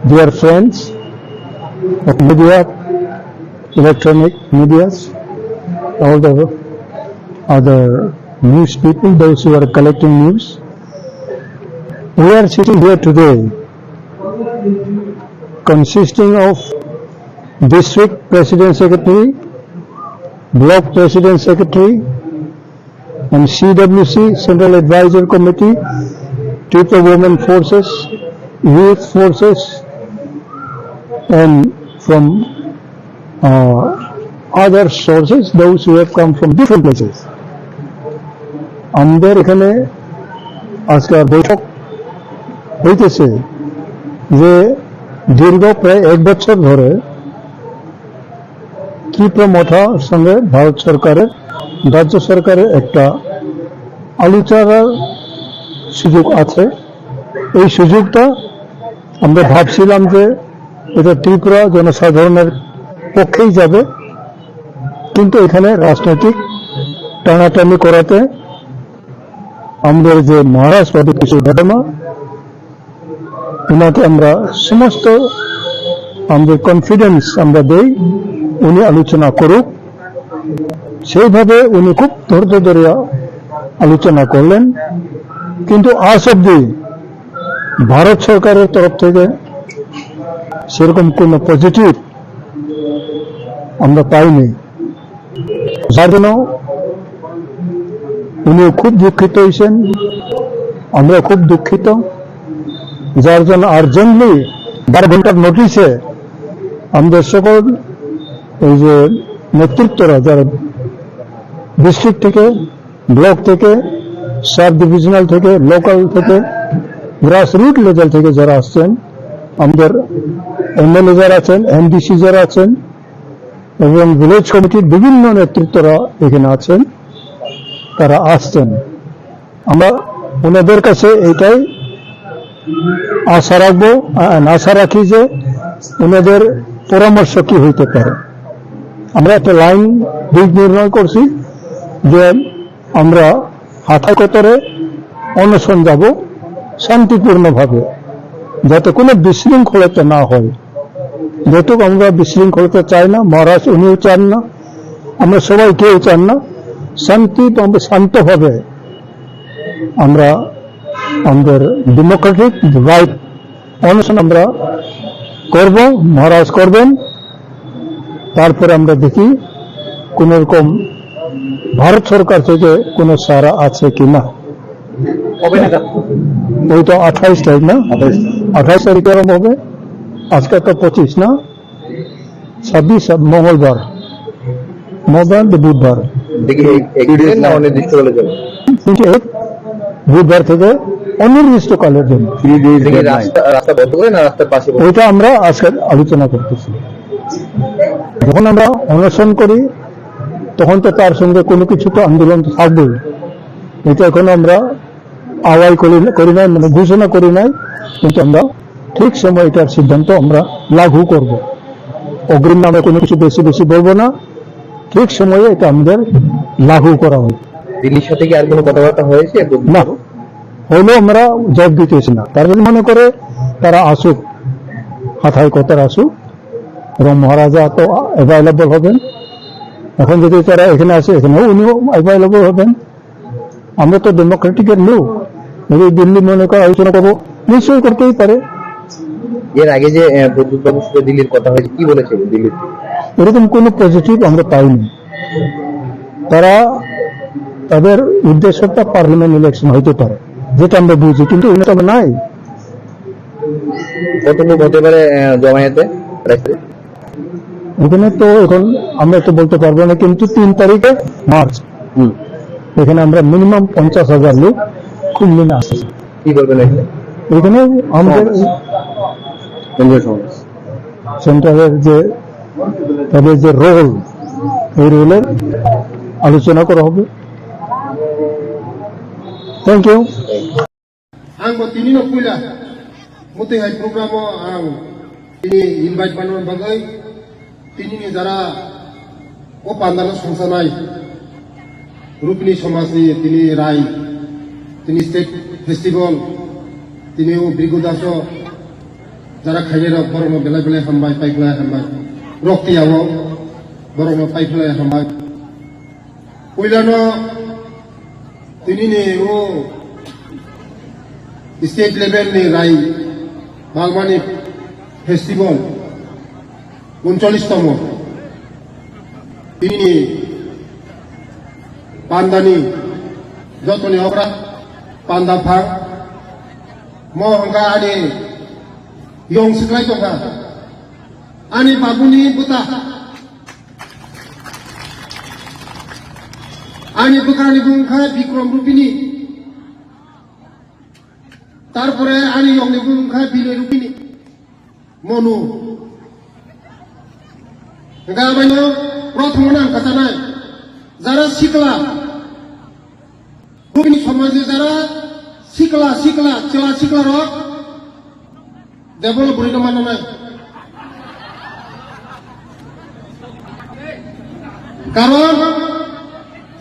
Dear friends of media, electronic medias, all the other news people, those who are collecting news, we are sitting here today consisting of district president secretary, block president secretary, and C W C, Central Advisor Committee, Tripura Women Forces, Youth Forces, and from uh, other sources, those who have come from different places. আমাদের এখানে আজকের বৈঠক হইতেছে যে দীর্ঘ প্রায় এক বছর ধরে ত্রিপুরা মথার সঙ্গে ভারত সরকারের, রাজ্য সরকারের একটা আলোচনার সুযোগ আছে। এই সুযোগটা আমরা ভাবছিলাম যে এটা ত্রিপুরা জনসাধারণের পক্ষেই যাবে, কিন্তু এখানে রাজনৈতিক টানাটানি করাতে আমাদের যে মহারাজ পদে কিছু ঘটনা, ওনাকে আমরা সমস্ত আমাদের কনফিডেন্স আমরা দেই, উনি আলোচনা করুক। সেইভাবে উনি খুব ধৈর্য ধরিয়া আলোচনা করলেন, কিন্তু আজ অব্দি ভারত সরকারের তরফ থেকে সেরকম কোনো পজিটিভ আমরা পাইনি, যার জন্য উনি খুব দুঃখিত হয়েছেন, আমরা খুব দুঃখিত। যার জন্য আর্জেন্টলি বারো ঘন্টার নোটিশে আমাদের সকল এই যে নেতৃত্বরা, যারা ডিস্ট্রিক্ট থেকে, ব্লক থেকে, সাব ডিভিশনাল থেকে, লোকাল থেকে, গ্রাসরুট লেভেল থেকে যারা আসছেন, আমাদের এমএলএ যারা আছেন, এমডিসি যারা আছেন এবং ভিলেজ কমিটির বিভিন্ন নেতৃত্বরা এখানে আছেন, তারা আসছেন। আমরা ওনাদের কাছে এটাই আশা রাখবো, আ-, আশা রাখি যে ওনাদের পরামর্শ কি হইতে পারে। আমরা একটা লাইন দিক নির্ণয় করছি যে আমরা হাথায় কতরে অনশন যাব শান্তিপূর্ণভাবে, যাতে কোনো বিশৃঙ্খলতা না হয়। যেহেতু আমরা বিশৃঙ্খলতা চাই না, মহারাজ উনিও চান না, আমরা সবাই কেউ চান না, শান্তি, আমরা শান্তভাবে আমরা আমাদের ডেমোক্রেটিক রাইট অনশন আমরা করব, মহারাজ করবেন। তারপরে আমরা দেখি কোন রকম ভারত সরকার থেকে কোনো সাড়া আছে কি না। কবে নাগাদ? ওই তো আঠাইশ তারিখ না? আঠাইশ। আঠাইশ তারিখে আরম্ভ হবে। আজকে তো পঁচিশ না? ছাব্বিশ, মঙ্গলবার। মঙ্গলবার তো বুধবার। দেখি, এক-, একদিন না অনির্দিষ্টকালের জন্য? কিন্তু এক বুধবার থেকে অনির্দিষ্টকালের জন্য। Three days দেখি, deadline। রাস্তা, রাস্তা বন্ধ করে না রাস্তার পাশে বসে? ওইটা আমরা আজকে আলোচনা করতেছি। যখন আমরা অনশন করি, তখন তো তার সঙ্গে কোনো কিছু তো আন্দোলন তো থাকবেই। এটা এখনো আমরা আওয়াজ করি, করি নাই, মানে ঘোষণা করি নাই, কিন্তু আমরা ঠিক সময় এটার সিদ্ধান্ত আমরা লাঘু করব। অগ্রিম আমরা কোনো কিছু বেশি বেশি বলবো না, ঠিক সময়ে এটা আমাদের লাঘু করা হবে। দিল্লির সাথে কি আর কোনো কথাবার্তা হয়েছে? না, হলেও আমরা জবাব দিতেছি না। তারা যদি মনে করে তারা আসুক, হাথায় কথার আসুক, এবং মহারাজা তো অ্যাভেলেবল হবেন। এখন যদি তারা এখানে আসে, এখানেও উনিও অ্যাভেলেবল হবেন। আমরা তো ডেমোক্রেটিকের লোক, যদি দিল্লি মনে করে আলোচনা করবো, নিশ্চয়ই করতেই পারে। এর আগে যে, আহ, প্রদ্যুৎ বাবুর সাথে দিল্লির কথা হয়েছে, কি বলেছে দিল্লির? এরকম কোনো পজিটিভ আমরা পাইনি। তারা, তাদের উদ্দেশ্যটা পার্লামেন্ট ইলেকশন হইতে পারে, যেটা আমরা বুঝি, কিন্তু এটা তো নাই। কতটুকু হতে পারে, আহ, জমায়েতে? এখানে তো এখন আমরা তো বলতে পারবো না, কিন্তু তিন তারিখে মার্চ, হুম। এখানে আমরা মিনিমাম পঞ্চাশ হাজার লোক খুব মিলে আসছে। কি করবেন এখানে? এখানে আমাদের সমাবেশ। কেন্দ্রীয় সমাবেশ। সেন্ট্রালের যে, তাদের যে রোল, এই রোলের আলোচনা করা হবে। Thank you. Ang bo tini no puila muti hai program o ang tini invite mano bagwi tini ni jara o pandal o songsanai Rupini somaj ni tini rai, tini state festival, tini o Brigu Daso Jara khainai rok borok no belai belai hambai, paikhlai hambai. Rok tiya o borok no paikhlai hambai. Puila no tini ni o state level ni rai balmani festival uncholish tomo. Tini ni pandani jotoni okra panda phang mo hwnkha ani yong siklai tongkha. Ani babuni bwta. Ani bwkrani bung kha Bikram Rupini. Tarpore ani yongni bung kha Binay Rupini. Monu. Hwnkha abaino prothom no ang kwchanai. Jara sikla. Bini somajni jara sikla, sikla, chwla, sikla rok Debol bwrwi no manna nai. Karon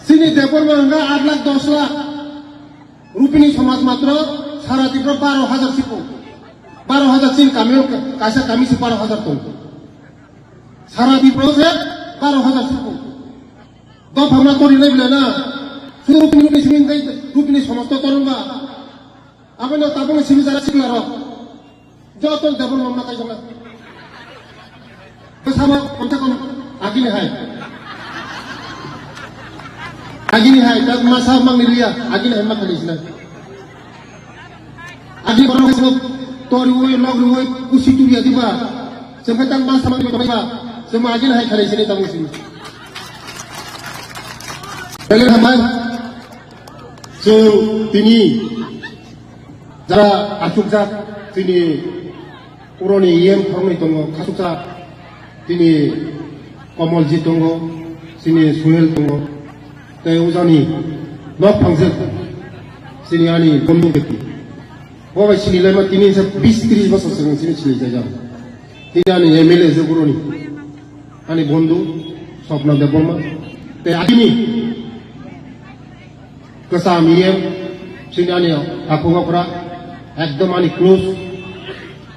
chini Debol ma hwnga aat lakh dos lakh. Rupini somaj matro sara Tripura baro hajar sipo. Baro hajar chini kami o kaisa kami se baro hajar tong. Sara Tripura se baro hajar sipo. Dopha ma tori nai bwle na. Suru Rupini, Rupini simi hwnkhe Rupini somaj to torong ba. Aboni tabukni simi jara sikla rok. Joto Debol mama kai jona. Bwsamo komse kom agini hai. Agini hai, tak masa mangni liya, agini hai ma kali sina. Agini borok simo tori woi, log woi, kusi turiya diba. Sempe tak masa mangni liya, sempe agini hai kali sini tabuk sini. Bele hamai. So, tini jara achukjak, tini Puroni E M khoroknwi tongo, khasuksa chini Komolji tongo, chini Suhel tongo, tei ujani nok phangsek chini ani bondhu bekti. Bo bai sini laima tini se bis tris bosor swkang chini sini jaijak. Tini ani M L A se Puroni, ani bondhu Swapna Debbarma, tei agini Kwcham E M, chini ani takhuk okra, ekdom ani close,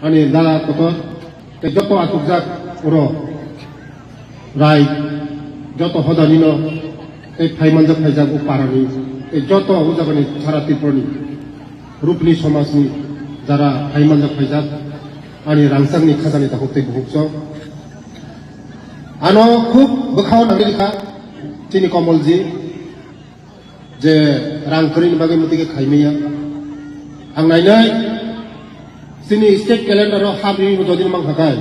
ani dada kotor, tei joto achukjak oro rai, joto hodani no, tei phai manjak phaijak o parani, tei joto o jagani sara Tripurani, Rupini somajni jara phai manjak phaijak, ani rangchakni khajani takhuk tei bukhuk chwng. Ano khub bwkhao nangwi rikha chini Komolji. Je rang kwrwini bagwi mwtwi khe khaimaya. Ang nainai, chini state calendar o habri jodi mankha kai,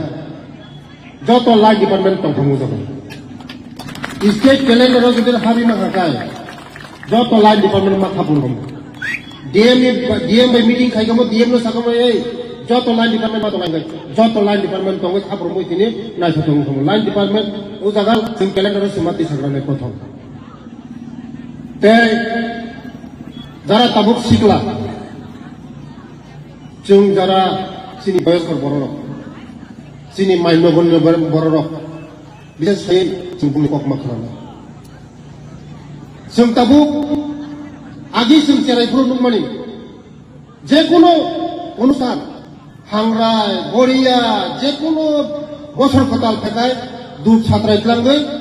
joto line department tongthangma jago. State calendar o jodi habri mankha kai, joto line department ma khapur hom. D M ni, D M bai meeting khai kamo, D M no sakamo, ei, joto line department ma tongai, joto line department tongwi khapur mui tini naitho tong kamo. Line department o jaga chwng calendar o sima twi sagra nai kothom. Tei jara tabuk sikla, chwng jara chini boyoskor bororok, chini mai nogonno bororok, bises khai chwng bumni kokma khwnana. Chwng tabuk agi chwng cherai phuru nukmani, jekunu onustan, hangrai, goriya, jekunu bosor kwtal phekai, dub satrai tlangwi,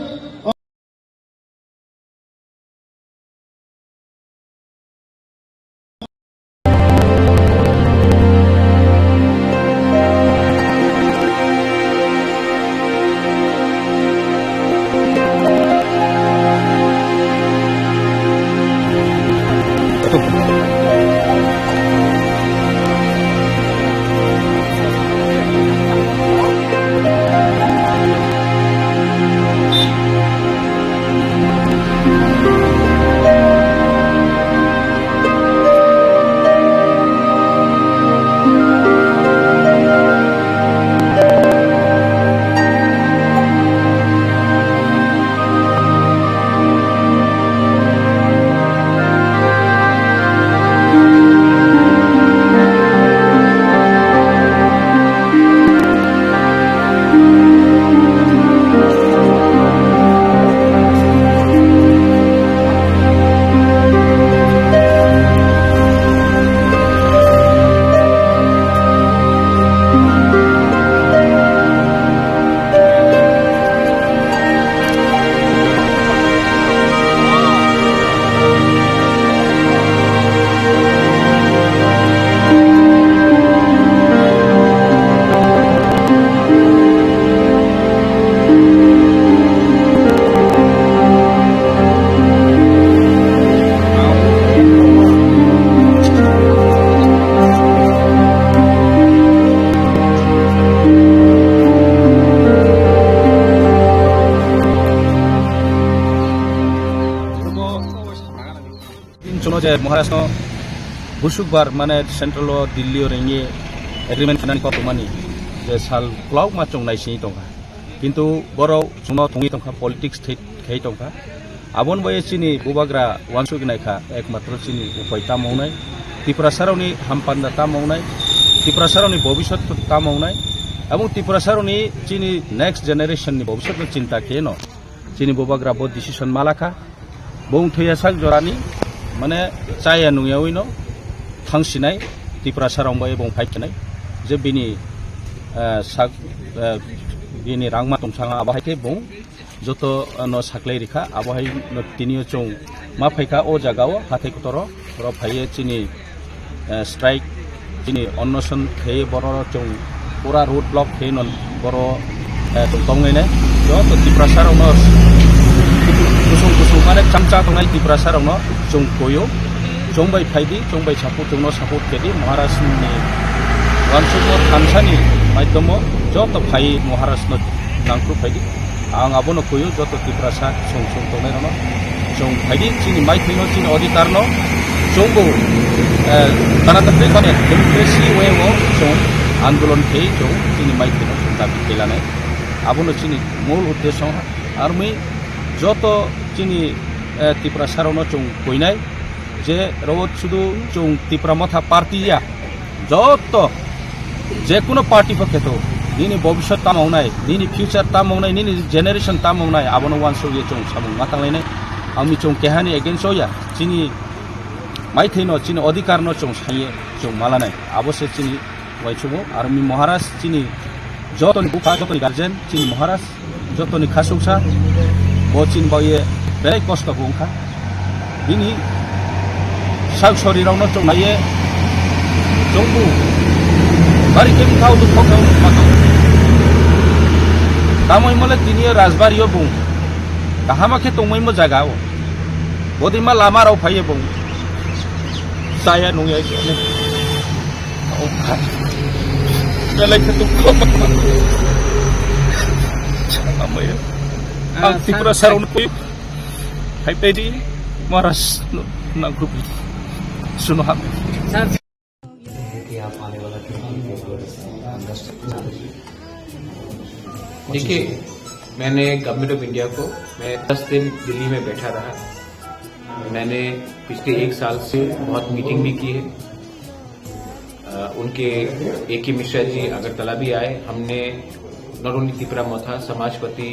Maharaj no busukbar mane central o Delhi o ringye agreement khanani kok tongmani je sal kwlauma chwng naisingwi tongkha. Kintu borok chwngno thwngwi tongkha, politics thwi-, khai tongkha. Aboni bai chini bubagra uansuk naikha, ekmatro chini upai tamo wngnai, Tiprasarokni hampanda tamo wngnai, Tiprasarokni bobisot tamo wngnai, aboni Tiprasarokni chini next generation ni bobisotno chinta kheno chini bubagra bo decision malakha. Bung thwiya sak jorani, mane, chaya nungyawi no thangsinai Tiprasa rong bai bung fight khenai. Je bini, eh, sak, eh, bini rangma tongthanga abo hai khe bung joto, eh, no saklai rikha, abo hai no tiniyo chwng ma phaikha o jaga o hathai kotoro, oro phaiye chini eh, strike, chini onnoson khaiwi borok chwng pura road block khaiwi no boro, eh, tong tongnai nai. Joto Tiprasa rokno kusung kusung mane chamcha tongnai Tiprasa rokno chwng koyo. Chwng bai phaidi, chwng bai support, chwngno support khedi Maharaj ni wansukma thansani maidhomo joto phai Maharaj no nangkru phaidi. Ang abono kuyo joto Tiprasa chwng chwng tongnai rokno. Chwng phaidi chini maithaino, chini odhikarno chwngbo, eh, ganatatrik hone democracy way o chwng andolon khe chwng chini maithaino chwng dabi khe lanai. Abono chini mul uddesyo armi joto chini, eh, Tiprasa rokno chwng koinai. Je rwot sudu chwng Tipra Motha party ya, joto je kuno party pho kheto, nini bobisot tamo wngnai, nini future tamo wngnai, nini generation tamo wngnai, abono uansuk ye chwng samung ma tanglainai. Ang ni chwng kehani against o ya, chini maithaino, chini odhikarno chwng saiye chwng malanai, abo se chini uaisugo. Armi Maharaj chini jotoni bupha, jotoni guardian, chini Maharaj jotoni khasuksa, bo chini baoye belai kosto bo wngkha. Bini sak sori rokno chongnaiye chongbu bari khe bwkhao dukho khe wngma tongo. Tamo himole tiniyo rajbario bung kahama khe tongmaimo jaga o. Bodima lama rok phaiye bung chaya nungya. Belai khe dukho. Ang Tiprasa rokno koi phai pedi Maharaj no nangkru suno ham. देखिए, मैंने government of India को, मैं दस दिन दिल्ली में बैठा रहा। मैंने पिछले एक साल से बहुत मीटिंग भी की है। अ, उनके ए के मिश्रा जी अगरतला भी आए। हमने not only तिपरा मोथा, समाजपति,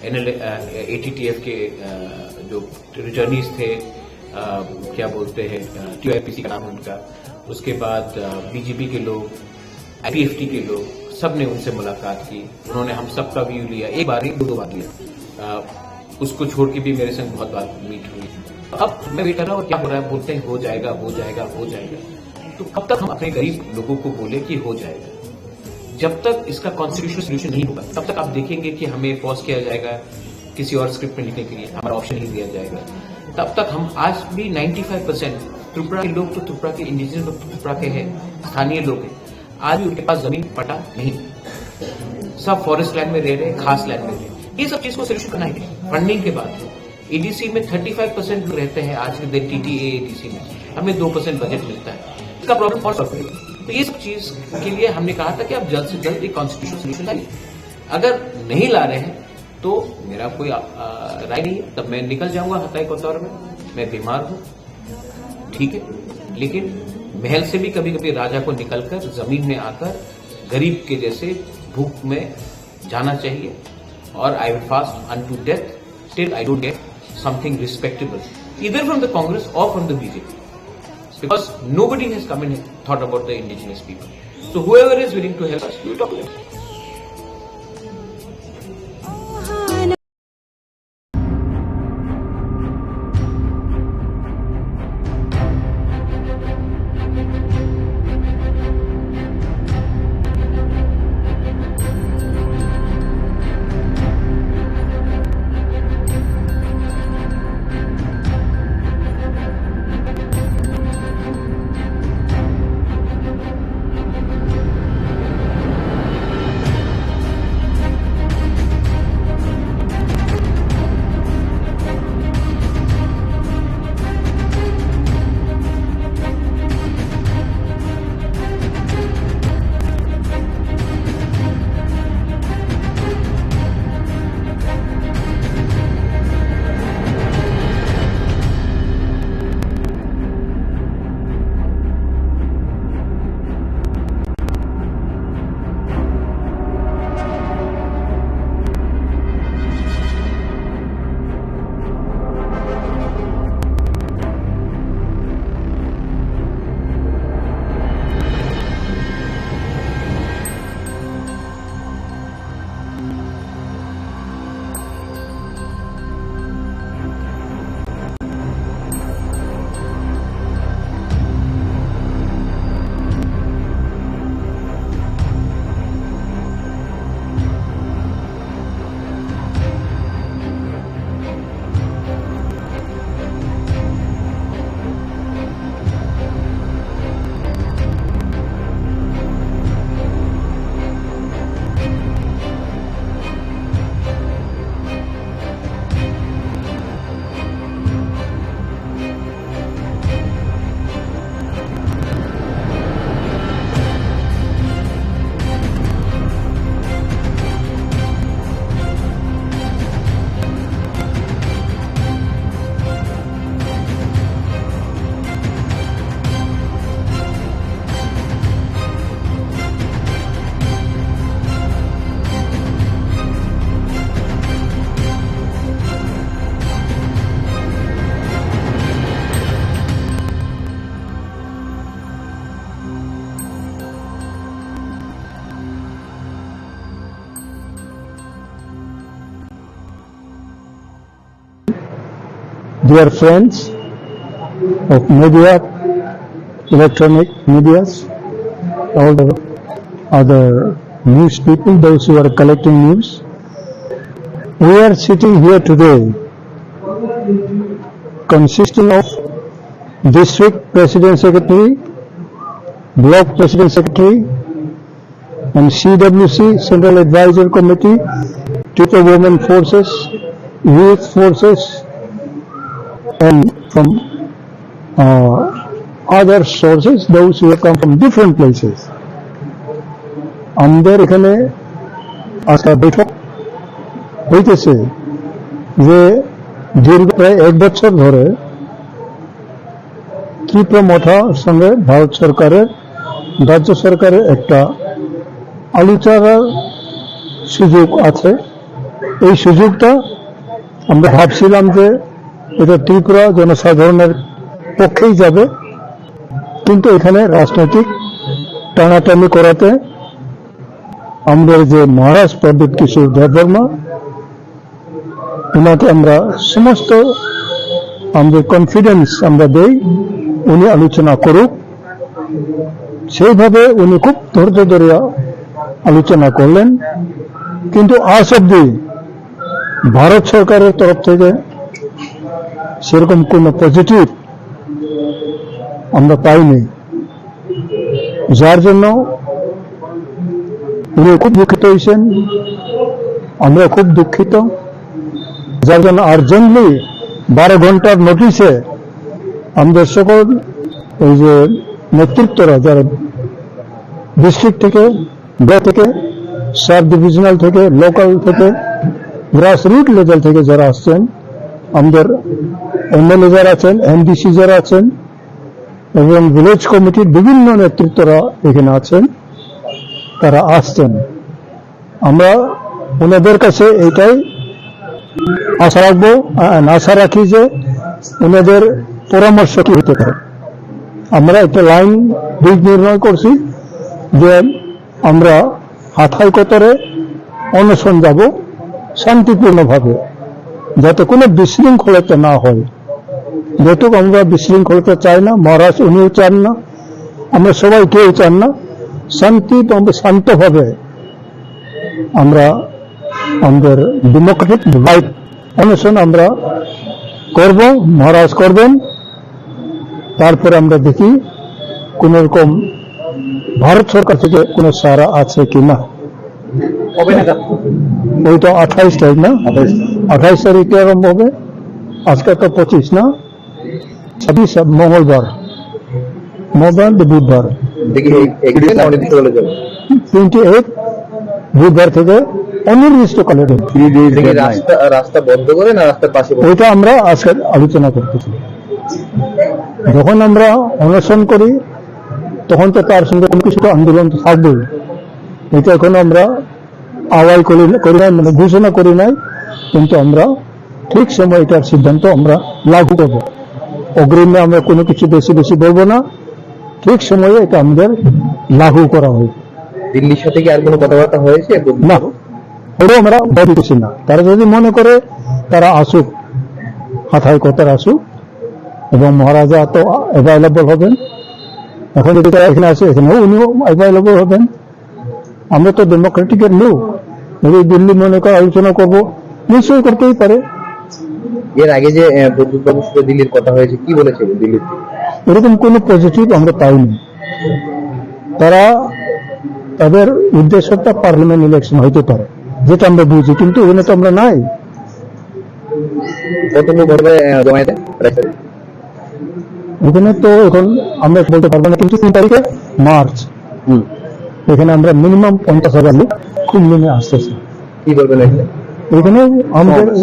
एनएल, अ, एटीटीएफ के, अ, जो रिटर्नीज थे, अ, क्या बोलते हैं, अ, टीओआईपीसी का नाम उनका, उसके बाद, अ, बीजेपी के लोग, आईपीएफटी के लोग, सब ने उनसे मुलाकात की। उन्होंने हम सबका व्यू लिया, एक बार नहीं, दो दो बार लिया। अ, उसको छोड़ के भी मेरे संग बहुत बार मीट हुई। अब मैं वेट कर रहा हूँ, क्या हो रहा है, बोलते हैं, "हो जाएगा, हो जाएगा, हो जाएगा।" तो कब तक हम अपने गरीब लोगों को बोले कि हो जाएगा? जब तक इसका कॉन्स्टिट्यूशनल सॉल्यूशन नहीं होगा, तब तक आप देखेंगे कि हमें पॉज किया जाएगा किसी और स्क्रिप्ट में लिखने के लिए, हमारा ऑप्शन नहीं दिया जाएगा। तब तक हम आज भी नाइंटी फ़ाइव परसेंट त्रिपुरा के लोग तो त्रिपुरा के इंडिजिनस लोग तो त्रिपुरा के हैं, स्थानीय लोग हैं, आज भी उनके पास जमीन पट्टा नहीं, सब फॉरेस्ट लैंड में रह रहे हैं, खास लैंड में रह रहे हैं। ये सब चीज को सोल्यूशन करना है, फंडिंग के बाद। एडीसी में थर्टी फ़ाइव परसेंट लोग रहते हैं आज के दिन टीटीए एडीसी में, हमें दो परसेंट बजट मिलता है, इसका प्रॉब्लम कौन सॉल्व करेगा? तो ये सब चीज के लिए हमने कहा था कि आप जल्द से जल्द एक कॉन्स्टिट्यूशनल सॉल्यूशन लाइए। अगर नहीं ला रहे हैं तो मेरा कोई, आ, आ, राय नहीं है, तब मैं निकल जाऊंगा हताई कोतवार में, मैं बीमार हूँ, ठीक है, लेकिन महल से भी कभी कभी राजा को निकलकर जमीन में आकर गरीब के जैसे भूख में जाना चाहिए। और I will fast unto death till I don't get something respectable, either from the Congress or from the B J P, because nobody has come and thought about the indigenous people. So whoever is willing to help us, we will talk to them. Dear friends of media, electronic medias, all the other news people, those who are collecting news, we are sitting here today consisting of District President Secretary, Block President Secretary, and C W C, Central Advisory Committee, Tripura Women Forces, Youth Forces, and from uh, other sources, those who have come from different places. আমাদের এখানে আজকে বৈঠক হইতেছে যে দীর্ঘ প্রায় এক বছর ধরে ত্রিপুরা মথা সঙ্গে ভারত সরকারের, রাজ্য সরকারের একটা আলোচনার সুযোগ আছে। এই সুযোগটা আমরা ভাবছিলাম যে এটা ত্রিপুরা জনসাধারণের পক্ষেই যাবে, কিন্তু এখানে রাজনৈতিক টানাটানি করাতে আমাদের যে মহারাজ প্রদ্যুৎ কিশোর দেববর্মা, ওনাকে আমরা সমস্ত আমাদের কনফিডেন্স আমরা দেই, উনি আলোচনা করুক। সেইভাবে উনি খুব ধৈর্য ধরে আলোচনা করলেন, কিন্তু আজ অব্দি ভারত সরকারের তরফ থেকে সেরকম কোনো পজিটিভ আমরা পাইনি, যার জন্য উনি খুব দুঃখিত হয়েছেন, আমরা খুব দুঃখিত। যার জন্য আর্জেন্টলি বারো ঘন্টার নোটিশে আমাদের সকল এই যে নেতৃত্বরা, যারা ডিস্ট্রিক্ট থেকে, ব্লক থেকে, সাব ডিভিশনাল থেকে, লোকাল থেকে, গ্রাসরুট লেভেল থেকে যারা আসছেন, আমাদের এমএলএ যারা আছেন, এমডিসি যারা আছেন এবং ভিলেজ কমিটির বিভিন্ন নেতৃত্বরা এখানে আছেন, তারা আসছেন। আমরা ওনাদের কাছে এটাই আশা রাখবো, আ-, আশা রাখি যে ওনাদের পরামর্শ কি হতে পারে। আমরা একটা লাইন দিক নির্ণয় করছি যে আমরা হাথাই কতরে অনশন যাব শান্তিপূর্ণভাবে, যাতে কোনো বিশৃঙ্খলতা না হয়। যেহেতু আমরা বিশৃঙ্খলতা চাই না, মহারাজ উনিও চান না, আমরা সবাই কেউ চান না, শান্তি এবং শান্তভাবে আমরা আমাদের ডেমোক্রেটিক রাইট অনশন আমরা করব, মহারাজ করবেন। তারপরে আমরা দেখি কোনো রকম ভারত সরকার থেকে কোনো সাড়া আছে কি না। কবে নাগাদ? ওই তো আঠাইশ তারিখ না? আঠাইশ। আঠাইশ তারিখে আরম্ভ হবে, আজকে তো পঁচিশ না? ছাব্বিশ মঙ্গলবার, মঙ্গলবার তো বুধবার। দেখি, এই, এই দিন অনির্দিষ্ট বলে যাবে। টোয়েন্টি এইট বুধবার থেকে অনির্দিষ্টকালের। থ্রি ডেজ দেখি ডেডলাইন। রাস্তা, রাস্তা বন্ধ করে না রাস্তার পাশে বন্ধ? ওইটা আমরা আজকে আলোচনা করতেছি। যখন আমরা অনশন করি, তখন তো তার সঙ্গে কোনো কিছু তো আন্দোলন তো থাকবেই। এটা এখনো আমরা আওয়াল করি, করি নাই, মানে ঘোষণা করি নাই, কিন্তু আমরা ঠিক সময় এটার সিদ্ধান্ত আমরা লাগু করব। অগ্রিমে আমরা কোনো কিছু বেশি বেশি বলবো না, ঠিক সময়ে এটা আমাদের লাগু করা হবে। দিল্লির সাথে কি আর কোনো কথাবার্তা হয়েছে? না, ওটাও আমরা দাবি করছি না। তারা যদি মনে করে তারা আসুক, হাথায় কথার আসুক, এবং মহারাজা তো অ্যাভেলেবল হবেন। এখন যদি তারা এখানে আসে, এখানেও উনিও অ্যাভেলেবল হবেন। আমরা তো ডেমোক্রেটিকের লোক, যদি দিল্লি মনে করে আলোচনা করব, নিশ্চয়ই করতেই পারে। এর আগে যে, আহ, প্রদ্যুৎ বাবুর সাথে দিল্লির কথা হয়েছে, কি বলেছে দিল্লির? এরকম কোনো পজিটিভ আমরা পাইনি। তারা, তাদের উদ্দেশ্যটা পার্লামেন্ট ইলেকশন হইতে পারে, যেটা আমরা বুঝি, কিন্তু এখানে তো আমরা নাই। কত লোক হবে, আহ, জমায়েতে? এখানে তো এখন আমরা বলতে পারবো না, কিন্তু তিন তারিখে মার্চ, হুম। এখানে আমরা মিনিমাম পঞ্চাশ হাজার লোক খুব নেমে আসতেছে। কি বলবেন এখানে? এখানে আমাদের সমাবেশ।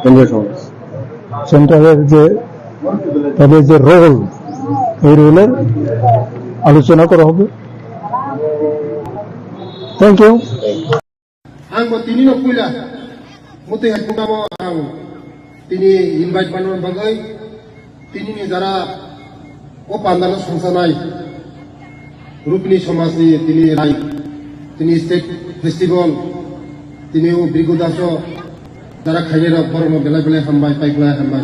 কেন্দ্রীয় সমাবেশ। সেন্ট্রালের যে, তাদের যে রোল, এই রোলের আলোচনা করা হবে। Thank you. Ang bo tini no puila mutai hai program o ang tini invite manna bagwi tini ni jara o pandal o songsanai Rupini somaj ni tini rai, tini state festival, tini o Brigu Das o Jara khainai rok borokno belai belai hambai, pai belai hambai.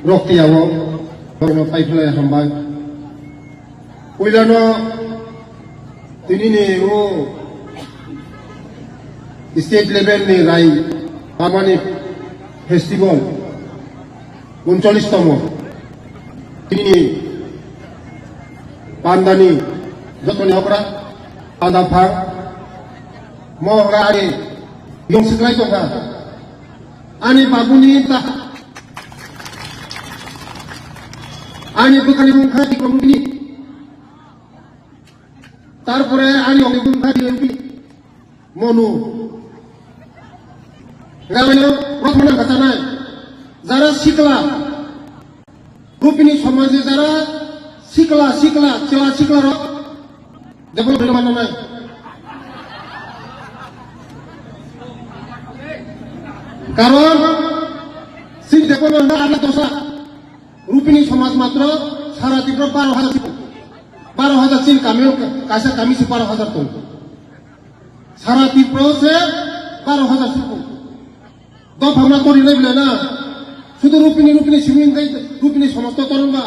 Rok tiyao borokno pai belai hambai. Puilano tinini o state level ni rai pamani festival uncholish tomo. Tinini pandani jotoni okra panda phang mo hwnga ani yong siklai tongkha. Ani babuni ta, ani bwkhani mung kha Bikromgini. Tarpore ani ogni mung kha Bikromgini. Monu. Ramaino rok mana kachanai. Jara sikla. Rupini somaje jara sikla, sikla, chwla, sikla rok develop rwna mananai. Karon sing develop rwna ana dosa. Rupini somaj matro sara Tripura baro hajar sipung. Baro hajar sing kami kaisa kami se baro hajar tong. Sara Tripura se baro hajar sipung. Dopha ma tori lai bela na. Sudu rupini rupini simi kai rupini somasto toron ba.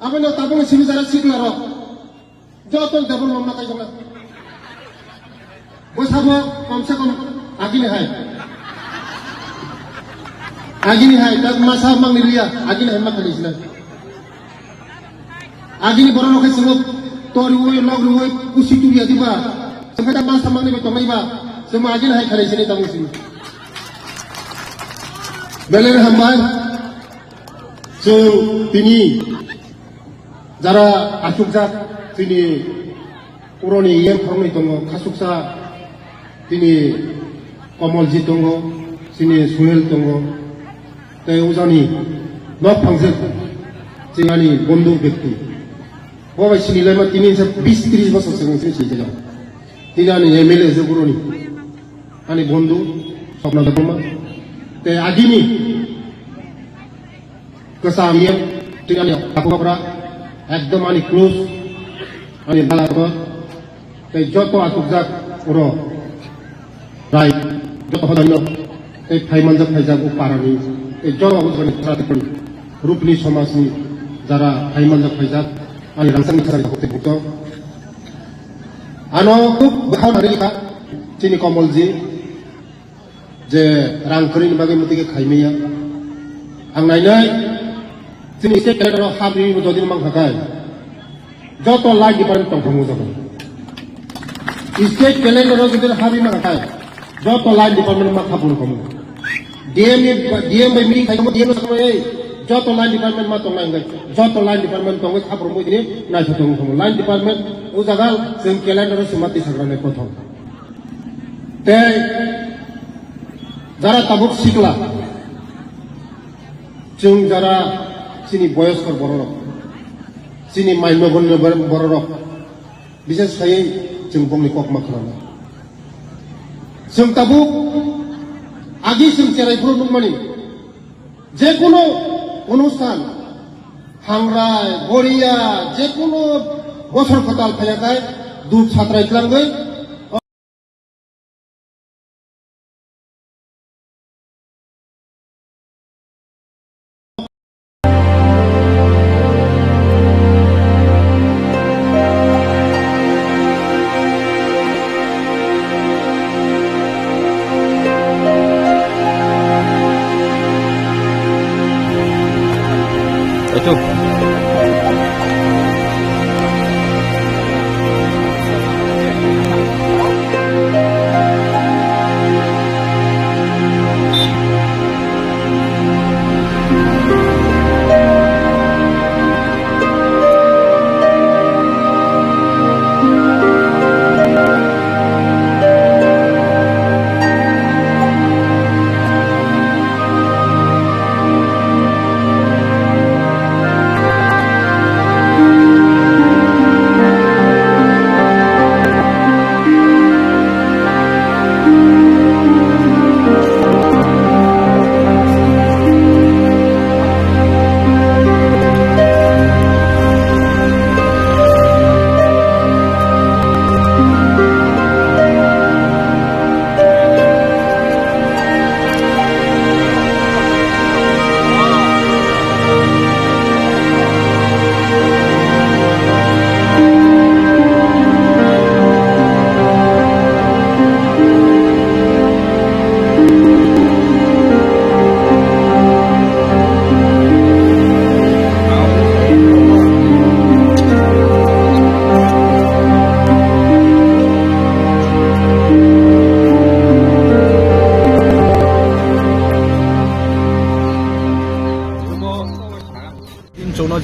Aboni tabung simi jara sikla rok. Joto development ma kai jona. Bo sabo kom se kom agini hai. Agini hai tak masa mang ni liya agini hai ma kali sila. Agini borok rok khe chwng toriwi, logriwi, kusi turiya diba? Chwng khe ta ma samani bai tongnai ba? Chwng agini hai khalai sini tamo sini. Belai hambai. Chwng tini jara achukjak chini puroni yen khoroknwi tongo, khasuksa chini Komolji tongo, chini Suhel tongo, tei ujani nok phangjak chini ani bondhu bekti. Bo bai sini laima tini se bis tris bosor se wngse sini jaya. Tini ani M L A se guruni. Ani bondhu Swapna Debbarma. Tei agini Kwcham yen, tini ani takhuk bwkra, ekdom ani close, ani bala rok, tei joto achukjak oro rai, joto hodai no, tei phai manjak phaijak o parani, tei joto abo jani rupni somajni jara phai manjak phaijak, ani rangchakni khasari takhuk tei bukto. Ano khub bwkha nari kha chini Komolji, je rang kwrwini bagwi mwtwi khe khaimaya. Ang nainai, chini state calendar o hap rwui bo dodin mang kha kai. Joto line department tong thangmo jago. State calendar o jodi hap rwui mang kha kai, joto line department ma kha phuru khamu. D M ni, D M bai meeting khai khamu, D M no sakno ei, joto line department ma tong nai hwnkhe, joto line department tongwi kha phuru moi dini naitho tong khamu. Line department o jaga chwng calendar o swma twi sagra nai kothok. Tei jara tabuk sikla, chwng jara chini boyoskor bororok, chini mai nogonno bororok, bises khaiwi chwng bongni kokma khwnana. Chwng tabuk agi chwng cherai phuru nukmani, jekunu onusthan, hangrai, goriya, jekunu bosor kwtal phaiyakhai, duk satrai tlangwi,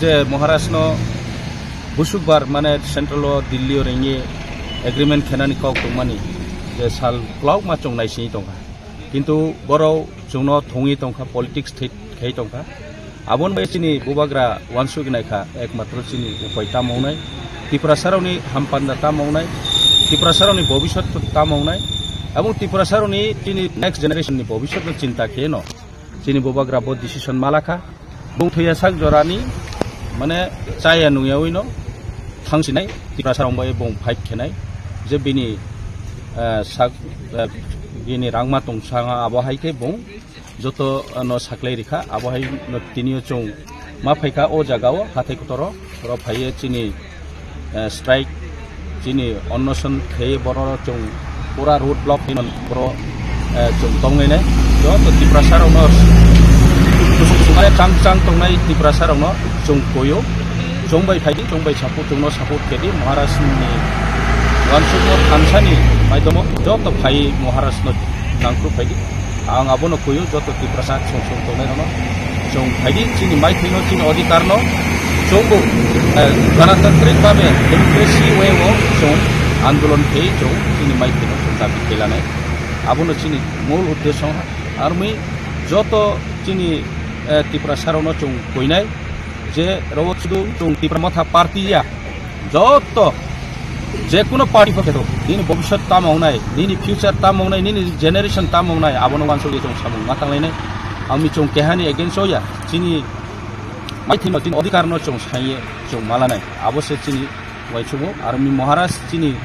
Je Maharaj no busukbar mane central o Delhi o ringwi agreement khenani kok tongmani je sal kwlauma chwng naisingwi tongkha. Kintu borok chwngno thungwi tongkha, politics thwi khai tongkha. Aboni bai chini bubagra uansuk naikha, ekmatro chini upai tamo wngnai, Tiprasarokni hampanda tamo wngnai, Tiprasarokni bobiswt tamo wngnai, aboni Tiprasarokni chini next generation ni bobiswt no chinta kheno chini bubagra bo decision malakha. Bung thwiya sak jorani, mane, chaya nungyawi no thangsinai, Tiprasarok bai bung fight khenai, je bini, eh, sak, eh, bini rangma tongsa abo hai khe bung joto, eh, no saklai rikha, abo hai no tinio chwng ma phaikha o jaga o hathai kotoro, oro phaiye chini eh, strike, chini onnoson khe borok chwng pura road block hinwi borok, eh, chwng tongnai nai. Joto Tiprasa rokno kusuk sumare chang chang tongnai Tiprasa rokno chwng koyo. Chwng bai phaidi, chwng bai support, chwngno support kedi Maharaj ni uansukmung thansani maidomo joto phai Maharaj no nangkru phaidi. Ang abono kuyo joto Tiprasa chwng chwng tongnai rokno. Chwng phaidi chini maithai no chini odhikar no chwngbo, eh, ganatantrik bhabe democracy way o chwng andolon khe chwng chini maithai no chwng dabi khe lanai. Abono chini mul uddesho armi joto chini, eh, Tiprasa rokno chwng kuinai. Je rok sudu chwng Tipra Motha party ya, joto je kuno party pho kheto, nini bobiswt tamo wngnai, nini future tamo wngnai, nini generation tamo wngnai, abono uansukwi chwng samung ma tanglainai. Ami chwng kehani against o ya, chini maithai no, chini odhikar no chwng saiye chwng malanai, abo se chini uaisukmung. Armi Maharaj chini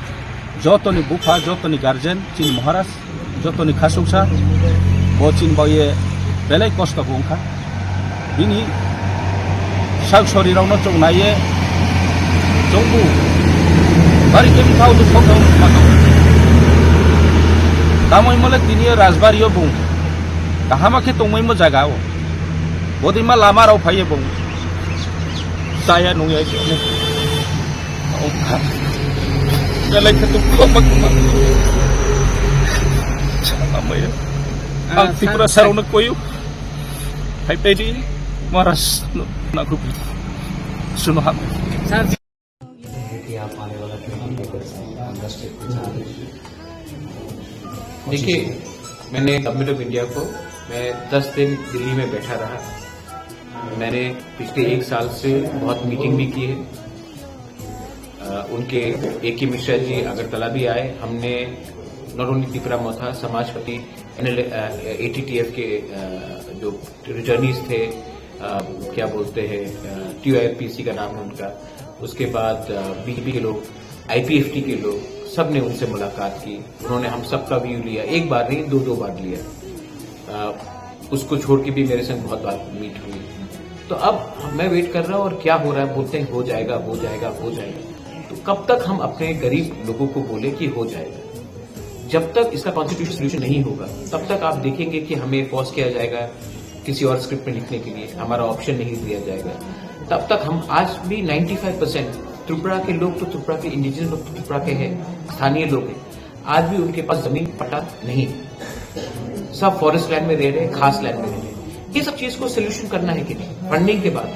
jotoni bupha, jotoni guardian, chini Maharaj, jotoni khasuksa, bo chini baoye belai kosto bo wngkha. Bini sak sori rokno chwng naiye, chwngbo bari khe bithao dukho khe wngma tongo. Tamoi mole tini rajbari o bung kahama khe tongmai mo jaga o. Bodima lama rok phaiye bung chaya nungya khe. Belai khe dukho ma kwma. Chala maya. Ah, ang Tipra sir, sir rokno koyo. Hai pedi Maharaj no, na group. Suno ham. Sir, है कि आप आने वाला twenty leaders हैं, हम दस ट्रिप पे जा रहे हैं। देखिए, मैंने गवर्नमेंट ऑफ इंडिया को, मैं दस दिन दिल्ली में बैठा रहा। मैंने पिछले एक साल से बहुत मीटिंग भी की है। अ, उनके ए के मिश्रा जी अगरतला भी आए। हमने not only तिपरा मोथा, समाजवादी, एनएल, अ, एटीटीएफ के, अ, जो जर्नीज थे, अ, क्या बोलते हैं, अ, टीवाईपीसी का नाम है उनका, उसके बाद, अ, बीजेपी के लोग, आईपीएफटी के लोग, सब ने उनसे मुलाकात की। उन्होंने हम सबका व्यू लिया, एक बार नहीं, दो दो बार लिया। अ, उसको छोड़ के भी मेरे संग बहुत बार मीट हुई। तो अब हम, मैं वेट कर रहा हूँ और क्या हो रहा है, बोलते हैं हो जाएगा, हो जाएगा, हो जाएगा। तो कब तक हम अपने गरीब लोगों को बोले कि हो जाएगा? जब तक इसका कॉन्स्टिट्यूशनल सॉल्यूशन नहीं होगा, तब तक आप देखेंगे कि हमें पॉज किया जाएगा किसी और स्क्रिप्ट में लिखने के लिए, हमारा ऑप्शन नहीं दिया जाएगा। तब तक हम आज भी नाइंटी फ़ाइव परसेंट त्रिपुरा के लोग तो त्रिपुरा के, इंडिजिनस लोग तो त्रिपुरा के हैं, स्थानीय लोग हैं, आज भी उनके पास जमीन पट्टा नहीं है, सब फॉरेस्ट लैंड में रह रहे हैं, खास लैंड में रह रहे हैं। ये सब चीज को सोल्यूशन करना है कि नहीं? फंडिंग के बाद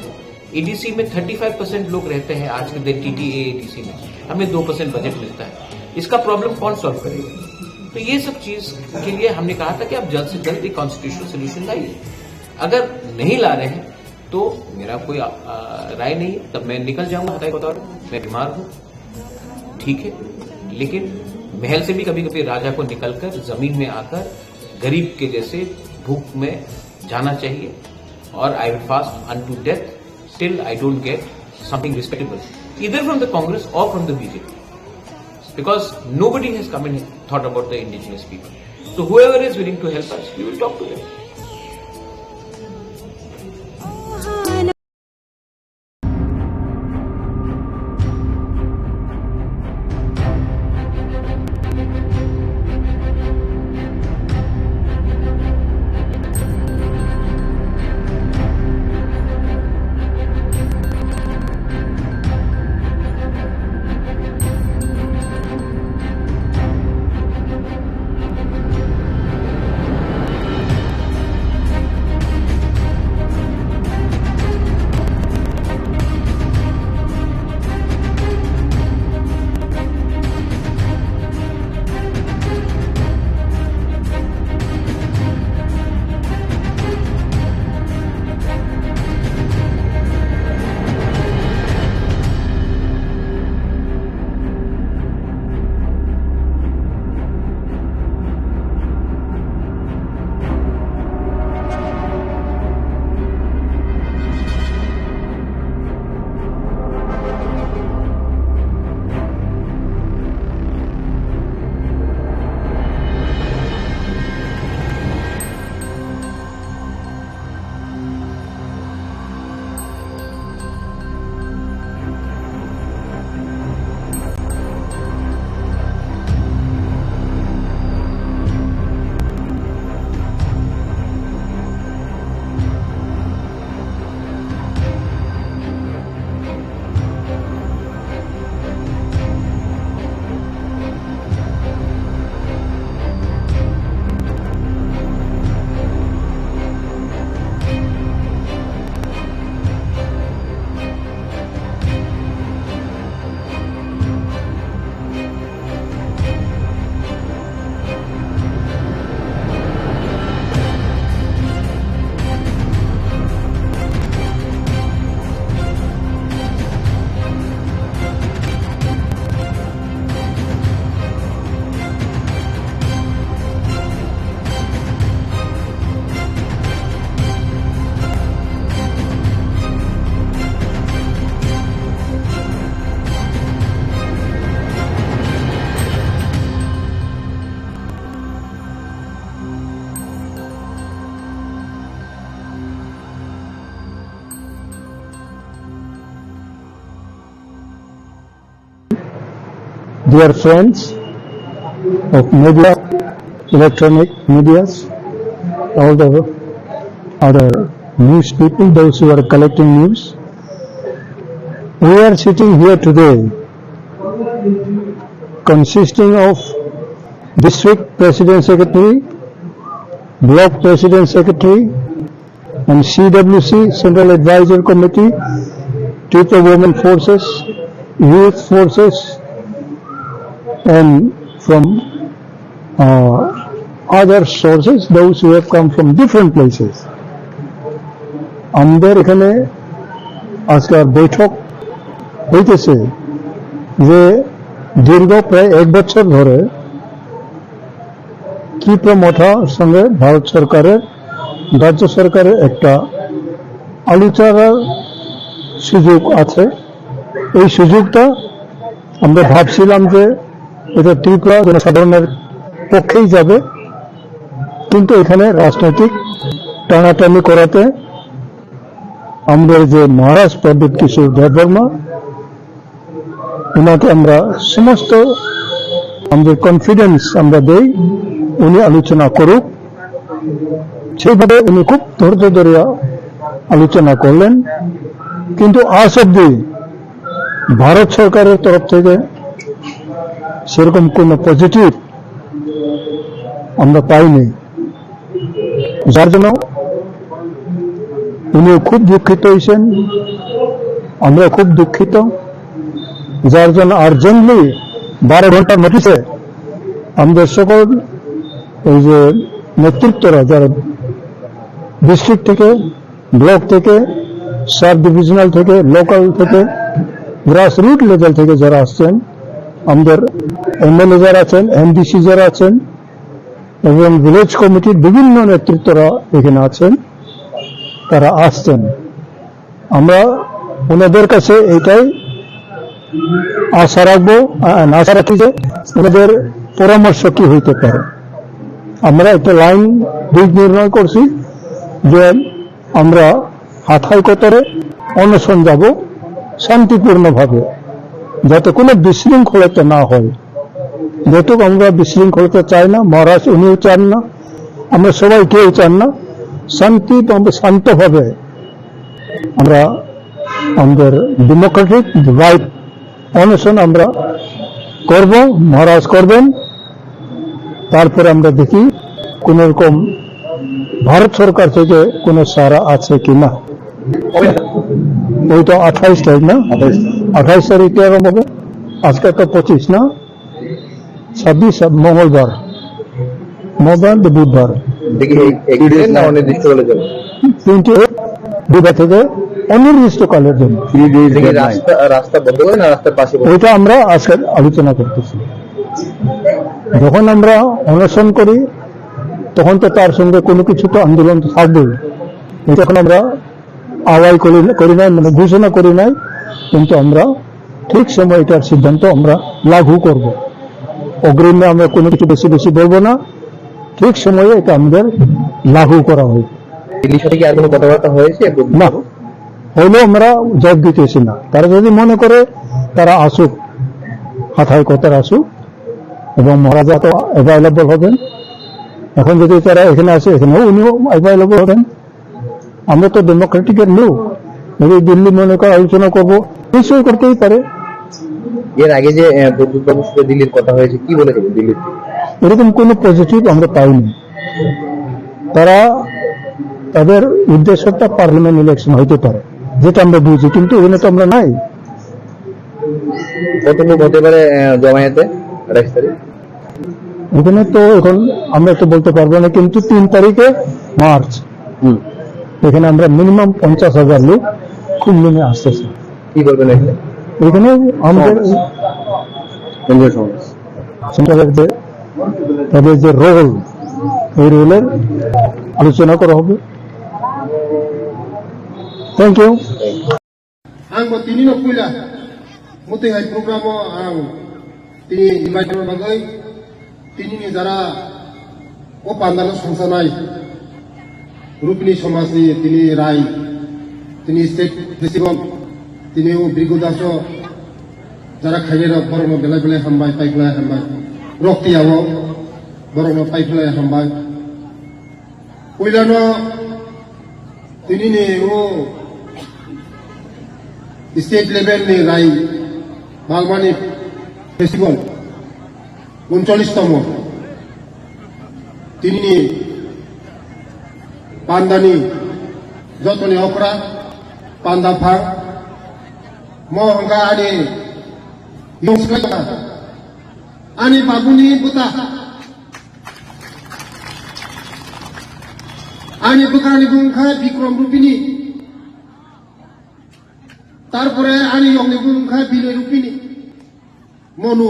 एडीसी में थर्टी फ़ाइव परसेंट लोग रहते हैं आज के दिन टीटीए एडीसी में, हमें दो परसेंट बजट मिलता है, इसका प्रॉब्लम कौन सॉल्व करेगा? तो ये सब चीज के लिए हमने कहा था कि आप जल्द से जल्द एक कॉन्स्टिट्यूशनल सोल्यूशन लाइए। अगर नहीं ला रहे हैं तो मेरा कोई, आ, आ, राय नहीं है, तब मैं निकल जाऊंगा हताई बतौर, मैं बीमार हूँ, ठीक है, लेकिन महल से भी कभी कभी राजा को निकलकर जमीन में आकर गरीब के जैसे भूख में जाना चाहिए। और I will fast unto death till I don't get something respectable, either from the Congress or from the B J P, because nobody has come and thought about the indigenous people. So whoever is willing to help us, we will talk to them. Dear friends of media, electronic medias, all the other news people, those who are collecting news, we are sitting here today consisting of district president secretary, block president secretary, and C W C, Central Advisory Committee, Tripura Women Forces, Youth Forces, and from uh, other sources, those who have come from different places. আমাদের এখানে আজকের বৈঠক হইতেছে যে দীর্ঘ প্রায় এক বছর ধরে ত্রিপুরা মথার সঙ্গে ভারত সরকারের, রাজ্য সরকারের একটা আলোচনার সুযোগ আছে। এই সুযোগটা আমরা ভাবছিলাম যে এটা ত্রিপুরা জনসাধারণের পক্ষেই যাবে, কিন্তু এখানে রাজনৈতিক টানাটানি করাতে আমাদের যে মহারাজ প্রদ্যুৎ কিশোর দেববর্মা, ওনাকে আমরা সমস্ত আমাদের কনফিডেন্স আমরা দেই, উনি আলোচনা করুক। সেইভাবে উনি খুব ধৈর্য ধরিয়া আলোচনা করলেন, কিন্তু আজ অব্দি ভারত সরকারের তরফ থেকে সেরকম কোনো পজিটিভ আমরা পাইনি। যার জন্য উনি খুব দুঃখিত হয়েছেন, আমরা খুব দুঃখিত। যার জন্য আর্জেন্টলি বারো ঘন্টার নোটিশে আমাদের সকল এই যে নেতৃত্বরা, যারা ডিস্ট্রিক্ট থেকে, ব্লক থেকে, সাব ডিভিশনাল থেকে, লোকাল থেকে, গ্রাস রুট লেভেল থেকে যারা আসছেন, আমাদের এমএলএ যারা আছেন, এমডিসি যারা আছেন, এবং ভিলেজ কমিটির বিভিন্ন নেতৃত্বরা এখানে আছেন, তারা আসছেন। আমরা ওনাদের কাছে এটাই আশা রাখবো, আ-, আশা রাখি যে ওনাদের পরামর্শ কি হইতে পারে। আমরা একটা লাইন দিক নির্ণয় করছি যে আমরা হাথাই কোতরে অনশন যাব শান্তিপূর্ণভাবে, যাতে কোনো বিশৃঙ্খলতা না হয়। যেহেতু আমরা বিশৃঙ্খলতা চাই না, মহারাজ উনিও চান না, আমরা সবাই কেউ চান না, শান্তি, আমরা শান্তভাবে আমরা আমাদের ডেমোক্রেটিক রাইট অনশন আমরা করব, মহারাজ করবেন। তারপরে আমরা দেখি কোন রকম ভারত সরকার থেকে কোনো সাড়া আছে কিনা। ওই তো আঠাইশ তারিখ না? আঠাইশ। আঠাইশ তারিখে আরম্ভ হবে। আজকে তো পঁচিশ না? ছাব্বিশ, মঙ্গলবার। মঙ্গলবার তো বুধবার। দেখি, এই, এই দিন না অনির্দিষ্টকালের জন্য? টোয়েন্টি এইট, বুধবার থেকে অনির্দিষ্টকালের জন্য। থ্রি ডেজ দেখি ডেডলাইন। রাস্তা, রাস্তা বন্ধ করে না রাস্তার পাশে বন্ধ? ওইটা আমরা আজকে আলোচনা করতেছি। যখন আমরা অনশন করি, তখন তো তার সঙ্গে কোনো কিছু তো আন্দোলন তো থাকবেই। কিন্তু এখন আমরা আওয়াই করি, করি নাই, মানে ঘোষণা করি নাই, কিন্তু আমরা ঠিক সময় এটার সিদ্ধান্ত আমরা লাগু করব। অগ্রিমে আমরা কোনো কিছু বেশি বেশি বলবো না, ঠিক সময়ে এটা আমাদের লাগু করা হবে। দিল্লির সাথে কি আর কোনো কথাবার্তা হয়েছে? না, হইলেও আমরা জবাব দিতেছি না। তারা যদি মনে করে তারা আসুক, হাথায় কথার আসুক, এবং মহারাজা তো অ্যাভেলেবল হবেন। এখন যদি তারা এখানে আসে, এখানেও উনিও অ্যাভেলেবল হবেন। আমরা তো ডেমোক্রেটিকের লোক, যদি দিল্লি মনে করে আলোচনা করবো, নিশ্চয়ই করতেই পারে। এর আগে যে, আহ, প্রদ্যুৎ বাবুর সাথে দিল্লির কথা হয়েছে, কি বলেছিল দিল্লির থেকে? এরকম কোনো পজিটিভ আমরা পাইনি। তারা, তাদের উদ্দেশ্যটা পার্লামেন্ট ইলেকশন হইতে পারে, যেটা আমরা বুঝি, কিন্তু এখানে তো আমরা নাই। কত লোক হতে পারে, আহ, জমায়েতে আঠাইশ তারিখ? এখানে তো এখন আমরা তো বলতে পারবো না, কিন্তু তিন তারিখে মার্চ, হুম। এখানে আমরা মিনিমাম পঞ্চাশ হাজার লোক খুললুঙে আসতেছে। কি করবেন এখানে? এখানে আমাদের সমাবেশ। কেন্দ্রীয় সমাবেশ। সেন্টারের যে, তাদের যে রোল, এই রোলের আলোচনা করা হবে। Thank you. Ang bo tini no puila mutai hai program o ang tini invite rwna bagwi tini ni jara o pandal o songsanai Rupini somaj ni tini Rai, tini state president, tini o Brigu Daso, Jara khainai rok borokno belai belai hambai, paiphlai hambai. Rok tiyao borokno paiphlai hambai. Puilano tinini o state level ni rai balmani festival uncholish tomo. Tinini pandani jotoni okra panda phang mo hwnka ani yong swlai tongkha. Ani babuni bwta. Ani bwkrani bung kha Bikrom Rupini. Tarpore ani yongni bung kha Binoi Rupini. Monu.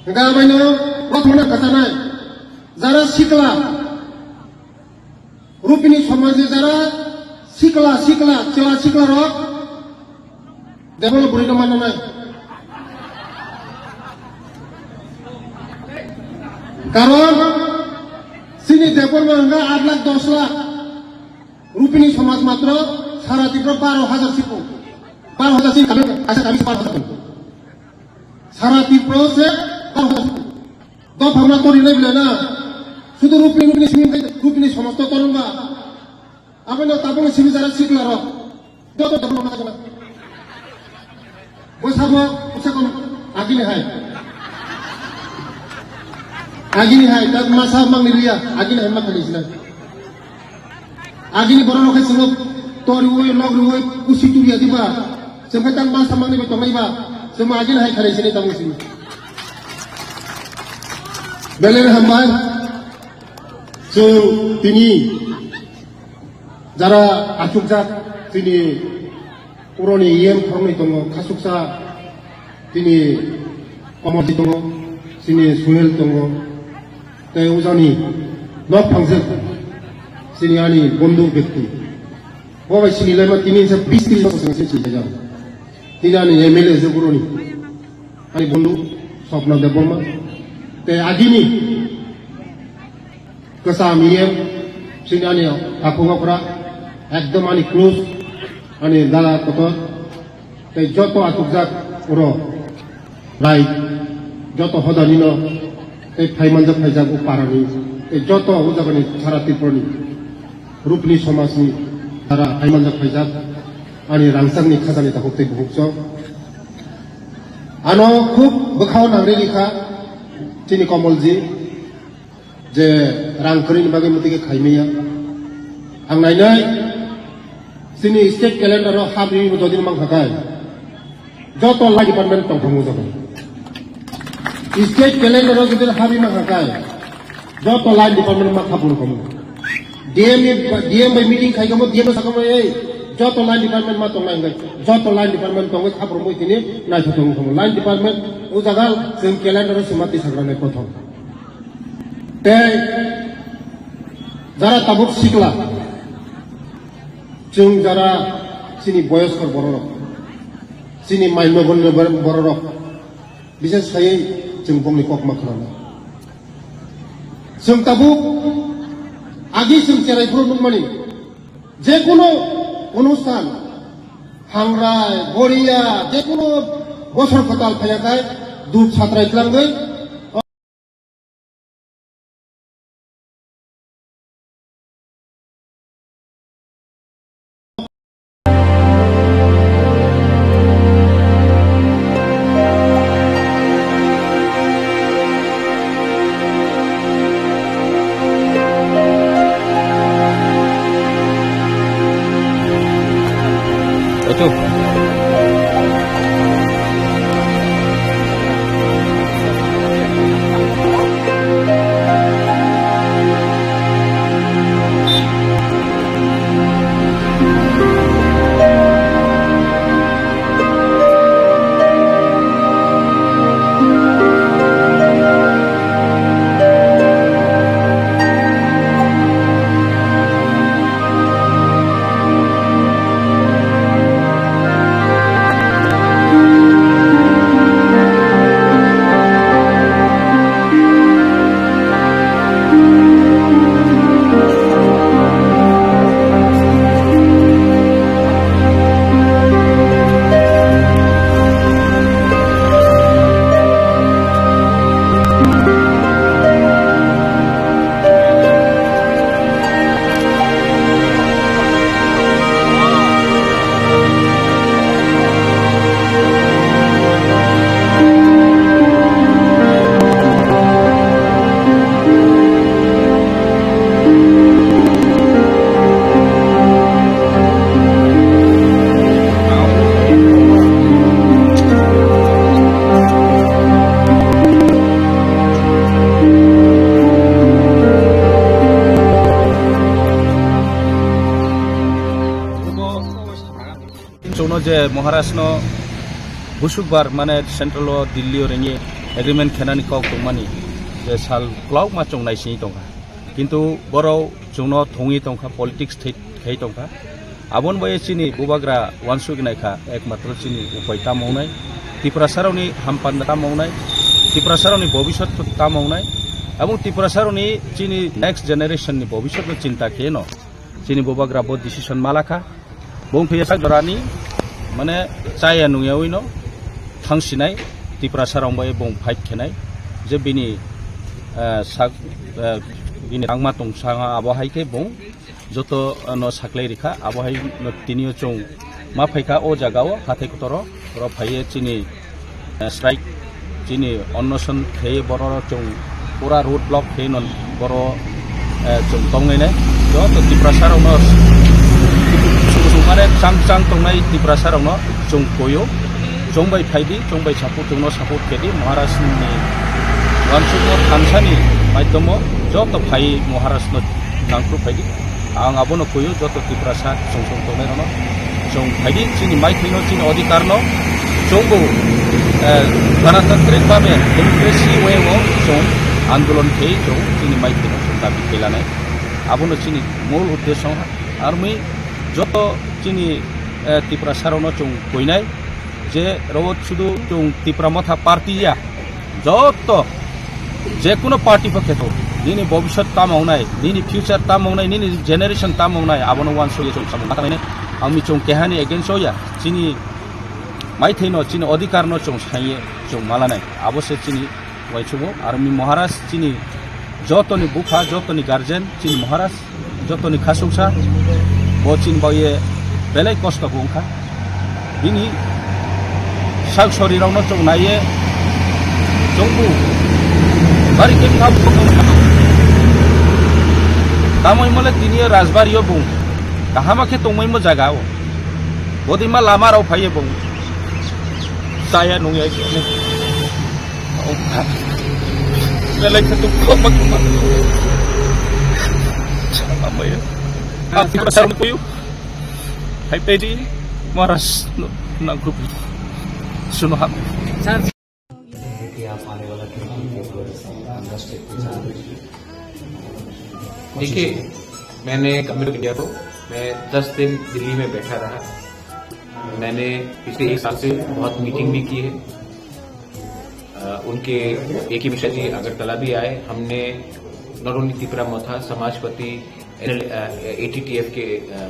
Hwnka abaino kothoma kwchanai. Jara sikla. Rupini somajni jara sikla, sikla, chwla, sikla rok Debbarma bwrwino manna nai. Karon chini Debbarma hwnka aat lakh dos lakh. Rupini somaj matro sara Tripura baro hajar sipo. Baro hajar sini kami, asa kami baro hajar. Sara Tripura se baro hajar sipo. Dopha ma tori nai bwle na. Sudu Rupini, Rupini simi, Rupini somaj to torong ba. Aboni tabukni simi jara sikla rok. Joto tabuk ma jana. Bo sabo, bo sabo agini hai. Agini hai, tak masa mangni liya, agini hai ma khali sila. Agini borok rok hai chwng tor rwui, lok rwui, kusi turiya diba. Chwng hai tang ma samang ni bai tongnai ba. Chwng ma agini hai khalai sini tamo sini. Belai hambai. Chwng tini jara achukjak tini Uroni E M khoroknwi tongo, khasuksa chini Komorji tongo, chini Suhel tongo, tei ujani nok phangjak chini ani bondhu bekti. Bo bai sini laima tini se bis tris bosor se chini jao. Tini ani M L A je Uroni. Ani bondhu Swapna Debbarma. Tei agini Kwcham E M, chini ani takhuk okra, ekdom ani close, ani dada kotor, tei joto achukjak oro rai, joto hodanino, tei phaimanjak phaijak o parani, tei joto o jagani sara Tripurani Rupini somajni jara phaimanjak phaijak, ani rangchakni khajani takhuk tei bukhuk chwng. Ano khub bwkhao nangri rikha chini Komolji. Je rang kwrwini bagwi mwtwi khe khaimaya. Ang nainai, chini state calendar o habri bo dodin mankha kai. Joto line department tongthangmo joto. State calendar o jodi habri mankha kai. Joto line department ma khapung khamu. D M ni, D M bai meeting khai khamu, D M sakhamu ei. Joto line department ma tongnai hwnkhe. Joto line department tongwi khapung bui tini naithothong khamu. Line department o jaga chwng calendar o sima twi sakranai kothom. Tei jara tabuk sikla, chwng jara chini boyoskor bororok, chini mai nogon bororok, bises khaiwi chwng bongni kokma khwnana. Chwng tabuk agi chwng cherai phuru nukmani, jekunu onusthan, hangrai, goriya, jekunu bosor kwtal phaiyakhai, duk satrai twlangwi, Ocho. Je Maharaj no busukbar mane central o Delhi o ringwi agreement khenani kok tongmani je sal kwlauma chwng naisingwi tongkha. Kintu borok chwngno thongwi tongkha, politics thai-, khai tongkha. Aboni bai chini bubagra wansuk naikha, ekmatro chini upai tamo wngnai, Tiprasarokni hampanda tamo wngnai, Tiprasarokni bobiswt tamo wngnai, abong Tiprasarokni chini next generation ni bobiswt no chinta kheno chini bubagra bo decision malakha. Bong phiya sak jorani mane chaya nungyawi no thangsinai Tiprasarok bai bong fight khenai je bini, eh, sak, eh, bini tangma tongsa abo hai khe bong joto, eh, no saklai rikha, abo hai no tinio chwng ma phaikha o jaga o hathai kotoro oro phaiye chini, eh, strike, chini onnoson khaiye borok chwng pura road block khaiye non boro, eh, chwng tongnai nai joto Tiprasa rokno sumare chang chang tongnai Tiprasa rokno chwng koyo chwng bai phaidi chwng bai support chwngno support khedi Maharaj ni wansukmo thansani maidhomo joto phai Maharaj no nangkru phaidi. Ang abono kuyu joto Tiprasa chwng chwng tongnai rokno chwng phaidi chini maithaino chini odhikar no chwngbo, eh, ganatantrik babe democracy way o chwng andolon khe chwng chini maithaino chwng dabi khe lanai. Abono chini mul uddesyo wngkha. Armi joto chini, eh, Tiprasa rokno chwng kuinai je ro sudu chwng Tipra Motha party ya joto je kuno party pho kheto nini bobiswt tamo wngnai, nini future tamo wngnai, nini generation tamo wngnai, abono wansukya chwng samung ma tangwi nai. Ami chwng kehani against o ya, chini maithaino, chini odhikar no chwng saiye chwng malanai, abo se chini uaisukgo. Armi Maharaj chini jotoni bupha, jotoni guardian, chini Maharaj jotoni khasuksa, bo chini bagwi belai kosto bo wngkha. Bini sak sorirokno chwng naiye chwngbo bari khe wngkha bo. Tamo himale tini o Rajbari o bo kahama khe tongmaimo jaga o. Bodima lama rok phaiye bo. Chaya nungya. Belai khe dukhu ma khe ma. Chama maya. Aku rasa puyu. Hai pedi maras nangkru. Suno ham. कि आप आने वाला ट्वेंटी के ऊपर इंडस्ट्री के साथ देखिए, मैंने गवर्नमेंट ऑफ इंडिया को, मैं दस दिन दिल्ली में बैठा रहा। मैंने पिछले एक साल से बहुत मीटिंग भी की है। अ, उनके ए के मिश्रा जी अगरतला भी आए। हमने not only तिपरा मोथा, समाजपति, एनएल, अ, एटीटीएफ के, अ,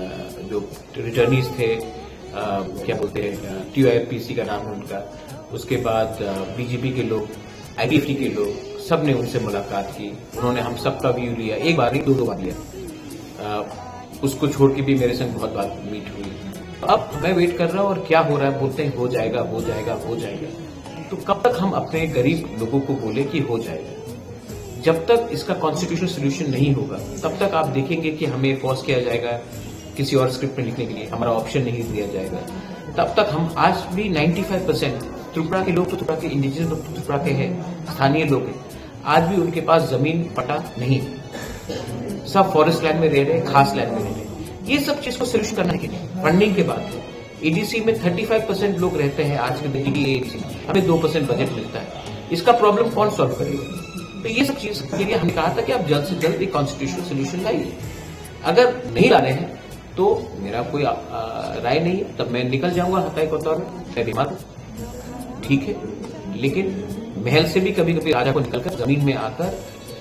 जो रिटर्नीज थे, अ, क्या बोलते हैं, अ, टीओआईपीसी का नाम है उनका, उसके बाद, अ, बीजेपी के लोग, आईटीएफटी के लोग, सब ने उनसे मुलाकात की। उन्होंने हम सबका व्यू लिया, एक बार नहीं, दो दो बार लिया। अ, उसको छोड़ के भी मेरे संग बहुत बार मीट हुई। अब मैं वेट कर रहा हूँ और क्या हो रहा है, बोलते हैं हो जाएगा, हो जाएगा, हो जाएगा। तो कब तक हम अपने गरीब लोगों को बोले कि हो जाएगा? जब तक इसका कॉन्स्टिट्यूशनल सॉल्यूशन नहीं होगा, तब तक आप देखेंगे कि हमें फोर्स किया जाएगा किसी और स्क्रिप्ट में लिखने के लिए, हमारा ऑप्शन नहीं दिया जाएगा। तब तक हम आज भी नाइंटी फ़ाइव परसेंट त्रिपुरा के लोग तो त्रिपुरा के इंडिजिनस लोग तो त्रिपुरा के हैं, स्थानीय लोग हैं, आज भी उनके पास जमीन पट्टा नहीं है, सब फॉरेस्ट लैंड में रह रहे हैं, खास लैंड में रह रहे हैं। ये सब चीज को सोल्यूशन करना है कि नहीं? फंडिंग की बात है, ईडीसी में थर्टी फ़ाइव परसेंट लोग रहते हैं आज के दिन, ईडीसी में हमें दो परसेंट बजट मिलता है, इसका प्रॉब्लम कौन सॉल्व करेगा? तो ये सब चीज के लिए हमने कहा था कि आप जल्द से जल्द एक कॉन्स्टिट्यूशनल सॉल्यूशन लाइए। अगर नहीं ला रहे हैं तो मेरा कोई, आ, आ, राय नहीं है, तब मैं निकल जाऊंगा हताई कोतवाल में, मैं बीमार हूँ, ठीक है, लेकिन महल से भी कभी कभी राजा को निकलकर जमीन में आकर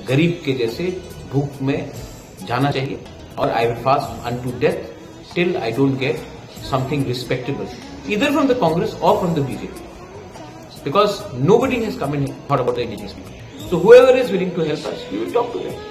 गरीब के जैसे भूख में जाना चाहिए। और I will fast unto death till I don't get something respectable, either from the Congress or from the B J P, because nobody has come and thought about the indigenous people. So whoever is willing to help us, we will talk to them.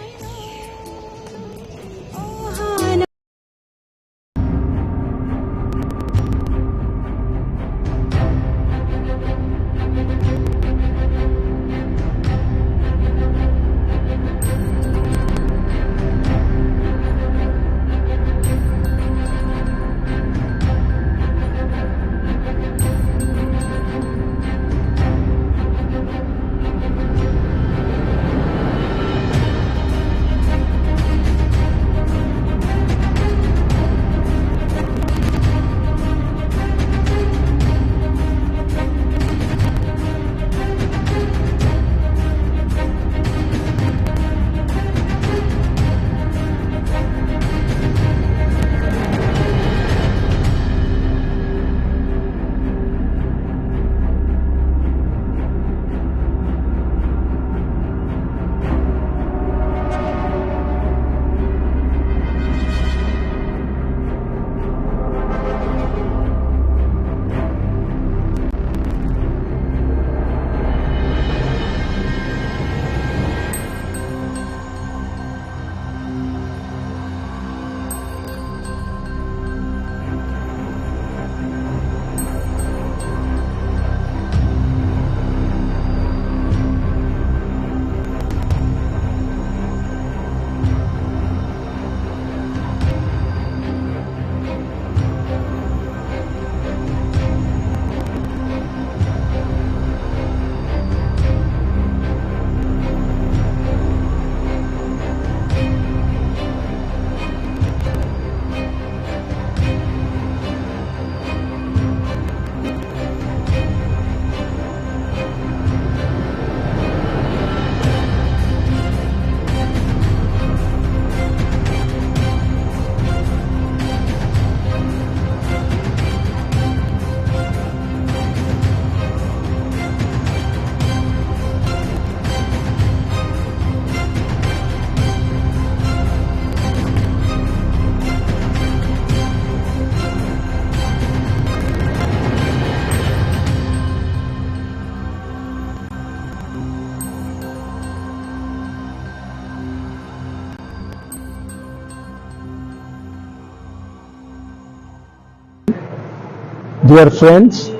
Dear friends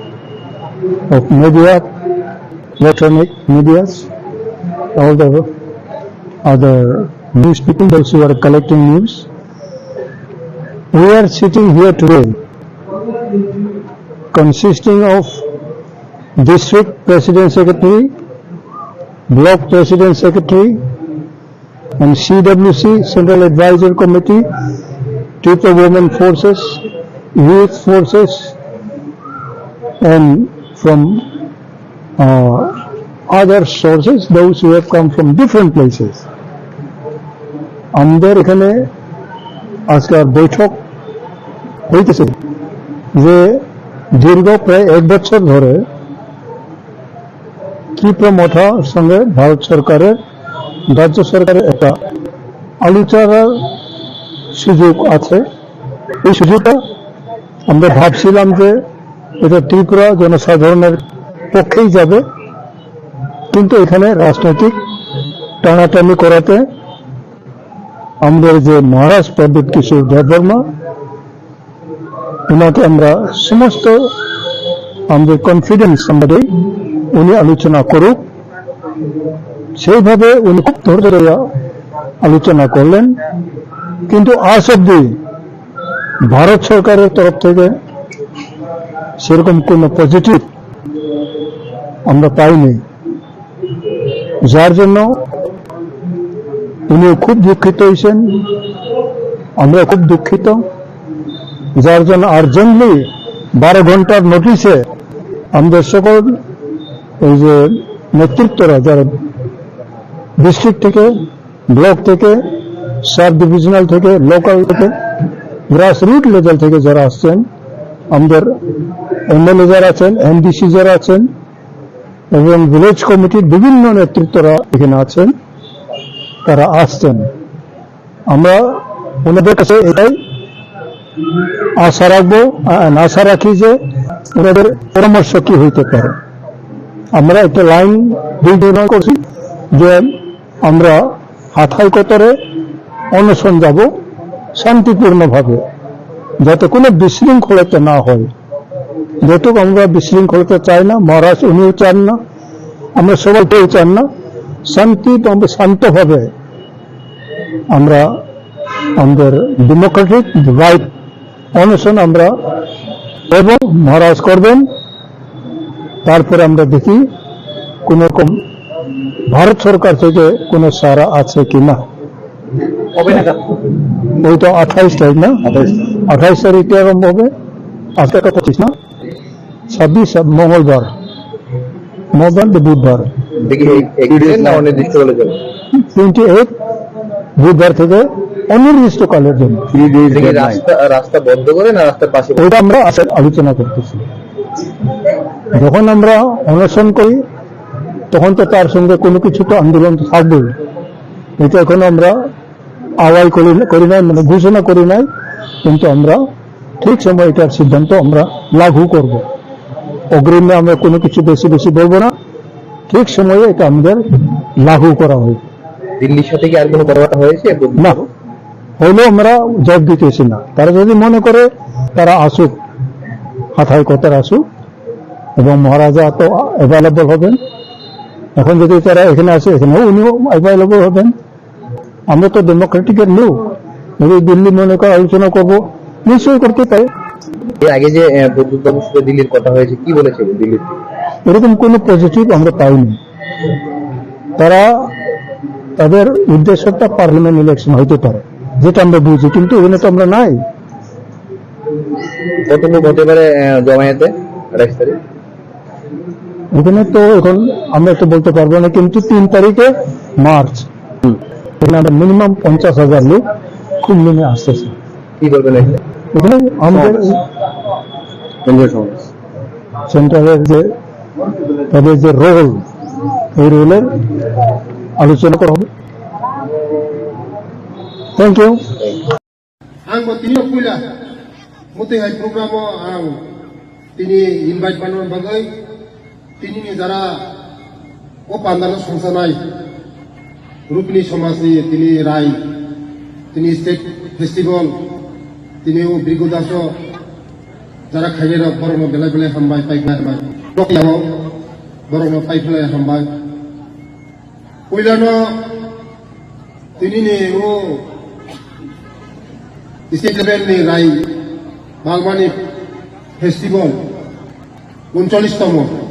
of media, electronic medias, all the other news people, those who are collecting news, we are sitting here today consisting of district president secretary, block president secretary, and C W C, Central Advisory Committee, Tripura Women Forces, Youth Forces, and from uh, other sources, those who have come from different places. আমাদের এখানে আজকাল বৈঠক হইতেছে যে দীর্ঘ প্রায় এক বছর ধরে ত্রিপুরা মথার সঙ্গে ভারত সরকারের, রাজ্য সরকারের একটা আলোচনার সুযোগ আছে। এই সুযোগটা আমরা ভাবছিলাম যে এটা ত্রিপুরা জনসাধারণের পক্ষেই যাবে, কিন্তু এখানে রাজনৈতিক টানাটানি করাতে আমাদের যে মহারাজ প্রদ্যুৎ কিশোর দেববর্মা, ওনাকে আমরা সমস্ত আমাদের কনফিডেন্স আমরা দেই, উনি আলোচনা করুক। সেইভাবে উনি খুব ধৈর্য ধরে আলোচনা করলেন, কিন্তু আজ অব্দি ভারত সরকারের তরফ থেকে সেরকম কোনো পজিটিভ আমরা পাইনি, যার জন্য উনি খুব দুঃখিত হয়েছেন, আমরা খুব দুঃখিত। যার জন্য আর্জেন্টলি বারো ঘন্টার নোটিশে আমাদের সকল এই যে নেতৃত্বরা, যারা ডিস্ট্রিক্ট থেকে, ব্লক থেকে, সাব ডিভিশনাল থেকে, লোকাল থেকে, গ্রাস রুট লেভেল থেকে যারা আসছেন, আমাদের এমএলএ যারা আছেন, এমডিসি যারা আছেন এবং ভিলেজ কমিটির বিভিন্ন নেতৃত্বরা এখানে আছেন, তারা আসছেন। আমরা ওনাদের কাছে এটাই আশা রাখবো, আ-, আশা রাখি যে ওনাদের পরামর্শ কি হইতে পারে। আমরা একটা লাইন বিল নির্মাণ করছি যে আমরা হাথাই কতরে অনশন যাব শান্তিপূর্ণভাবে, যাতে কোনো বিশৃঙ্খলতা না হয়। যেহেতু আমরা বিশৃঙ্খলতা চাই না, মহারাজ উনিও চান না, আমরা সবাই কেউ চান না, শান্তি এবং শান্তভাবে আমরা আমাদের ডেমোক্রেটিক রাইট অনশন আমরা এবং মহারাজ করবেন। তারপরে আমরা দেখি কোন রকম ভারত সরকার থেকে কোনো সাড়া আছে কিনা। কবে নাগাদ? ওই তো আঠাইশ তারিখ না? আঠাইশ। আঠাইশ তারিখে আরম্ভ হবে। আজকে তো পঁচিশ না? ছাব্বিশ মঙ্গলবার, মঙ্গলবার তো বুধবার। দেখি, এই একদিন না অনির্দিষ্টকালের জন্য? টোয়েন্টি এইট বুধবার থেকে অনির্দিষ্টকালের জন্য। থ্রি ডেজ দেখি ডেডলাইন। রাস্তা, রাস্তা বন্ধ করে না রাস্তার পাশে? ওইটা আমরা আজ আলোচনা করতেছি। যখন আমরা অনশন করি, তখন তো তার সঙ্গে কোনো কিছু তো আন্দোলন তো থাকবেই। এটা এখন আমরা আওয়াল করি, করি নাই, মানে ঘোষণা করি নাই, কিন্তু আমরা ঠিক সময় এটার সিদ্ধান্ত আমরা লাঘু করব। অগ্রিমে আমরা কোনো কিছু বেশি বেশি বলবো না, ঠিক সময়ে এটা আমাদের লাঘু করা হবে। দিল্লির সাথে কি আর কোনো কথাবার্তা হয়েছে? না, হইলেও আমরা জবাব দিতেছি না। তারা যদি মনে করে তারা আসুক, হাথায় কথার আসুক, এবং মহারাজা তো অ্যাভেলেবল হবেন। এখন যদি তারা এখানে আসে, এখানেও উনিও অ্যাভেলেবল হবেন। আমরা তো ডেমোক্রেটিকের লোক, যদি দিল্লি মনে করে আলোচনা করব, নিশ্চয়ই করতে পারে। এর আগে যে, আহ, প্রদ্যুৎ বাবুর সাথে দিল্লির কথা হয়েছে, কি বলেছে দিল্লির? এরকম কোনো পজিটিভ আমরা পাইনি। তারা, তাদের উদ্দেশ্যটা পার্লামেন্ট ইলেকশন হইতে পারে, যেটা আমরা বুঝি, কিন্তু এখানে তো আমরা নাই। কত লোক হতে পারে, আহ, জমায়েতে আঠাইশ তারিখ? এখানে তো এখন আমরা তো বলতে পারবো না, কিন্তু তিন তারিখে মার্চ, হুম। এখানে আমরা মিনিমাম পঞ্চাশ হাজার লোক খুব মিনিমাম আসতেছে। কি বলবেন এখানে? এখানে আমাদের সমাবেশ। কেন্দ্রীয় সমাবেশ। সেন্ট্রালের যে, তাদের যে রোল, এই রোলের আলোচনা করা হবে। Thank you. Ang bo tini puila mutai hai program o ang tini invite manna bagwi tini ni jara o pandal o songsanai Rupini somaj ni tini rai, tini state festival, tini o Brigu Daso Jara khainai rok borok no belai belai hambai, pai khlai hambai. Nok yabo borok no pai khlai hambai. Puila no tini ni o state level ni Rai Balmani festival uncholish tomo.